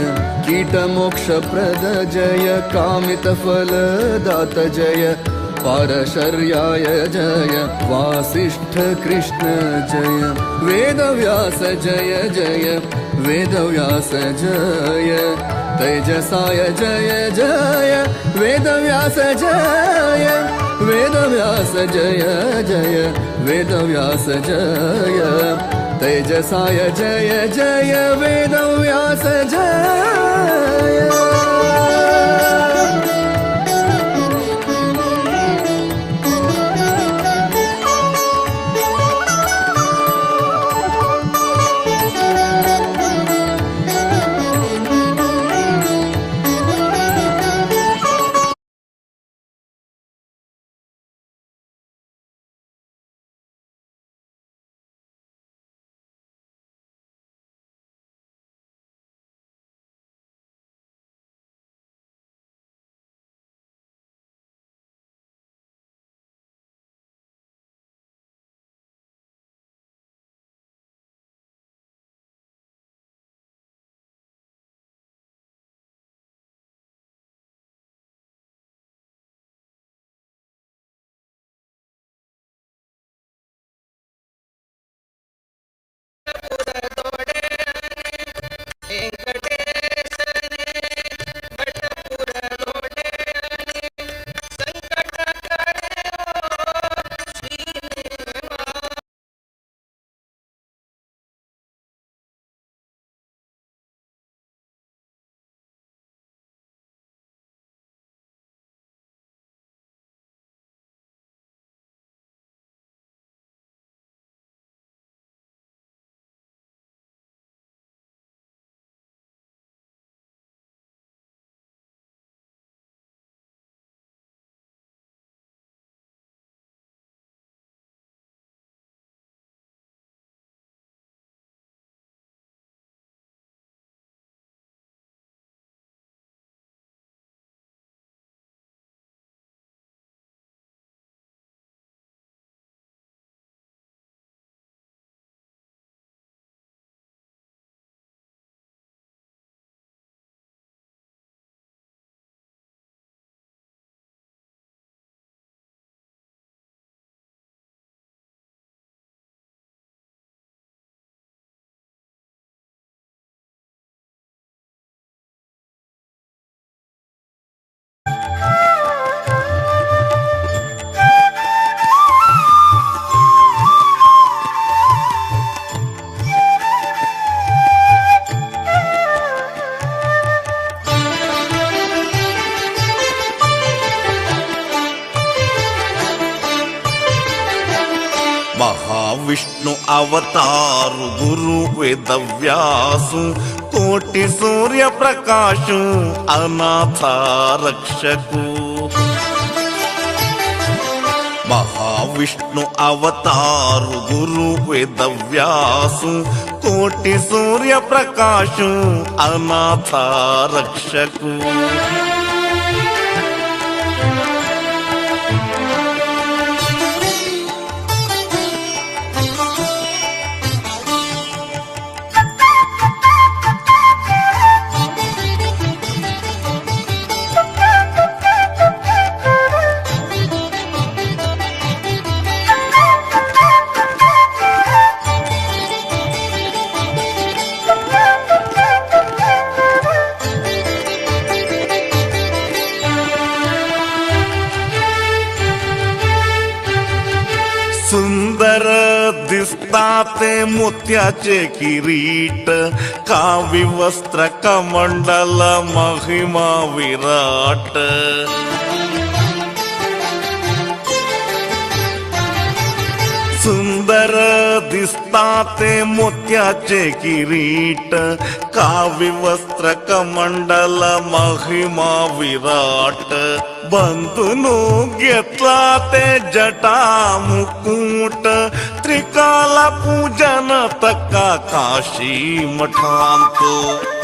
कीटमोक्षप्रद जय कामितफलदात जय पारशर्याय जय वासिष्ठ कृष्ण जय वेदव्यास जय जय वेदव्यास जय तेजसाय जय जय वेदव्यास जय वेदव्यास जय जय वेदव्यास जय तेजसाय जय जय वेदव्यास जय। महाविष्णु अवतार गुरु वेदव्यासु कोटि सूर्य प्रकाशु अनाथ रक्षकु। महाविष्णु अवतार गुरु वेदव्यासु कोटि सूर्य प्रकाशु अनाथ रक्षकु। सुंदर दिसतात मोत्याचे किरीट कावी वस्त्र कमंडल महिमा विराट। सुंदर दिसतात मोत्याचे किरीट कावी वस्त्र कमंडल महिमा विराट। बंधुनु घेतला ते जटा मुकुट त्रिकाल पूजन तका काशी मठांत।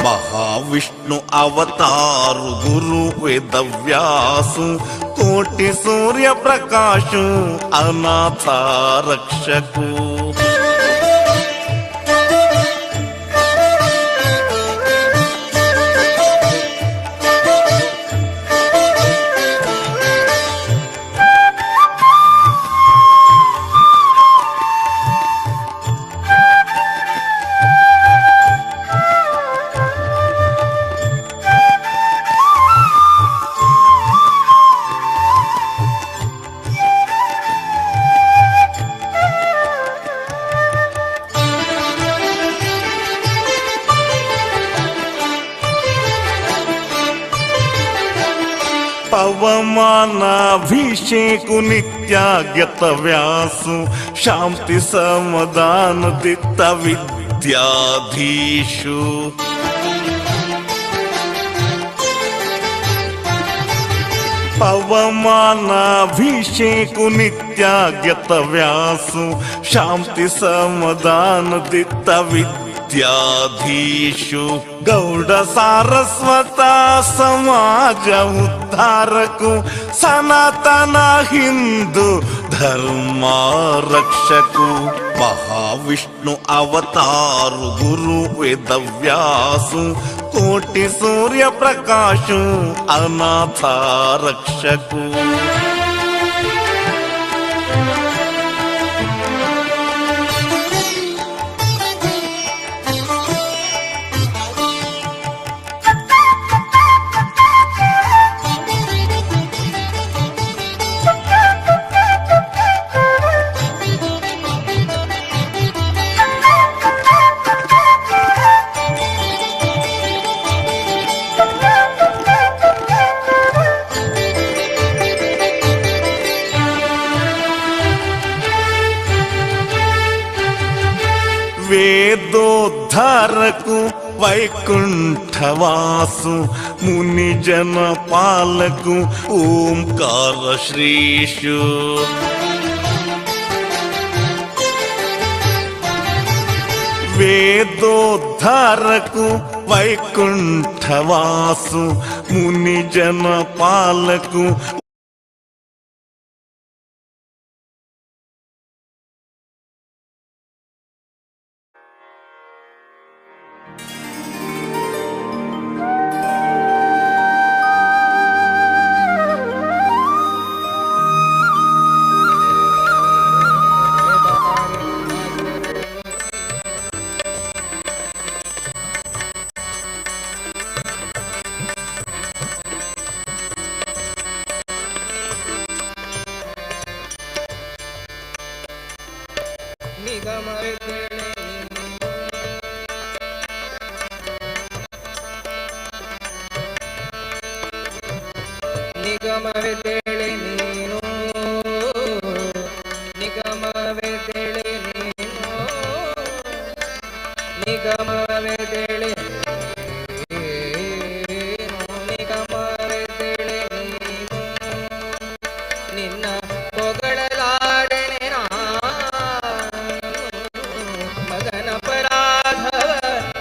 महाविष्णु अवतार गुरु वेदव्यासु कोटि सूर्य प्रकाशु अनाथ रक्षकु। पवमानाभिषेकु नित्यागत व्यासु शांति समाधान दित्त विद्याधीशु। पवमानाभिषेकु नित्यागत व्यासु शांति समाधान दित्त विद्याधीशु। गौड़ सारस्वता समाज उद्धारकु सनातन हिंदू धर्म रक्षकु। महाविष्णु अवतार गुरु वेदव्यासु कोटि सूर्य प्रकाशु अनाथ रक्षकु। वेदोद्धारकु वैकुंठवासु मुनिजन पालकु ओंकार श्रीशु। वेदोद्धारकु वैकुंठवासु मुनिजन पालकु ನಿಗಮವೇ ತಿಳಿ ನೀನು, ನಿಗಮವೇ ತಿಳಿ ನೀನು. ನಿಗಮವೇ ತಿಳಿ ನಿಗಮವೇ ತಿಳಿ ನೀನು ನಿನ್ನ ಹೊಗಳಲಾರೆನೆ ನಾನು ಮಗನ ಪರಾಧವ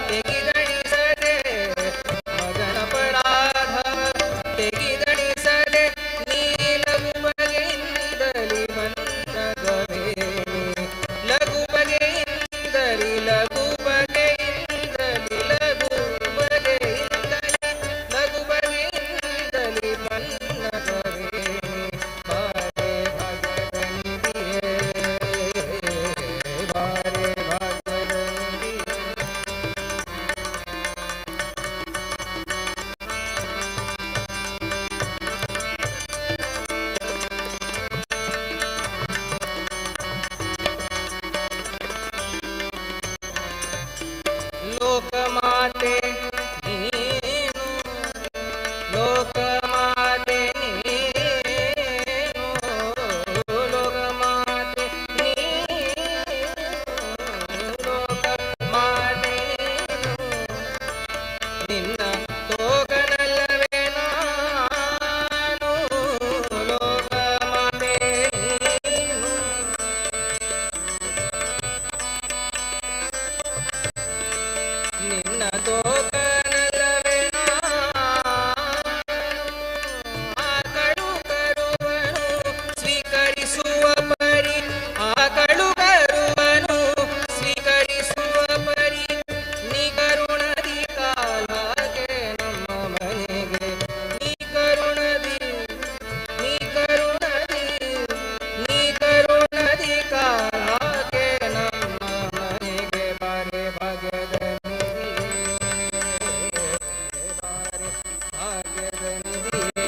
ತೆಗಿದಣಿಸದೆ ಮಗನ ಪರಾಧವ ತೆಗಿದಣಿಸದೆ ನೀ ಲಘು ಬಗೆಯಿಂದಲಿ ಬಂದಗವೇಣಿ ಲಘು ಬಗೆಯಿಂದಲಿ ಲಘು ಬಗೆಯಿಂದಲಿ ಲಘು ಬಗೆಯಿಂದಲಿ ಲಘು ಬಗೆಯಿಂದಲಿ ಬನ್ನಗವೇಣಿ ಬಾರೆ ಭಾಗ್ಯದ ನಿಧಿಯೇ ಬಾರೆ ಭಾಗ್ಯದ ನಿಧಿಯೇ. ಲೋಕಮಾತೆ ನೀನು ಲೋಕಮಾತೆ ನೀನು ಲೋಕಮಾತೆ ನೀನು ಲೋಕಮಾತೆ ನೀನು ನಿನ್ನ ತೋಗನಲ್ಲವೇ ನಾನು ಲೋಕಮಾತೆ ನೀನು ನಿನ್ನ ತೋಕನಲ್ಲವೇ ಆಕಳು ಕರುವನು ಸ್ವೀಕರಿಸುವ ಪರಿ ಆಕಳು ಕರುವನು ಸ್ವೀಕರಿಸುವ ಪರಿ ನಿಕರುಣದಿ ಕಾಲಾಗೆ ನಮ್ಮ ಮನೆಗೆ ನಿಕರುಣದಿ ನಿಕರುಣದಿ ನಿಕರುಣದಿ ಕಾಲಾಗೆ ನಮ್ಮ ಮನೆಗೆ ಬಾರೆ ಭಾಗ್ಯದ ನಿಧಿಯೇ ಬಾರೆ ಭಾಗ್ಯದ ನಿಧಿಯೇ.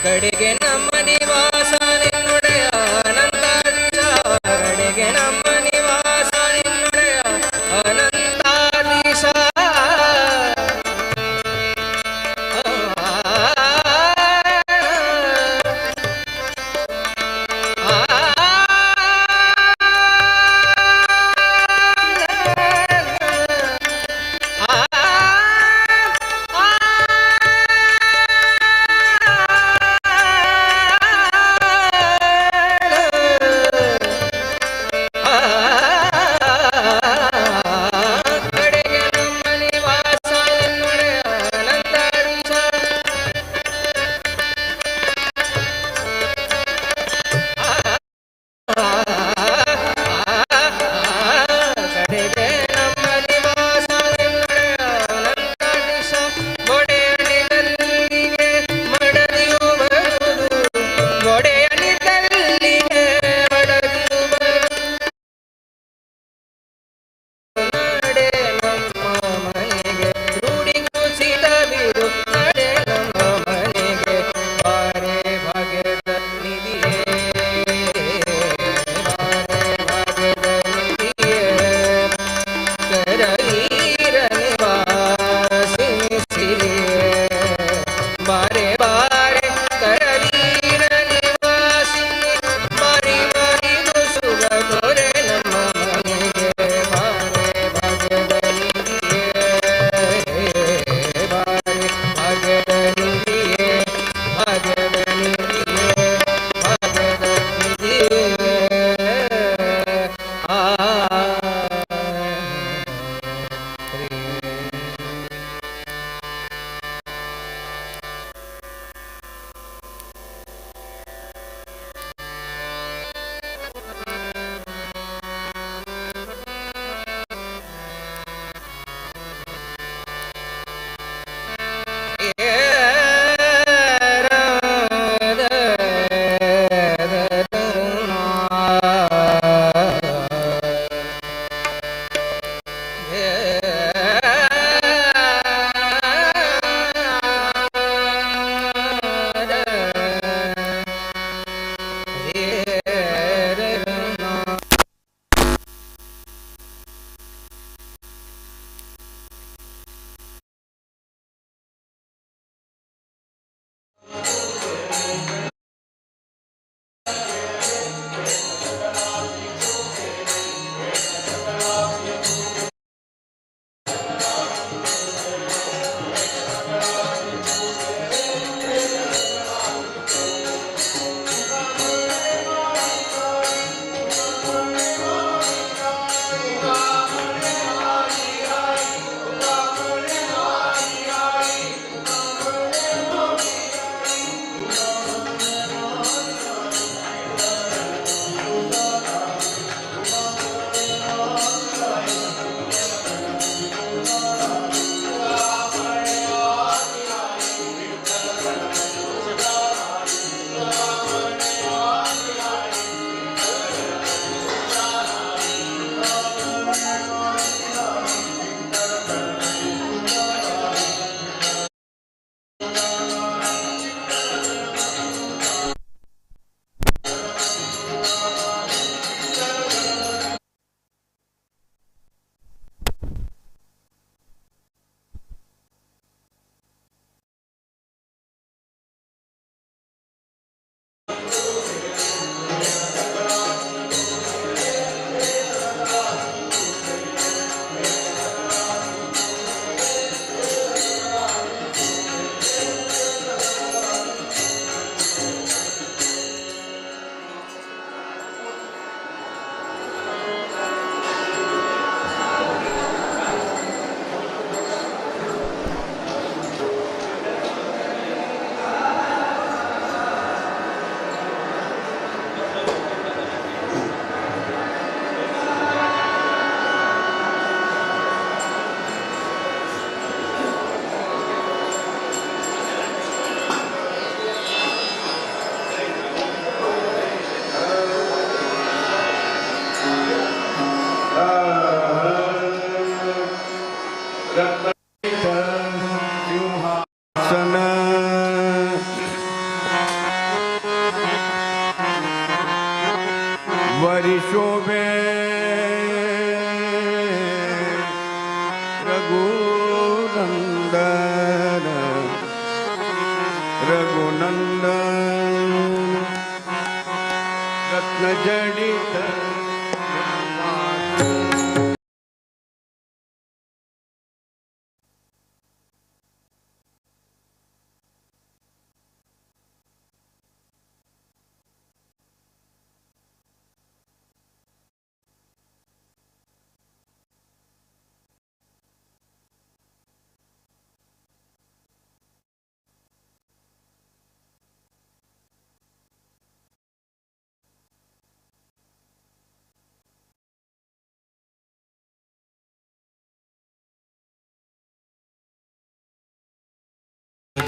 ಕಡೆಗೆ ನಮ್ಮ ನಿವಾಸ ನಿನ್ನೊಡೆಯ ಅನಂತಾದೀಶ ಕಡೆಗೆ ನಮ್ಮ ನಿವಾಸ ನಿನ್ನೊಡೆಯ ಅನಂತಾದೀಶ ಆ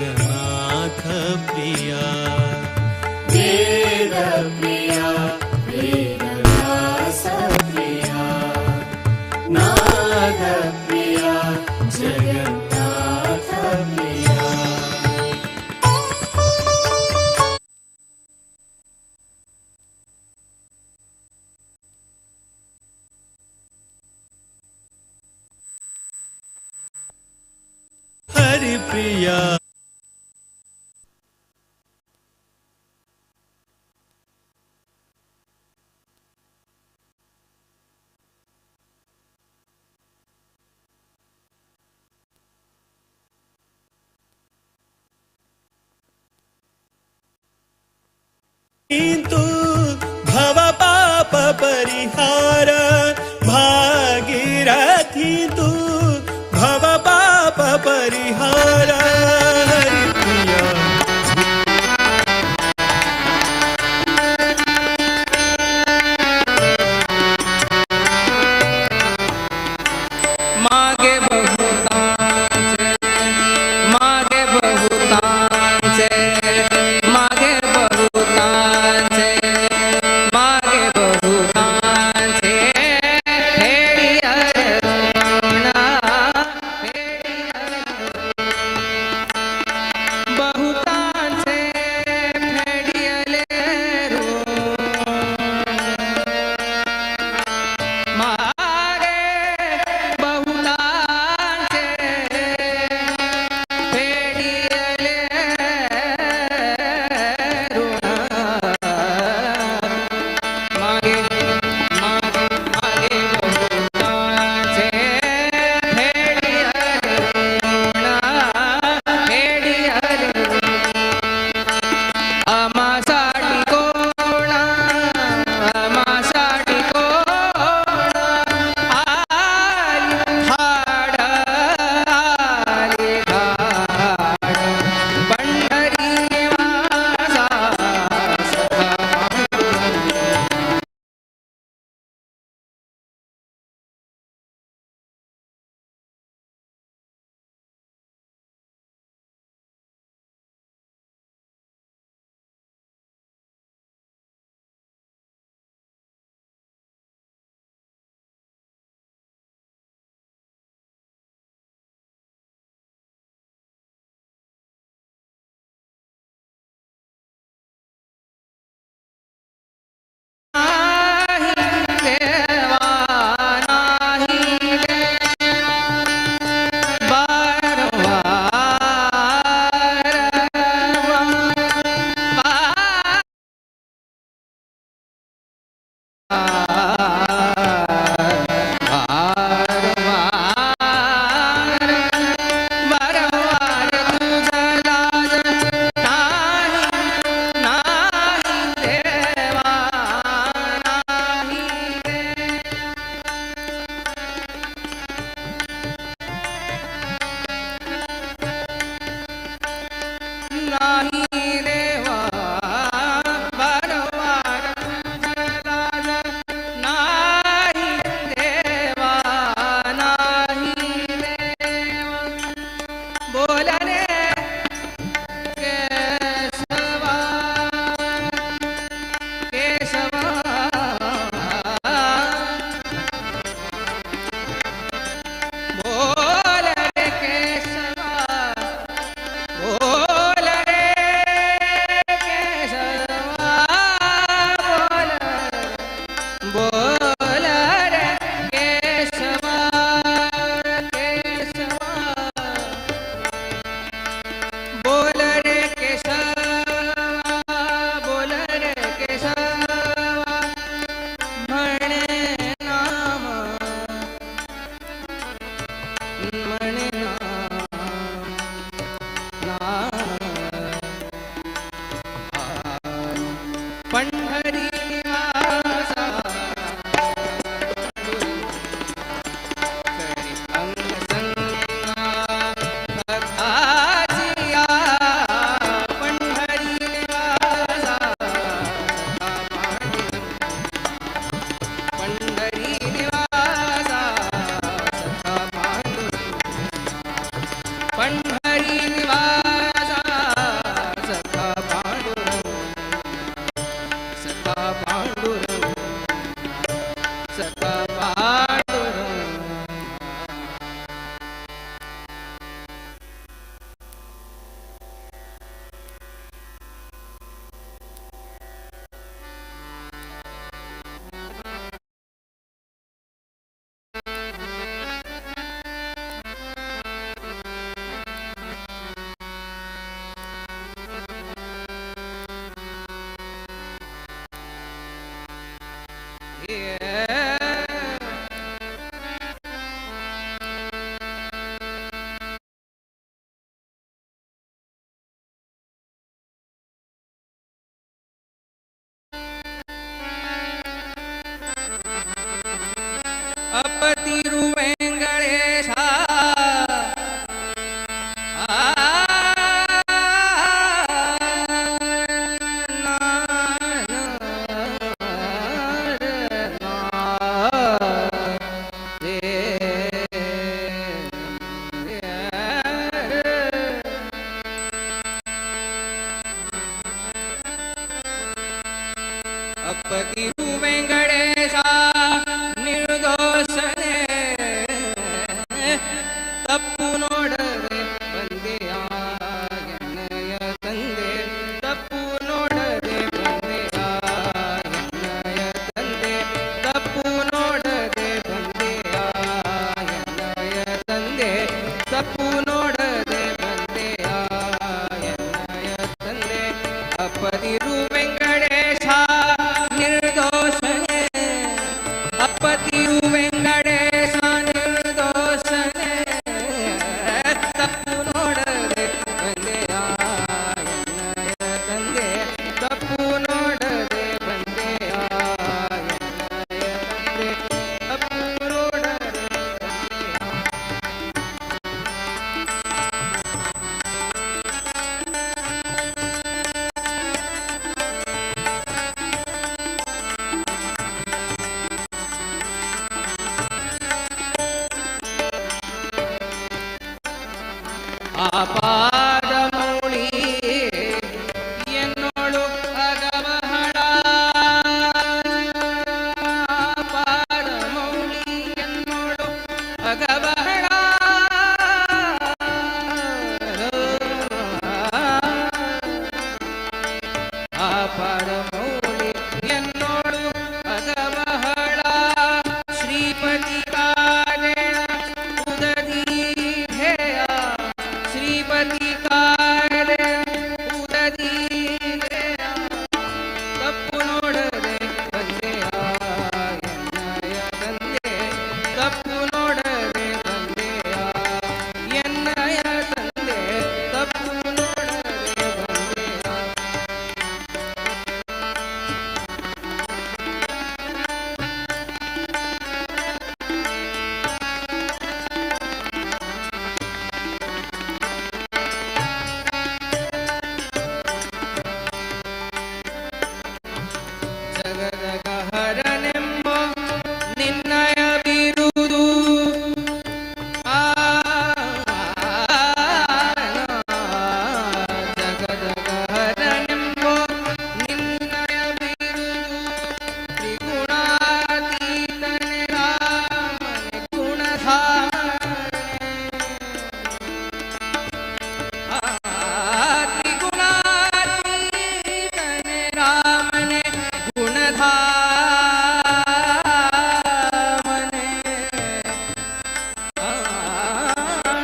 जगन्नाथ प्रिया वेद प्रिया वेदव्यास प्रिया नाद प्रिया जगन्नाथ प्रिया. हरि प्रिया तू भव पाप परिहार भागीरथी तू भव पाप परिहार हरि प्रिया. मागे बहुतांचे मागे बहुतांचे मागे बहुतांचे मागे बहुतांचे फेडी अरुणा. ಅಪ್ಪತಿರು ವೆಂಕಟೇಶ ಅಪ್ಪತಿರು ವೆಂಕಟೇಶ ನಿರ್ದೋಷನೇ ತಪ್ಪು ನೋಡದೆ ಬಂದೆಯ ಎನ್ನಯ ತಂದೆ ತಪ್ಪು ನೋಡದೆ ಬಂದೆಯ ಎನ್ನಯ ತಂದೆ ತಪ್ಪು ನೋಡದೆ ಬಂದೆಯ ಎನ್ನಯ ತಂದೆ ತಪ್ಪು ನೋಡದೆ ಬಂದೆಯ ಎನ್ನಯ ತಂದೆ ಅಪ್ಪತಿರು ವೆಂಕಟೇಶ ನಿರ್ದೋಷನೇ ಅಪ್ಪತಿರು ವೆಂಕಟೇಶ ನಿರ್ದೋಷನೇ ತಪ್ಪು ನೋಡದೆ ಬಂದೆಯ ಎನ್ನಯ ತಂದೆ ತಪ್ಪು ನೋಡದೆ ಬಂದೆಯ ಎನ್ನಯ ತಂದೆ ತಪ್ಪು ನೋಡದೆ ಆಪಾದ ಮೌಳಿ ಎನ್ನೋಳು ಅಗಮಹಳ ಆಪಾದ ಮೌಳಿ ಎನ್ನೋಳು ಅಗಮಹಳ ಆಪಾದ ಮೌಳಿ ಎನ್ನೋಳು ಅಗಮಹಳ ಶ್ರೀಪತಿ ಕಾರಣ ಉದದೀಧೇಯ ಶ್ರೀಪತಿ ಕಾರಣ ಉದದೀಧೇಯ ತಪ್ಪು ನೋಡದೆ ಬಂದೆಯ ಎನ್ನಯ ತಂದೆ ತಪ್ಪು ನೋಡದೆ ಬಂದೆಯ ಎನ್ನಯ ತಂದೆ ತಪ್ಪು ನೋಡದೆ ಬಂದೆಯ ಜಗದಗಹರನೆಂಬ ನಿನ್ನಯ ಬಿರುದು ಆ ಜಗದಗಹರನೆಂಬ ನಿನ್ನಯ ಬಿರುದು ತ್ರಿಗುಣಾತೀತನೆ ರಾಮನೆ ಗುಣಧಾಮನೆ ತ್ರಿಗುಣಾತೀತನೆ ರಾಮನೆ ಗುಣಧಾಮನೆ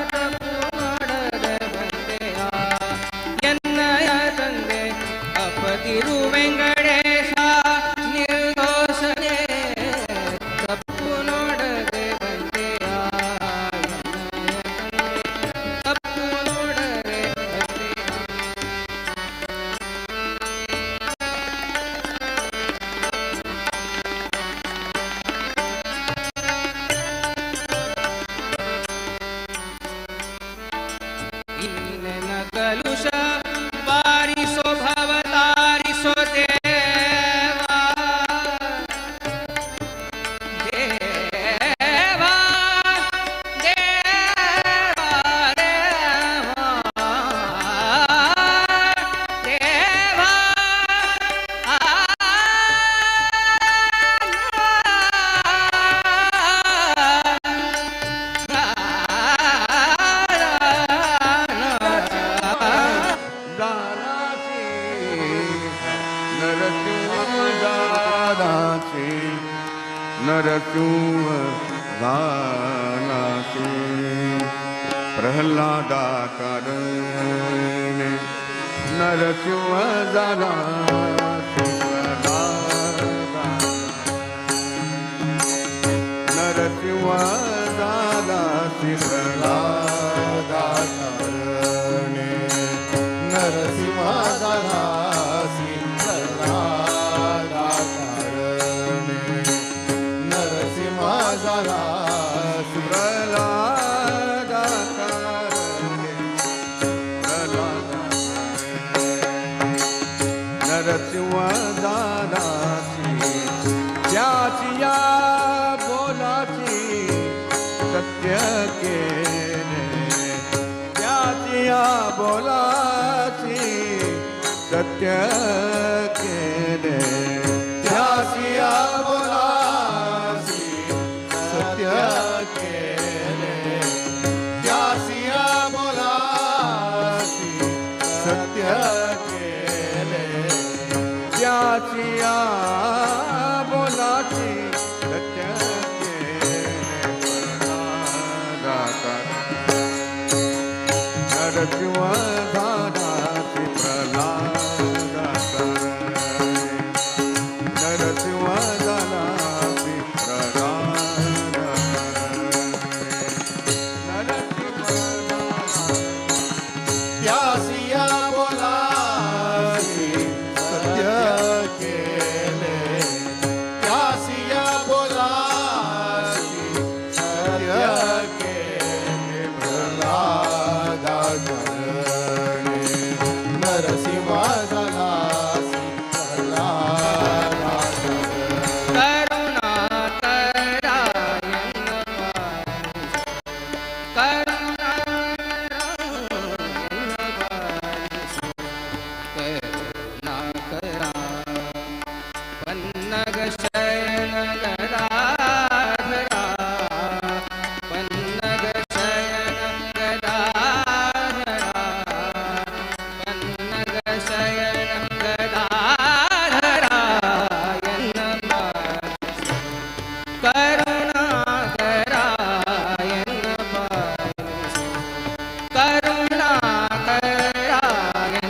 ತಪ್ಪು ನೋಡದೆ ಬಂದೆಯ ಎನ್ನಯ ತಂದೆ ಅಪತಿರು ವೆಂಕಟೇಶ ನಿರ್ದೋಷನೇ ತಪ್ಪು ನೋಡದೆ ಬಂದೆಯ ಎನ್ನಯ ತಂದೆ ತಪ್ಪು ನೋಡದೆ ಬಂದೆಯ ಇನ್ನೆನ ಕಲುಷ ಬಾರಿಸೋ ಭವತಾರಿಸೋ ದೇವಾ ದೇವಾ ದೇವಾ ದೇವಾ ದೇವಾ नरसिंह दानाची प्रल्हादा कारणे नरसिंह दानाची नरसिंह दानाची प्रल्हादा कारणे नरसिंह दानाची प्रल्हादा कारणे नरसिंह दानाची प्रल्हादा कारणे प्रल्हादा नरसिंह दादाची त्याचिया बोलाची सत्य केले त्याचिया बोलाची सत्य केले त्याचिया बोलाची सत्य केले त्याचिया बोलाची सत्य केले त्याचिया बोलाची सत्य केले प्रल्हादा नरसिंह दादाची प्रल्हादा नरसिंह दादाची प्रल्हादा त्यासिया बोलासी सत्य केले त्यासिया बोलासी सत्य केले प्रल्हादा करणे नरसिंह दादासी प्रल्हादा करुणा करायन करुणा करा पन्नग शयन गदाधरा पन्नग शयन गदाधरा पन्नग शयन गदाधरा करुणा करायन करुणा करायन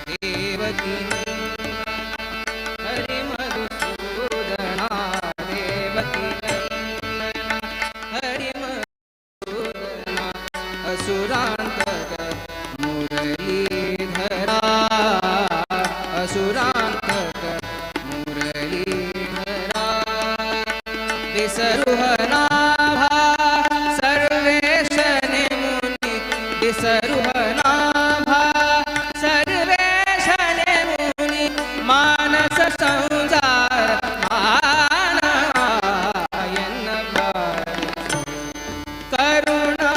देवकी हरि मधुसूदना देवकी हरि मधुसूदना असुरांतक मुरलीधरा असुरांतक मुरलीधरा विसरुहनाभा सर्वेशने मुनि विसरुहनाभा सर्वेशने मुनि मानस संसार मानायन करुणा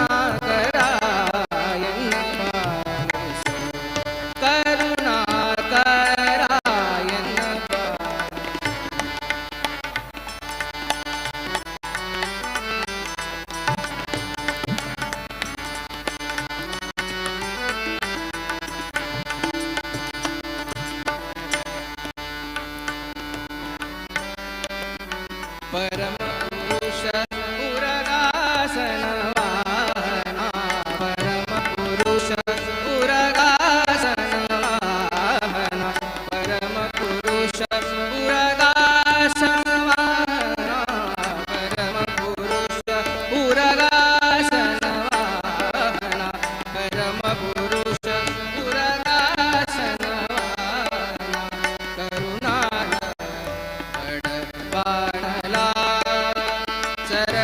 करायन करुणा करायन परम पुरुष उरगासन वाहना परम पुरुष उरगासन वाहना परम पुरुष उरगासन वाहना परम पुरुष उरगासन वाहना परम पुरुष उरगासन वाहना करुणा पाडला चरण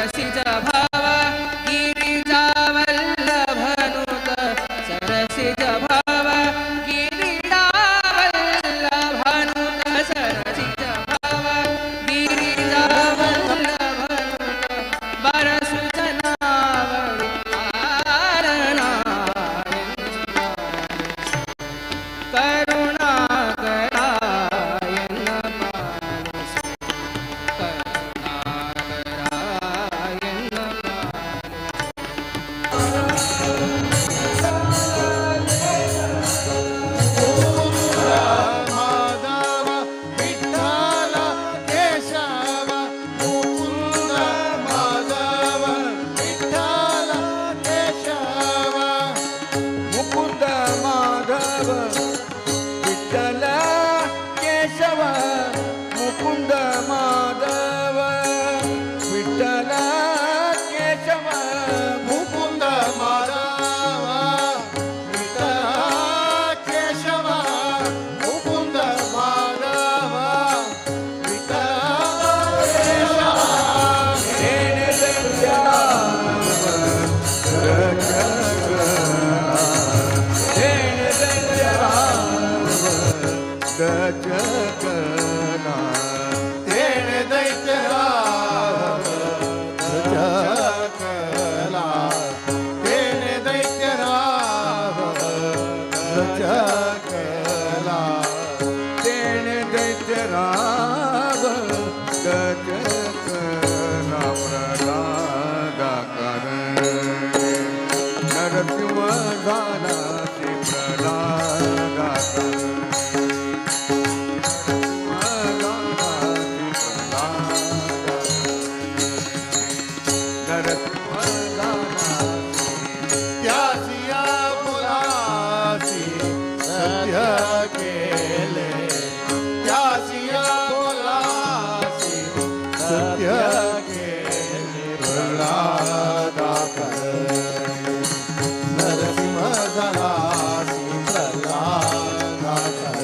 झालासी प्रल्हादाकार त्यासिया बोलासी सत्य केले त्यासिया बोलासी सत्य केले प्रल्हादाकार नरसिंह झालासी प्रल्हादाकार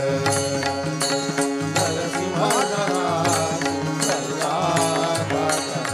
नरसिंह झालासी प्रल्हादाकार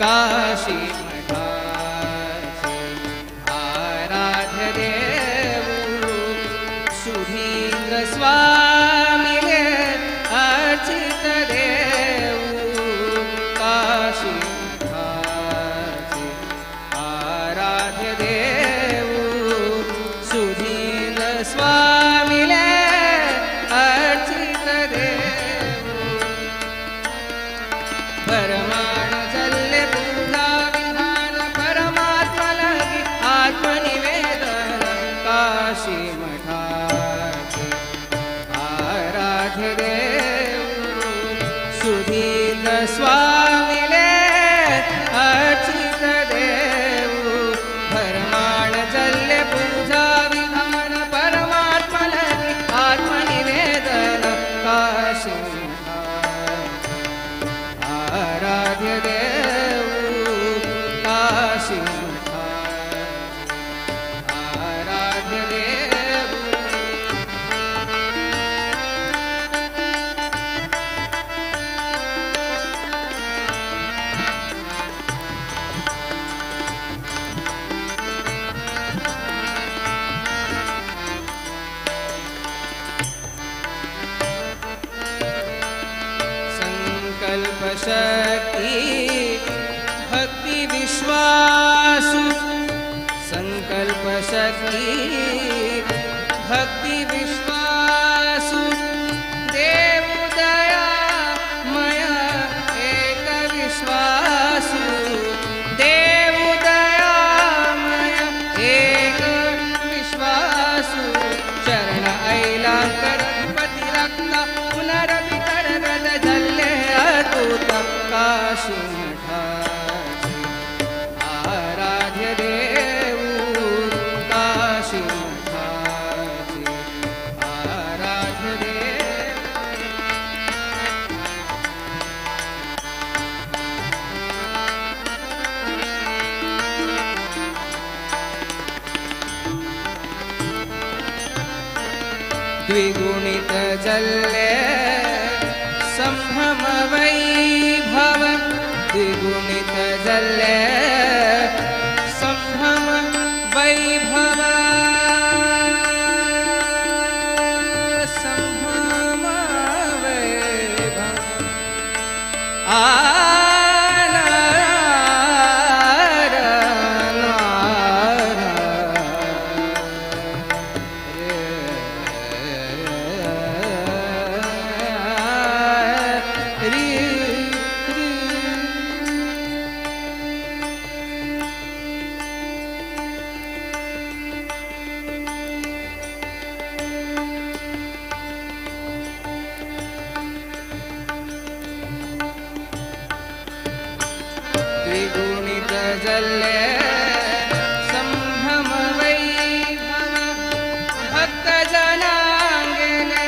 काशी मठाचे आराध्य देव सुधींद्र स्वामीले अर्चित देव काशी मठाचे आराध्य देव सुधींद्र स्वामीले अर्चित देव परमाण जल्ले पूजा विधान परमात्मा लगी आत्मनिवेदन काशी मठाचे आराध्य देव सुधींद्र स्वामीले अर्चित देव परमाण जल्ले पूजा विधान परमात्मा लगी आत्मनिवेदन काशी मठाचे आराध्य देव काशी मठाचे आराध्य देव संकल्प शक्ती भक्ती विश्वास संकल्प शक्ती भक्ती विश्वास देव दया मय एक विश्वास देव दया मय एक विश्वास चरण ऐलांकर पती रक्ता पुनरपि करगत जल्ले अतुत काशी मठाचे आराध्य देव काशी मठाचे आराध्य देव द्विगुणित जल्ले संभ्रम वैभव द्विगुणित जल्ले संभ्रम वैभव संभ्रम वैभव आ री री। जल्ले संभ्रम वैभव भक्त जनांगेले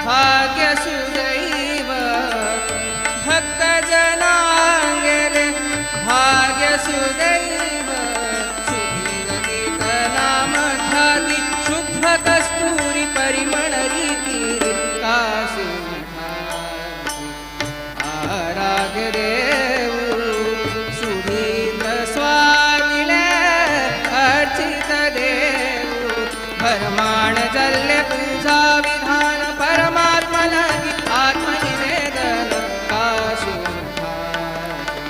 भाग्य सुदैव भक्त जनांगेले भाग्य सुदैव सुधीरतीत नाम ख्याती शुद्ध कस्तूरी परिमळ रीती काशी मठाची आराध्य देव सुधींद्र स्वामीले अर्चित देव भरमाण जल्ले पूजा विधान परमात्मा लागी आत्मनिवेदन काशी मठाचे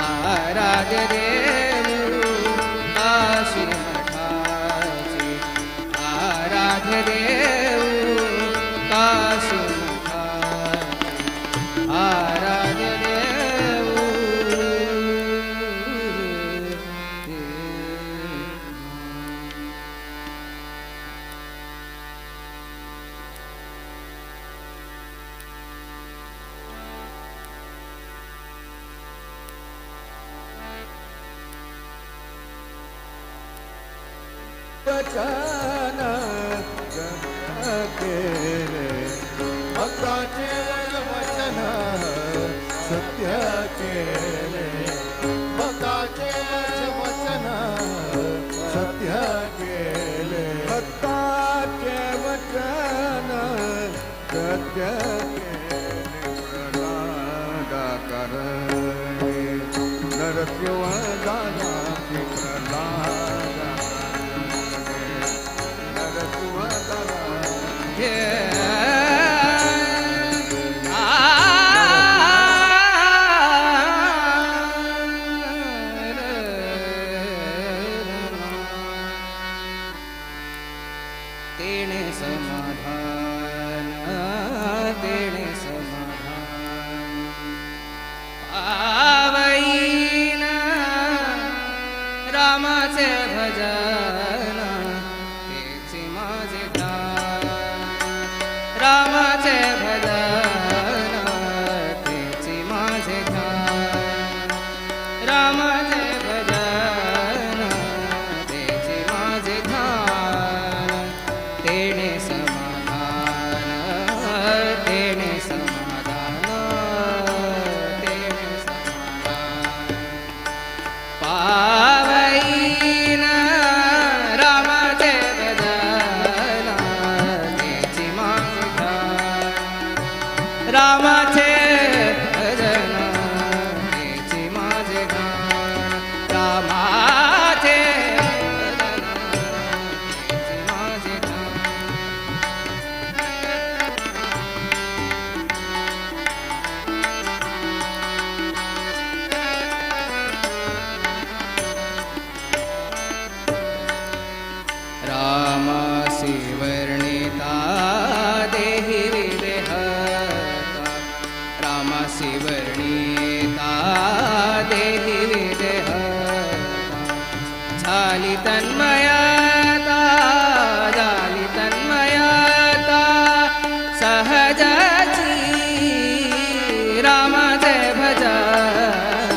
आराध्य देव काशी मठाचे आराध्य देव काशी मठाचे आराध्य देव. वचन केले भक्ताचे वचन सत्य केले भक्ताचे वचन सत्य केले भक्ताचे वचन सत्य केले प्रल्हादा करणे नरसिंह दादाचे प्रल्हादा नरसिंह दादा. तेणे समाधान तेणे समाधान पावईन रामाचे भजन तेची माझे ध्यान रामाचे भजन तेची माझे ध्यान रामाचे भजन तेची माझे ध्यान तेणे समाधान तेणे समाधान तेणे समाधान पावईन रामाचे भजन तेची माझे ध्यान रामाचे भजन तेची माझे ध्यान रामाचे भजन तेची माझे ध्यान. रामासी वर्णिता देहि विदेहता रामासी वर्णिता देहि विदेहता झाली तन्मयता झाली तन्मयता सहजाची रामाचे भजन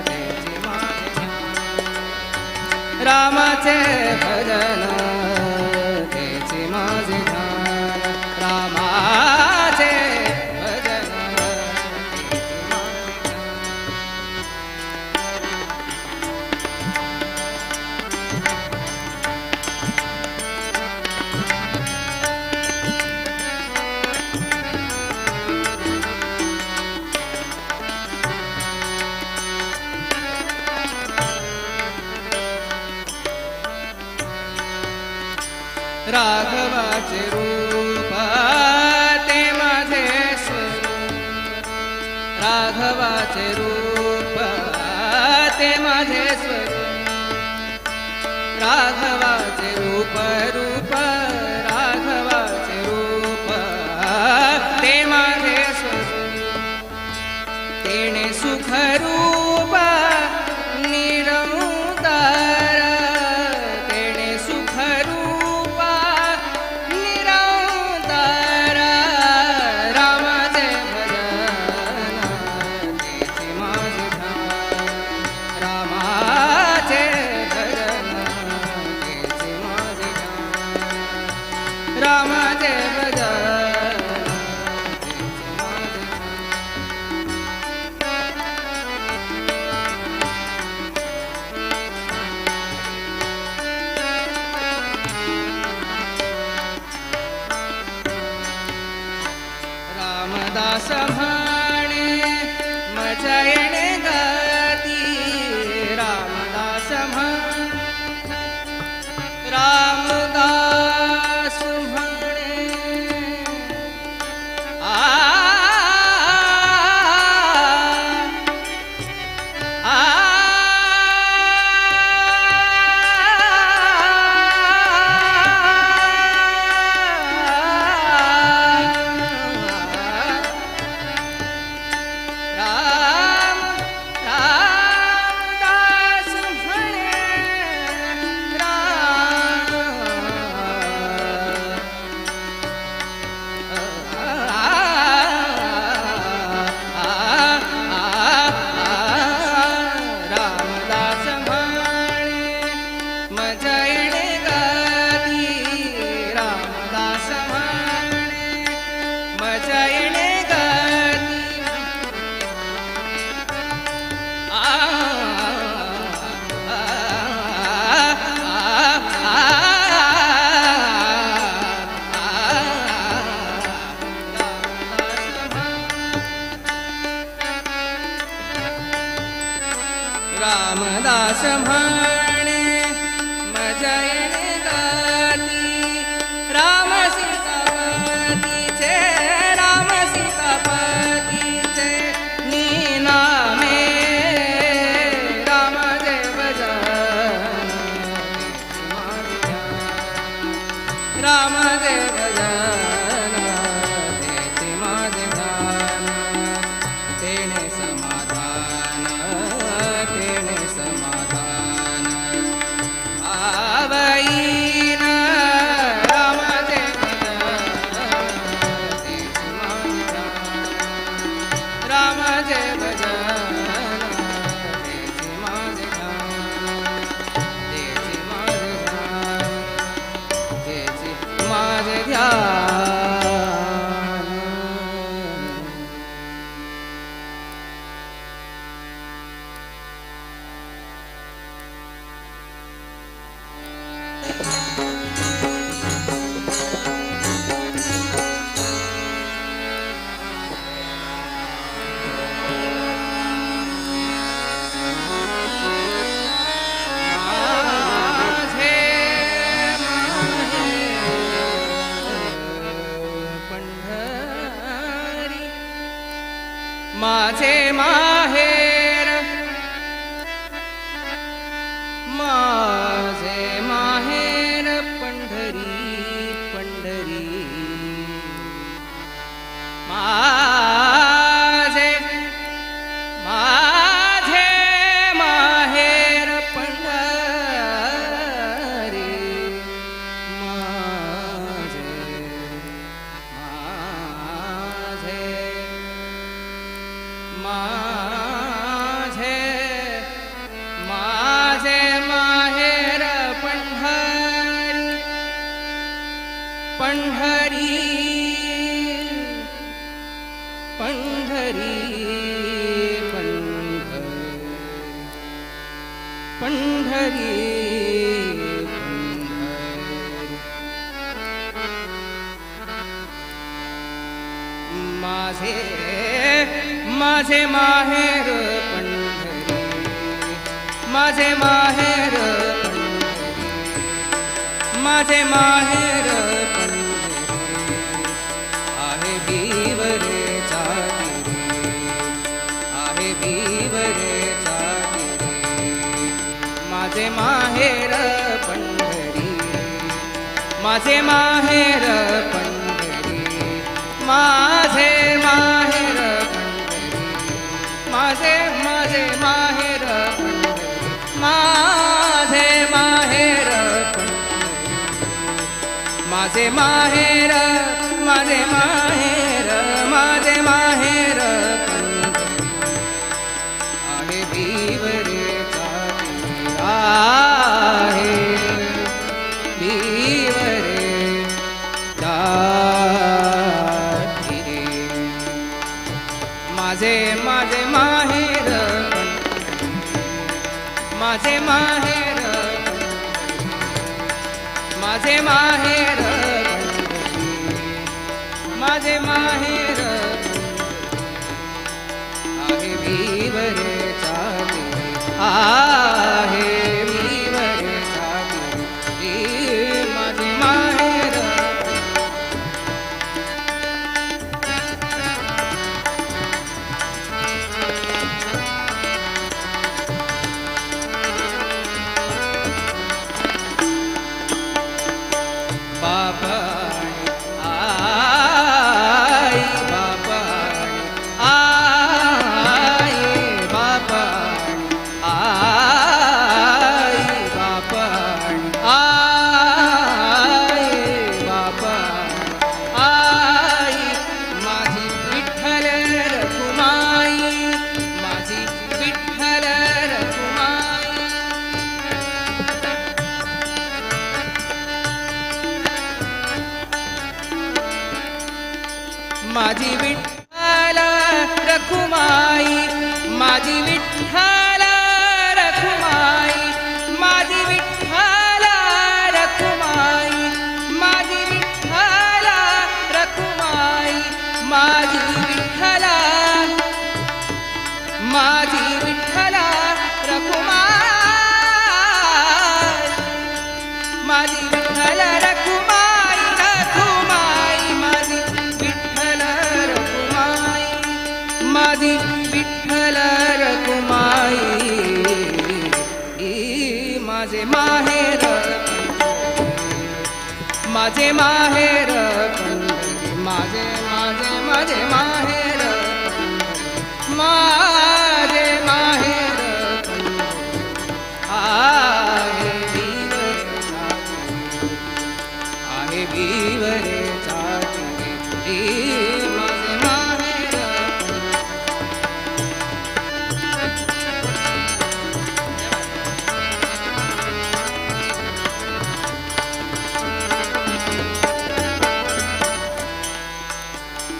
तेची माझे रामाचे भजन तेची माझे ध्यान रामाचे भजन तेची माझे ध्यान. राघवाचे रूप ते माझे स्वरूप राघवाचे रूप ते माझे स्वरूप राघवाचे रूप रूप राघवाचे रूप ते माझे स्वरूप तेणे सुख रूप निरंतर तेणे सुख रूप निरंतर रामाचे भजन तेची माझे ध्यान रामा. राम जय भजन. रामदास म्हणे मजा येणे गती, रामदास म्हणे, रामदास म्हणे, आ आ राम रामदास म्हणे राम, रामदास म्हणे मजा येणे गती, रामदास म्हणे मजा येणे गती. आ आ आ रामदास म्हणे मजा येणे गती, राम सीतापतीचे, राम सीतापतीचे नीनामे, राम जय भजन, राम जय भजन, तेची माझे ध्यान, तेणे समाधान, तेणे समाधान आवईन. राम जय भजन, तेची माझे ध्यान, राम जय भजन, तेची माझे ध्यान, तेची माझे ध्यान, तेची माझे ध्यान. माझे माहेर पंढरी, माझे माहेर, माझे माहेर पंढरी, पंढरी, माझे माझे माहेर पंढरी, माझे माझे माझे माझे माहेर पंढरी, पंढरी, पंढरी, पंढरी, पंढरी. माझे माझे माहेर पंढरी, माझे माहेर पंढरी, माझे माहेर पंढरी, आहे बीवरे चातिरे, आहे बीवरे चातिरे, माझे माहेर पंढरी, माझे माहेर पंढरी, माझे माहेर पंढरी, माझे माझे माहेर पंढरी, माझे माहेर पंढरी, माझे माहेर, माझे माहेर, माझे माहेर पंढरी, आहे बीवरे चातिरे, आहे बीवरे. माझे माहेर माझे माहेर माझे माहेर आहे वीवरे चाती आहे वीवरे चाती माझे माहेर. बाप आई बाप आई बाप आई बाप आई बाप आई माझी विठ्ठल रखुमाई माझी विठ्ठल रखुमाई. माझी विठ्ठल रखुमाई माझी विठ्ठल रखुमाई माझी विठ्ठल रखुमाई माझी विठ्ठल रखुमाई माझी विठ्ठल माझी विठ्ठल रखुमाई माझी विठ्ठल रखुमाई रखुमाई माझी विठ्ठल रखुमाई माझी विठ्ठल रखुमाई माझे माहेर माझे माहेर माझे माझे माझे माहेर माझे माहेर आहे वीवरे आहे वीवरे चाती माझे माहेर.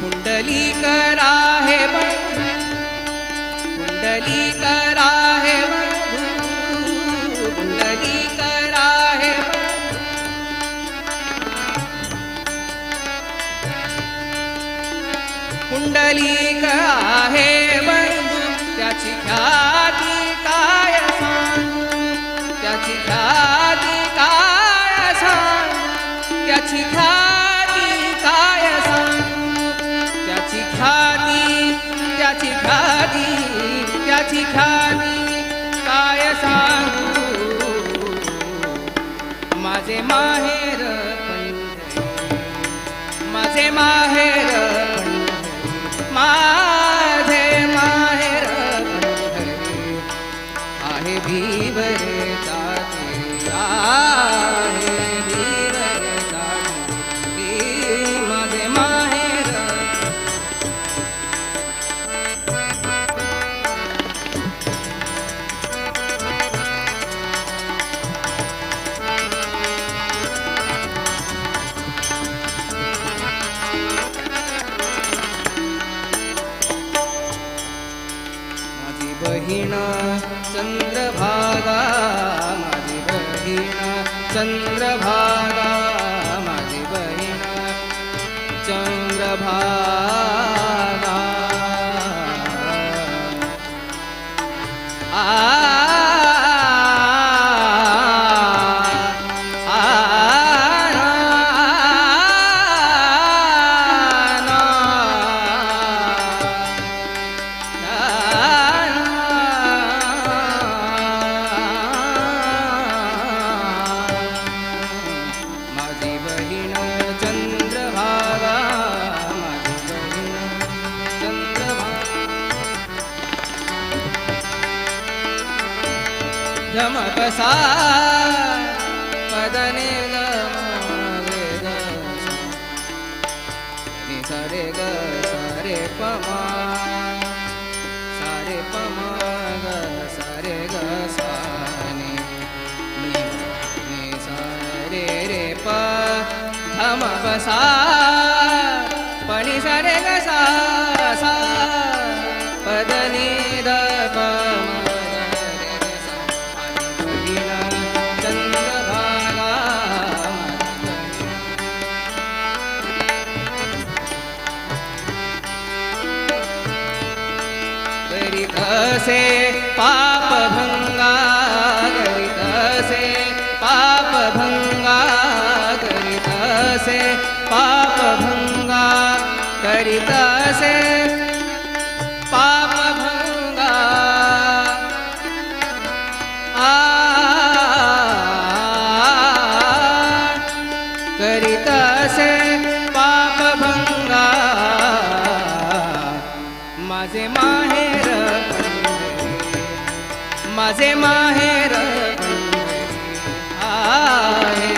पुंडलिकरा हे बंधू पुंडलिकरा हे बंधू पुंडलिकरा हे बंधू पुंडलिक आहे बंधू त्याची ख्याती काय सांगू त्याची ख्याती काय सांगू त्याची ख्याती काय सांगू त्याची ख्याती त्याची ख्याती त्याची ख्याती काय सांगू माझे माहेर पंढरी माझे माहेर पंढरी माझे माहेर पंढरी आहे भीवरे चाती आहे भीवरे चाती माझे माहेर. माझी बहीण चंद्रभागा माझी बहीण चंद्रभागा माझी बहीण चंद्रभागा आ आ ना माझी बहीण चंद्रभागा माझी बहीण चंद्रभागा धमकसा पदने ग रे ग सा नि सा रे ग सा रे प मा सा रे प मा ग सा रे ग सा नि नि नि सा रे रे प धम प सा प नि सा रे ग सा सा पद नि the प म ग रे ग सा करितसे पापभंगा करितसे पापभंगा करितसे पापभंगा करितसे पापभंगा आ करितसे पापभंगा माझे माहेर माझे माहेर आहे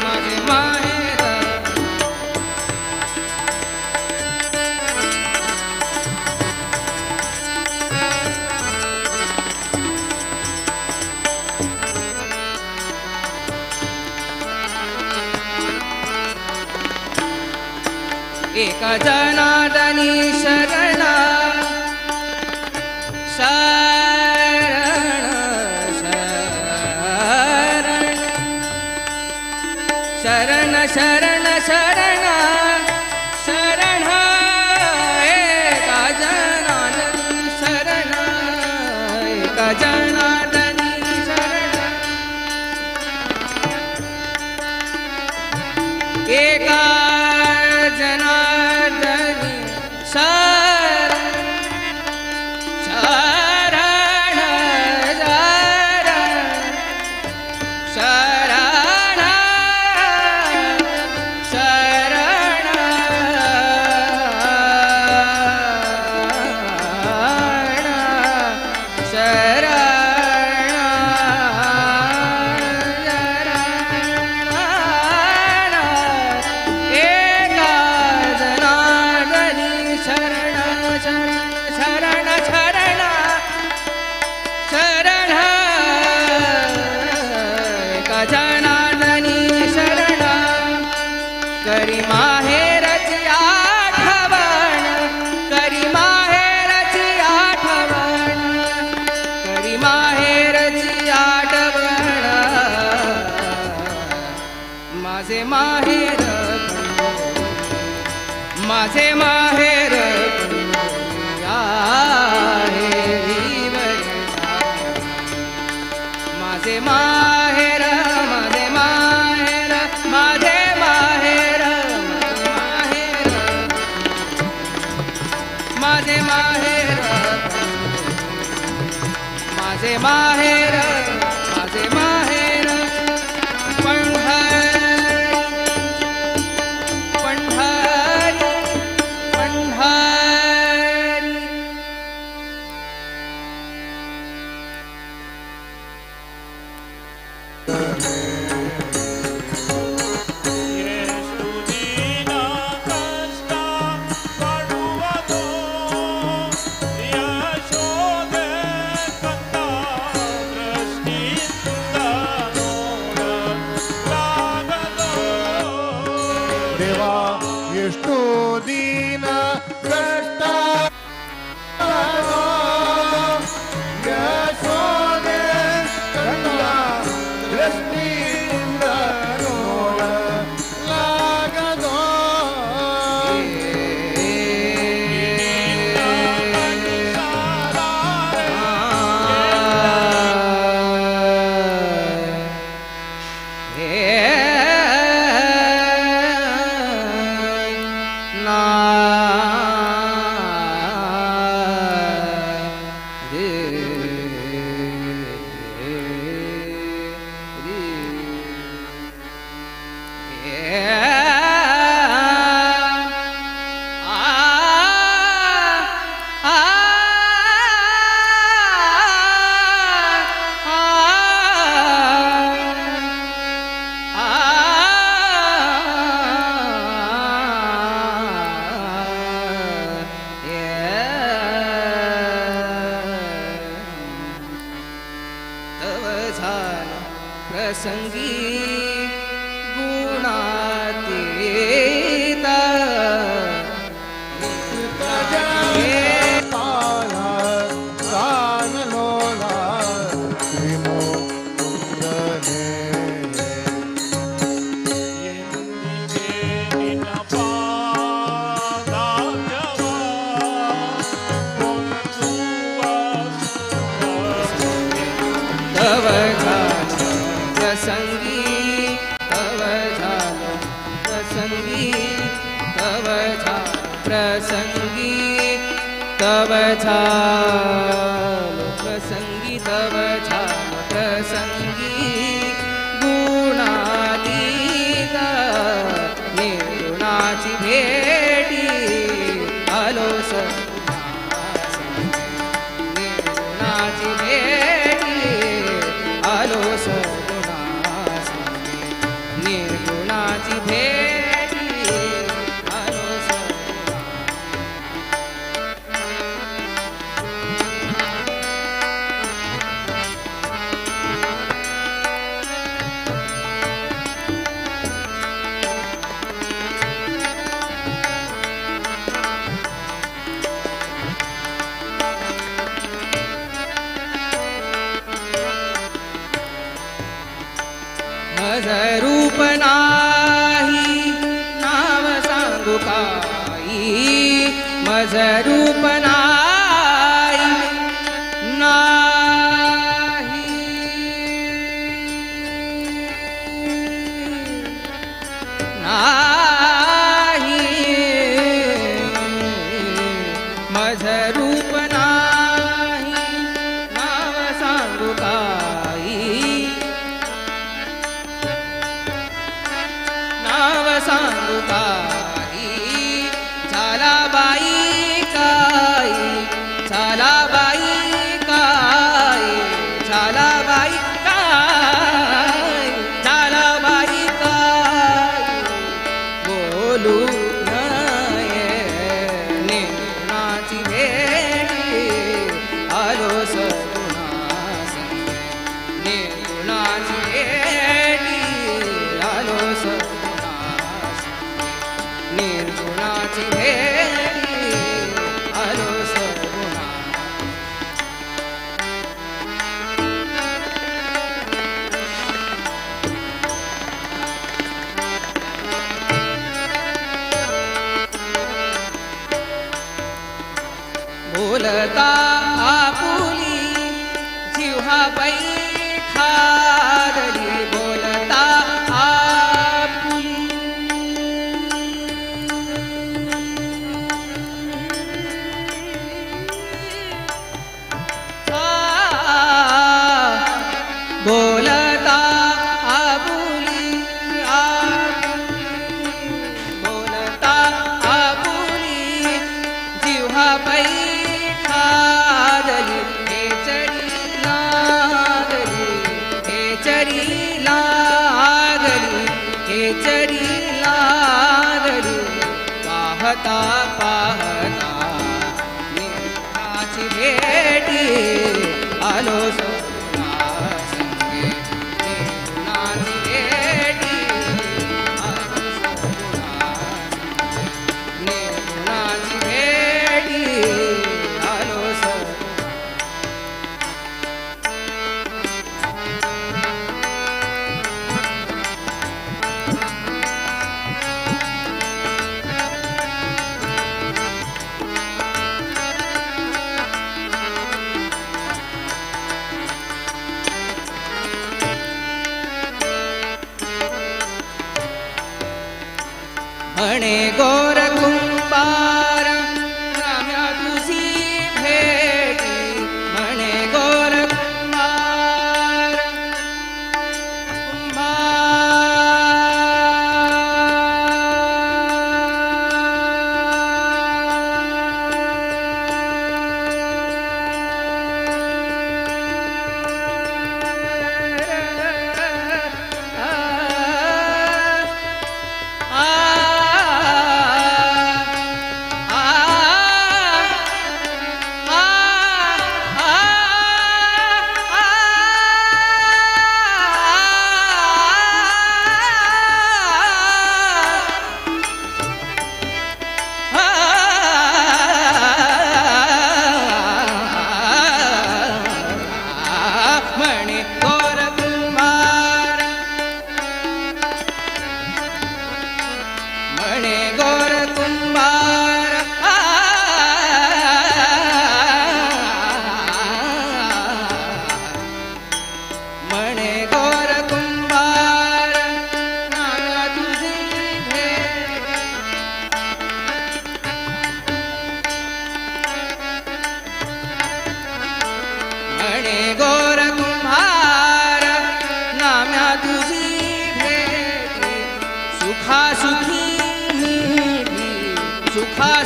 माझे माहेर. एका जनार्दनी शरणा शरण शरण शरण शरण शरण शरण एका जनार्दनी शरण एका जनार्दनी शरण एका जनार्दनी शरण शरण शरण शरण शरण शरण एका जनार्दनी शरण शरण शरण शरण शरण एका जनार्दनी शरण करी माहेरची आठवण करी माहेरची आठवण करी माहेरची आठवण माझे माहेर माझे माहेर आहे माझे माहेर माझे माहेर माझे माहेर माझे माहेर माझे माहेर माझे माहेर पंढरी पंढरी पंढरी. ದೇವಾ ಎಷ್ಟು ದಿನ ಕಷ್ಟ ಯಶೋದೆ ಕಂದ ದೃಷ್ಟಿಯಿಂದ ನೋಡಲಾಗದೋ. तव झाला प्रसंगी गुणातीत ಪಾದಾಬ್ಜವ प्रसंगी तव प्रसंगी तव झालो प्रसंगी तव झालो प्रसंगी गुणातीत निर्गुणाची भेटी आलो सगुणासंगे निर्गुणाची भेटी आलो सगुणासंगे निर्गुणाची भेटी आलो सगुणा. मज रूप नाही नाव सांगू काई मज रूप नाही नाही नाही मज रूप नाही नाव सांगू काई नाव सांगू काही झाला बाई काई झाला बाई काई झाला बाई काई झाला बाई काई बोलू नये निर्गुणाची भेटी आलो सगुणासंगे निर्गुणाची भेटी आलो सगुणासंगे निर्गुणाची भेटी आलो सगुणा. बोलता आपुली जिव्हा पै खादली बोलता आपुली बोलता आपुली बोलता आपुली जिव्हा पै खादली हे चरी लागली हे चरी लागली हे चरी लागली पाहता पाहता निर्गुणाची भेटी आलो सगुणासंगे निर्गुणाची भेटी आलो सगुणासंगे निर्गुणाची भेटी आलो सगुणा. म्हणे गोर कुंभार राम्या तुझी भेटी म्हणे गोर कुंभार कुंभार आ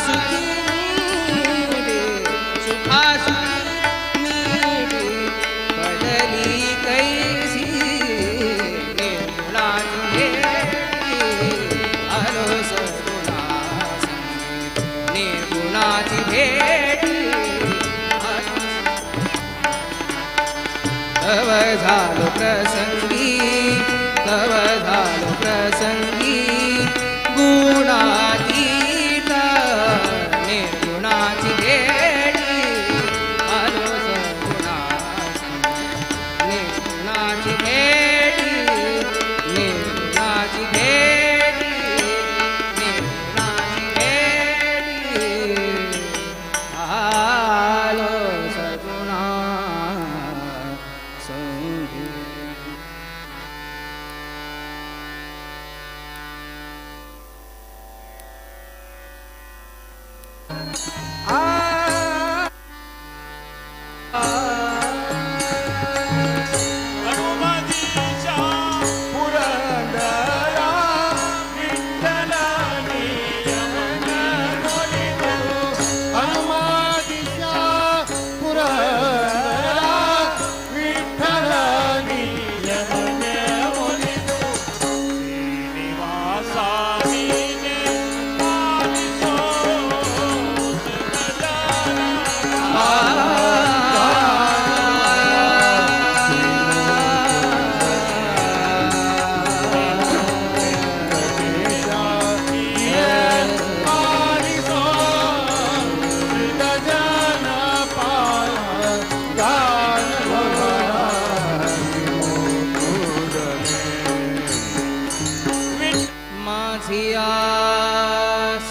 सुखी नीडी, सुखा सुखी नीडी पडली कैसी निर्गुणाची भेटी आलो सगुणा संगी निर्गुणाची भेटी तव झालो प्रसंगी तव झालो प्रसंगी गुणातीत निर्गुणाची भेटी आलो सगुणा संगी निर्गुणाची भेटी निर्गुणाची भेटी निर्गुणाची भेटी आलो सगुणा संगी. पुरंदरा विठ्ठलाने यमन बोलितो हनुमादिशा पुरंदरा विठ्ठलाने यमन बोलितो श्रीनिवासा नीने पालिसो माझी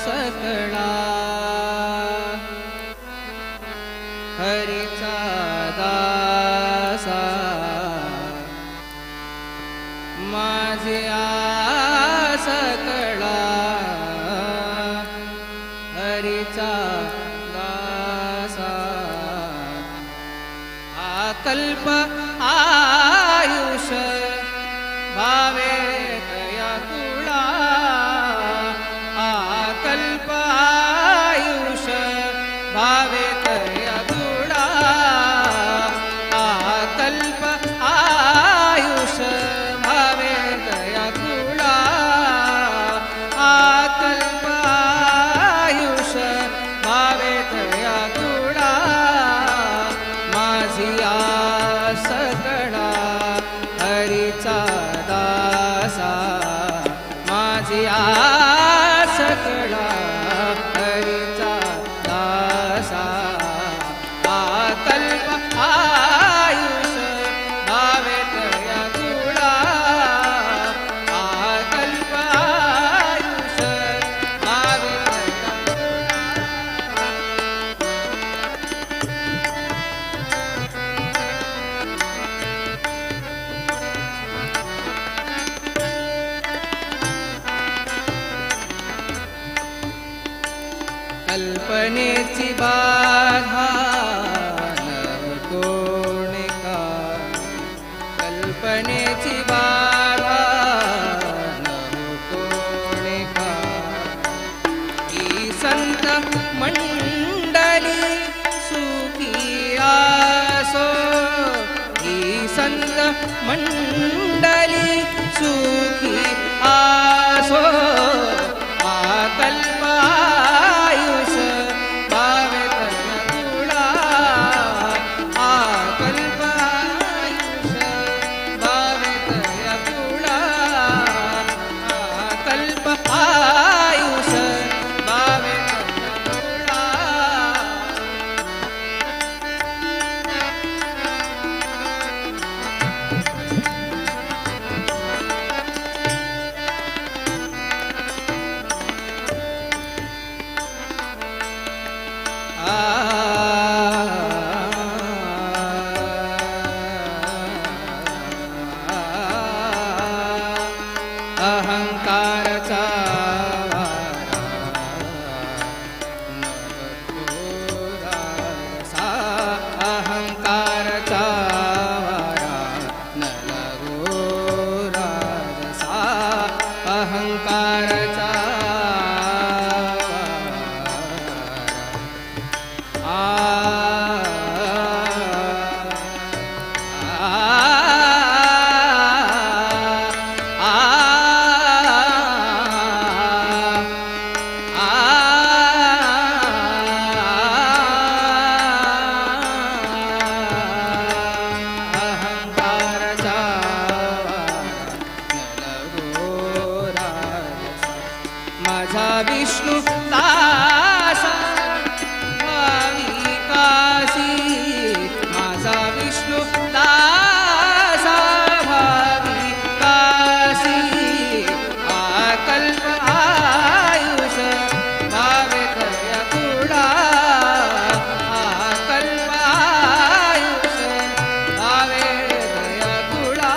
सकळा हरीचा दासा माझी सकळा हरीचा दासा आकल्प आयुष भावे तया कुळा आकल्प आयुष भावे तया कुळा आकल्प आयुष भावे तया कुळा आकल्प आयुष भावे तया कुळा माझी सकळा हरीचा दासा माझी सकळा हरीचा दासा आकल्प आयुष भावे तया कुळा आकल्प आयुष भावे तया कल्पनेची बाधा कोणी का कल्पनेची बाधा कोणी का ही संत मंडली सुखी आसो ही संत मंडली सुखी आसो आकल्प आयुष भावे तया कुळा आकल्प आयुष भावे तया कुळा आकल्प आयुष भावे तया कुळा. अहंकारचा सा अहंकारचा वारा न लागो राजसा अहंकारचा वारा माझा विष्णू दासा भाविकासी माझा विष्णू दासा भाविकासी आकल्प आयुष भावे तया कुळा आकल्प आयुष भावे तया कुळा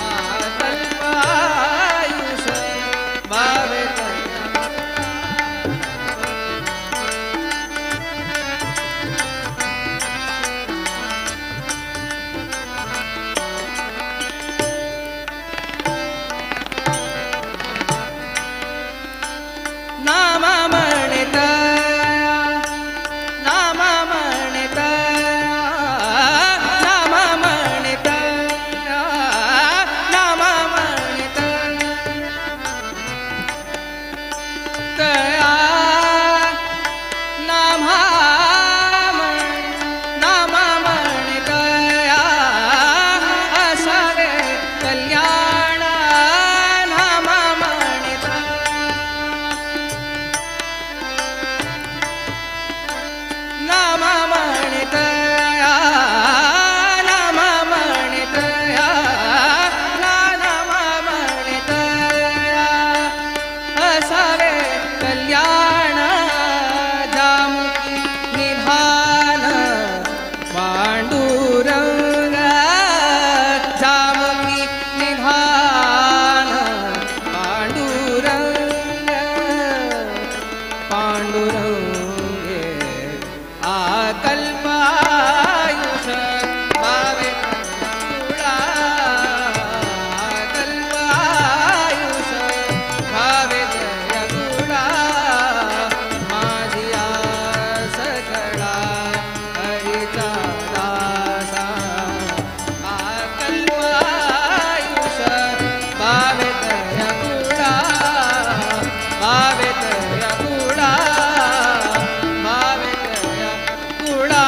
आकल्प आयुष भावे तया. नाम म्हणत नाम म्हणत नाम म्हणत नाम म्हणत तया नाम नाम म्हणत असावे कल्याण नाम म्हणत नाम म्हणत नाम म्हणत नाम म्हणत असावे कल्याण जामुखी निधान पांडुरंग जामुखी निधान पांडुरंग पांडुरंगे आकल्प आयुष भावे कुळा आकल्प आयुष भावे तया कुळा माझी सकळा हरिचा दासा आकल्प आयुष भावे तया कुळा भावे तया कुळा भावे तया कुळा.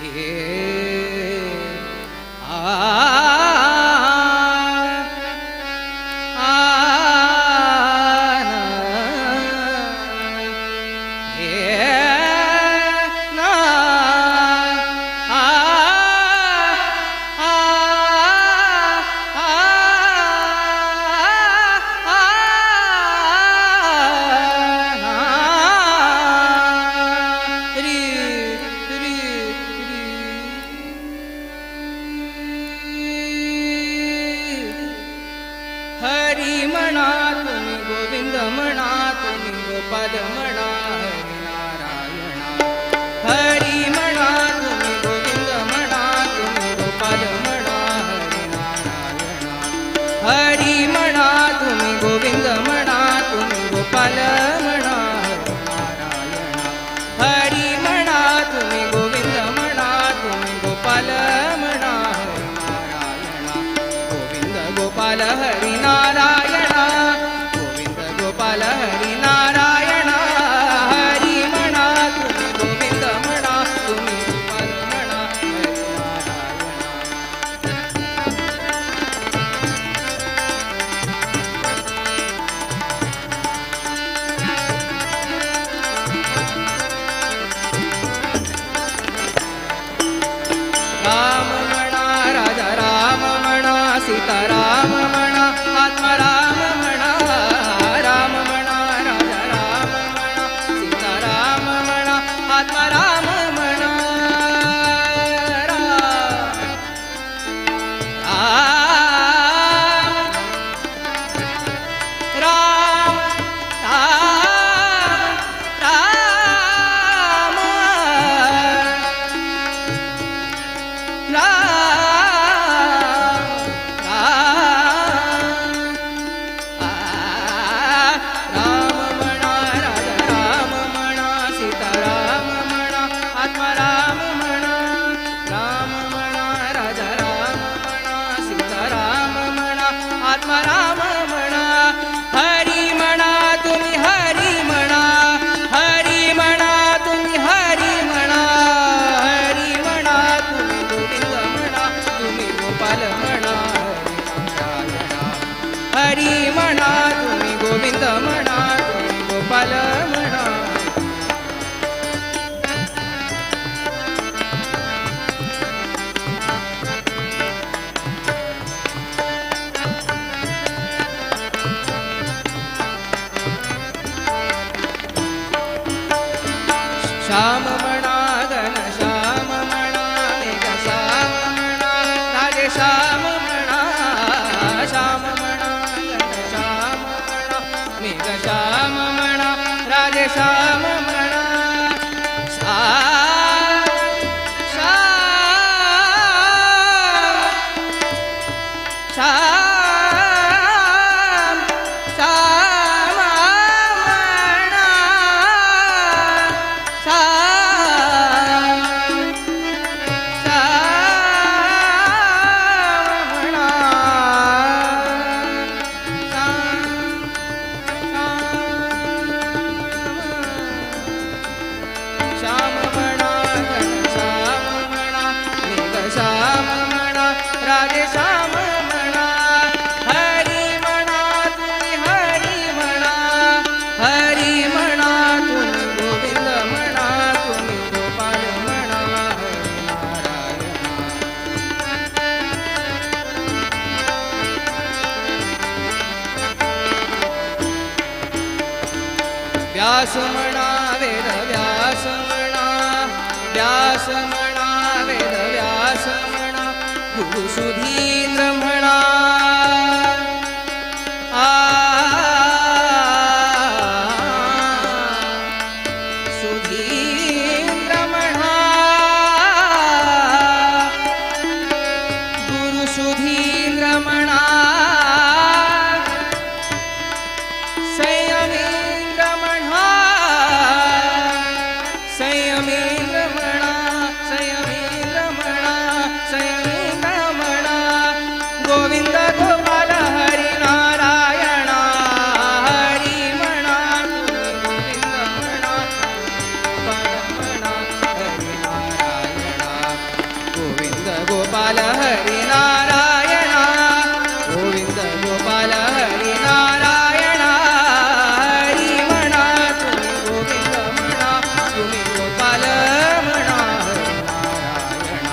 हे आ आ ना हे ना आ आ आ आ री री री हरी म्हणा तुम्ही गोविंद म्हणा तुम्ही गोपाल म्हणा हरी नारायणा हरी म्हणा तुम्ही गोविंद म्हणा तुम्ही गोपाल म्हणा हरी नारायणा हरी म्हणा तुम्ही गोविंद म्हणा तुम्ही गोपाल म्हणा हरी नारायणा हरी म्हणा तुम्ही गोविंद म्हणा तुम्ही गोपाल म्हणा हरी नारायणा गोविंद गोपाल हरी नारायणा गोविंद गोपाल हरी नारायणा हरी म्हणा तुम्ही गोविंद म्हणा तुम्ही गोपाल म्हणा हरी नारायणा. राम म्हणा राजा राम म्हणा सीता राम म्हणा आत्मा राम म्हणा राम म्हणा राजा राम म्हणा सीता राम म्हणा आत्मा राम म्हणा राम राम राम राम राम म्हणा राजा राम म्हणा सीता राम म्हणा आत्मा राम म्हणा राम म्हणा राजा राम म्हणा सीता राम म्हणा आत्मा राम म्हणा. हरी म्हणा तुम्ही गोविंद म्हणा तुम्ही गोपाल म्हणा. श्याम म्हणा घन श्याम म्हणा मेघ श्याम म्हणा राधे श्याम म्हणा. श्याम म्हणा घन श्याम म्हणा मेघ श्याम म्हणा राधे श्याम म्हणा. श्याम श्याम श्याम म्हणा. श्याम श्याम म्हणा. श्याम म्हणा घन श्याम म्हणा मेघ श्याम म्हणा राधे श्याम म्हणा. हरी म्हणा तुम्ही हरी म्हणा. हरी म्हणा तुम्ही गोविंद म्हणा तुम्ही गोपाल म्हणा हरी नारायण. व्यास म्हणा वेद व्यास म्हणा. व्यास म्हणा वेद व्यास म्हणा गुरु सुधींद्र म्हणा. आ सुधींद्र म्हणा गुरु सुधींद्र म्हणा. संयमींद्र म्हणा. संयमींद्र म्हणा. संयमींद्र म्हणा. संयमींद्र म्हणा. गोविंद गोपाल हरी नारायण. हरी म्हणा तुम्ही गोविंद म्हणा गोपाल म्हणा हरी नारायण. गोविंद गोपाल हरी नारायण. गोविंद गोपाल हरी नारायण. हरी म्हणा तुम्ही गोविंद म्हणा तुम्ही गोपाल म्हणा हरी नारायण.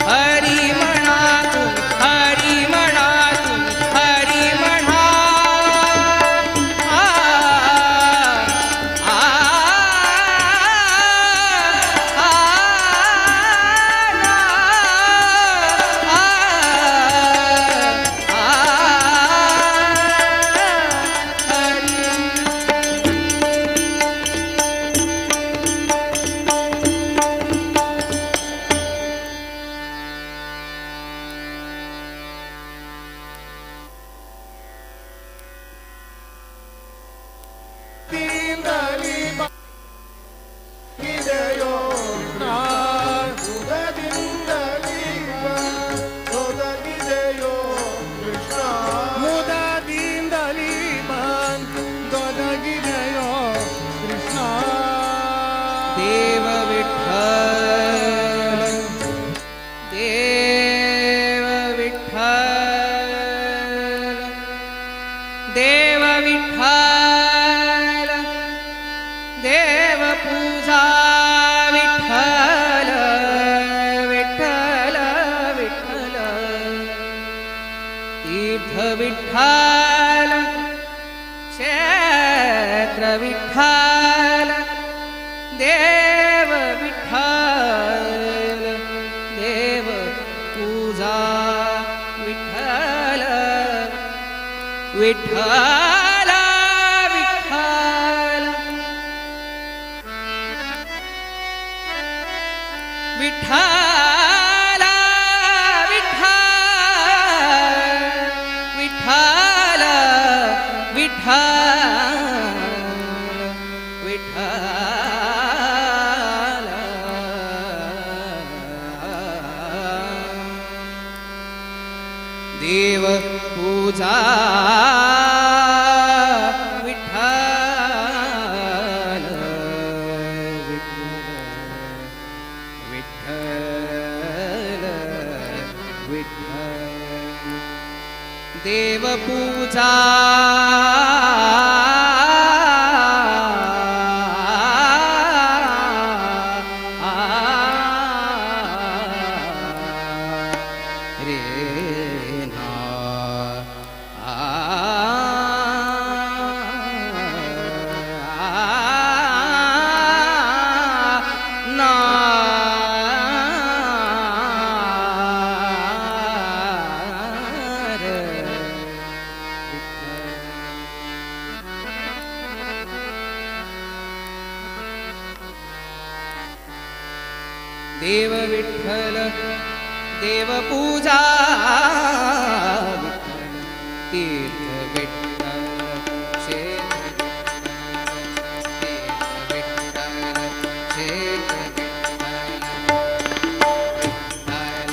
हरी म्हणा तुम्ही हरी म्हणा तुम्ही हरी म्हणा. आ आ आ ಮುದದಿಂದಲಿ ಬಂದೊದಗಿದೆಯೋ ಕೃಷ್ಣ. ದೇವ ವಿಠಲ ದೇವ ವಿಠಲ ದೇವ ವಿಠಲ ದೇವ ಪೂಜಾ ವಿಠಲ ವಿಠಲ ವಿಠಲ तीर्थ विठ्ठल क्षेत्र विठ्ठल देव विठ्ठल देव पूजा विठ्ठल विठ्ठल विठ्ठल विठ्ठल विठ्ठल विठ्ठल विठ्ठल विठ्ठल देव पूजा विठ्ठल विठ्ठल विठ्ठल विठ्ठल देव पूजा. पूजा रे ना ना देव विठ्ठल देव पूजा विठ्ठल तीर्थ विठ्ठल क्षेत्र विठ्ठल क्षेत्र विठ्ठल विठ्ठल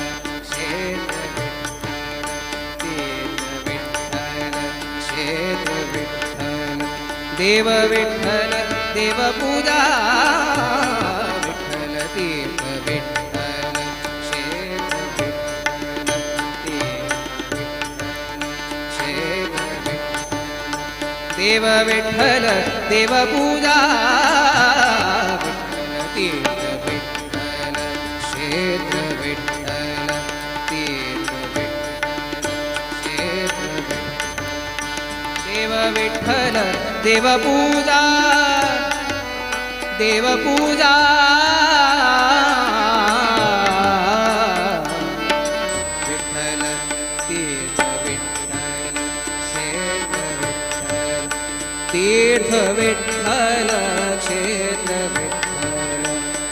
क्षेत्र विठ्ठल तीर्थ विठ्ठल क्षेत्र विठ्ठल देव विठ्ठल देव पूजा विठ्ठल तीर्थ विठ्ठल क्षेत्र विठ्ठल तीर्थ विठ्ठल क्षेत्र विठ्ठल देव विठ्ठल देव पूजा विठ्ठल तीर्थ विठ्ठल क्षेत्र विठ्ठल तीर्थ विठ्ठल क्षेत्र विठ्ठल देव विठ्ठल देव पूजा देव पूजा विठ्ठल तीर्थ विठ्ठल क्षेत्र विठ्ठल तीर्थ विठ्ठल क्षेत्र विठ्ठल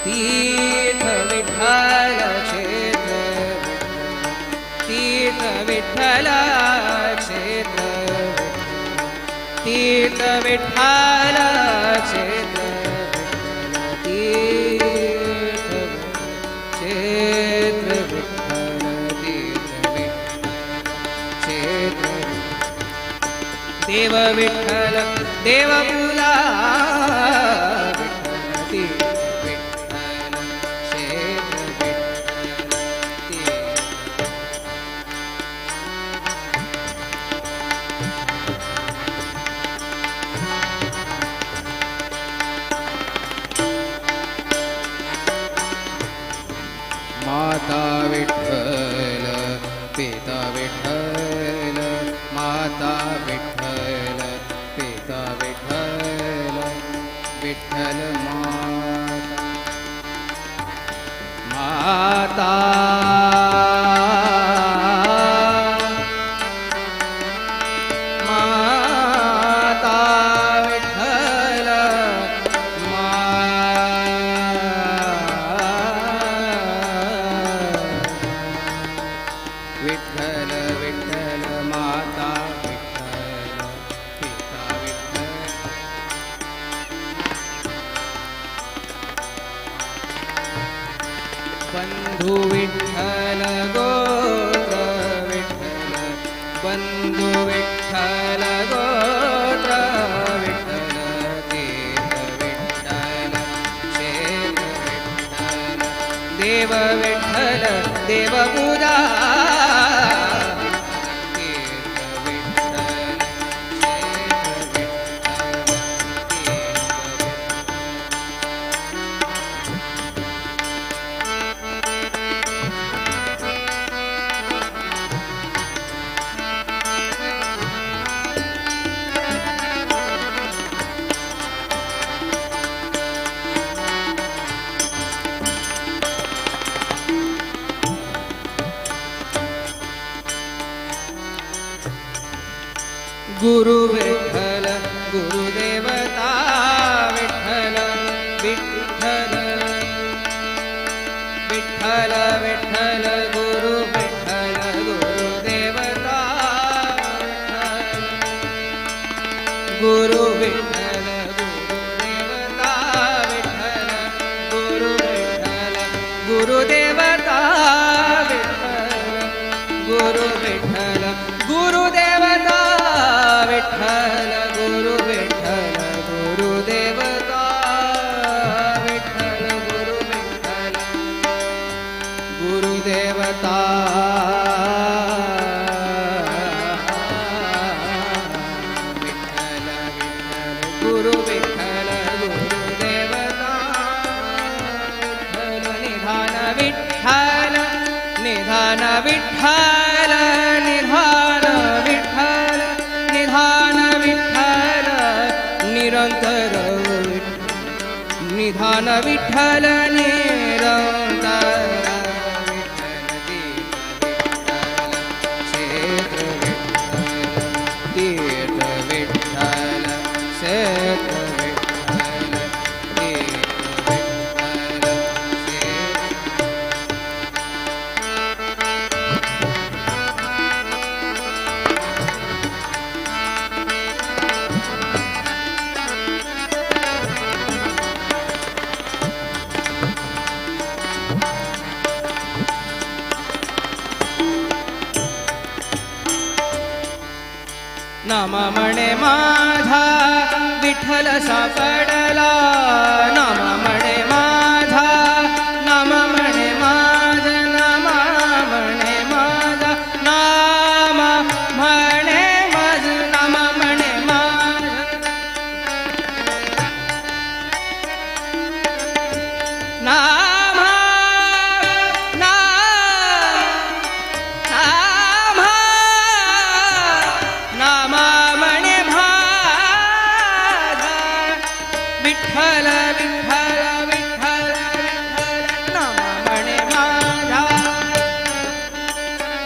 तीर्थ विठ्ठल क्षेत्र तीर्थ विठ्ठल क्षेत्र तीर्थ विठ्ठल क्षेत्र तीर्थ क्षेत्र विठ्ठल तीर्थ विठ्ठल क्षेत्र देव विठ्ठल देव पूजा विठ्ठल तीर्थ विठ्ठल क्षेत्र विठ्ठल तीर्थ। माता विठ्ठल पिता विठ्ठल माता विठ्ठल पिता विठ्ठल विठ्ठल माता माता माता विठ्ठल विठ्ठल विठ्ठल माता विठ्ठल पिता विठ्ठल बंधु विठ्ठल गोत्र विठ्ठल बंधु विठ्ठल गोत्र विठ्ठल तीर्थ विठ्ठल क्षेत्र विठ्ठल देव विठ्ठल देव पूजा तीर्थ विठ्ठल क्षेत्र विठ्ठल तीर्थ गुरु विठ्ठल गुरुदेवता विठ्ठल विठ्ठल विठ्ठल विठ्ठल गुरु विठ्ठल गुरुदेवता गुरु विठ्ठल गुरुदेवता विठ्ठल गुरु विठ्ठल गुरुदेवता विठ्ठल गुरु विठ्ठल गुरुदेवता विठ्ठल गुरु विठ्ठल गुरुदेवता विठ्ठल गुरु विठ्ठल गुरुदेवता। निधान विठ्ठल निधान विठ्ठल निधान विठ्ठल निरंतर निधान विठ्ठल निरंतर क्षेत्र विठ्ठल तीर्थ विठ्ठल क्षेत्र विठ्ठल तीर्थ विठ्ठल क्षेत्र। नाम म्हणे माझा विठ्ठल सापडला नाम म्हणे माझा नाम म्हणे माझा नाम म्हणे माझा नाम म्हणे माझ नाम म्हणे माझ नाम नाम नाम म्हणे माझा विठ्ठल विठ्ठल विठ्ठल विठ्ठल नाम म्हणे माझा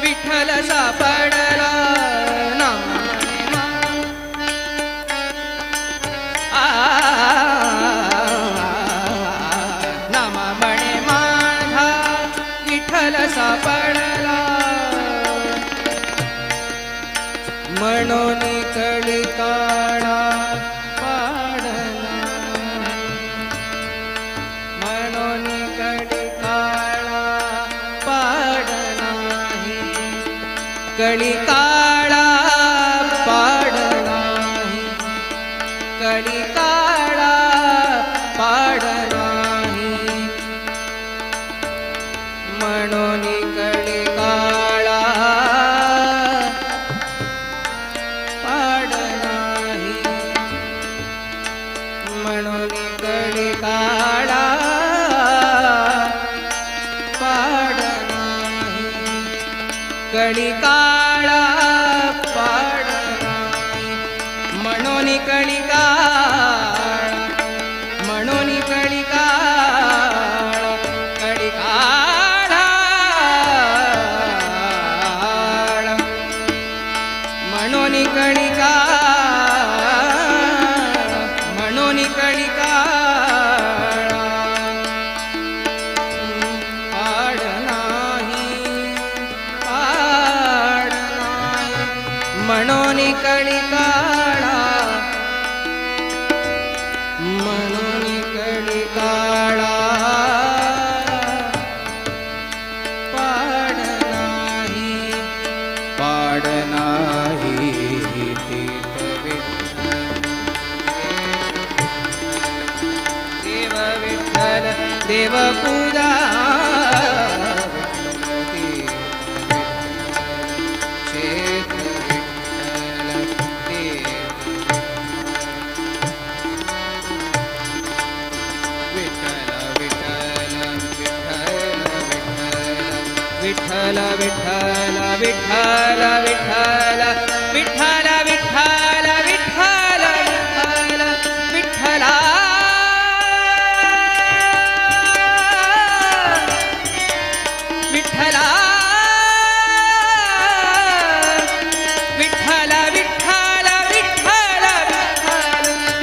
विठ्ठल सापडला नाम म्हणे नाम म्हणे माझा विठ्ठल सापडला म्हणून कळी काळा पाडला म्हणून कळी काळा पाडला कळी काळा पाडला कळी काळा पाडला म्हणून कळी काळा पाडनाही म्हणून कळी काळा पाडनाही कळी काळा पाडनाही म्हणून कळी काळा म्हणून कळी काळा कळी काळा म्हणून कळी काळा म्हणून कळी काळा पाडनाही पाडनाही म्हणून कळी काळा म्हणून कळी काळा पाडनाही पाडनाही तीर्थ विठ्ठल देव विठ्ठल देव पूजा क्षेत्र विठ्ठल तीर्थ विठ्ठल विठ्ठल विठ्ठल विठ्ठल विठ्ठल विठ्ठल विठ्ठल विठ्ठल विठ्ठल विठ्ठल विठ्ठला विठ्ठला विठ्ठल विठ्ठल विठ्ठल विठ्ठल विठ्ठल विठ्ठल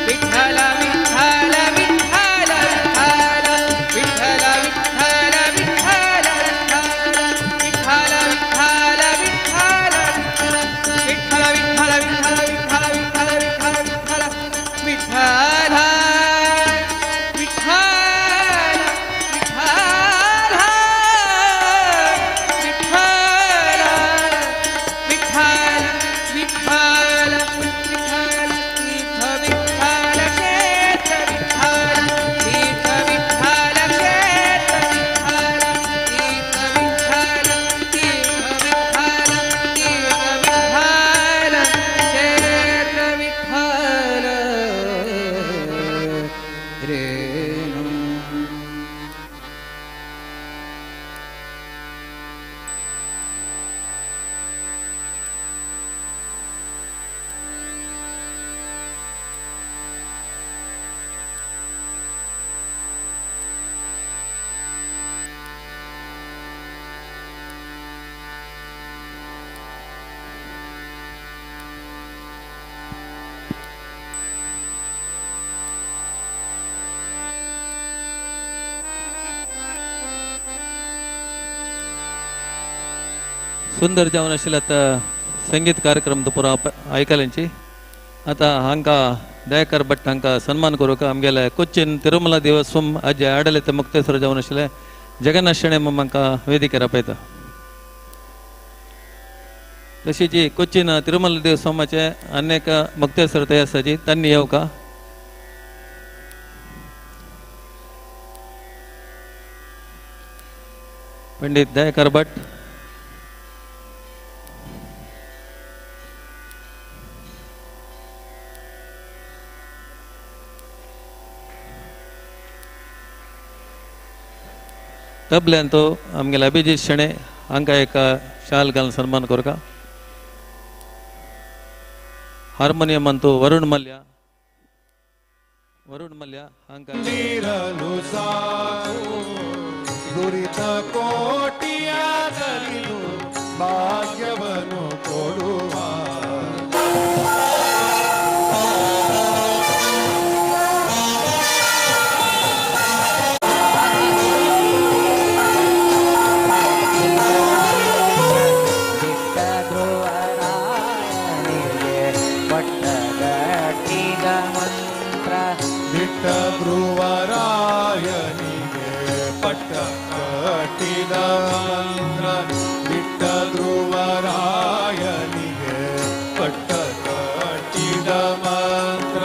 विठ्ठल विठ्ठल विठ्ठल विठ्ठल विठ्ठल विठ्ठल विठ्ठल सुंदर जावन आशिल्ले आतां संगीत कार्यक्रम पुरा आयकल्यांची आतां हांकां दयाकर भट हांकां सन्मान करूंक आमगेले कोच्चीन तिरुमला देवस्वम आजे आडलित मुक्तेश्वर जावन आशिल्ले जगन्नाथ शेणै हांकां वेदिकेर आपयता. तशीच कोच्चीन तिरुमला देवस्वमाचे अनेक मुक्तेश्वर थंय आसाची तांणी येवका. पंडित दयाकर भट. तबल्यांत आमगेले अभिजीत शेणै हांकां एक शाल घालून सन्मान करता. हार्मोनियम अंतू वरुण मल्ल्या, वरुण मल्ल्या हांकां. ದುರಿತ ಕೋಟಿಯ ತರಿದು ಭಾಗ್ಯವನ್ನು ಕೊಡುವ ದಿಟ್ಟ ಧ್ರುವರಾಯನಿಗೆ ಪಟ್ಟ ಕಟ್ಟಿದ ಮಂತ್ರ, ದಿಟ್ಟ ಧ್ರುವರಾಯನಿಗೆ ಪಟ್ಟ ಕಟ್ಟಿದ ಮಂತ್ರ.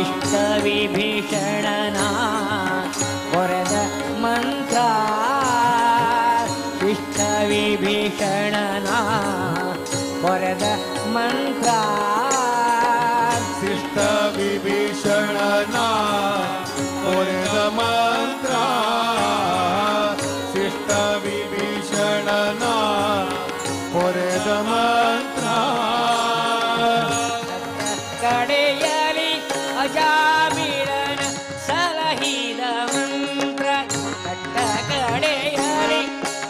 ಇಷ್ಟ ವಿಭೀಷಣನ ಕೊರೆದ ಮಂತ್ರ, ಇಷ್ಟ ವಿಭೀಷಣನ ಕೊರೆದ ಮಂತ್ರ, ಶಿಷ್ಟ ವಿಭೀಷಣನ ಕೊರೆದ ಮಂತ್ರ, ಶಿಷ್ಟ ವಿಭೀಷಣನ ಕೊರೆದ ಮಂತ್ರ. ಕಡೆಯಲಿ ಅಜಾಮಿಳನ ಸಲಹಿದ ಮಂತ್ರ, ಕಟ್ಟ ಕಡೆಯಲಿ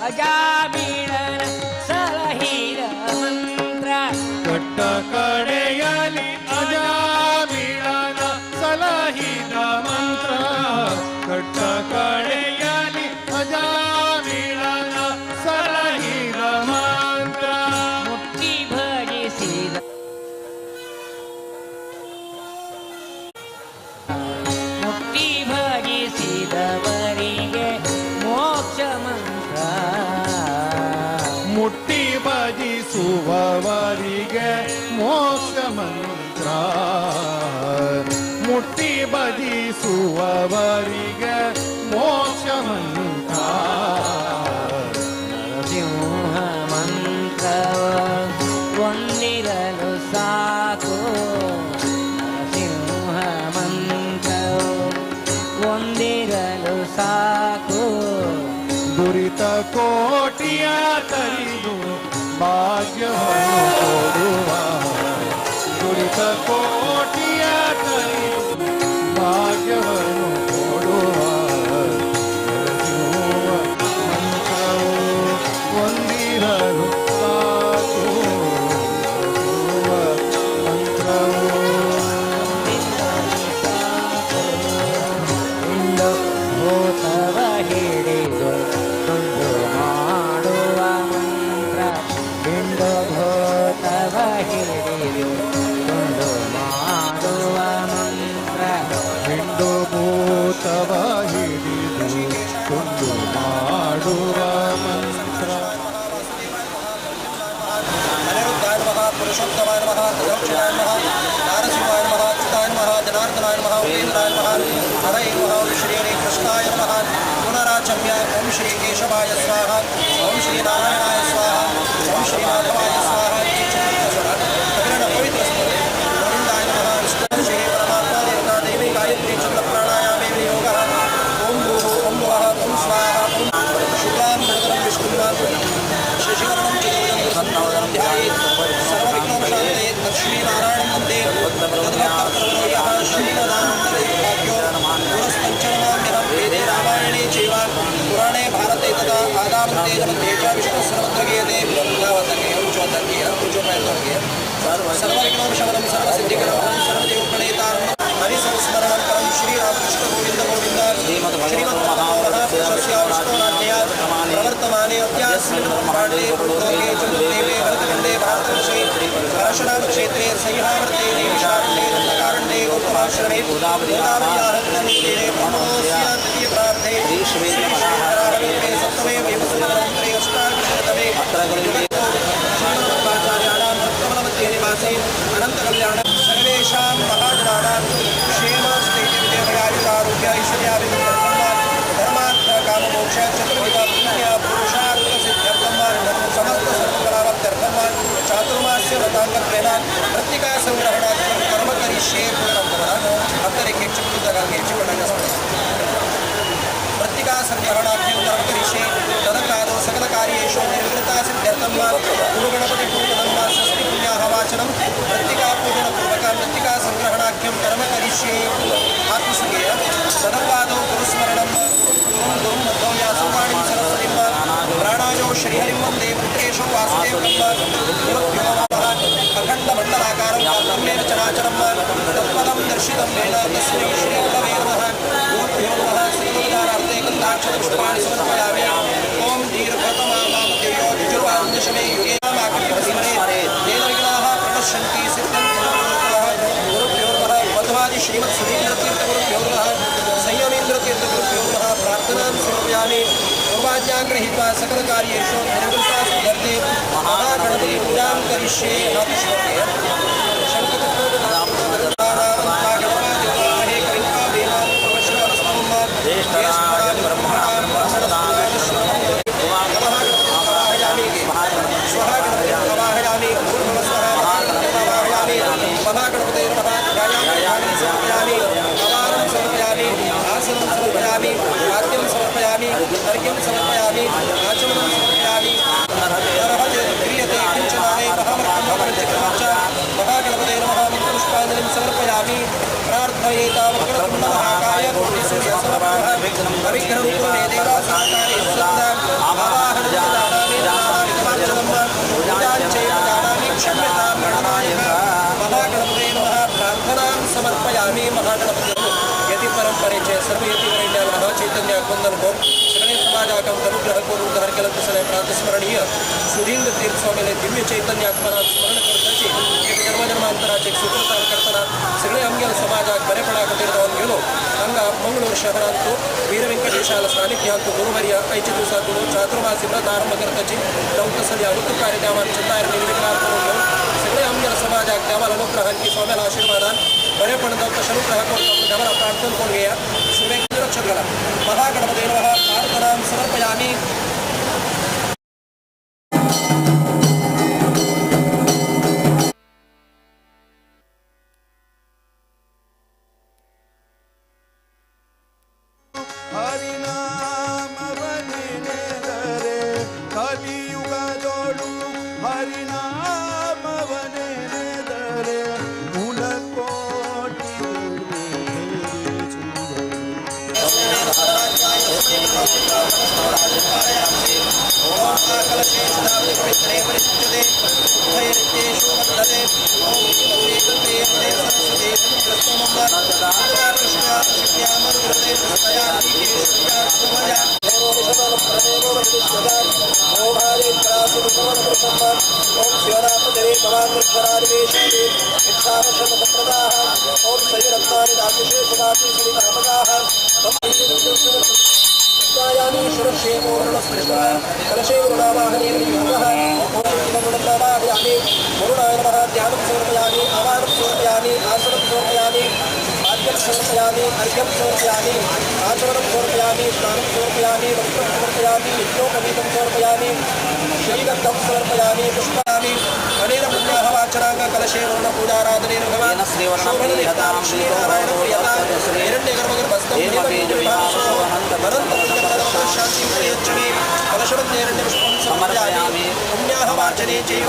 ಅಜಾಮಿಳನ ಸಲಹಿದ ಮಂತ್ರ, ಕಟ್ಟ ಕಡೆಯಲಿ ಅಜಾಮಿಳನ ಸಲಹಿದ ಮಂತ್ರ, ಕಟ್ಟ ಕಡೆಯಲಿ ಅಜಾಮಿಳನ ಸಲಹಿದ ಮಂತ್ರ. ಮುಟ್ಟಿ ಭಜಿಸಿದ ಮುಕ್ತಿ ಭಜಿಸಿದವರಿಗೆ ಮೋಕ್ಷ ಮಂತ್ರ, ಮುಟ್ಟಿ ಭಜಿಸುವವರಿಗೆ ಮೋಕ್ಷ ಮಂತ್ರ, ಮುಟ್ಟಿ ಭಜಿಸುವವರಿಗೆ ಮೋಕ್ಷ ಮಂತ್ರ. ನರಸಿಂಹ ಮಂತ್ರ ಒಂದಿರಲು ಸಾಕು, ನರಸಿಂಹ ಮಂತ್ರ ಒಂದಿರಲು ಸಾಕು. ದುರಿತ ಕೋಟಿಯ ತರಿದು ಭಾಗ್ಯವನ್ನು ಕೊಡುವ, ದುರಿತ ಕೋಟಿಯ ತರಿದು ಭಾಗ್ಯವನ್ನು ಕೊಡುವ. ನರಸಿಂಹ ಮಂತ್ರವು ಒಂದಿರಲು ಸಾಕು, ನರಸಿಂಹ ಮಂತ್ರವು ಇಂದು ಭೂತವ ಹಿಡಿದು ತುಂಡು ಮಾಡುವ ಮಂತ್ರ, ಇಂದು ಭೂತವ ಹಿಡಿದು ತುಂಡು ಮಾಡುವ ಮಂತ್ರ, ಹಿಂಡು ಭೂತವ ಹಿಡಿದು ತುಂಡು ಮಾಡುವ ಮಂತ್ರ. ಅನಿರುದ್ಧಾಯ ನಮಃ, ಪುರುಷೋತ್ತಮಾಯ ನಮಃ, ಅಧೋಕ್ಷಜಾಯ ನಮಃ, ನಾರಸಿಂಹಾಯ ನಮಃ, ಅಚ್ಯುತಾಯ ನಮಃ, ಜನಾರ್ದನಾಯ ನಮಃ, ಉಪೇಂದ್ರಾಯ ನಮಃ, ಹರೈ ನಮಃ, ಓಂ ಶ್ರೀ ಹರಿ ಕೃಷ್ಣಾಯ ನಮಃ. ಪುನರಾಚಮ್ಯ ಓಂ ಶ್ರೀ ಕೇಶವಾಯ ಸ್ವಾಹ, ಓಂ ಶ್ರೀ ನಾರಾಯಣಾಯ ಸ್ವಾಹ, ಓಂ ಶ್ರೀ ಮಾಧವಾಯ ಸ್ವಾಹ. ಪ್ರಕರಣ ಪವಿತ್ರ ಗೋವಿಂದಾಯ ನಮಃ. ವಿಷ್ಣು ಶ್ರೀ ಪರಮಾತ್ಮ ದೇವತಾ ದೇವಿ ಗಾಯತ್ರಿ ಚಂದ್ರ ಪ್ರಾಣಾಯಾಮೇ ವಿನಿಯೋಗಃ. ಓಂ ಭೂಃ ಓಂ ಭುವಃ ಓಂ ಸ್ವಾಹ ಓಂ ಶುಕ್ಲಾಂ ಭರತಂ ವಿಷ್ಣುಂ ಶಶಿವರ್ಣಂ ಚತುರ್ಭುಜಂ ಧ್ಯಾಯೇತ್ ಸರ್ವವಿಘ್ನೋಪಶಾಂತಯೇ ಲಕ್ಷ್ಮೀನಾರಾಯಣಂ ವಂದೇ ತದ್ಭಕ್ತಪ್ರವರಯಃ ಶ್ರೀಮದಾನಂದತೀರ್ಥಾಖ್ಯೋ ಪುರಸ್ಪಂಚನಮಾಮ್ಯಹಂ ವೇದೆ ರಾಮಾಯಣೇ ಚೈವ ಪುರಾಣೇ ಭಾರತೆ ತಥಾ ಆದಾಮಂತೆ मध्ये च ವಿಷ್ಣು ಸರ್ವತ್ರ ಗೀಯತೆ. ब्रह्माण्डे भूलोके चतुर्देवे भरतखण्डे भारतवर्षे परशुरामक्षेत्रे सह्यावर्ते नैमिषारण्ये दण्डकारण्ये गौतमाश्रमे गोदावर्याः ब्रह्मोऽस्य तृतीयप्रार्थे श्रीश्वेतवराहरूपे सप्तमे वैवस्वतमन्त्रे अष्टादशतमे श्रीमद्भाचार्याणां कमलमध्ये निवासे अनन्तकल्याण सर्वेषां महाजनानां क्षेम स्थैर्य विजयमयायुरारोग्य ऐश्वर्याभिवृद्ध्यर्थं धर्मार्थ काममोक्ष चतुर्विध पुण्य पुरुषार्थ सिद्ध्यर्थं समस्त सर्वकलाप्त्यर्थं चातुर्मास्य व्रतांगत्वेन मृत्तिका संग्रहणार्थं कर्म करिष्ये अंतर एक एक चिपटून जागा घ्यायची मृत्तिका संग्रहणार्थं कर्म करिष्ये तदकादौ सकलकार्येषु निर्वृत्ता सिद्ध्यर्थं गुरुगणपति पूजनं स्वस्ति पुण्याः वाचनं मृत्तिका पूजनपूर्वक मृत्तिका संग्रहणाख्यं कर्म करिष्ये आत्मसुखेय तदङ्गादौ गुरुस्मरणं गुरुं गुरुं मध्वं व्यासं वाणीं सरस्वतीं प्राणायो श्रीहरिं वन्दे वृत्केशं वासुदेवं गुरुभ्यो नमः। अखण्डमण्डलाकारं व्याप्तं चराचरं तत्पदं दर्शितं येन तस्मै श्रीगुरवे नमः। गुरुभ्यो नमः। सकलोपचारार्थे गन्धाक्षतपुष्पाणि समर्पयामि। ॐ दीर्घतमामामतेयो द्विजुर्वान्दशमे युगे माकृतिस्मरे तेन विघ्नाः प्रणश्यन्ति सिद्धं गुरुभ्यो नमः। मध्वादि श्रीमत्सुधीन्द्रतीर्थगुरुभ्यो नमः। संयमेन्द्रतीर्थगुरुभ्यो नमः। प्रार्थनां समर्पयामि। पूर्वाज्ञां गृहीत्वा सकलकार्येषु निर्वृत्ता सिद्ध्यर्थे महागणपति पूजां करिष्ये। महागणपते नमः। समर्पयामि, अवारं समर्पयामि, आसनं समर्पयामि, पाद्यं समर्पयामि, अर्घ्यं समर्पयामि, आचमनं समर्पयामि। क्रियते किञ्चनाने महागणपते नमः। मन्त्रपुष्पाञ्जलिं समर्पयामि। प्रार्थयेता वक्रतुण्ड महाकाय कोटिसूर्यसमप्रभ अविघ्नं कुरु मे देव सर्वकार्येषु सर्वदा। आवाहनं जानामि नानाविधमार्चनं पूजां चैव जानामि क्षम्यतां गणनायक। महागणपते नमः। प्रार्थनां समर्पयामि। महागणपते यति परंपरेचे सर्व यतिवरेण्यावरः चैतन्य कुंदन कोण सगळे समाजाकं अनुग्रह करून उद्धार केलं तसं प्रातस्मरणीय सुधींद्र तीर्थ स्वामीले दिव्य चैतन्य आत्मनाथ स्मरण करताची एक जन्मजन्मांतराचे सुकृतार करताना सगळे आमगेल समाजाक बरेपणा खातीर जावन गेलो। हांगा मंगळूर शहरांतु वीर वेंकटेशाल सानिध्यांतु गुरुवर्य आयचे दिवसा गुरु चातुर्मासी व्रत आरंभ करताची जावं तसली आवृत्त कार्य देवान चंदायर निर्विघ्नार करून घेवन सगळे आमगेल समाजाक देवाला अनुग्रहान की स्वाम्याला आशीर्वादान बरेपण जावं तशें अनुग्रह करून देवाला प्रार्थना करून घेया। सुरेख रक्षक घाला। महागणपते नमः। प्रार्थनां समर्पयामि। ಹರಿನಾಮವನೆನೆದರೆ ಕಲಿಯುಗದೊಳು ಹರಿನಾಮವನೆನೆದರೆ ಕುಲಕೋಟಿ वरुणाय नमः। ध्यानं समर्पयामि, आवाहनं समर्पयामि, आसनं समर्पयामि, पाद्यं समर्पयामि, अर्घ्यं समर्पयामि, आचमनं समर्पयामि, स्नानं समर्पयामि, वस्त्रं समर्पयामि, यज्ञोपवीतं समर्पयामि, श्रीगन्धं समर्पयामि, पुष्पामि। अनेन पुण्याः वाचनाङ्ग कलशे वरुणपूजाराधनेन भगवान् लक्ष्मीनारायण प्रियतां हिरण्यगर्भगर्भस्थं अनन्तपुण्यफलदं शान्तिं प्रयच्छ मे। कलशमध्ये समर्पयामि। पुण्याः वाचने चैव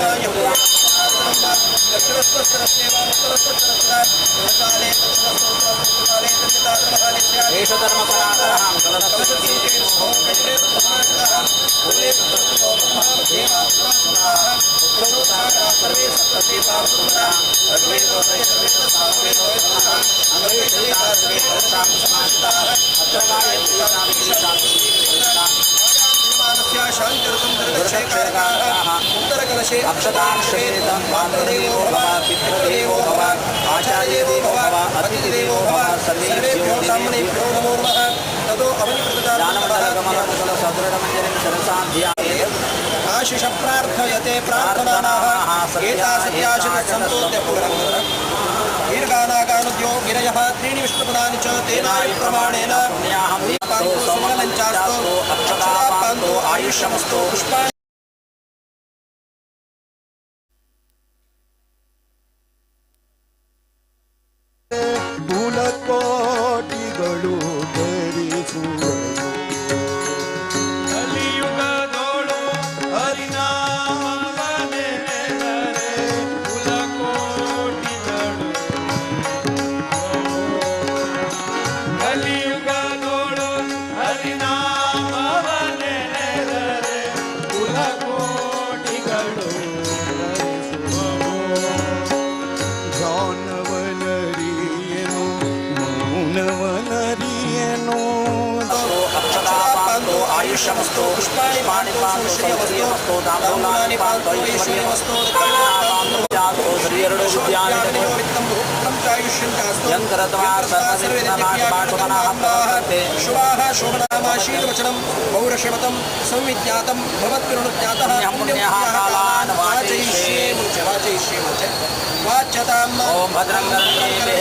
शान्त्यर्थं उत्तरकलशे अक्षतां मातृदेवो भव पितृदेवो भव आचार्यदेवो भव अतिथिदेवो भव सर्वेभ्यो ब्राह्मणेभ्यो नमो नमः। ततो अवनिकृतदानमण्डलकमलकुशलसदृढमञ्जरीं प्रार्थयते प्रार्थनानाः एता सत्याशिषसन्तोऽद्य दीर्घानागानुद्यो गिरयः त्रीणि विष्णुपदानि च तेनायु प्रमाणेन पान्तो सुमङ्गलञ्चास्तु अक्षता पान्तो आयुष्यमस्तु पुष्पाणि ಕುಲಕೋಟಿಗಳು ಧರಿಸುವರು ಕಲಿಯುಗದೋಳು ಹರಿನಾಮ ನೆನೆದರೆ ಕುಲಕೋಟಿಗಳು ಕಲಿಯುಗದೋಳು ಹರಿನಾಮವ ನೆನೆದರೆ ಕುಲಕೋಟಿಗಳು ಧರಿಸುವವು. ಧ್ಯಾನವನರಿಯನು ಮೌನವನರಿಯನು ಅಕ್ಷತಾಪಾಂತೋ ಆಯುಷ್ಯಮಸ್ತು ಪುಷ್ಪಾಣಿ ಪಾಂತೋ ಶ್ರೀಯಮಸ್ತು ತಾಂಬೂಲಾನಿ ಪಾಂತೋ ಐಶ್ವರ್ಯಮಸ್ತು ಶುಭಾಃ ಶೋಭನಾಮಾಶೀರ್ವಚನಂ ಪೌರಷಮತಂ ಸಂವಿಜ್ಞಾತಂ ಭವದ್ವಿರುಣುಜ್ಞಾತಃ ಪುಣ್ಯಃ ಕಾಲಾನ್ ವಾಚಯಿಷ್ಯೇ ಮುಚ್ಚ ವಾಚಯಿಷ್ಯೇ ಮುಚ್ಚ ವಾಚ್ಯತಾಂ ಓಂ ಭದ್ರಂ ಕರ್ಣೇ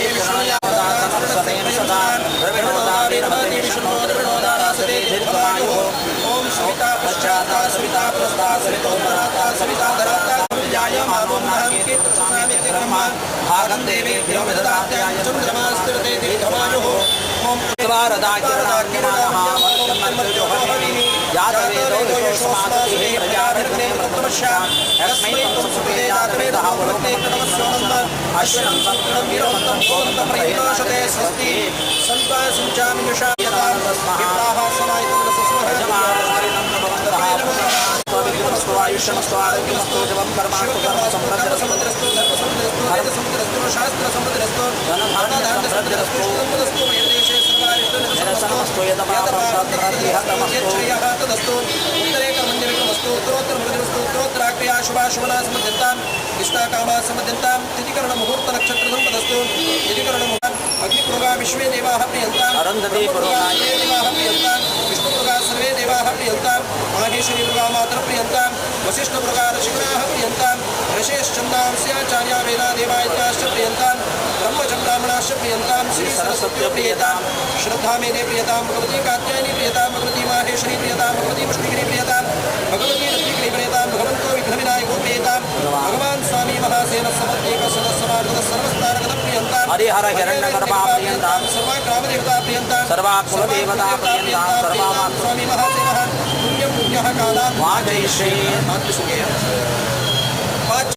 ಓಂ ಸವಿತಾ ಪಶ್ಚಾತ್ತ ಸವಿತಾ ಪ್ರಸ್ತಾ ಸವಿತೋಪರಾತ ಸವಿತಾ ಧರಾತ ಭಾಗಂ ದೇವೇಭ್ಯೋ ವಿದದಾತ್ಯಾಯ ಚಂದ್ರಮಾಸ್ತಿರತೆ ದೀರ್ಘಮಾಯುಃ ಓಂ ಆಯುಷ್ಯಮಸ್ತು ಆರೋಗ್ಯಮಸ್ತು ಜಪಂ ಕರ್ಮಾಸ್ತು ಕರ್ಮ ಸಮೃದ್ಧರಸ್ತು ಧರ್ಮ ಸಮೃದ್ಧರಸ್ತು ವೇದ ಸಮೃದ್ಧರಸ್ತು ಶಾಸ್ತ್ರ ಸಮೃದ್ಧರಸ್ತು ಧನಧಾನ್ಯ ಸಮೃದ್ಧರಸ್ತು ಸಮೃದ್ಧರಸ್ತು ಮಯದೇಶೇ ನಿರಸನಮಸ್ತು ಯತ್ಶ್ರೇಯಃ ತದಸ್ತು ಉತ್ತರೇ ಕರ್ಮಣ್ಯವಿಕ್ರಮಸ್ತು ಉತ್ತರೋತ್ತರ ಮೃದಿರಸ್ತು ಉತ್ತರೋತ್ತರಾಕ್ರಿಯಾ ಶುಭಾಶುಭನಾ ಸಮೃದ್ಧಂತಾಂ ಇಷ್ಟಾಕಾಮ ಸಮೃದ್ಧಂತಾಂ ತಿಥಿಕರಣ ಮುಹೂರ್ತ ನಕ್ಷತ್ರ ಸಂಪದಸ್ತು ತಿಥಿಕರಣ ಅಗ್ನಿಪುರುಗಾ ವಿಶ್ವೇ ದೇವಾಃ ಪ್ರಿಯಂತಾಂ ಅರುಂಧತಿ ಬ್ರಹ್ಮಪುರುಗಾ ಸರ್ವೇ ದೇವಾಃ ಪ್ರಿಯಂತಾಂ ವಿಷ್ಣುಪುರುಗಾ ಸರ್ವೇ ದೇವಾಃ ಪ್ರಿಯಂತಾಂ ಮಾಹೇಶ್ವರಿ ಮೃಗಾ ಮಾತೃ ಪ್ರಿಯಂತಾಂ ವಸಿಷ್ಠ ಮೃಗಾ ಋಷಿಗಣಾಃ ಪ್ರಿಯಂತಾಂ ಋಷೇಶ್ಚಂದಾಂಸ್ಯಾಚಾರ್ಯ ವೇದಾ ದೇವಾಯತ್ಯಾಶ್ಚ ಪ್ರಿಯಂತಾಂ ಬ್ರಹ್ಮ ಬ್ರಾಹ್ಮಣಾಶ್ಚ ಪ್ರಿಯಂತಾಂ ಶ್ರೀ ಸರಸ್ವತ್ಯೋ ಪ್ರಿಯತಾಂ ಶ್ರದ್ಧಾ ಮೇನೆ ಪ್ರಿಯತಾಂ ಭಗವತಿ ಕಾತ್ಯಾಯನಿ ಪ್ರಿಯತಾಂ ಭಗವತಿ ಮಾಹೇಶ್ವರಿ ಪ್ರಿಯತಾಂ ಭಗವತಿ ಪುಷ್ಟಿಗಿರಿ ಪ್ರಿಯತಾಂ ಭಗವತಿ ರತ್ನಗಿರಿ ಪ್ರಿಯತಾಂ ಭಗವಂತೋ ವಿಘ್ನವಿನಾಯಕೋ ಪ್ರಿಯತಾಂ ಭಗವಾನ್ ಸ್ವಾಮಿ ಮಹಾಸೇನ ಸಮರ್ಥೇಕ ಸದಸ್ಸಮಾರ್ಗದ ಸರ್ವಸ್ತಾರಗದ ಪ್ರಿಯಂತಾಂ ಹರಿಹರ ಹಿರಣ್ಯಗರ್ಭ ಪ್ರಿಯಂತಾಂ ಸರ್ವಾ ಗ್ರಾಮದೇವತಾ ಪ್ರಿಯಂತಾಂ ಸರ್ವಾ ಕುಲದೇವತಾ ಪ್ರಿಯಂತಾಂ ಸರ್ವಾ ಸ್ವಾಮಿ ಮಹಾಸೇನಃ ಪುಣ್ಯಂ ಪುಣ್ಯಃ ಕಾಲಾತ್ ವಾಚಯಿಷ್ಯೇ ಮಾತೃಸುಖೇ ವಾಚ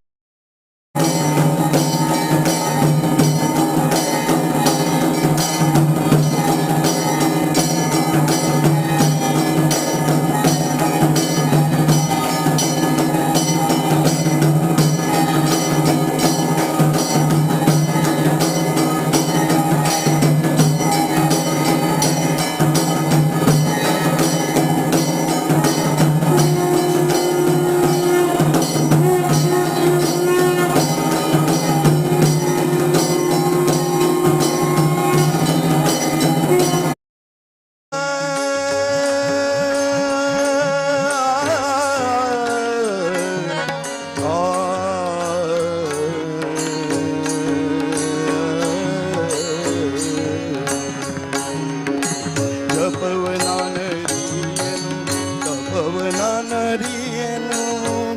ಜಪವನಾನರಿಯನು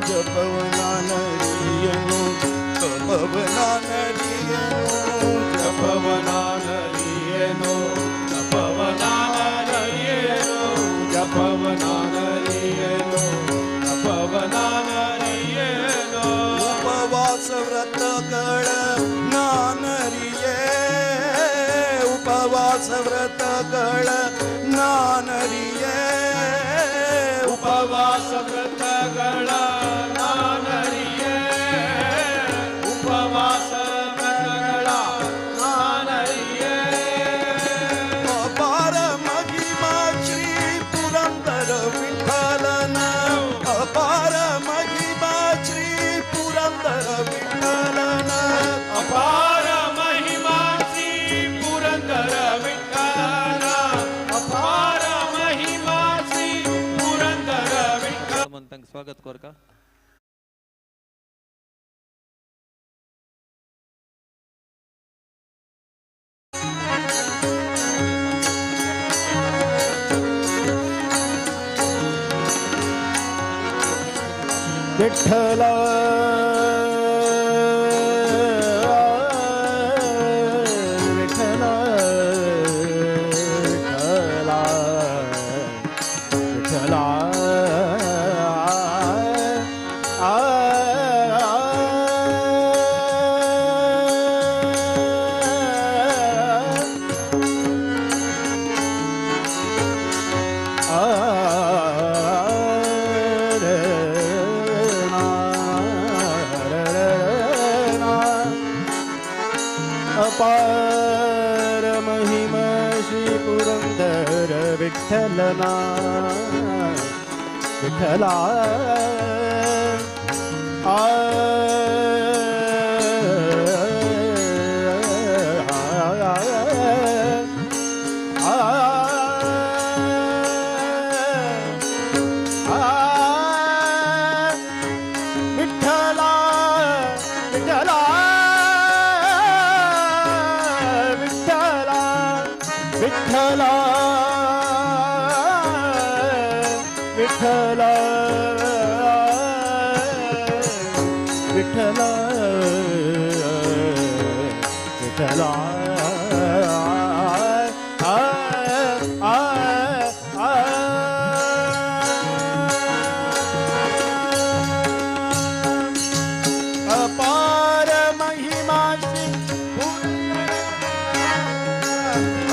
ಜಪವನಾನರಿಯನು ತಪವನಾನರಿಯನು ಜಪವನಾನರಿಯನು ತಪವನಾನರಿಯನು ಜಪವನಾನರಿಯನು ತಪವನಾನರಿಯನು ಉಪವಾಸ ವ್ರತಗಳ ನಾನರಿಯೇ ಉಪವಾಸ ವ್ರತಗಳ ನಾನರಿಯೇ ಉಪವಾಸ ವ್ರತಗಳ ನಾನರಿಯೇ ಉಪವಾಸ ವ್ರತಗಳ ನಾನರಿಯೇ ಅಪಾರ ಮಹಿಮಾ ಶ್ರೀ ಪುರಂದರ ವಿಠಲನ स्वागत कोरका. विठ्ठल विठ्ठल विठ्ठल विठ्ठल अपार महिमा श्री पुरंदर विठ्ठलना विठ्ठला आ विठ्ठला विठ्ठला विठ्ठला विठ्ठला विठ्ठला विठ्ठला विठ्ठला आ आ आ अपार महिमा श्री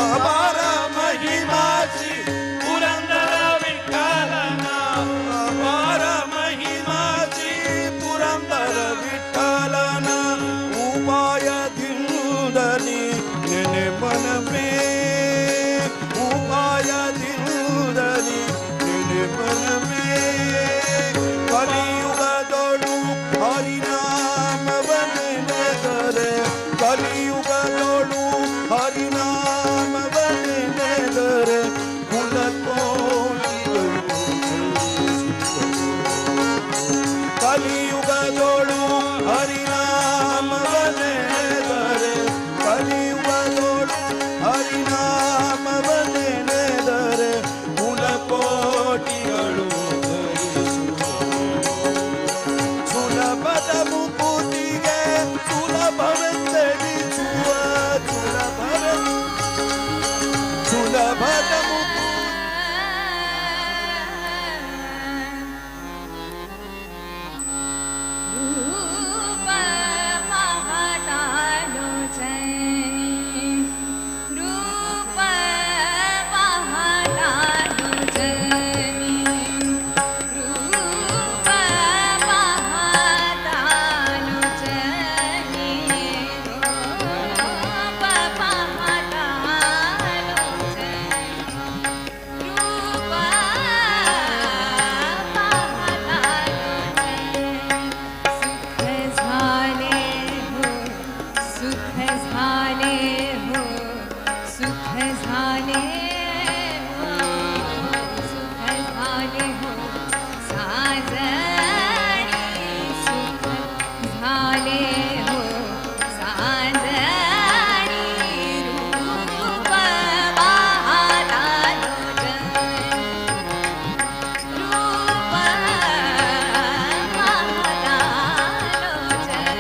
अपार महिमा श्री पुरंदर विठ्ठलना अपार महिमा श्री पुरंदर विठ्ठलना उपाय दिंदनी नेने मन में उपाय दिंदनी नेने मन में कलियुगदोळु हरिनामवनेनेದರೆ ಕಲಿಯುಗದೊಳು ಹರಿನಾಮವನೆನೆದರೆ ಕುಲಕೋಟಿಗಳು ಕಲಿಯುಗದೊಳು ಹರಿನಾಮವನೆನೆದರೆ ಕಲಿಯುಗದೊಳು ಹರಿನಾಮವನೆನೆದರೆ ಕುಲಕೋಟಿಗಳು ಸುಲಭದ ಮುಕುತಿಗೆ ಸುಲಭವೆಂದೆನಿಸುವ ಸುಲಭವೆ ಸುಲಭದ ಮುಕು रूप पाहतालोचन रूप पाहतालोचन रूप पाहतालोचन रूप पाहतालोचन रूप पाहतालोचन सुख झाले हो सुख झाले हो सुख झाले हो सुख झाले हो साजणी सुख झाले हो साजणी रूप पाहतालोचन रूप पाहतालोचन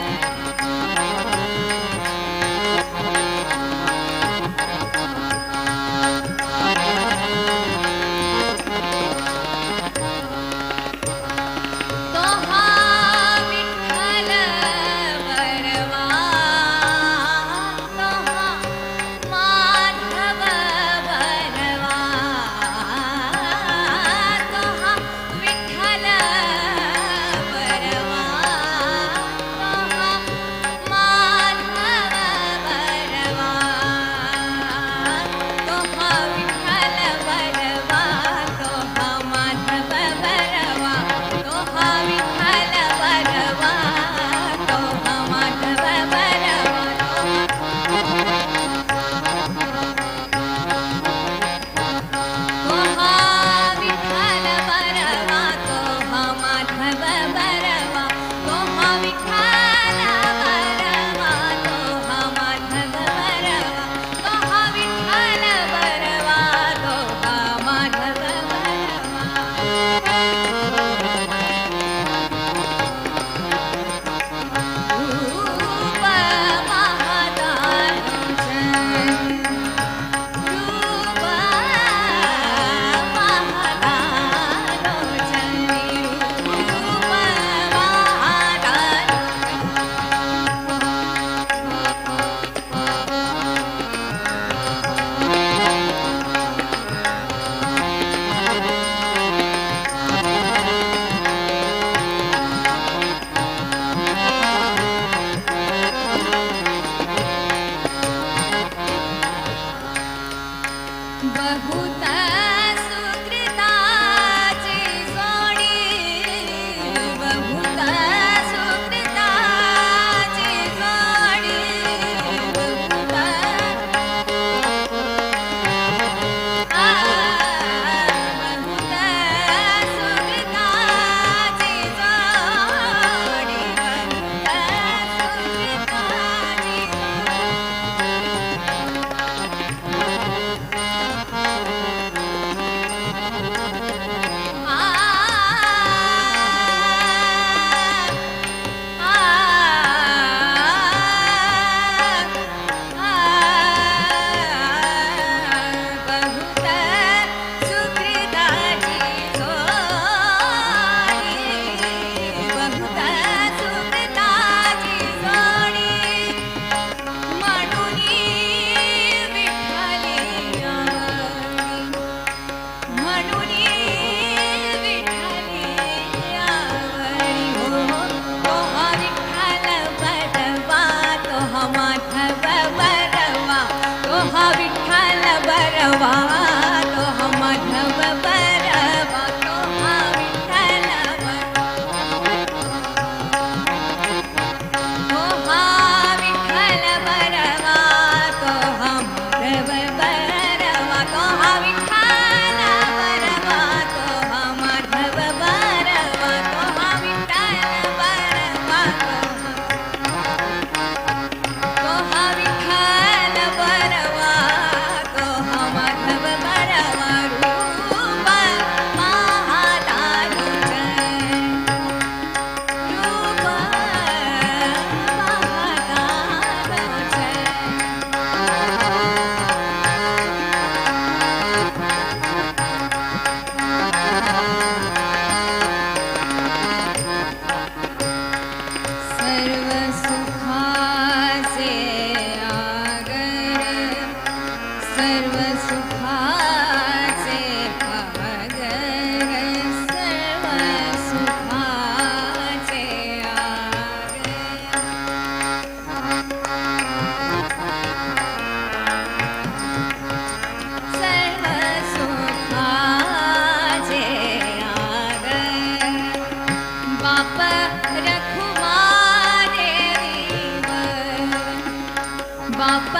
बाप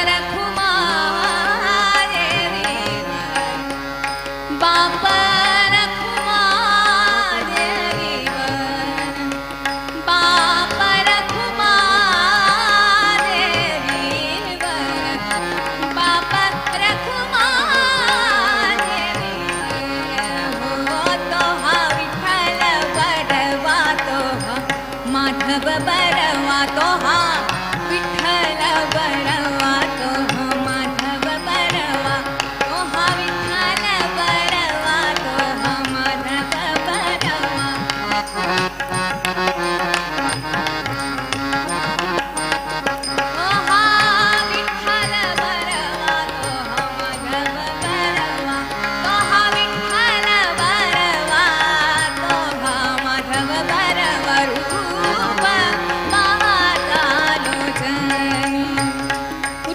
रखुमा देवी बाप रखुमा देवी बाप रखुमा देवी बाप रखुमा देवी हो तो हा विठ्ठल बरवा तो हा माधव बरवा तो हा विठ्ठल बरवा तो हा माधव बरवा तो हा विठ्ठल बरवा तो हा माधव बरवा तो हा विठ्ठल बरवा तो हा माधव बरवा तो हा विठ्ठल बरवा तो हा माधव बरवा रूप पाहतालोचनी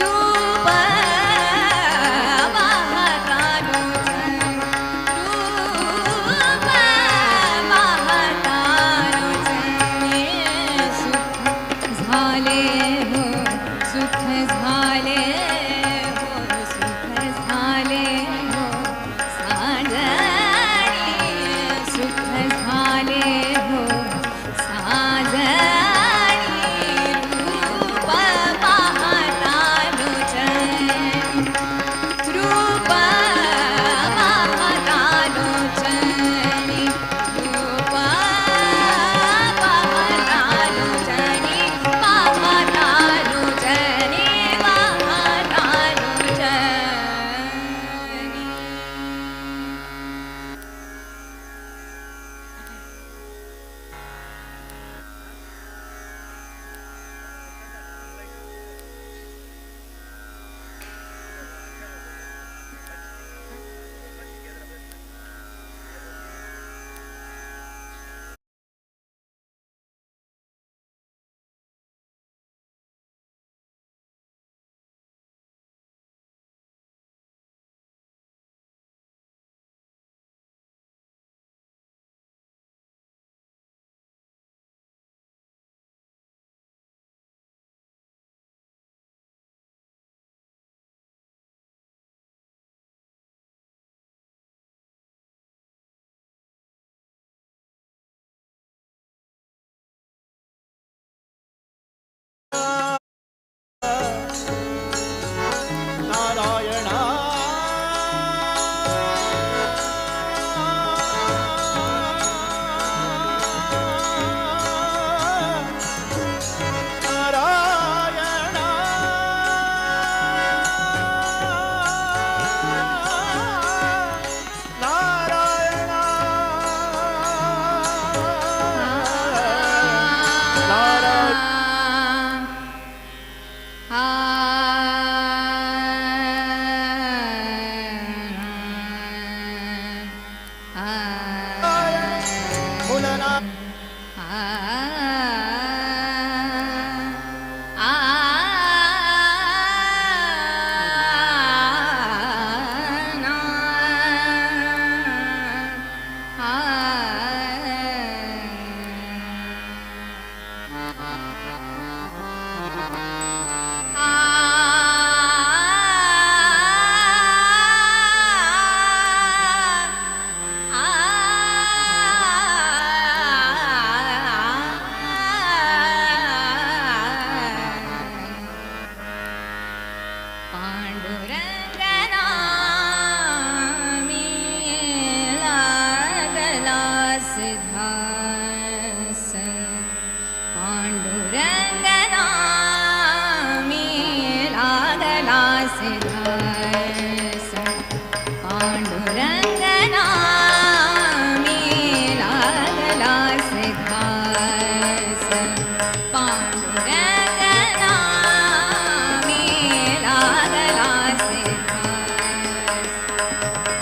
रूप पाहतालोचनी रूप पाहतालोचनी सुख झाले हो सुख झाले हो सुख झाले हो साजणी सुख झाले हो साजणी रूप पाहतालोचनी रूप पाहतालोचनी रूप पाहतालोचनी पाहतालोचनी पाहतालोचनी. नारायण नारायण नारायण नारायण.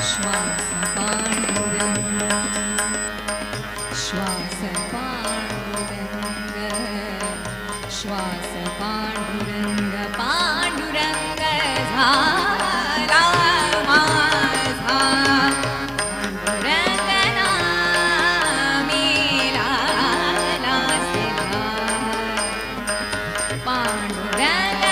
श्वास पांडुरंग श्वास पांडुरंग श्वास पांडुरंग पांडुरंग झाला माझा पांडुरंग नामी लागला सिद्धा पांडुरंग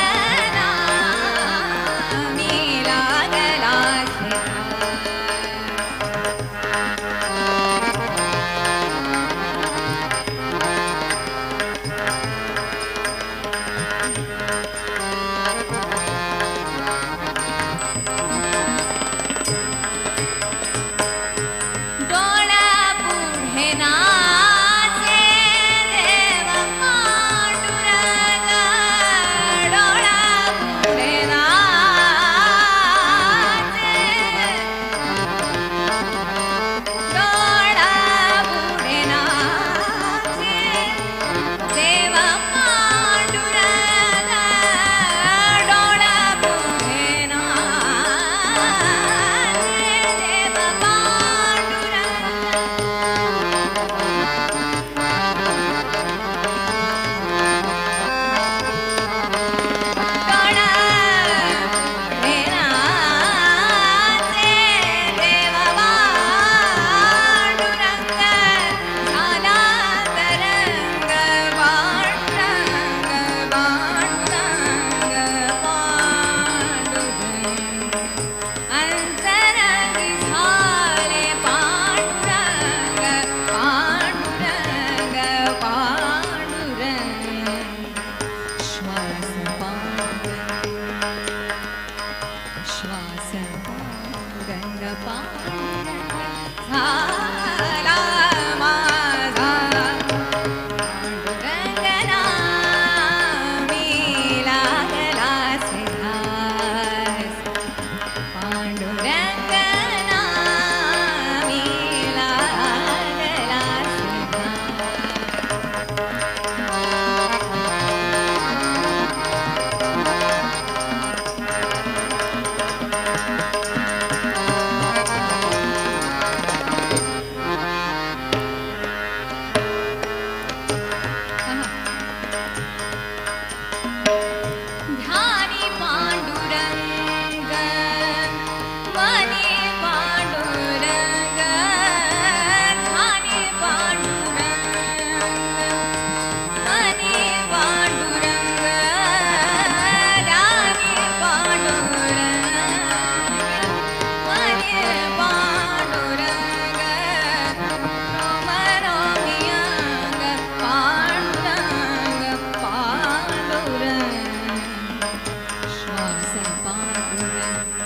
श्वास पांडुरंग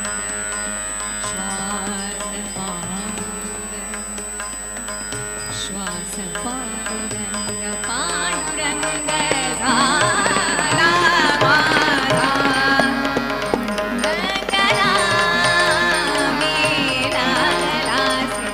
श्वास पांडुरंग श्वास पांडुरंग पांडुरंग झाला माझा पांडुरंगला मी लागलासे.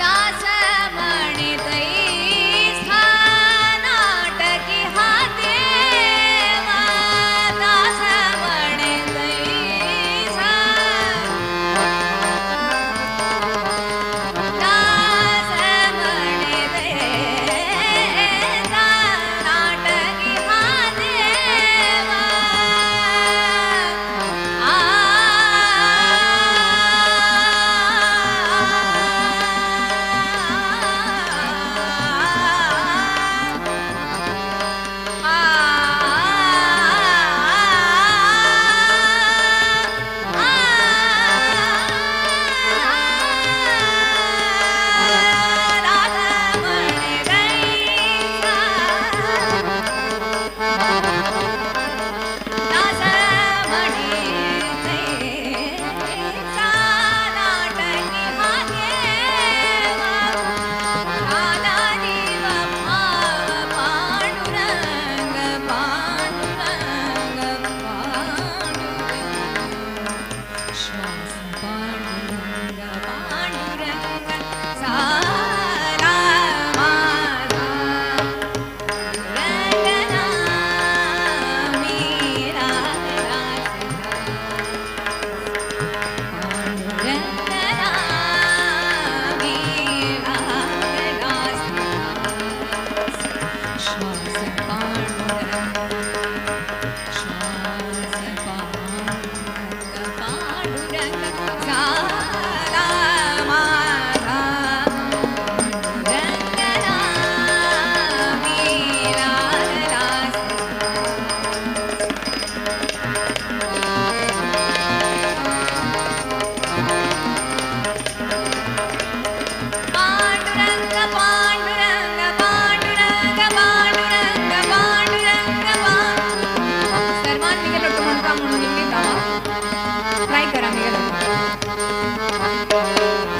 दास म्हणे तैसा नाटकी हा देवा दास म्हणे तैसा दास म्हणे तैसा नाटकी हा देवा आ पांडुरंग पांडुरंग पांडुरंग श्वास पांडुरंग पांडुरंग झाला माझा पांडुरंगना मी लागलासे पांडुरंगना मी लागलासे श्वास पांडुरंग श्वास पांडुरंग पांडुरंग झाला माझा पांडुरंगना मी लागलासे. पांडुरंग पांडुरंग पांडुरंग पांडुरंग पांडुरंग पांडुरंग. सर्वांनी मिगेल ಒಟ್ಟು म्हणता म्हणून निम्मी ट्राय करा मिगेल.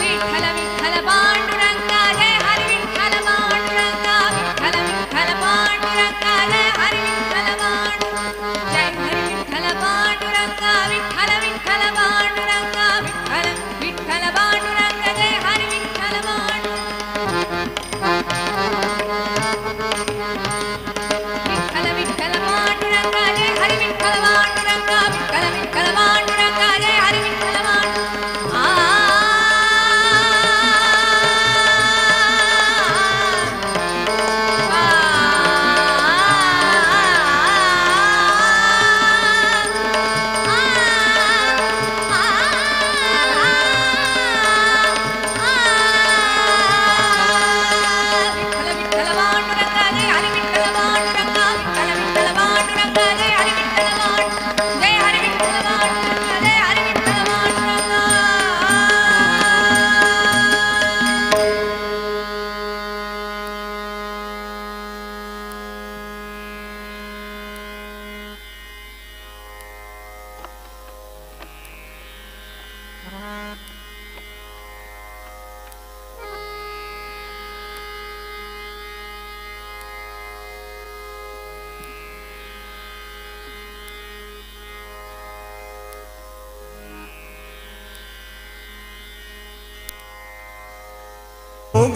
विठ्ठल विठ्ठल पांडुरंग जय हरी विठ्ठल पांडुरंग विठ्ठल विठ्ठल पांडुरंग जय हरी विठ्ठल पांडुरंग जय हरी विठ्ठल पांडुरंग विठ्ठल विठ्ठल पांडुरंग विठ्ठल विठ्ठल पांडुरंग जय हरी विठ्ठल पांडुरंग विठ्ठल विठ्ठल पांडुरंग जय हरी विठ्ठल पांडुरंग विठ्ठल विठ्ठल पांडुरंग जय हरी विठ्ठल पांडुरंग आ विठ्ठल विठ्ठल पांडुरंग जय हरी विठ्ठल पांडुरंग विठ्ठल विठ्ठल पांडुरंग जय हरी विठ्ठल पांडुरंग जय हरी विठ्ठल पांडुरंग जय हरी विठ्ठल पांडुरंग.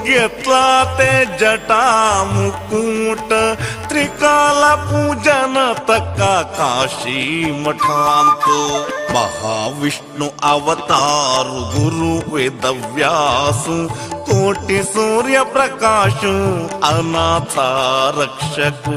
घेतला ते जटा मुकुट त्रिकाला पूजन तका काशी मठांत महाविष्णु अवतार गुरु वेदव्यासु कोटि सूर्य प्रकाशु अनाथा रक्षकु.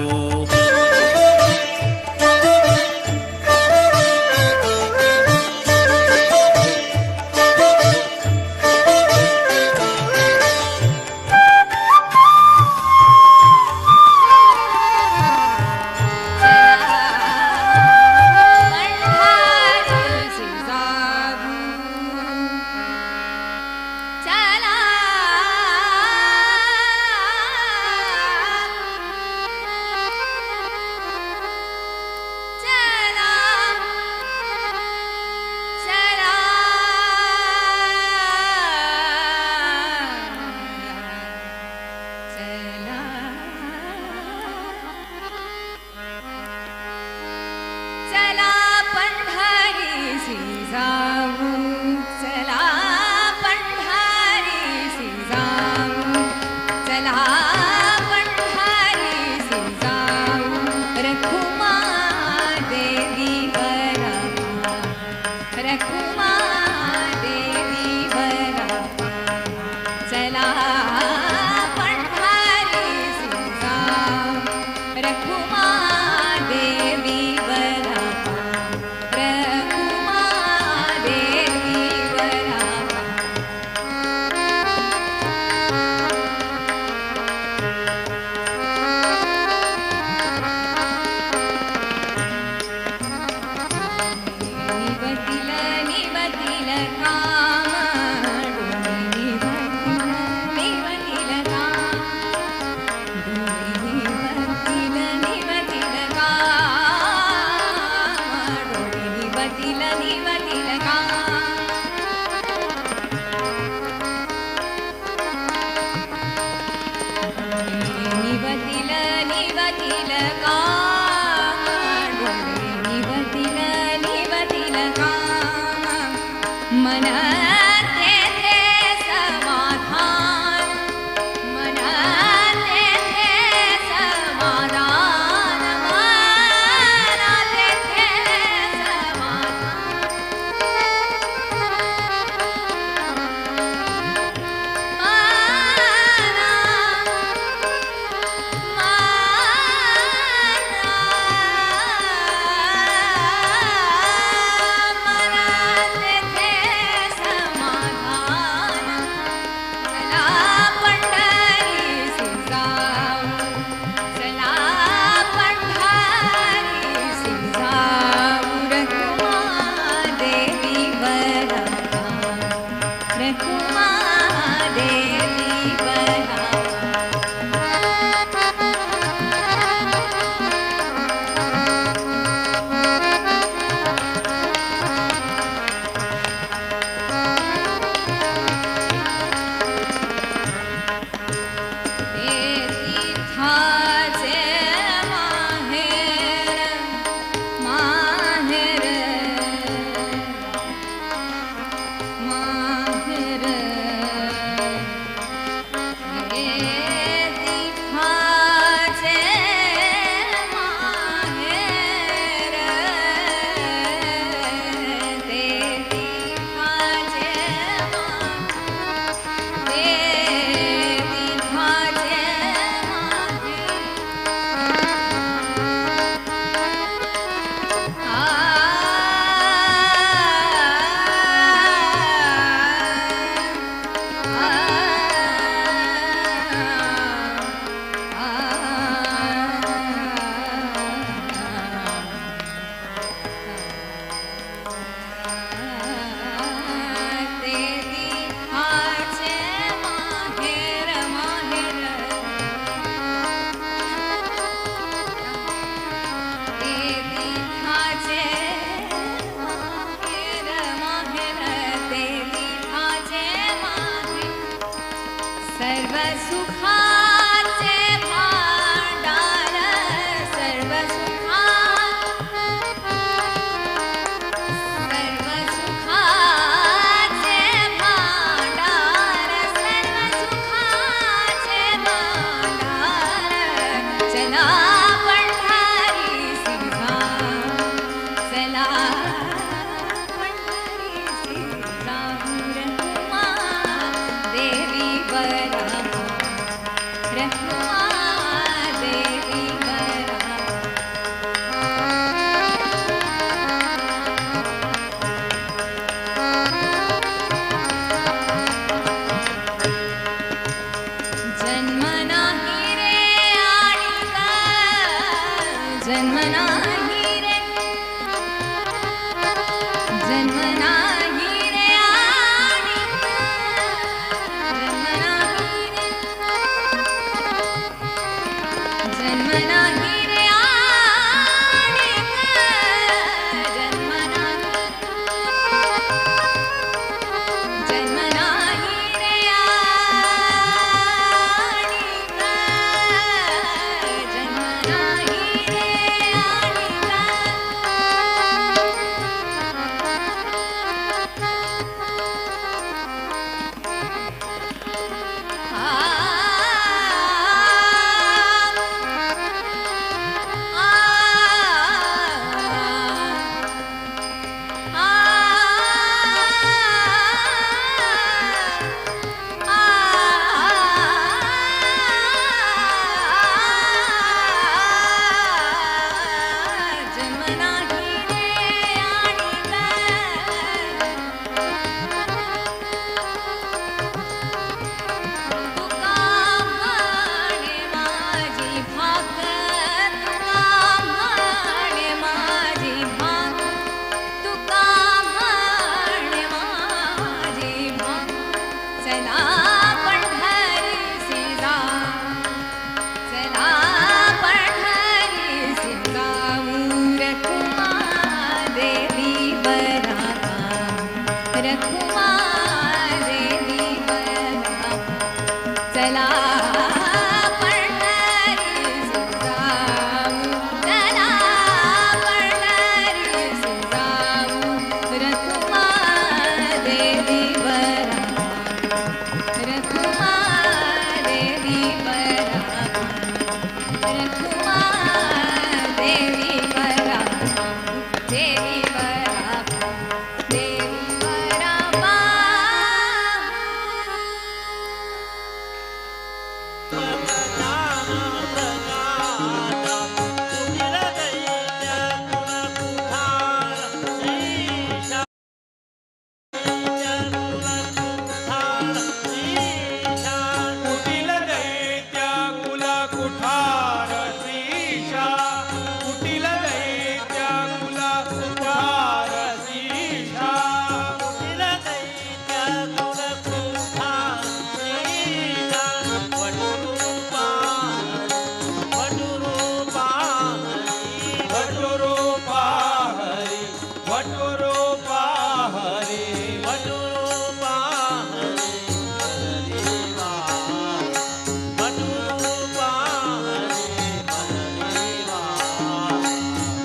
सर्व सुखाचे भांडार सर्व सुखा सर्व सुखाचे भांडार सर्व सुखाचे भांडार चला पंढरी सिजा चला पंढरी सिजा रखुमा देवी वरा रखुमा देवी वरा। जन्म नाही रे आणिका जन्म नाही रे जन्म नाही रे आणिका जन्म नाही रे जन्म नाही रे आणिका जन्म नाही जन्म नाही रे आणिका जन्म नाही रे आणिका। जन्म नाही रे आणिका तुका म्हणे माझी भाक तुका म्हणे माझी भाक तुका म्हणे माझी भाक चला पंढरी सिजा चला पंढरी सिजाऊ रखुमा देवी वरा रखुमा देवी वरा चला पंढरी सिजाऊ चला पंढरी सिजाऊ रखुमा देवी वरा रखुमा देवी वरा रखुमा देवी वरा देवी वरा देवी वरा। कुटिल दैत्य कुल कुठार श्रीशा कुटिल दैत्य कुल कुठार श्रीशा कुटिल दैत्य कुल कुठार श्रीशा वटुरूपा वटुरूपा वटुरूपा हरि वटुरूपा हरि वटुरूपा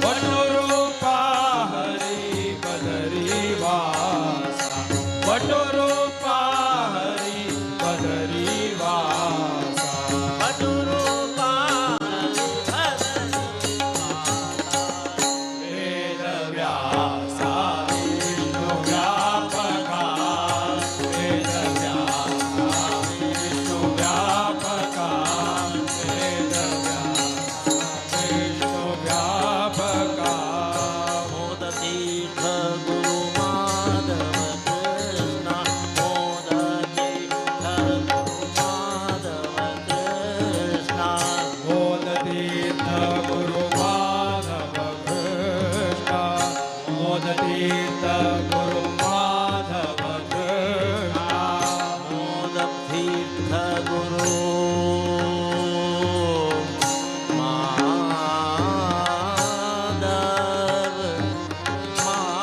वटुरूपा हरि बदरीवासा वटुरूपा हरि बदरीवासा वटुरूपा वेदव्यासा विष्णुव्यापका वेदव्यासा विष्णुव्यापका वेदव्यासा विष्णुव्यापका। मोदतीर्थ गुरु माधव कृष्ण मोदतीर्थ गुरु माधव कृष्ण मोदतीर्थ गुरु माधव कृष्ण मोदतीर्थ गुरु माधव कृष्ण मोदतीर्थ गुरु माधव माधव माधव।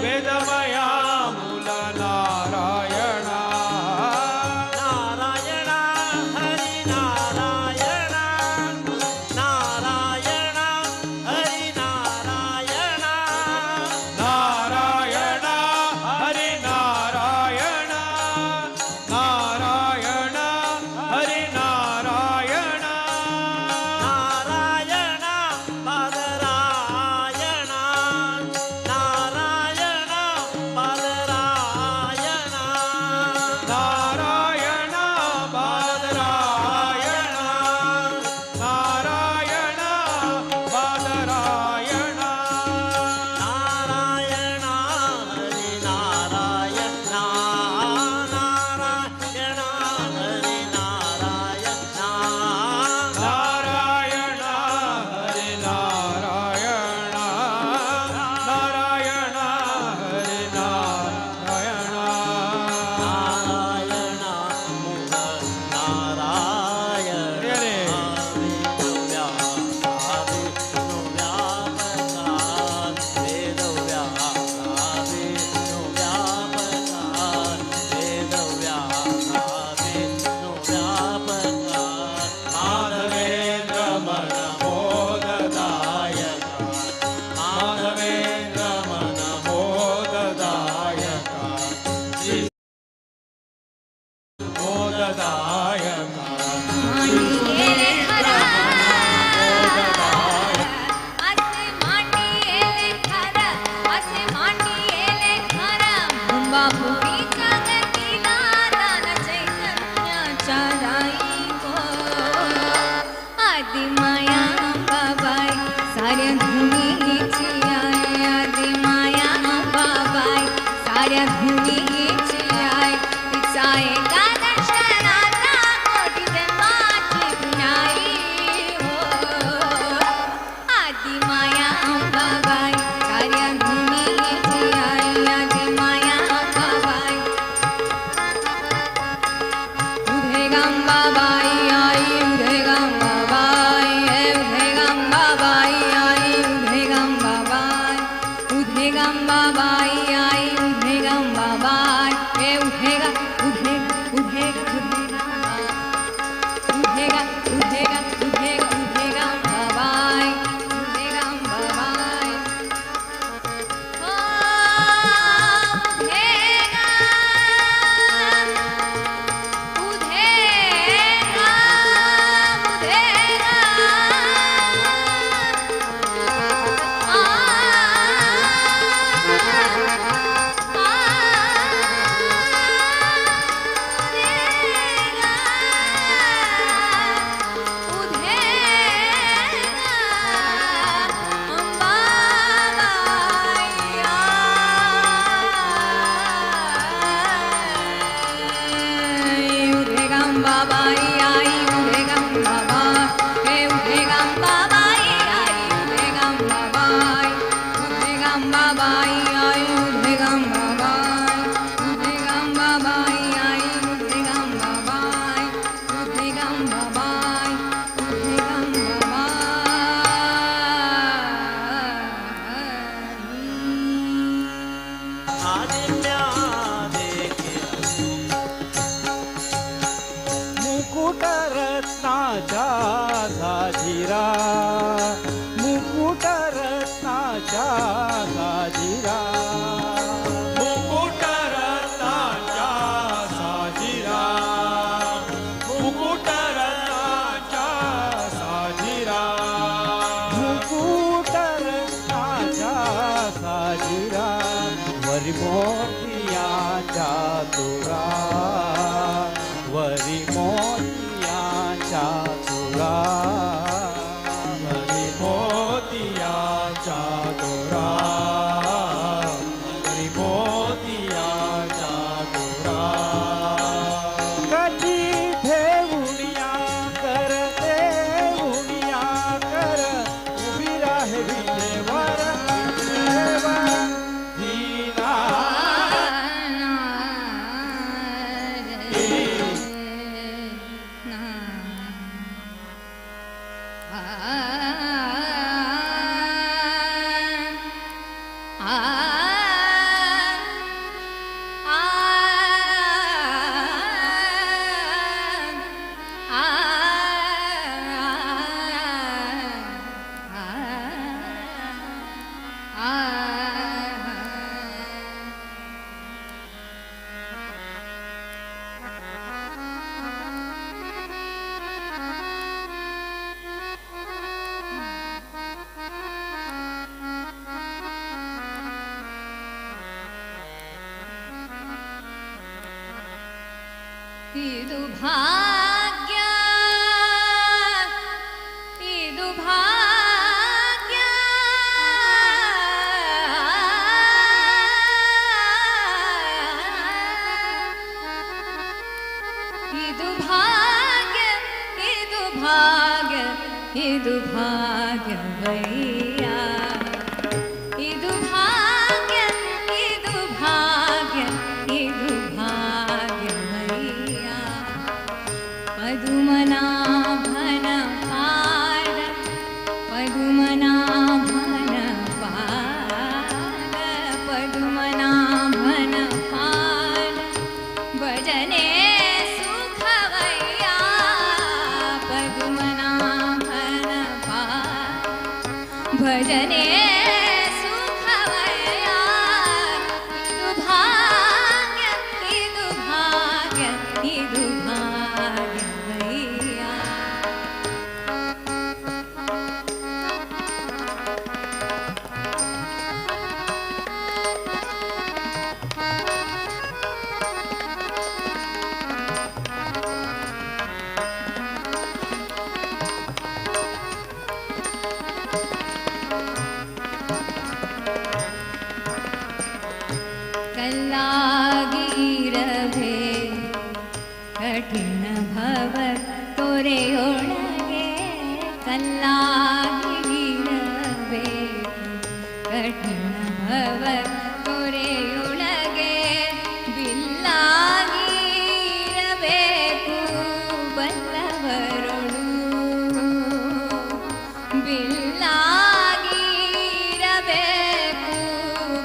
वेदमया मूल नारायण नारायण हरि नारायण नारायण हरि नारायण नारायण हरि नारायण नारायण हरि नारायण नारायण बादरायण नारायण बादरायण नारायण बादरायण नारायण बादरायण नारायण हरि नारायण नारायण हरि नारायण नारायण हरि नारायण नारायण हरि नारायण नारायण मुख नारायण माधवेन्द्र मन मोददायक माधवेन्द्र मन मोददायक मोददायक आदिमाया अंबाबाई साऱ्या धुनीची I Adimaya Ambabai साऱ्या धुनीची I तिचा एका दर्शनाचा कोटी जन्माची पुण्याई हो आदिमाया अंबाबाई साऱ्या धुनीची I Adimaya Ambabai उधे गंबाबाई आई उधे गंबाबाई हे उधे गंबाबाई आई उधे गंबाबाई उधे गंबाबाई आई उधे गंबाबाई हे उधे ग उधे उधे उधे उधे ग उधे ग उधे ग उधे गंबाबाई उधे गंबाबाई ओ उधे ग उधे ग उधे ग आ उधे अंबाबाई उधे गंबाबाई आई उधे गंबाबाई हे उधे गंबाबाई आई उधे गंबाबाई उधे गंबाबाई आई उधे गंबाबाई उधे गंबाबाई आई उधे गंबाबाई उधे गंबाबाई उधे मुकुट रत्नाच्या साजिरा मुकुट रत्नाच्या साजिरा मुकुट रत्नाच्या साजिरा मुकुट रत्नाच्या साजिरा मुकुट रत्नाच्या साजिरा वरी मोतियाच्या तुरा वरी मोतियाच्या तुरा वरी मोतियाच्या तुरा वरी मोतियाच्या तुरा कधी ठेवूनिया कर देऊनिया कर उभी राहे विजेवर विजेवर धीना गंबाबाई ಇದು ಭಾಗ್ಯ ಇದು ಭಾಗ್ಯ ಇದು ಭಾಗ್ಯ ಇದು ಭಾಗ್ಯ ಇದು ಭಾಗ್ಯವಯ್ಯ ಇದು ಭಾಗ್ಯ ಇದು ಭಾಗ್ಯ ಇದು ಭಾಗ್ಯವಯ್ಯ ಪದುಮನಾಭನ ಪಾದ ಪದುಮನಾಭನ ಪಾದ ಪದುಮನಾಭನ ಪಾದ ಭಜನೆ ಸುಖವಯ್ಯ ಪದುಮನಾಭನ ಪಾದ ಭಜನೆ ಸುಖವಯ್ಯ ಇದು ಭಾಗ್ಯ ಇದು ಭಾಗ್ಯ ಇದು ಭಾಗ್ಯವಯ್ಯ. ಕಲ್ಲಾಗಿರಬೇ ಕಠಿಣ ಭವ ತೊರೆಯೊಳಗೆ ಕಲ್ಲಾಗಿರಬೇಕು ಕಠಿಣ ಭವ ತೊರೆಯೊಳಗೆ ಬಿಲ್ಲಾಗಿರಬೇಕು ಬಲ್ಲವರೊಳು ಬಿಲ್ಲಾಗಿರಬೇಕು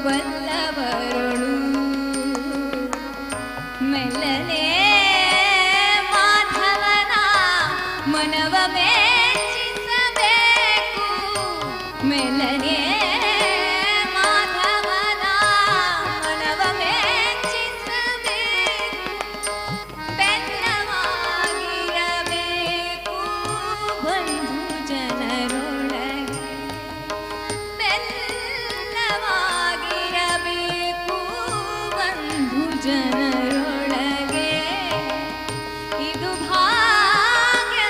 ಬಲ್ಲವರೊಳು ಮೆಲ್ಲನೆ ಮಾಧವನ ಮನವ ಮೆಚ್ಚಿಸಬೇಕು ಮೆಲ್ಲನೆ ಮಾಧವನ ಮನವ ಮೆಚ್ಚಿಸಬೇಕು ಬೆಲ್ಲವಾಗಿರಬೇಕು ಬಂಧು ಜನರೊಳಗೆ ಬೆಲ್ಲವಾಗಿರಬೇಕು ಬಂಧು ಜನರೊಳಗೆ ಇದು ಭಾಗ್ಯ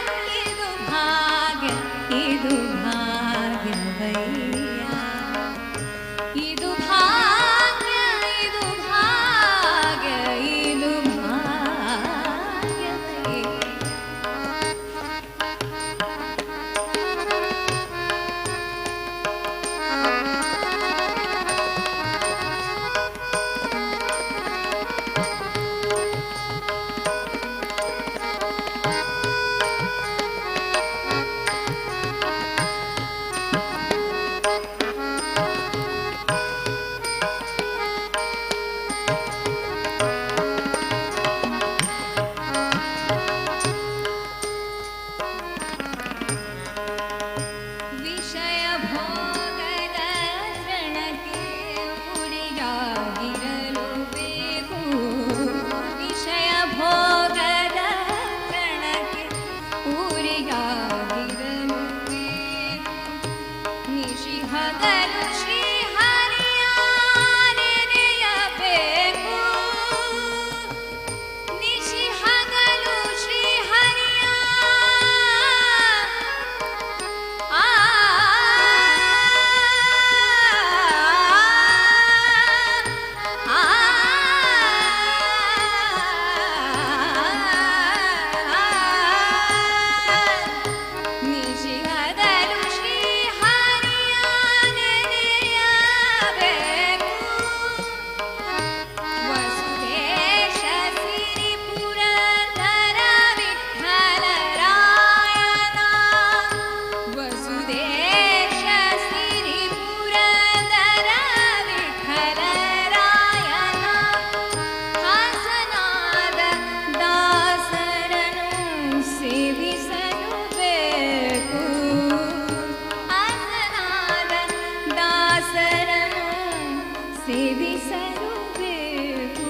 ಇದು ಭಾಗ್ಯ ಇದು ಭಾಗ್ಯವಯ್ಯ ಇದು ಭಾಗ್ಯ ಇದು ಭಾಗ್ಯ ಇದು ಭಾಗ್ಯವಯ್ಯ. ವಿಷಯ ಭೋಗದ ತೃಣಕ್ಕೆ ಉರಿಯಾಗಿರಲು ಬೇಕು ವಿಷಯ ಭೋಗದ ತೃಣಕ್ಕೆ ಉರಿಯಾಗಿರಲು ಬೇಕು ನಿಶಿ ಹಗಲು ಶ್ರೀ ಹರಿಯ ನೆನೆಯಬೇಕು ನಿಶಿ ಹಗಲು ಶ್ರೀ ಹರಿಯ ಆ ನಿಶಿಹಗಲು ಶ್ರೀ ಹರಿಯ ನೆನೆಯಬೇಕು ವಸುದೇಶ ಸಿರಿ ಪುರಂದರ ವಿಠಲರಾಯನ ವಸುದೇಶ ಸಿರಿ ಪುರಂದರ ವಿಠಲರಾಯನ ಹಾಸನಾದ ದಾಸರನು ಸೇವಿಸಲು ಬೇಕು ಹಾಸನಾದ ದಾಸರನು ಸೇವಿಸಲು ಬೇಕು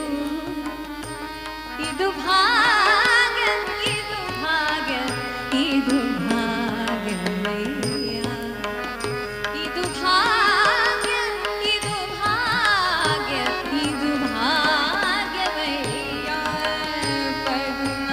ಇದು ಭಾಗ್ಯ ಇದು ಭಾಗ್ಯ ಇದು ಭಾಗ್ಯವಯ್ಯ ಇದು ಭಾಗ್ಯ ಇದು ಭಾಗ್ಯ ಇದು ಭಾಗ್ಯವಯ್ಯ ಪದ್ಮ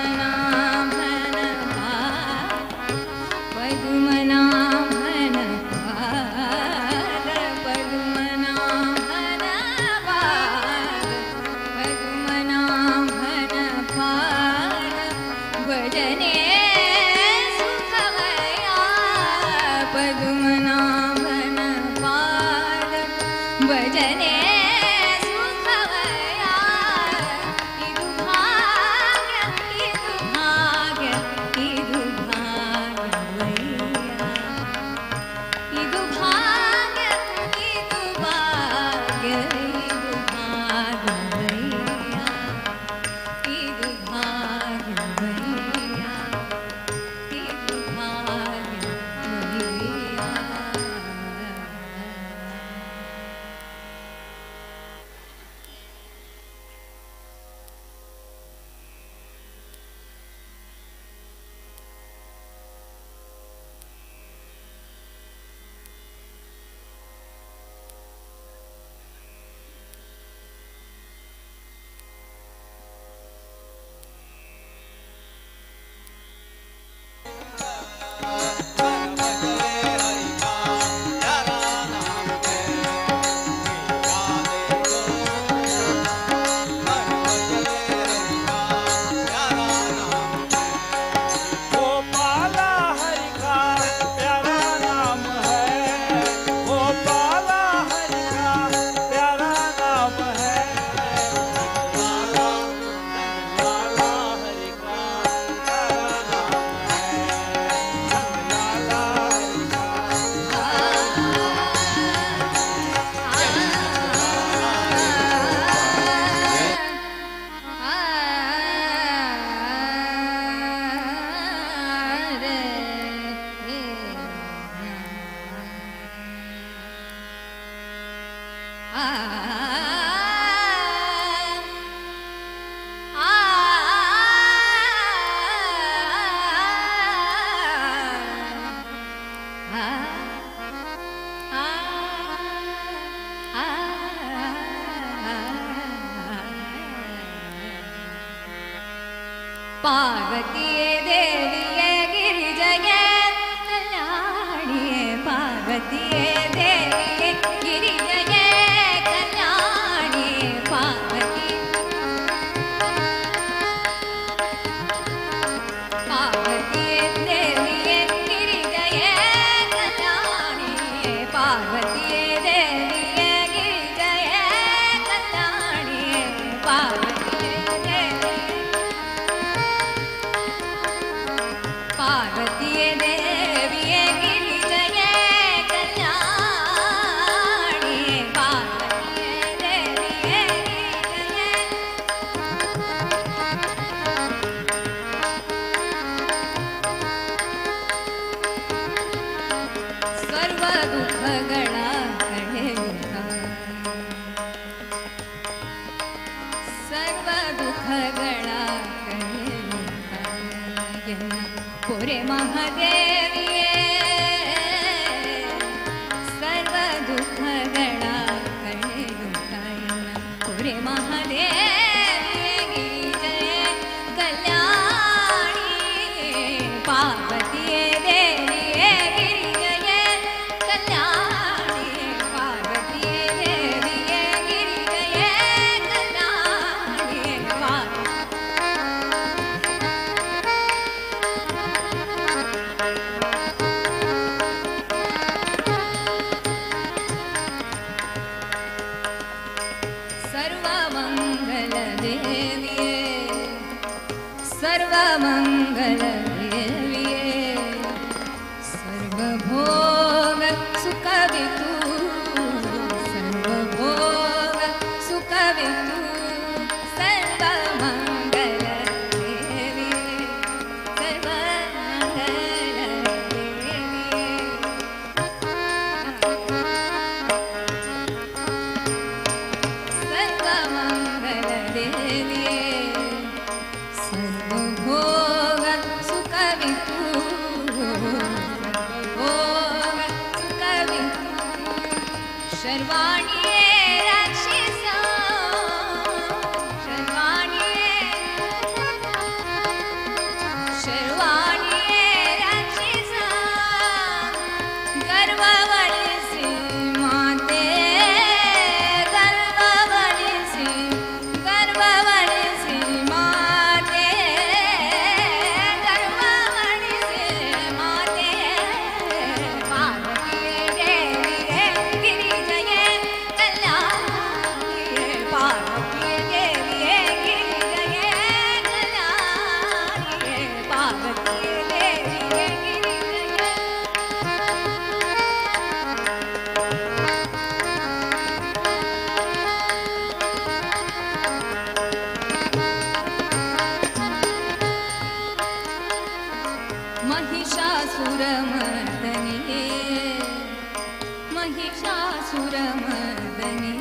ಪಾರ್ವತಿಯೇ ದೇವಿಯೇ ಗಿರಿಜಯೇ ಕಲ್ಯಾಣಿಯೇ ಪಾರ್ವತಿಯೇ ದೇವಿಯೇ ಗಿರಿಜಯೇ ಕಲ್ಯಾಣಿಯೇ ಪಾರ್ವತಿ ಪಾರ್ವತಿಯೇ ದೇವಿಯೇ ಗಿರಿಜಯೇ ಕಲ್ಯಾಣಿಯೇ ಪಾರ್ವತಿಯೇ ದೇವಿಯೇ ಗಿರಿಜಯೇ ಕಲ್ಯಾಣಿಯೇ ಪಾರ್ವತಿಯೇ ದೇವಿಯೇ ಪಾರ್ವತಿಯೇ ದೇವಿಯೇ ಗಿರಿಜಯೇ ಕಲ್ಯಾಣಿಯೇ ಪಾರ್ವತಿಯೇ ದೇವಿಯೇ ಗಿರಿಜಯೇ ಸರ್ವ ದುಃಖಗಳ ಕಳೆಯುತ್ತ ಸರ್ವ ದುಃಖಗಳ ಕಳೆಯುತ್ತ ಎನ್ನ ಪೊರೆ ಮಹಾದೇವಿಯೇ ಸರ್ವ ದುಃಖಗಳ ಕಳೆಯುತ್ತ ಎನ್ನ ಪೊರೆ ಮಹಾದೇವಿಯೇ ಗಿರಿಜಯೇ ಕಲ್ಯಾಣಿಯೇ ಪಾರ್ವತಿಯೇ ದೇವಿಯೇ ಗಿರಿಜಯೇ ಕಲ್ಯಾಣಿಯೇ ಪಾರ್ವತಿಯೇ ದೇವಿಯೇ ಗಿರಿಜಯೇ ಕಲ್ಯಾಣಿಯೇ ಪಾರ್ವತಿ ಸರ್ವಮಂಗಲ ದೇವಿಯೇ ಸರ್ವಮಂಗಲ ದೇವಿಯೇ ಸರ್ವಭೋಗ ಸುಖವಿತು ಸರ್ವಭೋಗ ಸುಖವಿತು ಸರ್ವಮಂಗಲ ದೇವಿಯೇ ಸರ್ವಮಂಗಲ ದೇವಿಯೇ ಸರ್ವಮಂಗಲ ದೇವಿಯೇ ಸರ್ವಭೋಗ ಸುಖವಿತು ಸರ್ವಭೋಗ ಸುಖವಿತು ಶರ್ವಾಣಿಯೇ ರಕ್ಷಿಸ ಶರ್ವಾಣಿಯೇ ಶರ್ವಾಣಿಯೇ ರಕ್ಷಿಸ ಗರ್ವವಳಿಸಿ ಮಾತೆ ಗರ್ವವಳಿಸಿ ಗರ್ವವಳಿಸಿ ಮಾತೆ ಗರ್ವವಳಿಸಿ ಮಾತೆ ಪಾರ್ವತಿಯೇ ದೇವಿಯೇ ಗಿರಿಜಯೇ ಕಲ್ಯಾಣಿಯೇ ಪಾರ್ವತಿಯೇ ದೇವಿಯೇ ಗಿರಿಜಯೇ ಕಲ್ಯಾಣಿಯೇ ಪಾರ್ವತಿಯೇ ದೇವಿಯೇ ಗಿರಿಜಯೇ महिषासुरमर्दने महिषासुरमर्दने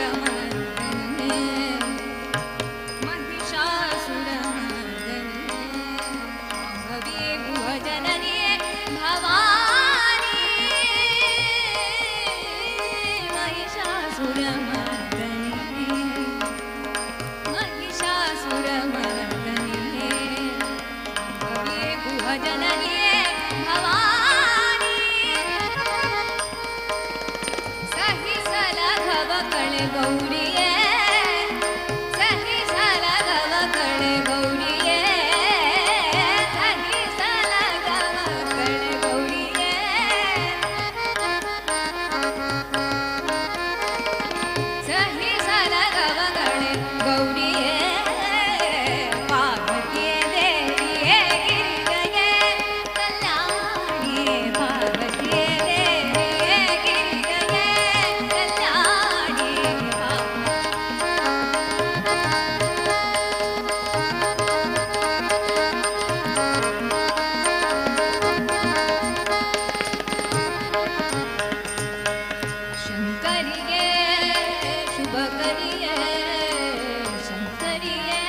महिषासुरमर्दने महिषासुरमर्दने शाम्भवी भुवजननी भवानी महिषासुरमर्दने महिषासुरमर्दने शाम्भवी भुवजननी भवानी ಸಹಿಸಲಾಘವ ಕಳೆ ಗೌರಿಯೇ ಸಹಿಸಲಾಘವ ಕಳೆ ಗೌರಿಯೇ ಸಹಿಸಲಾಘವ ಕಳೆ ಗೌರಿಯೇ ಸಹಿಸಲಾಘವ ಕಳೆ ಗೌರಿಯೇ ಪಾರ್ವತಿಯೇ ದೇವಿಯೇ ಗಿರಿಜಯೇ ಕಲ್ಯಾಣಿಯೇ ಪಾರ್ವತಿಯೇ ದೇವಿಯೇ ಗಿರಿಜಯೇ ಕಲ್ಯಾಣಿಯೇ ಶಂಕರಿಯೇ ಶುಭಕರಿಯೇ ಶಂಕರಿಯೇ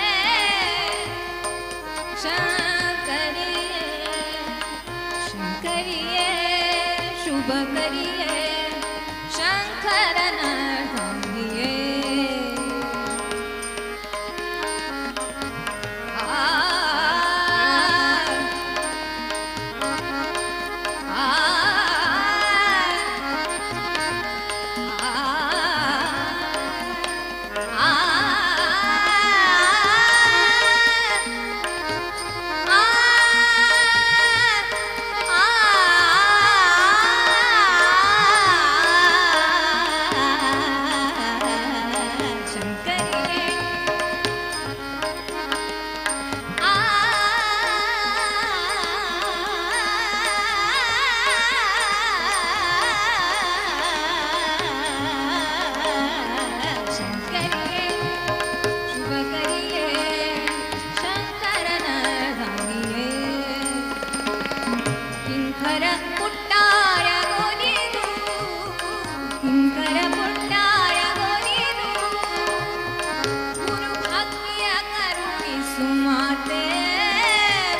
ಶಂಕರಿಯೇ ಶಂಕರಿಯೇ ಶುಭಕರಿಯೇ ಶಂಕರನ ಪುಟ್ಟಾರ ಗೋಲಿದು ಕಿಂಕರ ಪುಟ್ಟಾರ ಗೋಲಿದು ಗುರು ಭಕ್ತಿಯ ಕರುಣಿಸು ಮಾತೆ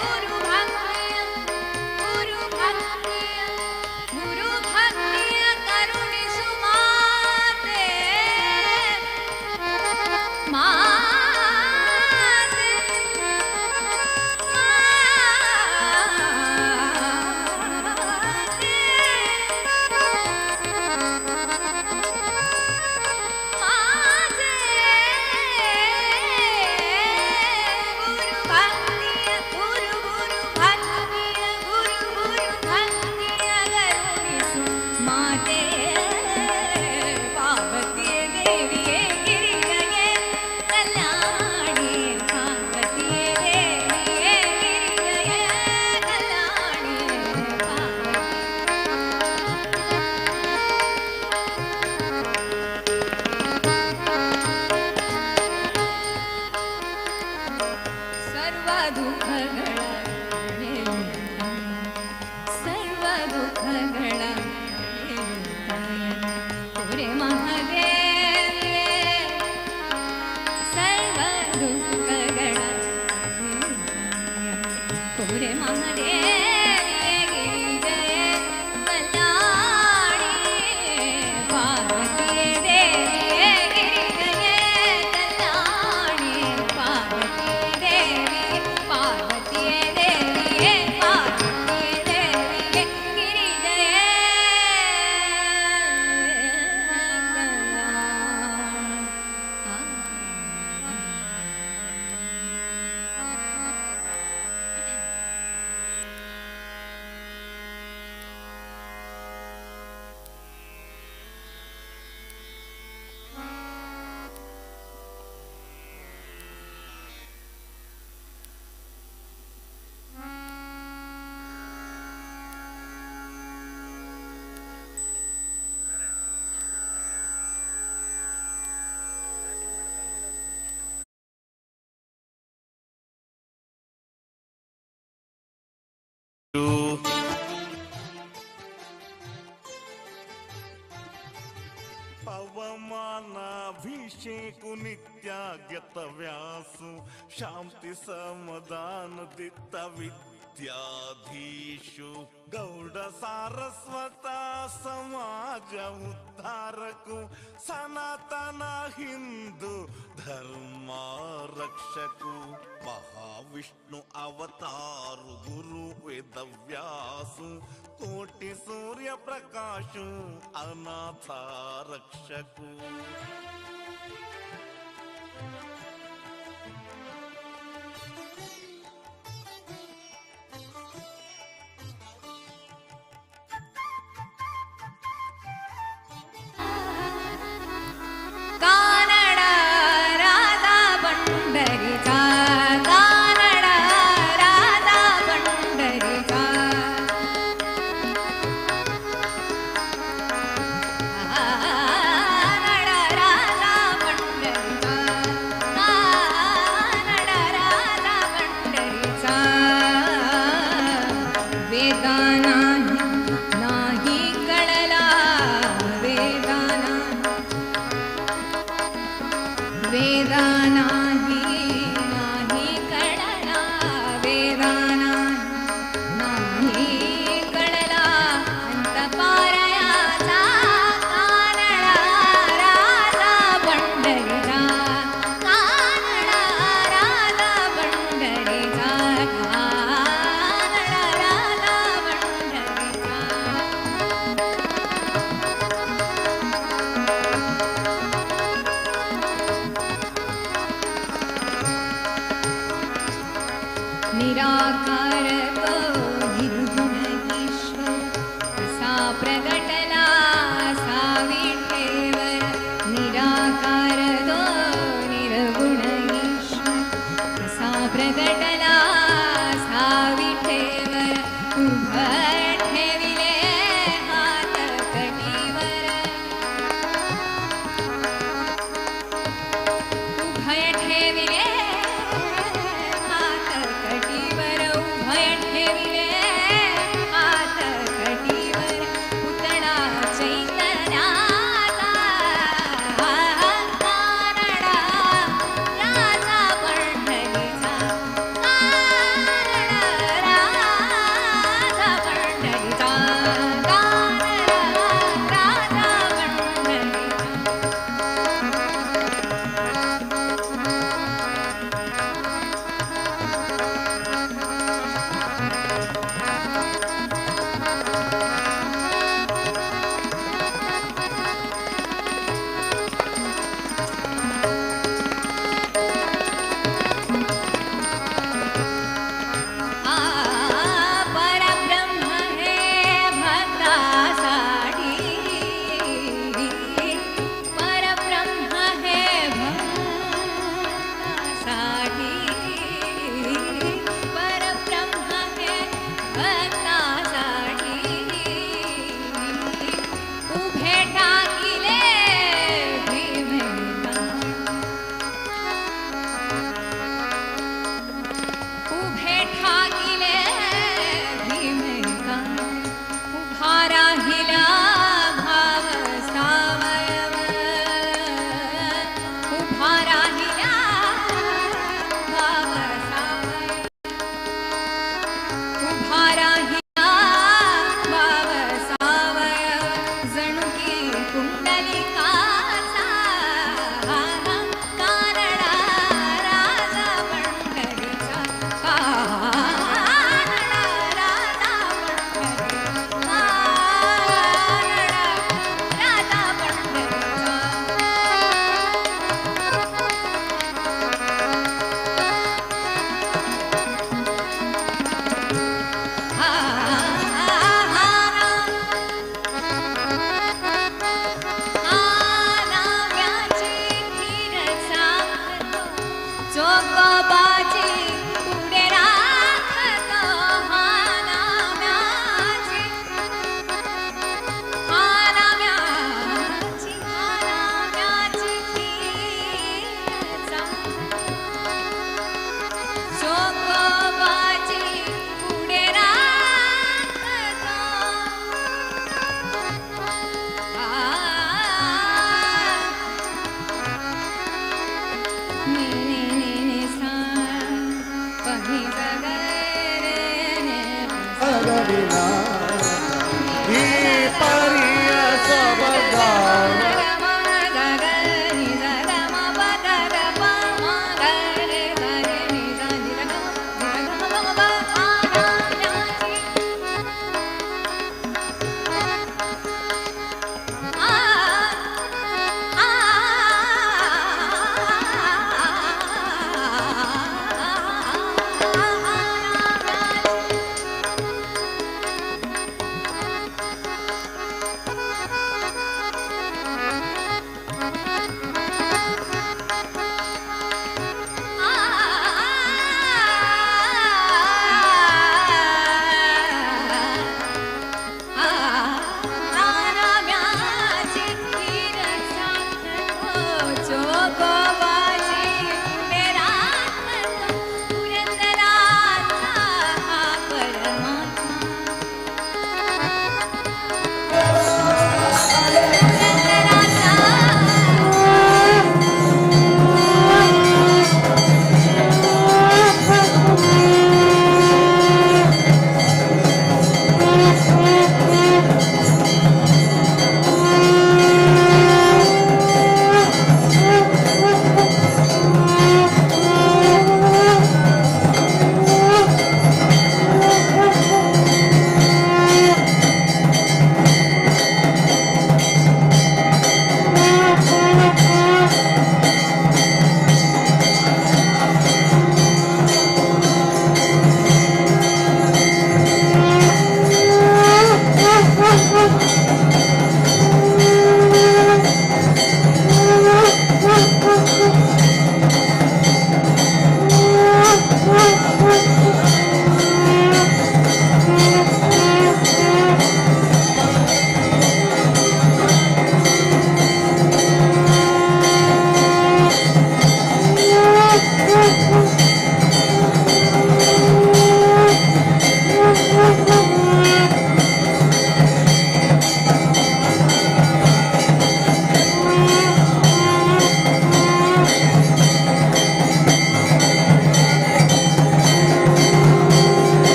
ಗುರು ಭಕ್ತಿಯ ಗುರು ಭಕ್ತಿಯ ಗುರು ಭಕ್ತಿಯ ಕರುಣಿಸು ಮಾತೆ ಮಾತೆ ಮಾತೆ ಗುರು ಭಕ್ತಿಯ ಗುರು ಗುರು ಭಕ್ತಿಯ ಗುರು ಗುರು ಭಕ್ತಿಯ ಕರುಣಿಸು ಮಾತೆ ಪಾರ್ವತಿಯ ದೇವಿಯೇ ಗಿರಿಜಯೇ ಕಲ್ಯಾಣಿ ಪಾರ್ವತಿಯ ದೇವಿಯೇ ಗಿರಿಜಯೇ ಕಲ್ಯಾಣಿ ಸರ್ವ ದುಃಖಗಳ ಸರ್ವ ದುಃಖಗಳ ಪುರೆ ಮಹಾದೇವಿಯೇ ಸರ್ವ ದುಃಖಗಳ ಪುರೆ ಮಹಾದೇವಿಯೇ ಗಿರಿಜಯೇ ಕಲ್ಯಾಣಿ ಪಾರ್ವತಿಯೇ ದೇವಿಯೇ ಗಿರಿಜಯೇ ಕಲ್ಯಾಣಿ ಪಾರ್ವತಿಯೇ ದೇವಿ ಪಾರ್ವತಿಯೇ ದೇವಿಯೇ ಪಾರ್ವತಿಯೇ ದೇವಿಯೇ ಗಿರಿಜಯೇ ಪವಮಾನಾಭಿಷೇಕು ನಿತ್ಯಾಗ್ಯತ ವ್ಯಾಸು ಶಾಂತಿ ಸಮದಾನ ದಿತ್ತ ವಿದ್ಯಾಧೀಶು ಗೌಡ ಸಾರಸ್ವತ ಸಮಾಜ ಉದ್ಧಾರಕು ಸನಾತನ ಹಿಂದೂ ಧರ್ಮ ರಕ್ಷಕು ಮಹಾವಿಷ್ಣು ಅವತಾರು ಗುರು ವೇದವ್ಯಾಸು ಕೋಟಿ ಸೂರ್ಯ ಪ್ರಕಾಶು ಅನಾಥ ರಕ್ಷಕು. ಕಾನಡ ರಾಧಾ ಪಂಡರಿಚಾ ಕಾನಡ ರಾಧಾ ಪಂಡರಿಚಾ ಕಾನಡ ರಾಧಾ ಪಂಡರಿಚಾ ಕಾನಡ ರಾಧಾ ಪಂಡರಿಚಾ ವೇದ नाही नाही कळला वेदा वेदा नाही नाही कळला वेदा नाही कळला अंत पारयाचा कानडा राजा पंढरीचा कानडा राजा पंढरीचा कानडा राजा पंढरीचा. निराकार तो निर्गुण ईश्वर असा प्रगटला साविठेवर निराकार तो निर्गुण ईश्वर असा प्रगटला साविठेवर उभे ठेविले हात कटीवर उभय ठेविले हात कटीवर उभय ठेविले हात कटीवर.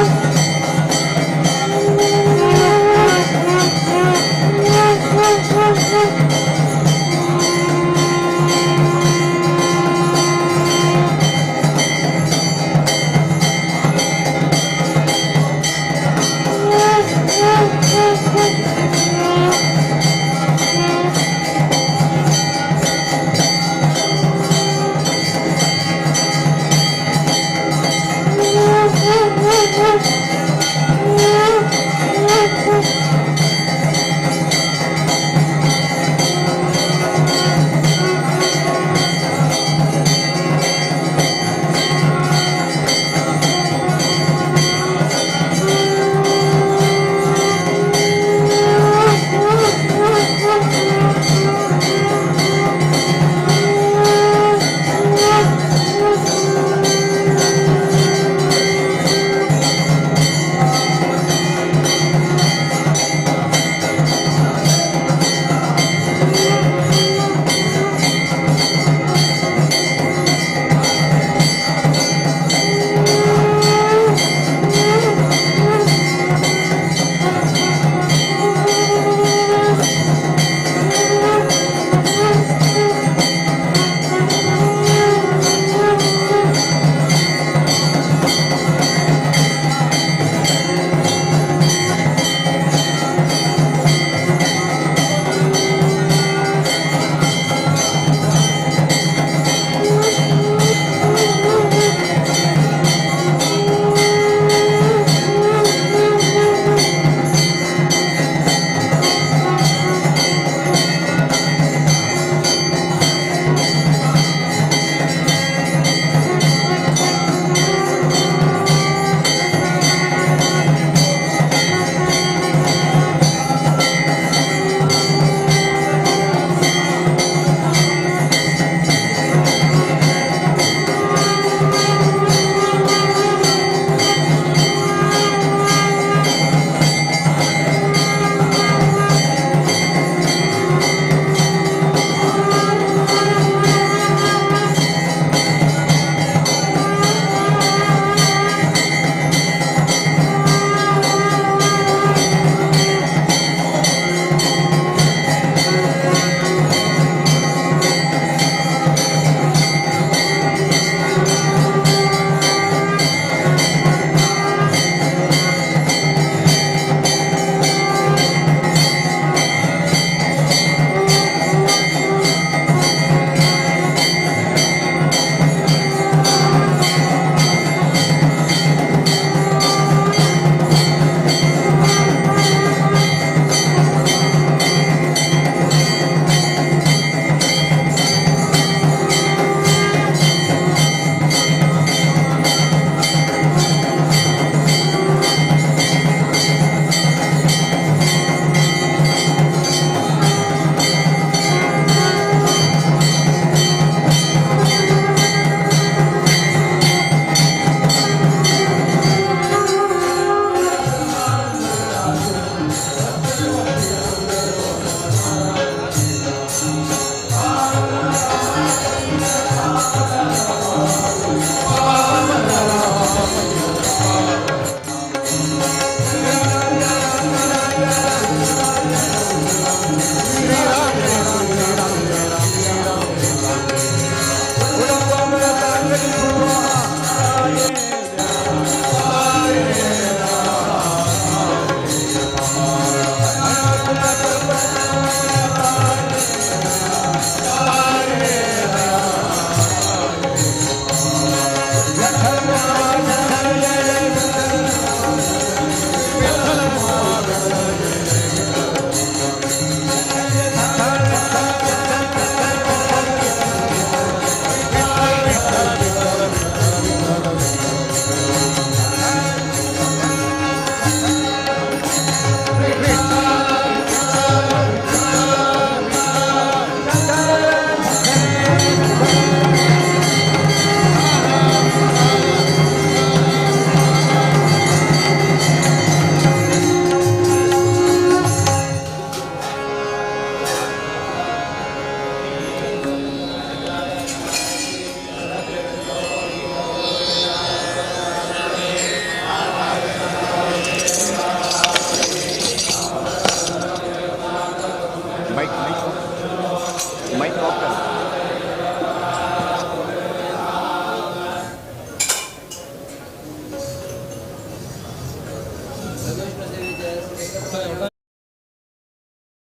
Thank you.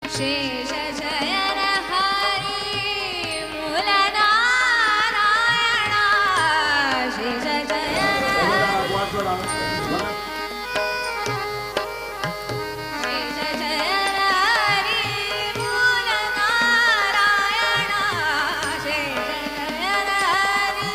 शेषशयन हरि मूलनारायण शेषशयन शेषशयन हरि मूलनारायण शेषशयन हरि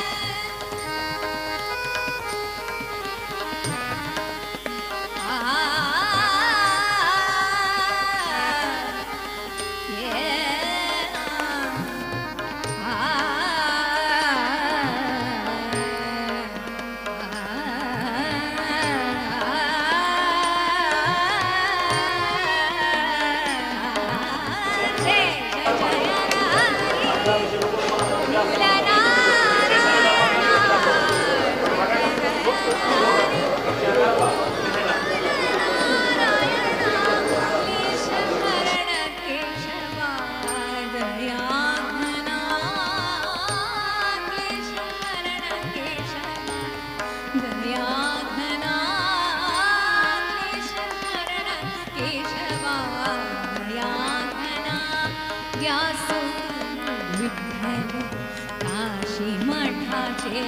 काशी मठाचे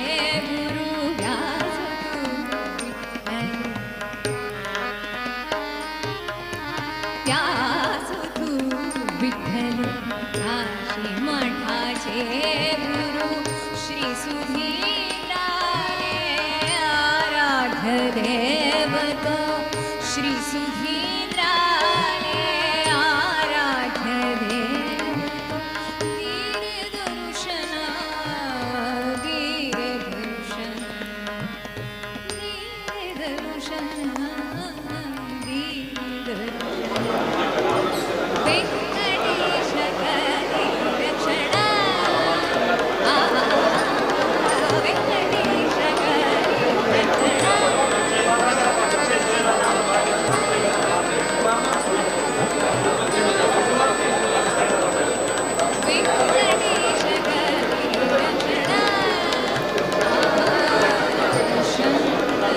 गुरु व्यास व्यास तू विठ्ठल काशी मठाचे गुरु श्री सुधींद्राले आराध्य देवत श्री सुधींद्राले आराध्य देवत धीर दर्शन धीर दर्शन धीर दर्शन धीर दर्शन वेंकटेश करी रक्षण वेंकटेश करी रक्षण वेंकटेश करी रक्षण शंकर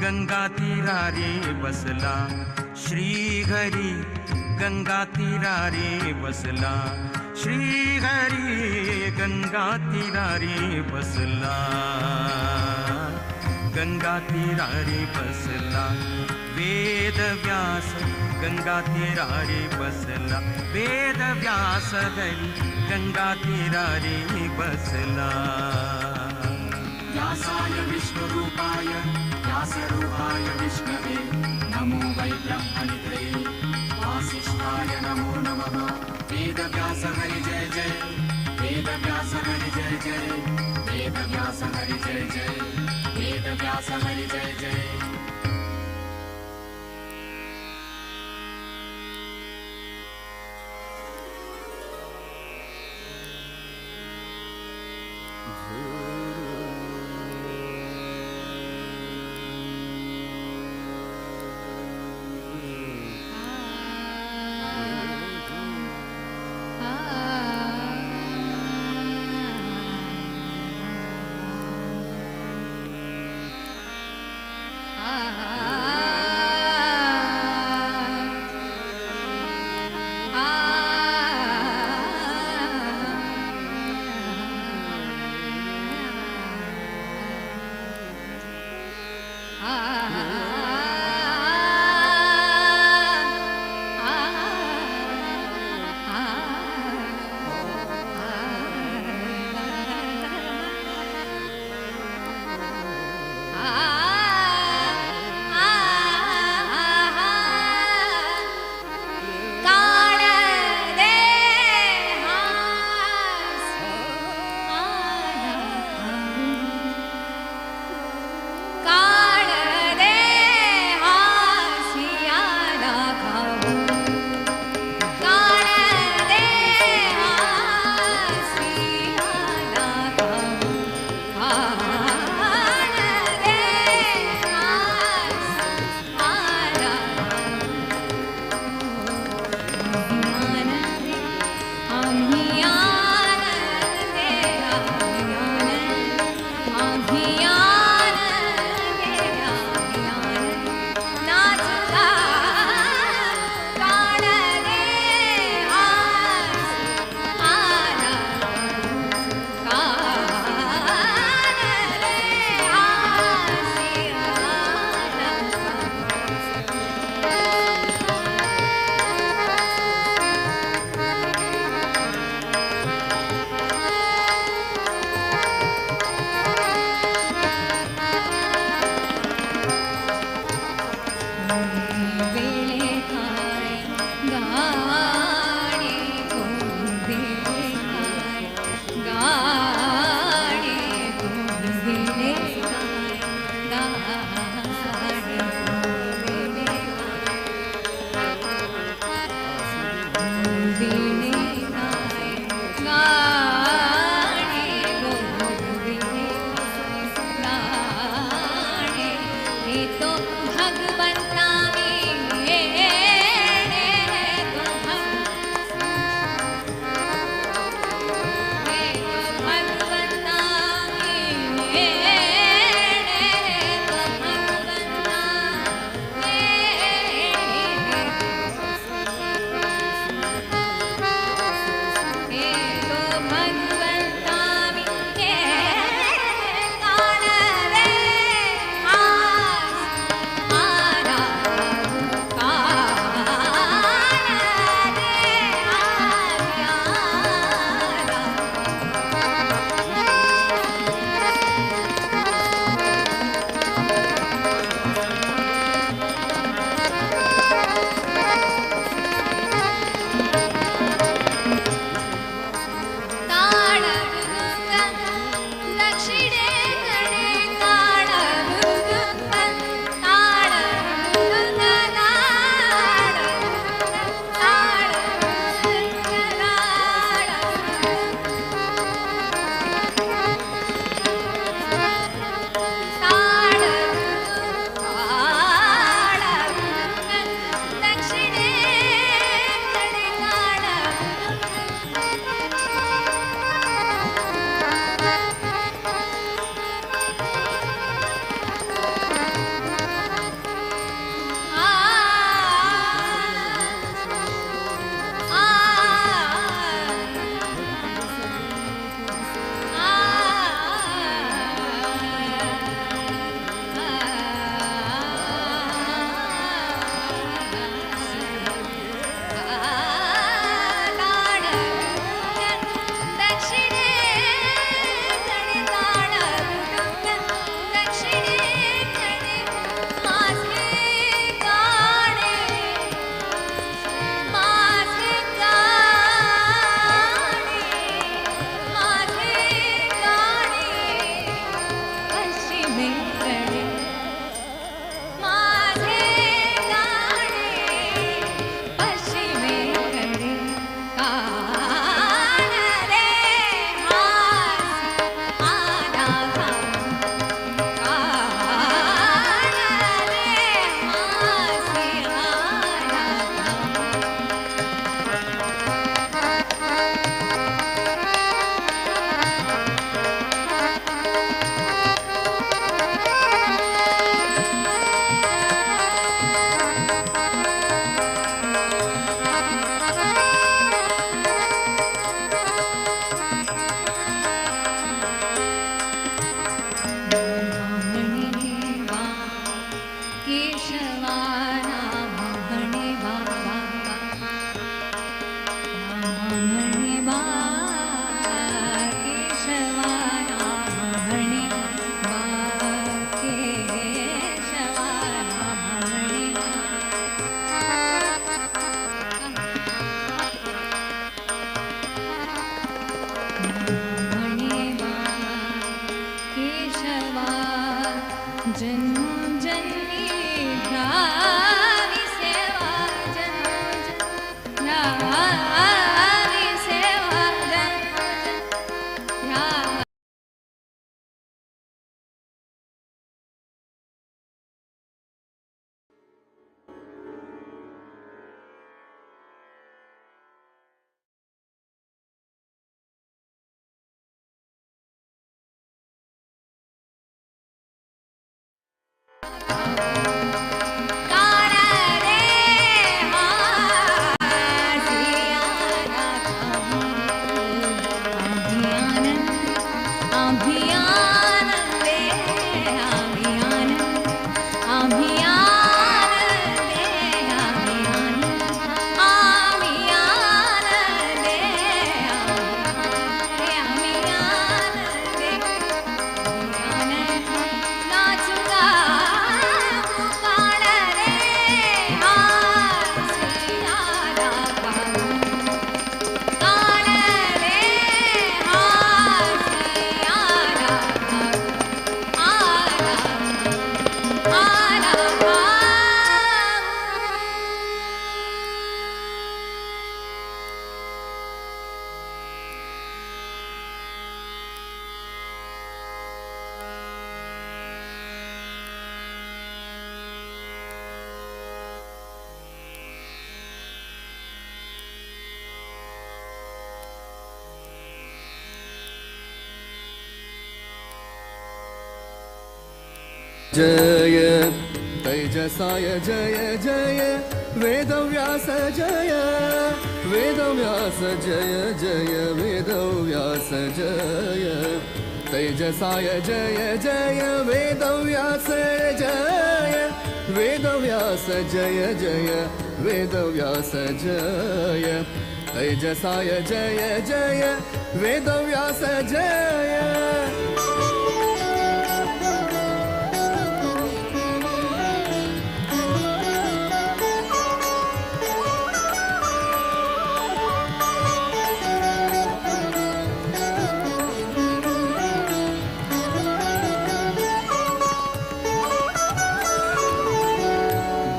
Ganga तीरारी बसला श्री हरी, गंगा तीरारी बसला श्री हरी, गंगा तीरारी बसला। गंगा तीरारी बसला वेद व्यास गंगा तीरारी बसला वेद व्यास हरी गंगा तीरारी बसला। व्यासाय विष्णुरूपाय व्यासरूपाय विष्णवे नमो वै ब्रह्मनिधये वासिष्ठाय नमो नमः। वेदव्यास हरि जय जय वेदव्यास हरि जय जय वेदव्यास हरि जय जय वेदव्यास हरि जय जय। जन्मोजन्मी ध्यावी सेवा ध्यावी सेवा ध्या जय तैजसाय जय जय वेदव्यास जय वेदव्यास जय जय वेदव्यास जय तैजसाय जय जय वेदव्यास जय वेदव्यास जय जय वेदव्यास जय तैजसाय जय जय वेदव्यास जय।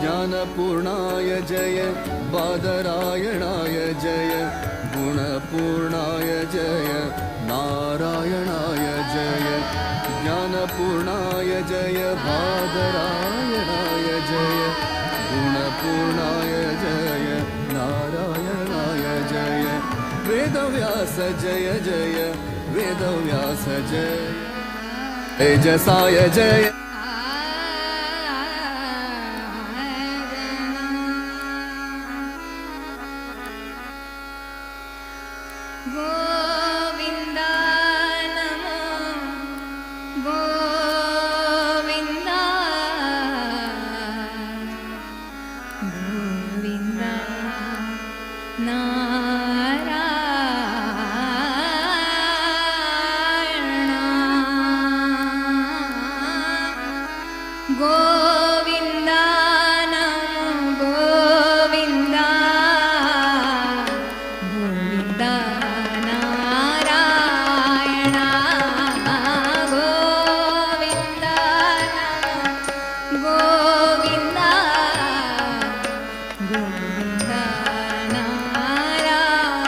ज्ञानपूर्णाय जय बादरायणाय जय गुणपूर्णाय जय नारायणाय जय ज्ञानपूर्णाय जय बादरायणाय जय गुणपूर्णाय जय नारायणाय जय वेदव्यास जय जय वेदव्यास जय तेजसाय जय। गोविन्दा नमो गोविन्दा गोविन्दा नारायण गोविन्दा नमो गोविन्दा गोविन्दा नारायण गोविन्दा गोविन्दा गोविन्दा नारायण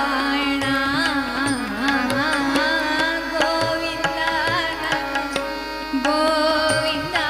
गोविन्दा गोविन्दा।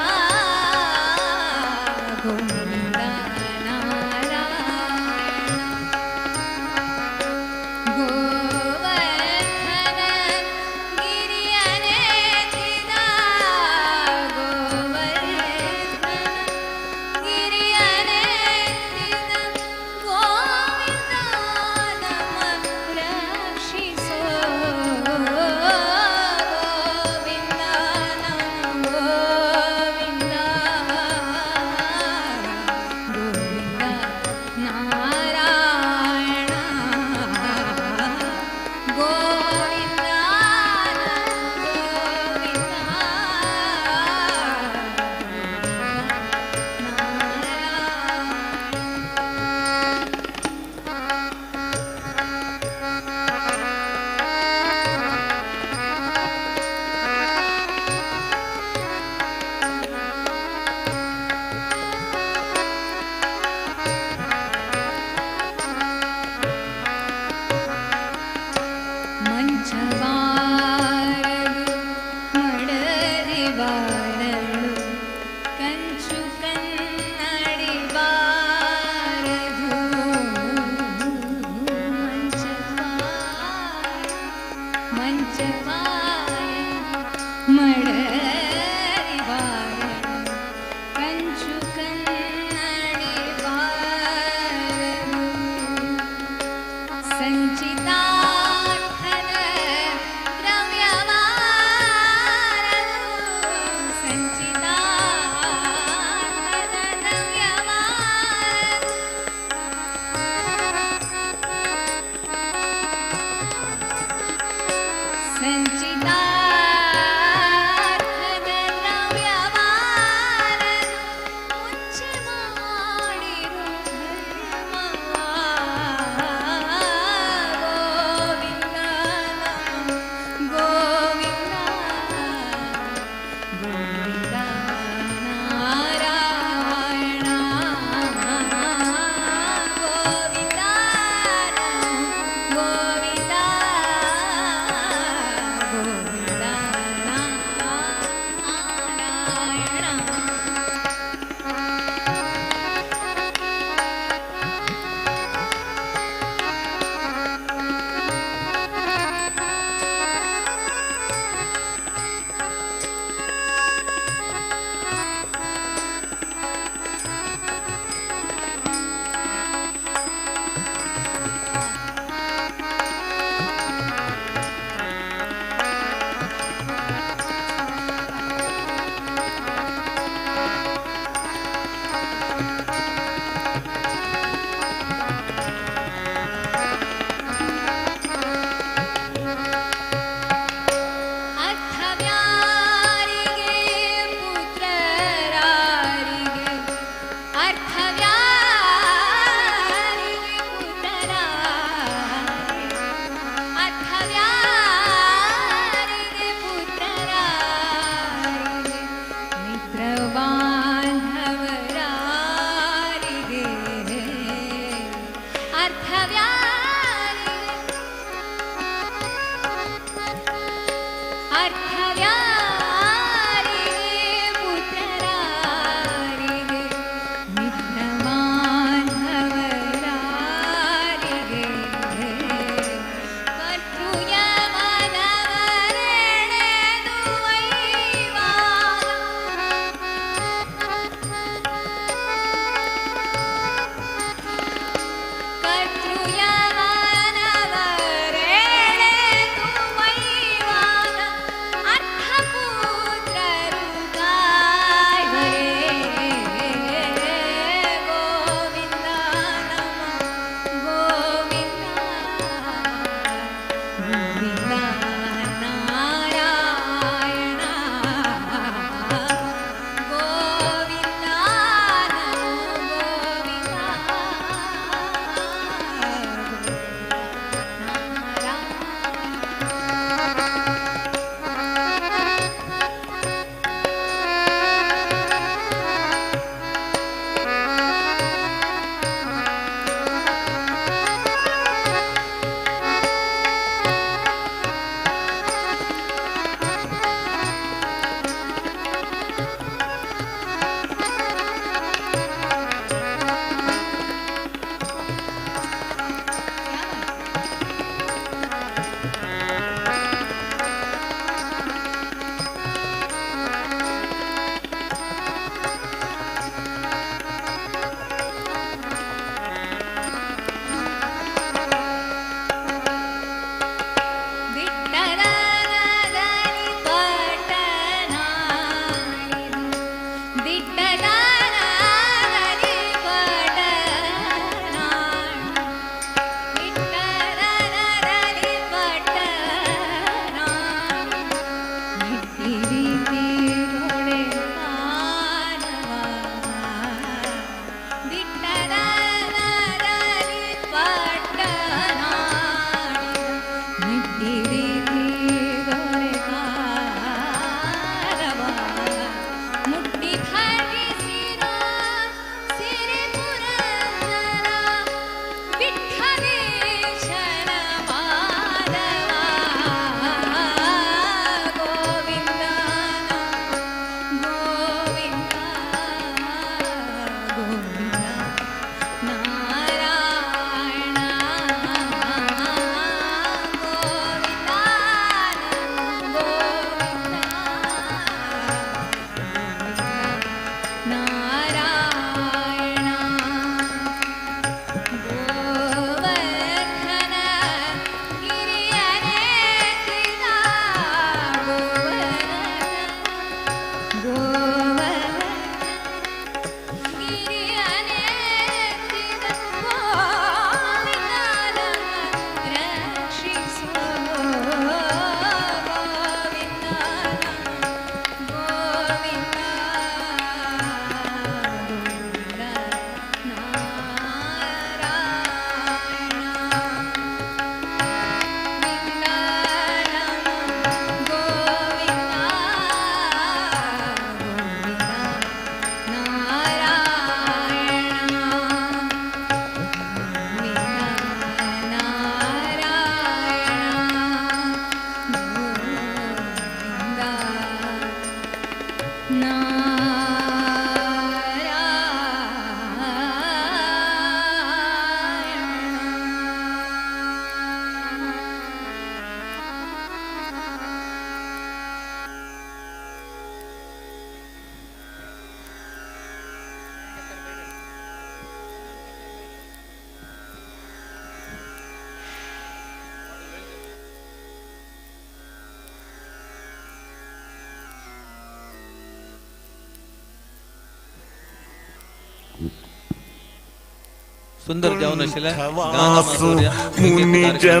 सुंदर जावन आशिल्लें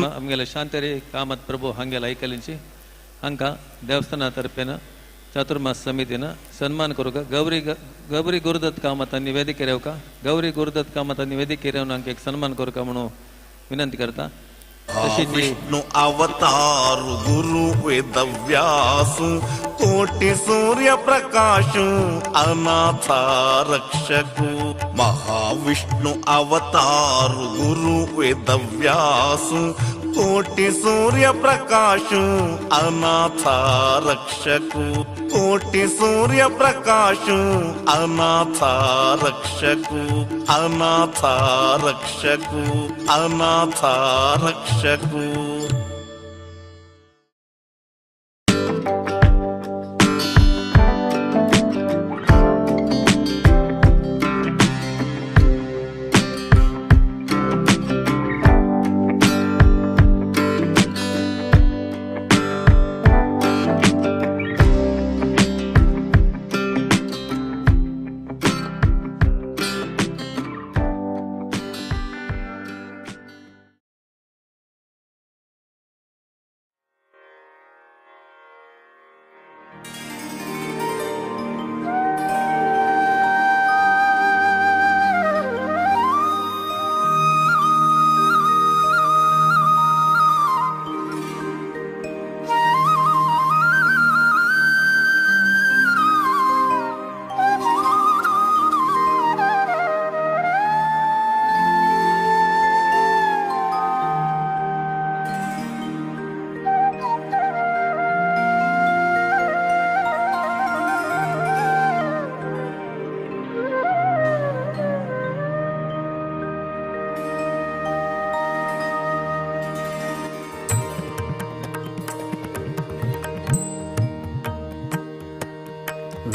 आमगेले शांतरी कामत प्रभू हांगेले ऐकलिंची हांकां देवस्थाना तर्फेन चातुर्मास समितीन सन्मान करूंक गौरी गौरी गुरुदत्त कामत आनी वेदिकेर येवका गौरी गुरुदत्त कामत आनी वेदिकेर येवन हांकां एक सन्मान करूंक म्हणून विनंती करता. विष्णु अवतार गुरु वेदव्यासु कोटि सूर्य प्रकाशु अनाथ रक्षकु. महाविष्णु अवतार गुरु वेदव्यासु कोटि सूर्य प्रकाशु अनाथ रक्षकु. कोटि सूर्य प्रकाशु अनाथ रक्षकु अनाथ रक्षकु अनाथ रक्षकु.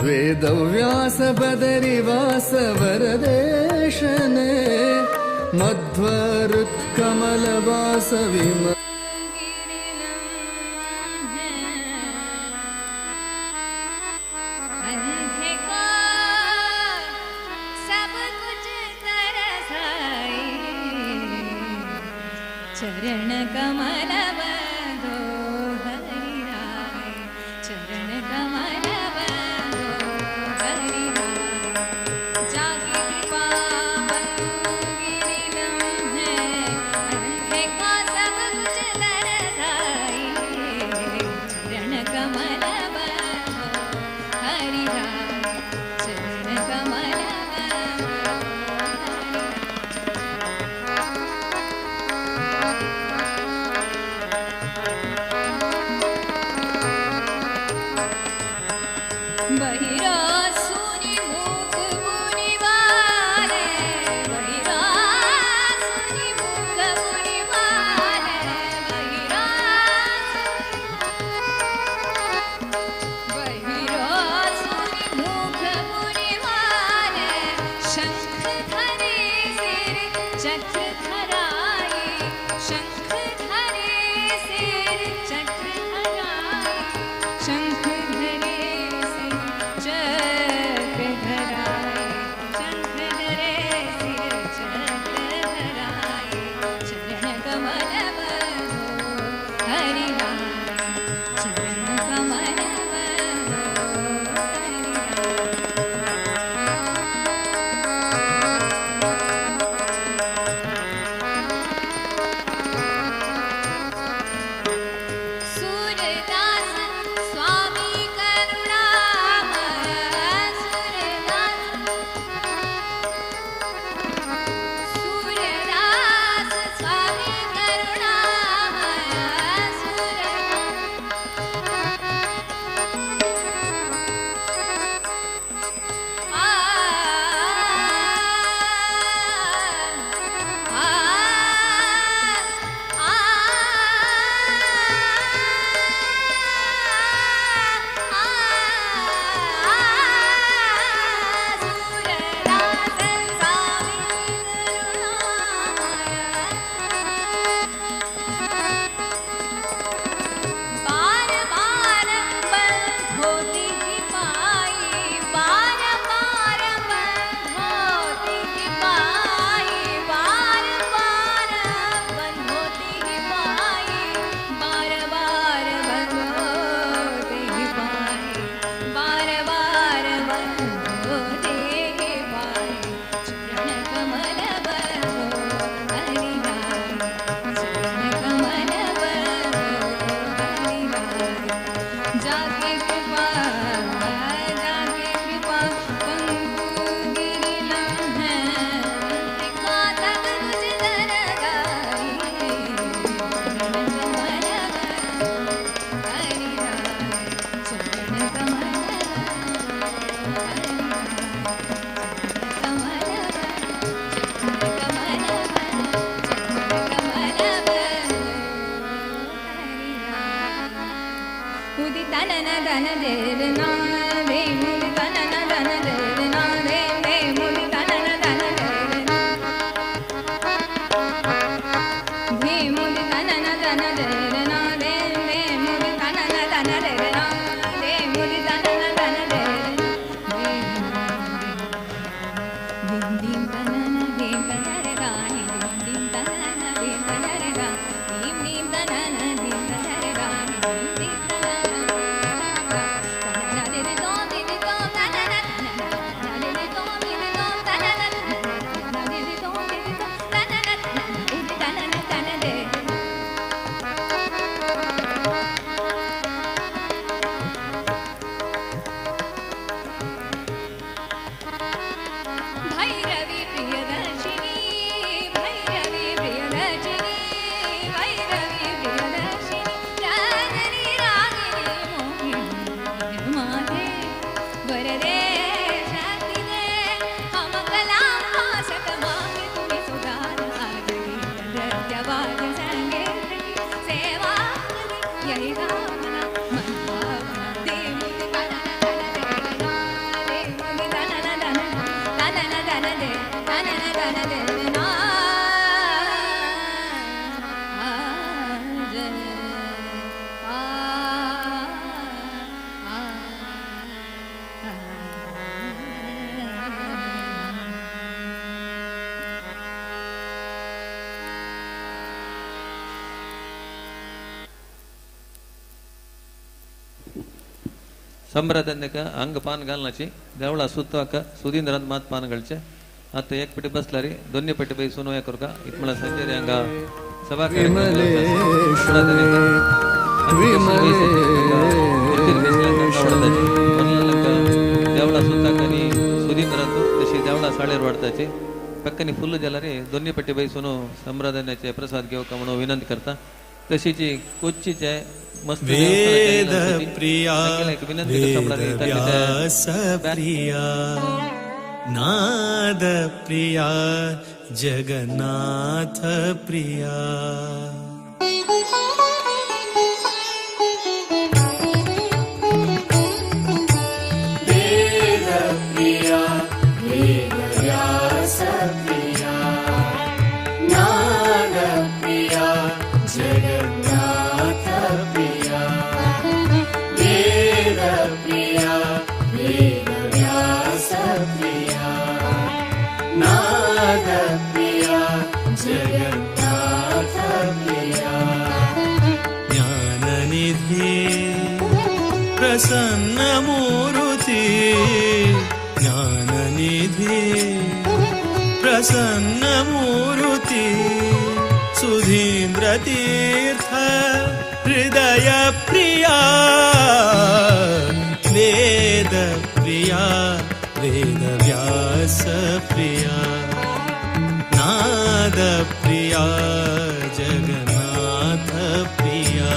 वेदव्यास बदरिवास वरदेशने मध्वरुत्कमलवास विम चरण कमल बंधो हरि राय, चरण कमल बंधो हरि राय। जागी कृपा गिरिलम है, अंधे को सब कुछ दरसाई। चरण कमल बंधो हरि राय, चरण कमल बंधो। संभ्रतांक हांगा पान घालनाची देवळा सुत्वाक सुधींद्रान मात पान घालचे आतां एक पेटी बसला रे दोन्ही पेटी बाई सुनो हे करुका इतमळा संजय हांगा सभा देवळा सुताक आनी सुधींद्रांत तशी देवळा साळेर वाडताची पक्कानी फुल्ल जाल्यार दोन्ही पेटी बाई सुनो संभ्रदान्याचे प्रसाद घेवका म्हणून विनंती करता. तशीच कोच्चीचे मस्त वेद प्रिया वेद व्यास प्रिया नाद प्रिया जगन्नाथ प्रिया. वेद प्रिया वेद व्यास प्रिया नाद प्रिया जगन्नाथ प्रिया. वेद प्रिया वेद व्यास प्रिया नाद प्रिया जगन्नाथ प्रिया. ज्ञाननिधि प्रसन्न मूर्ति ज्ञाननिधि प्रसन्न मूर्ति सुधींद्र तीर्थ हृदय प्रिया वेद प्रिया वेद व्यास प्रिया नाद प्रिया जगन्नाथ प्रिया.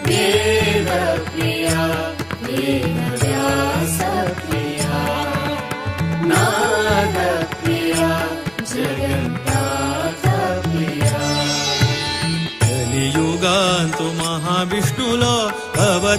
वेद प्रिया वेद व्यास प्रिया नाद प्रिया जगन्नाथ प्रिया. कलियुगांतु महाविष्णुलो अवतार.